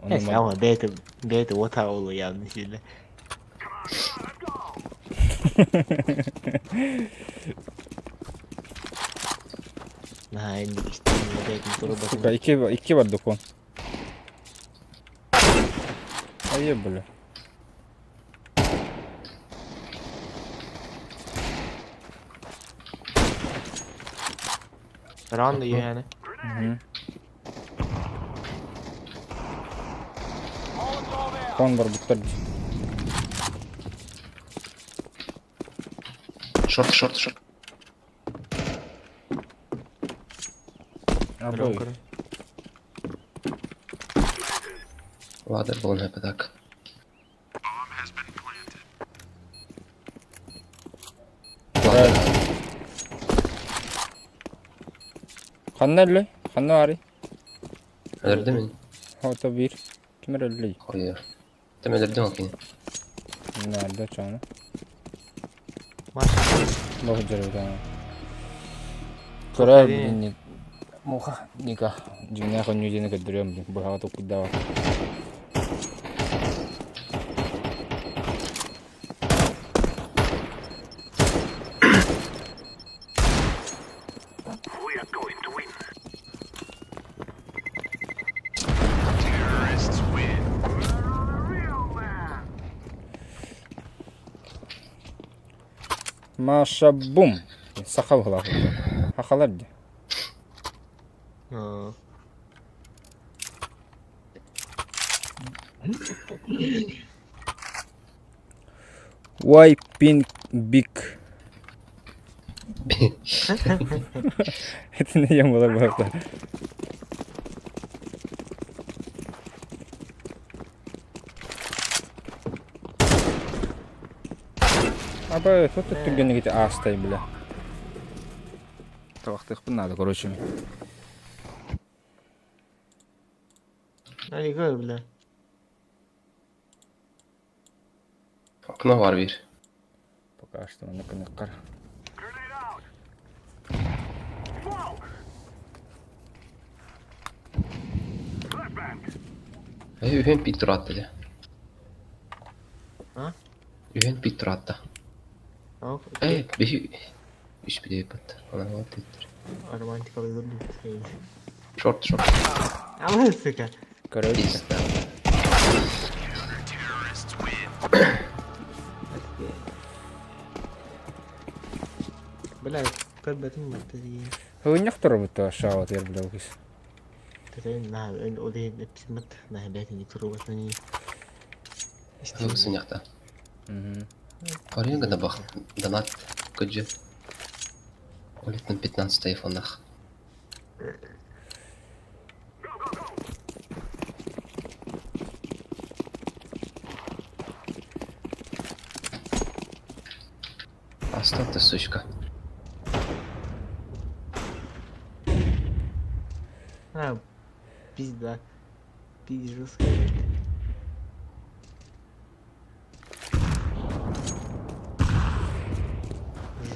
Ама бэйти бэйти ота олу явно сильно. Сука, икки икки бар дукон. Айы, бля. Раунд yani. Кон барбыттар дии. Шорт, шорт, шорт. Обои. Ладно, был на так. Ладно. Ханна өллөй? Ханна баарый? Өлөрдүм мин. Ото биир. Ким эрэ өллөй? Хойу. Там өлөрдүм ол кини. Наарда чону. Маша. Бу дьарыктана. Көрөр билин муха ника дьиҥнээх онньуу диэни көрдөрүөм билин быһаҕа туппуйдаабат. Маша бум! Саха быһылаах Хахалар дии. Why pink big? Это не я буолар быһахтар. Аба, тут түргэнник ити аастай бля. Табахтыахпын наада, короче. Hadi gör бля. Окно бар биир. Пока что маннык гыныккар. Э, үһүн пик тураатта дьэ. А? Үһүн пик тураатта. Ок. Э, биһи үс бүтэйбит. Она вот иттер. Романтика выгодно. Шорт, шорт. А сука. Короче, Пизда. Бля, көрбөтүм баттı. Хынньах турабыт шаават ер бля кис. Тэтэн на эн олehen эпсимат на бэтин турубатны. Сыняхта. Парень гына бах. Донат. Көджү. Олеттен 15 айфонах. Оставь ты, сучка. А, пизда. Пиздец жесткая.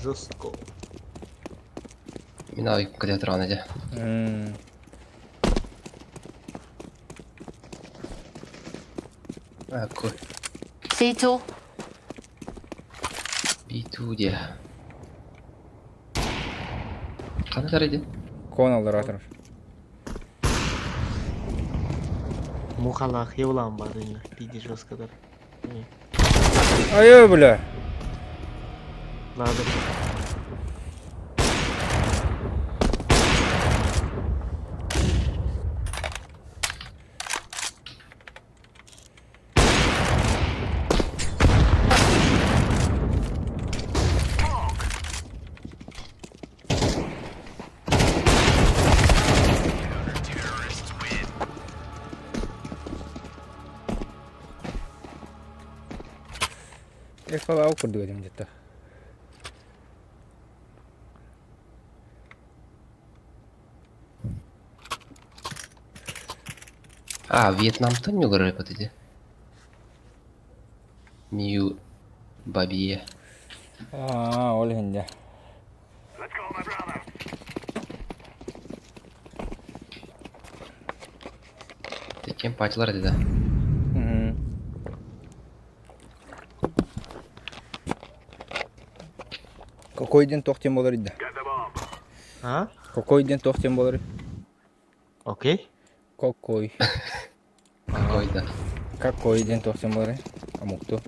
Жестко. Мин авик кыда туран эде. Аккой. C2. B2 диэ. Хана тарыды? Кон алларатор. Мухалах евлан бар инна. Пиздец жестко дар. Айы, бля. Ладно. Экалау курдук этим где-то. А, Вьетнамтан нюгары эти. Мию Бабие. Аа, ол иһин Таким патилар да. Какой день тохтем болар иди? А? Какой день тохтем болар? Окей. Какой? Какой да. Какой день тохтем бары? Амукту.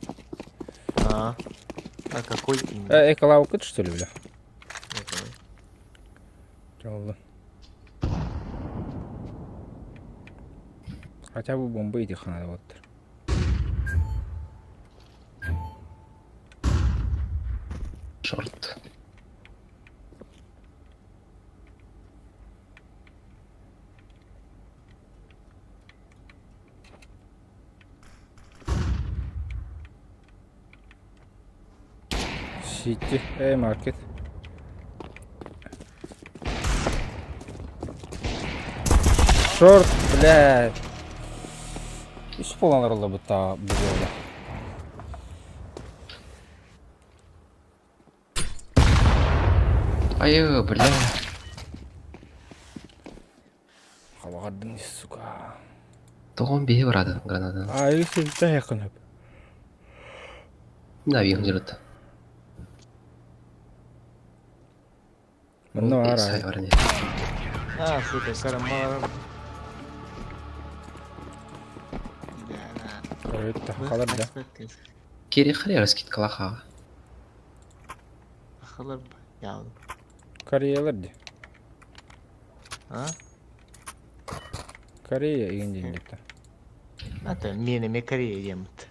А, а какой именно? Э, эколаукыт, что ли, бля? Жоллу. Хотя бы бомба иди ханада вот. Шорт. Сити, эй, маркет. Шорт, блядь. Үс буолан арыллыбыта бу буолла. Айы, бля. Халаҕардын сука. Тоҕон биһи барады гранатаны. Ай, сылта якынып. Да, биһин дьырыт. Манна бар Сай ай. бар не. А, сука, карамар. Халар да. Кери харьяра скидкалаха. Халар явно. Кореялар ди. А? Корея игин диэн дипта. Это мена ме Корея демт.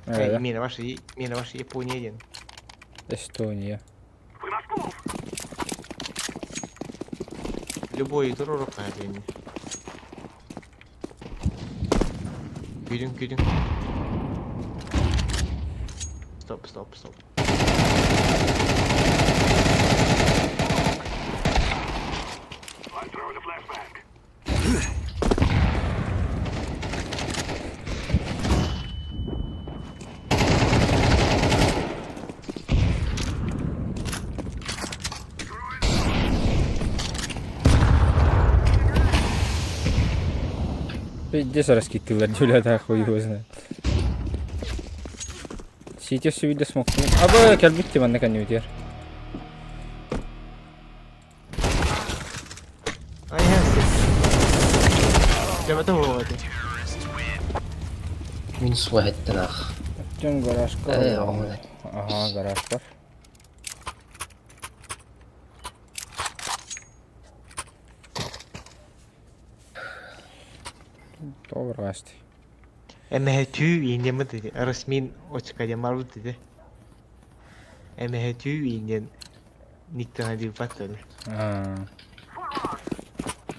Э, Мена ваша, мена ваша Япония ден. Эстония. Любой тур ден. Күдүн, күдүн. Стоп, стоп, стоп. Пиздец раскидывали, бля, да хуй его знает. Сити все видео смог. Аба, кэлбит манна коннютер. Ай, я Я вот. Минус واحد. Тем гараж. Э, он. Ага, гараж бар. Добр гасти. Эмэхэтүү инемы dedi. Расмин очка демар dedi. Эмэхэтүү инен никтана дип баттады. Аа.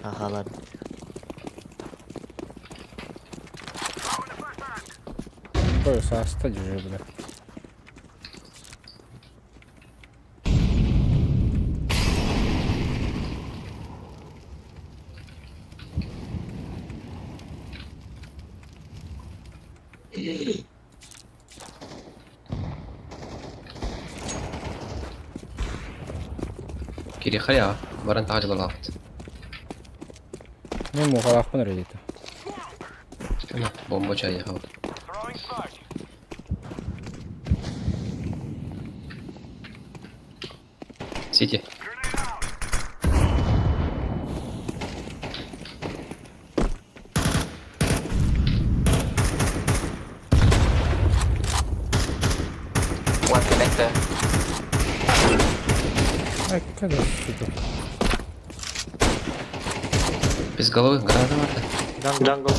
Ахалар. Бой саста же, бля. Кери харьяра. Баран тағажылар. Мен мухалахпын редите. Бомба чай яхал. Сити. One connector. Ай, когда сука. Без головы граната барда. Джангл.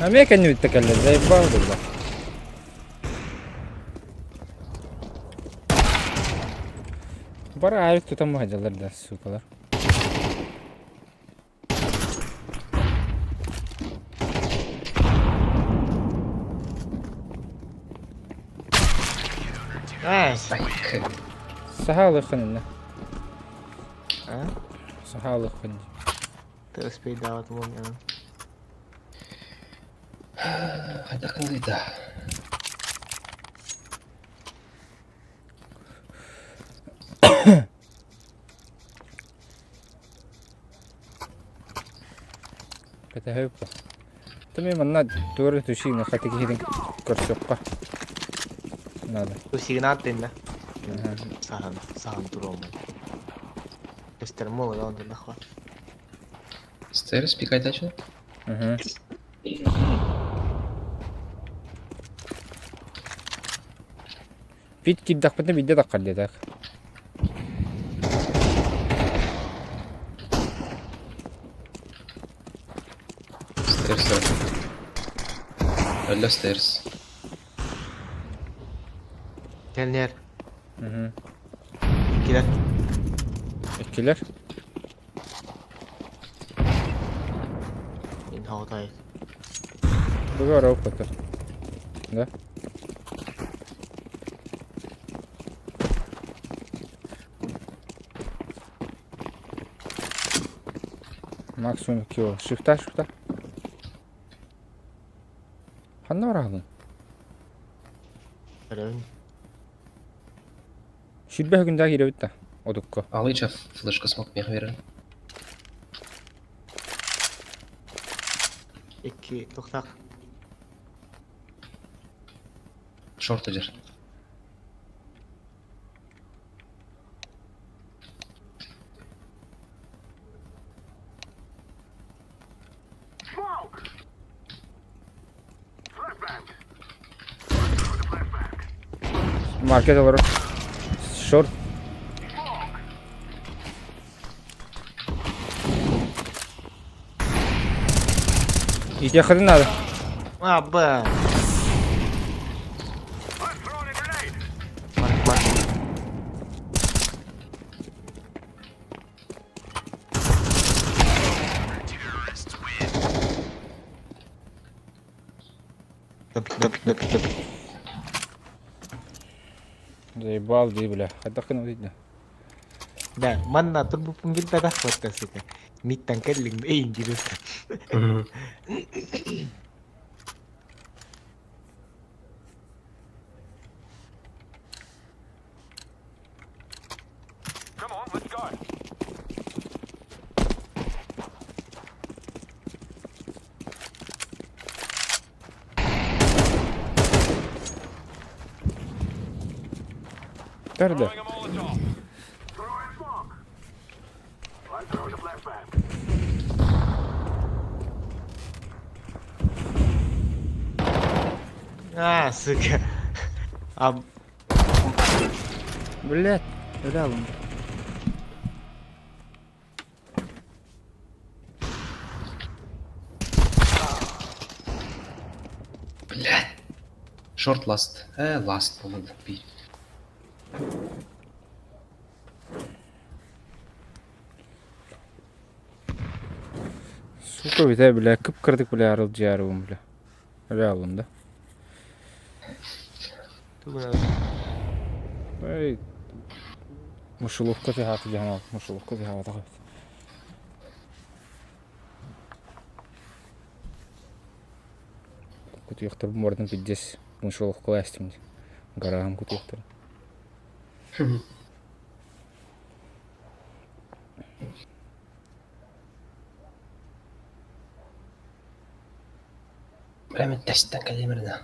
А мне коннют такая, заебал, бля. Бара авик тут мадялар да, сукалар. Ай. Ай, Сахалы ханна. А? Сахалы ханна. Ты успей давать молнию. Хайда кандайда. Это хөп. Тами манна туары түши на хаты кихидин көрсөккө. Надо. Бу сигнал денне. Сахан, сахан туром. Эстер мола да онда нахва. Стерс пикай дальше. Угу. Пит киирдэхпитинэ биирдэ таххар диэтэх. Stairs. Өллө stairs. Кэлнэр. Мгм. Иккилэр. Иккилэр. Мин хоҕутай. Бүгүн ороо көтөр. Да? Максимум кило. Шифта, шифта. Ханна бараҕын? Көрөбүн. Сүүрбэ күндээх киирэбит да одукка. Алыча флешка смог миэхэ биэрэр. Икки тохтах. Шорт одер. Маркет олорор. Шорт. Итиэххитин наада. А, Б. Марк, марк. Топик, топик, топик, топик. Заебал дии бля. Хайдах гына видно. Да, манна турбуппун билбэтэх батта сука. Миттан кэллиҥ эй интересно. Тарда. А, сука. А, Блядь, бля, Блядь. Шорт ласт. Ласт, по-моему, пи. Сука, бля, бля, кып-кырдык, бля, арыл жаарыбын, бля. Бля, алым да. Эй, мышеловка тыһааты дьаһан мышеловка тыһаабатах эбит. Кутуйахтарбын бардым пиздец мышеловка астым гараһым кутуйахтар. Бля, мен тесттен кэлимэринэ.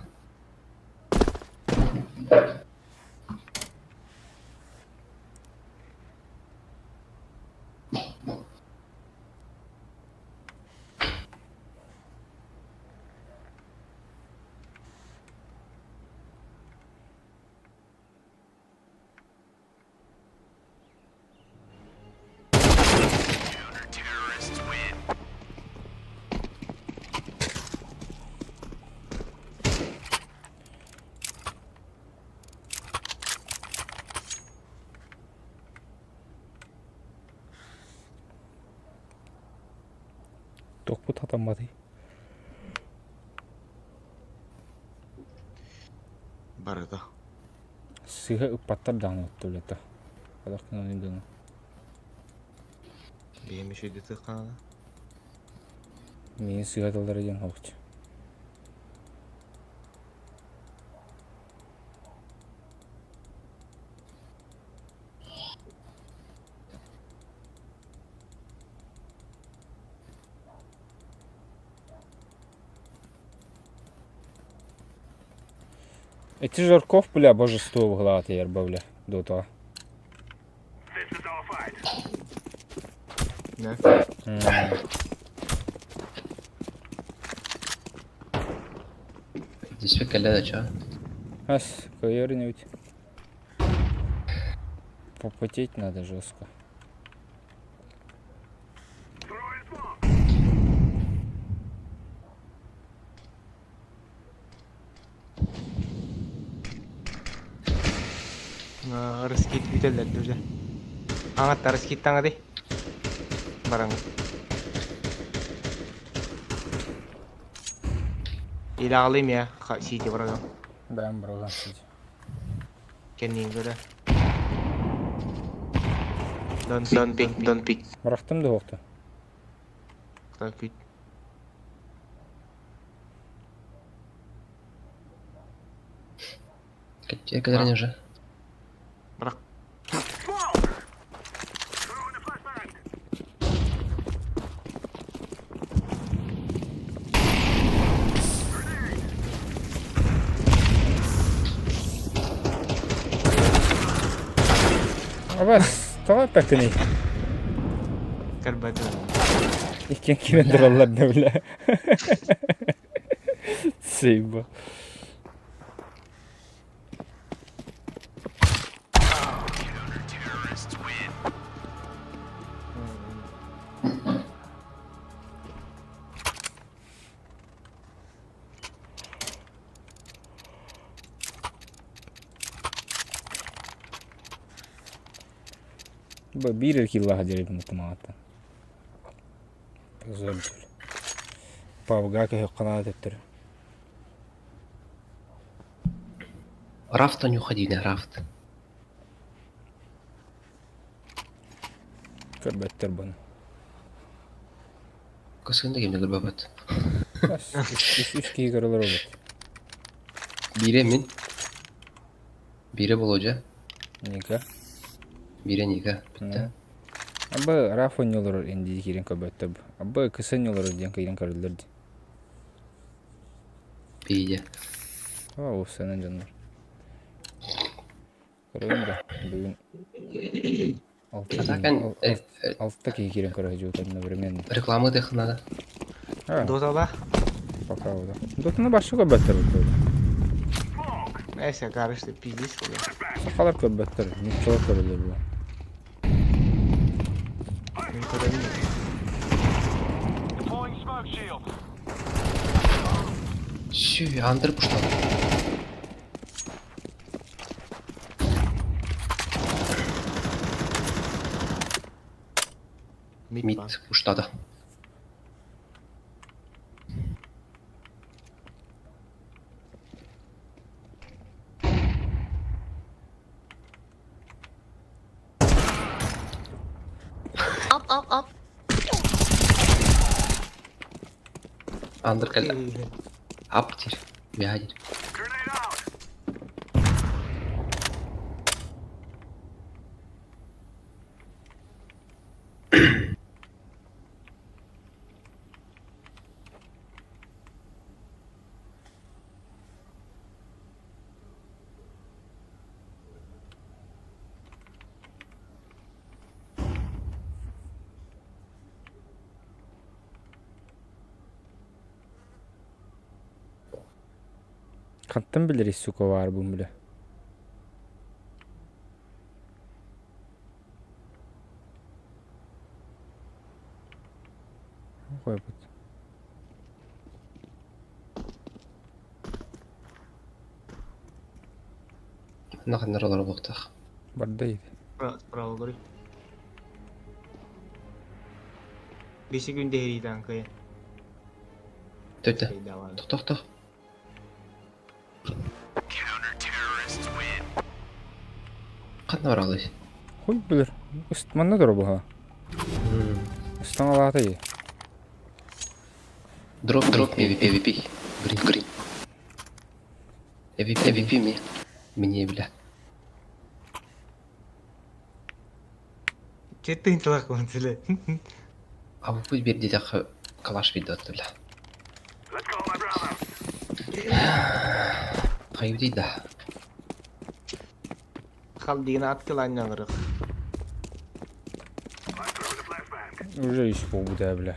Тохпут хатамматый. Барыта. Сыһа ыппаттар даҕаны оттулета. Хайдах гынан дыны. Бэйэм үчүгэйдик тыххаана. Миин сыһа тыллара диэн хоһуччу. Эти Жарков, бля, божество в главе ерба, бля, до того. Да. Здесь кэллэ да чё? Ас, кыайар инибит. Попотеть надо жестко. Раскид бүтэллэр дуже. Аңатта раскидтаҥа ди. Бараҥ. Илаҕалыым я сити барагам. Бэм барагам сити. Кэнниин көрө. Don't don't pick, don't pick. Барахтым да уохту. Күйт. Кэлэрин уже. Бырах. Абас, тоҕо эппэккиний? Көрбөтүм. Иккиэн киирэн тураллар да бля. Сейба. Биир киллаха дьэрибин утумаата. Позор. Павга көһөх төттөрү. Рафта не уходи, не рафт. Көрбөттөр бұны. Кысында кемне көрбөбөт. Үс киһи көрөлөр обут. Бире мин. Бире Володя. Ника. Бире Ника. Бүтті. Абы Раф ойнолорор инди киирэн көрбөттөр. Абы кысын олорор диэн киирэн көрөллөр ди. Биде. О, сенен дьоннор. Көрөбүн да бүгүн А так алта киһи киирэн көрө сылдьыбыт одновременно. Реклама дых надо. Дотала. Пока да. Дотаны башы көрбөттөр бу. Neyse karıştı пиздец бля. Сахалар көрбөттөр, нуччалар көрөлөр бу. Мен көрөмүн. Сүй, андыр пуштал. Мид пуштады. Up, up, up. Андыр кэллэ. Ап диир. Үөһэ диир. Хантан билэрий сука баар бу бля. Койбут. Наханнар олар буохтаах. Барда иди. Справа говори. Беси күн дэһириитан кыйын. Төттө. Тох тох. Ханна баралый? Хуй билэр. Манна тура буха. Ыстаҥалаата дии. Дроп, дроп, AWP, AWP. Green, green. AWP, AWP мне. Мне, бля. Четтин тылак онтиле. А вы путь бердитэх калаш видео бля. Хайбдий да. Хал деген ат кыланнаңырык. Уже ис буолбута бля.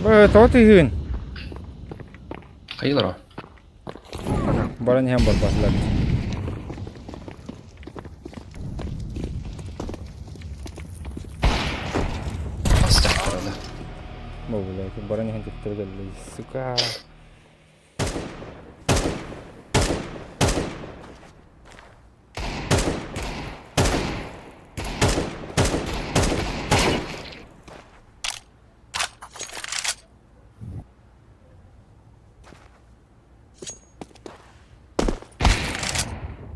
Бö, тоҕо тыһыын? Хайылар о. Баран иһэн барбатылар. Астахтарына. Бу блядь, баран иһэн төттөрү кэллэ. Сука.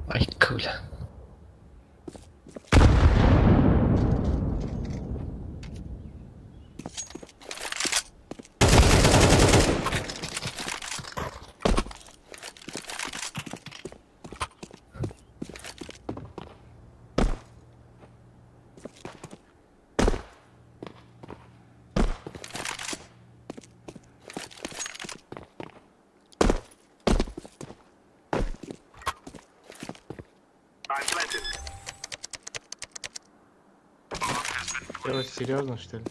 Ай, куля. Ты серьезно, что ли?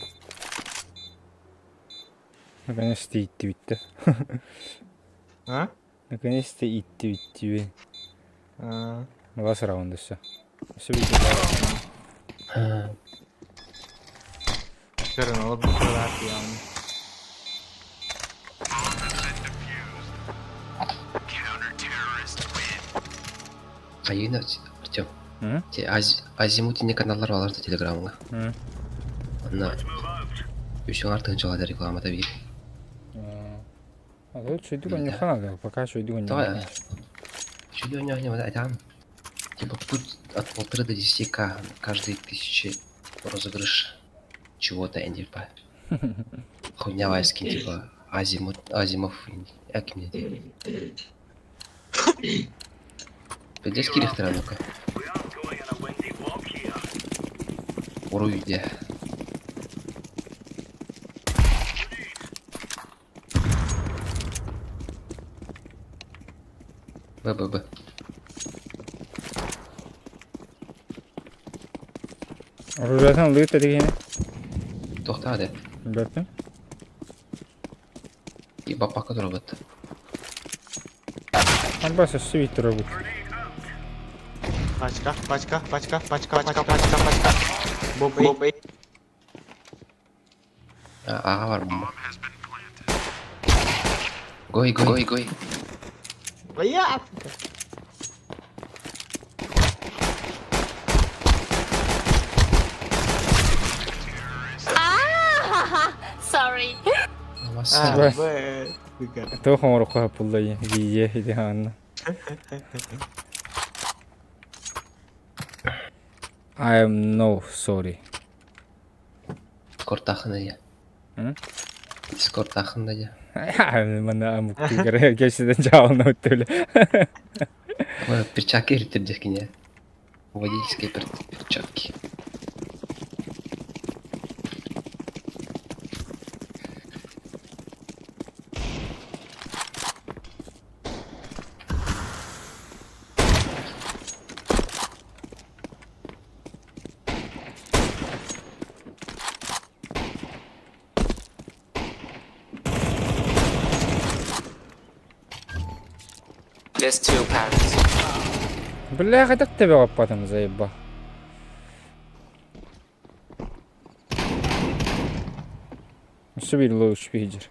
Наконец-то итти бүттэ. А? Наконец-то итти бүттү. А. Last round өссө. Өссө биир Көрөн олорбут яғни. Хайына, Артем. М? Те Азимутини каналлар балар да телеграммга. М. Анна. Үс артыгын чалады рекламада бир. А тут шойдук онньохана пока шойдук Давай. онньохана. Чуть у него не там. Типа путь от 1,5 до 10к каждые тысячи розыгрыш чего-то, я не типа. Хуйня вайскин, типа Азимут, Азимов, як мне Пиздец кирихтера, ну-ка. Уруйде. Б, Б, Б. Оружиятын лыт дегени. Тохтаады. Бэртин. И бапака турабыт. Арбас өссө биир турабыт. Пачка, пачка, пачка, пачка, пачка, пачка, пачка. Боб, боб, Аға бар бомба. Гой, гой, гой. Бля! Sorry. А, Б. Б, сука. Туох оҥороххо пуллай видео ити хаанна. I am no sorry. Дискордтахын я. М? Дискордтахын я. Манна амуктугар кэпсэтэн чаална өттүлэ. Ой, перчатки иртирдехкине. Водительские перчатки. There's two packs. Бля, хайдах тэбэ аппатым заебал. Өссө биир луч биһиджер.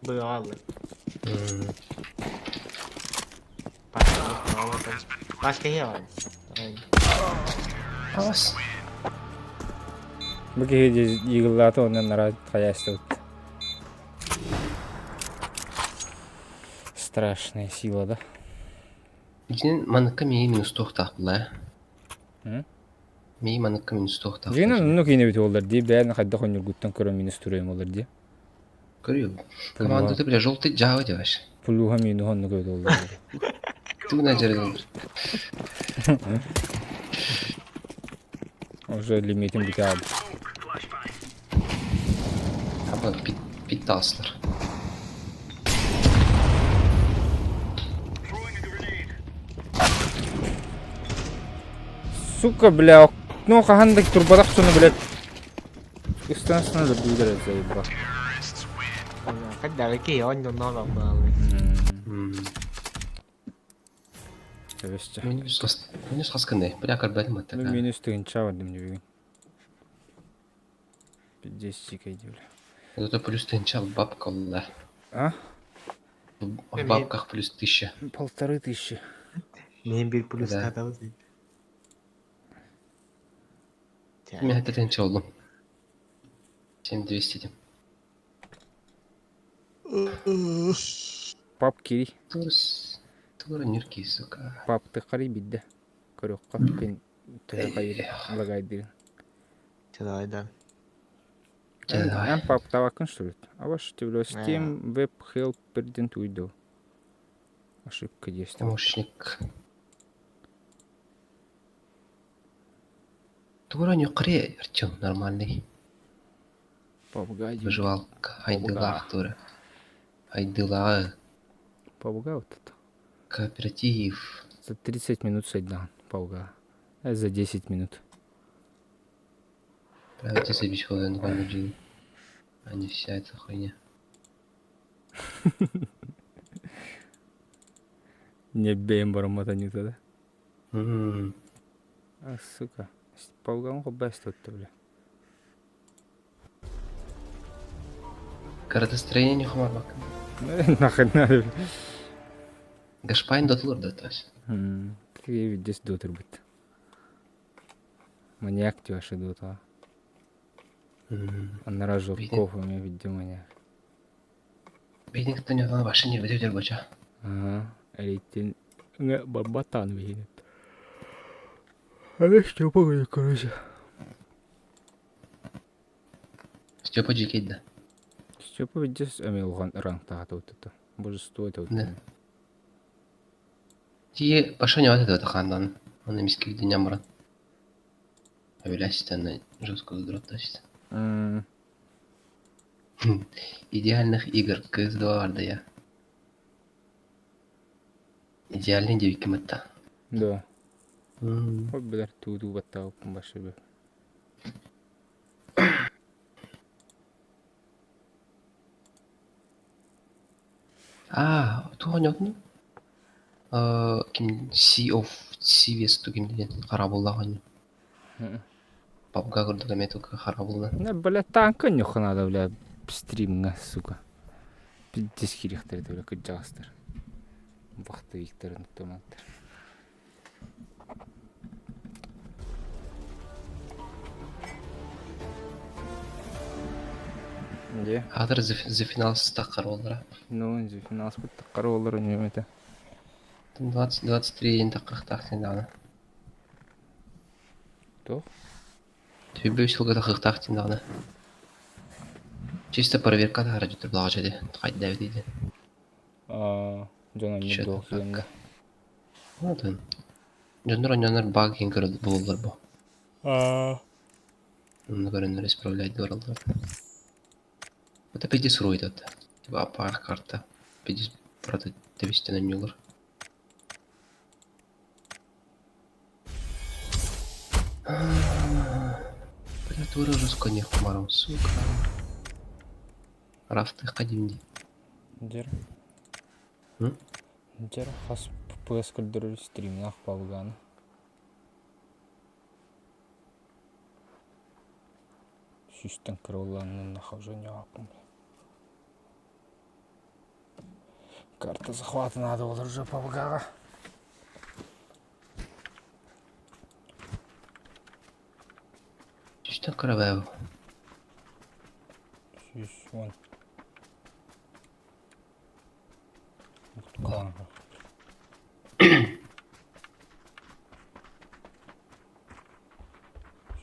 Бывало. М, Пачка, пачка не бар. Авас. Бу киһи йыгыллаата онон нара хайаастыбыт. Страшная сила, да? Итинэн маныкка мии минус туохтаах була. М? Мии маныкка минус туохтаах. Дьиҥинэн оннук киинэбит буоллар дии, бэйэн хайдах онньургуттан көрөн минус туруйум буоллар дии. Көрүө. Командата бля желтый жаба деваш. Плюха минуһа оннук эбит буоллар. Тугунан дьарыгырар? Уже лимитин бүтэ аалбыт. Аба бит бит таҕыстылар. Сука, бля, ну хаһан да турбатах сону, блядь. Ыстан-ыстан өлөрдүүлэр заебал. Хайдах ки оонньонноон албаалый. Өбөсчө. Минус хас минус хас гынный? Бля көрбөтүм Ну аттака. минус тыгынча бардым бүгүн. Пиздец дикай бля. Это плюс тысяча в бабка да. А? В бабках плюс тысяча. 1500. Мен bir плюс Да. катабыз дейт. Мен это тынча болдум. 7200 дем. Пап кири. Турс. Тура нюрки, сука. Пап ты қари бидде. Көрөккө пин төһө хайыр лагайдырын. Давай, Давай. Эн пап табакын что ли? А ваш ты Steam Web Help President Window. Ошибка действия. Помощник. Тура нюкри, Артем, нормальный. Папгай. Выживалка. Айдылах тура. Айдыла. Папгай вот это. Кооператив. За 30 минут сайдан пауга. За 10 минут. Правильно, забить хуйню, а не вся эта хуйня. Не бейм барамата не тогда. М. А, сука. Паугам хоббест тут, бля. Градостроение не хумарбак. Нахрен надо, бля. Гашпайн дотлур да, то есть. Ты здесь дотер быть. Маньяк ты вообще дота. Аннара Журков у меня видел маньяк. Бейдинг то не вообще не ведет бача. Ага, рейтинг барбатан видит. А что погоди, короче. Степа Джикейт, да. Степа здесь амил ранг тахата вот это. Божество это вот. Да. Ти пошел не вот этого хандан. Он на миске где нямран. Авелясит она жестко задрот тащит. Идеальных игр КС2 да я. Идеальный девики мытта. Да. Вот билер туу баттаа башы бе. А, туған Ким Sea of Thieves тугим деген харабыллаган. Папка көрдүк эме только харабылна. Не, бля, танка нюха надо, бля, стримга, сука. Пиздец кирихтер, бля, кыджастер. Бахты викторын тумантер. Где? Азыр The Final таққар олар. Ну, The Final таққар олар үнемі 20-23 ең таққақтақ дағына. Тоқ? Түбі үш жылға таққақтақ дағына. Чисто проверка да харajı тұр бұлаға жеде. Қайда дейді. Жона не доқ енді. Ладно. Жонор оньонор баг ең көрді болулар бұ. Оны көрінер исправлять доралдар. Это пиздец руит это. Типа апар карта. Пиздец правда довести на нюлар. Бля, тура жестко не хумаром, сука. Рафты ходим. Дер. Дер хас ПС көрдөрөр стримнах палганы. Сүстен крыланын нахождение апым. Карта захвата надо было уже палгага. Сүстен крыланын. Сүс вон.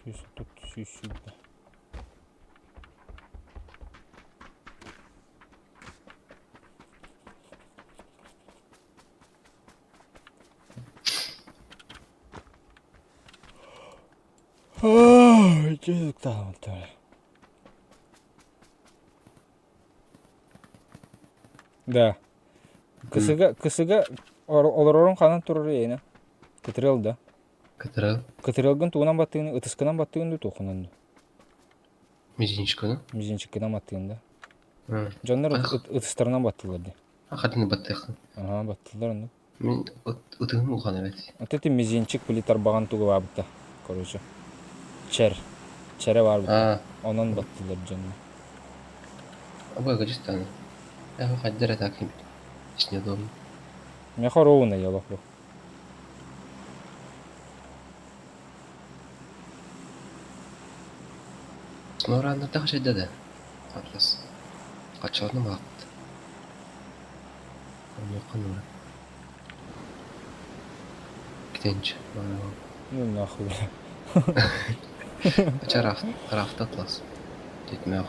Сүс тут сүс сүс. Да. Кысыга, кысыга олорорун ханан турар эйэнэ? Кытырыл да. Кытырыл. Кытырылгын тугунан баттыгын, ытыскынан баттыгын ду туохунан ду? Мизинчиккынан. Мизинчиккынан баттыгын да. Дьоннор ытыстарынан баттылар ди. Хатыны баттыахын. Ага, баттылар оннук. Мин ытыһым улахан эбит. Вот это мизинчик били тарбаҕан тугу баабыта, короче. Чэр. Чэрэ баар быта. Онон баттылар дьонно. Абы гажистаны. Я хайдар так неудобно. Меха ровно я лохлю. Снора так же да. Атлас. Качалны малакт. Ктенч. Ну нахуй, бля. Ача рафт, рафт атлас. Тетмех.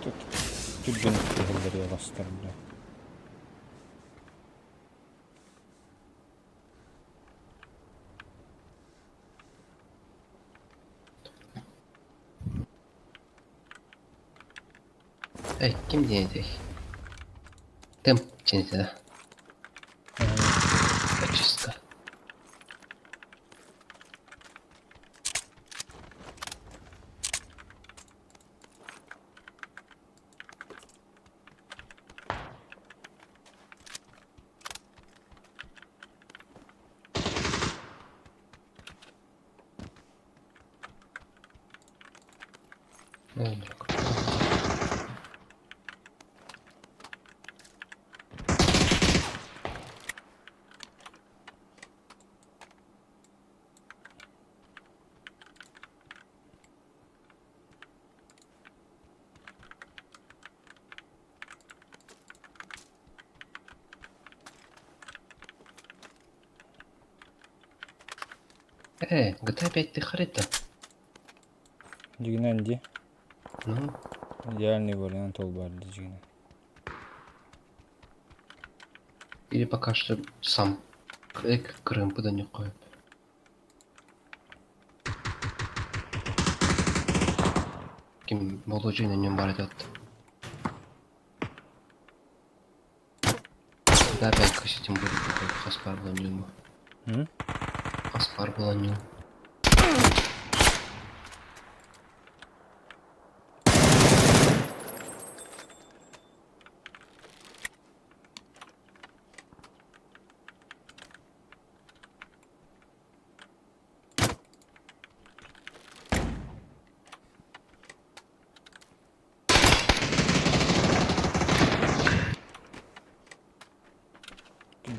Тут түргэн түһэллэр бастар, бля. Эй, ким диэн этэй? Темп диэн да? Чисто. GTA 5 ты харит-то? Дьигинэн ди. Ну? Идеальный вариант ол бар дьигинэн. Или пока что сам эк Крым не коеп. Ким болочу на нем бар идет. Да, опять косить будет такой хаспар был нюм. Хаспар был нюм.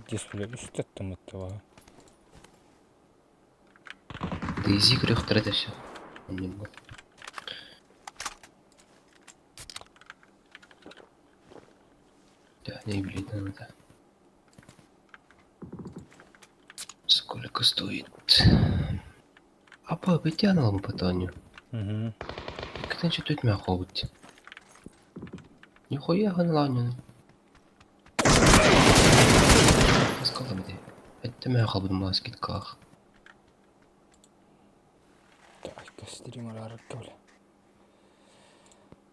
Дисплей үстеттім. Дейзи крёхтер это все. Он не был. Да, не видно это. Сколько стоит? А по битяналым потоню. Угу. Когда тут мяховать? Нихуя ганаланю. Сколько бы Это мяхал маски скидках. Так, стрим арарыкка бля.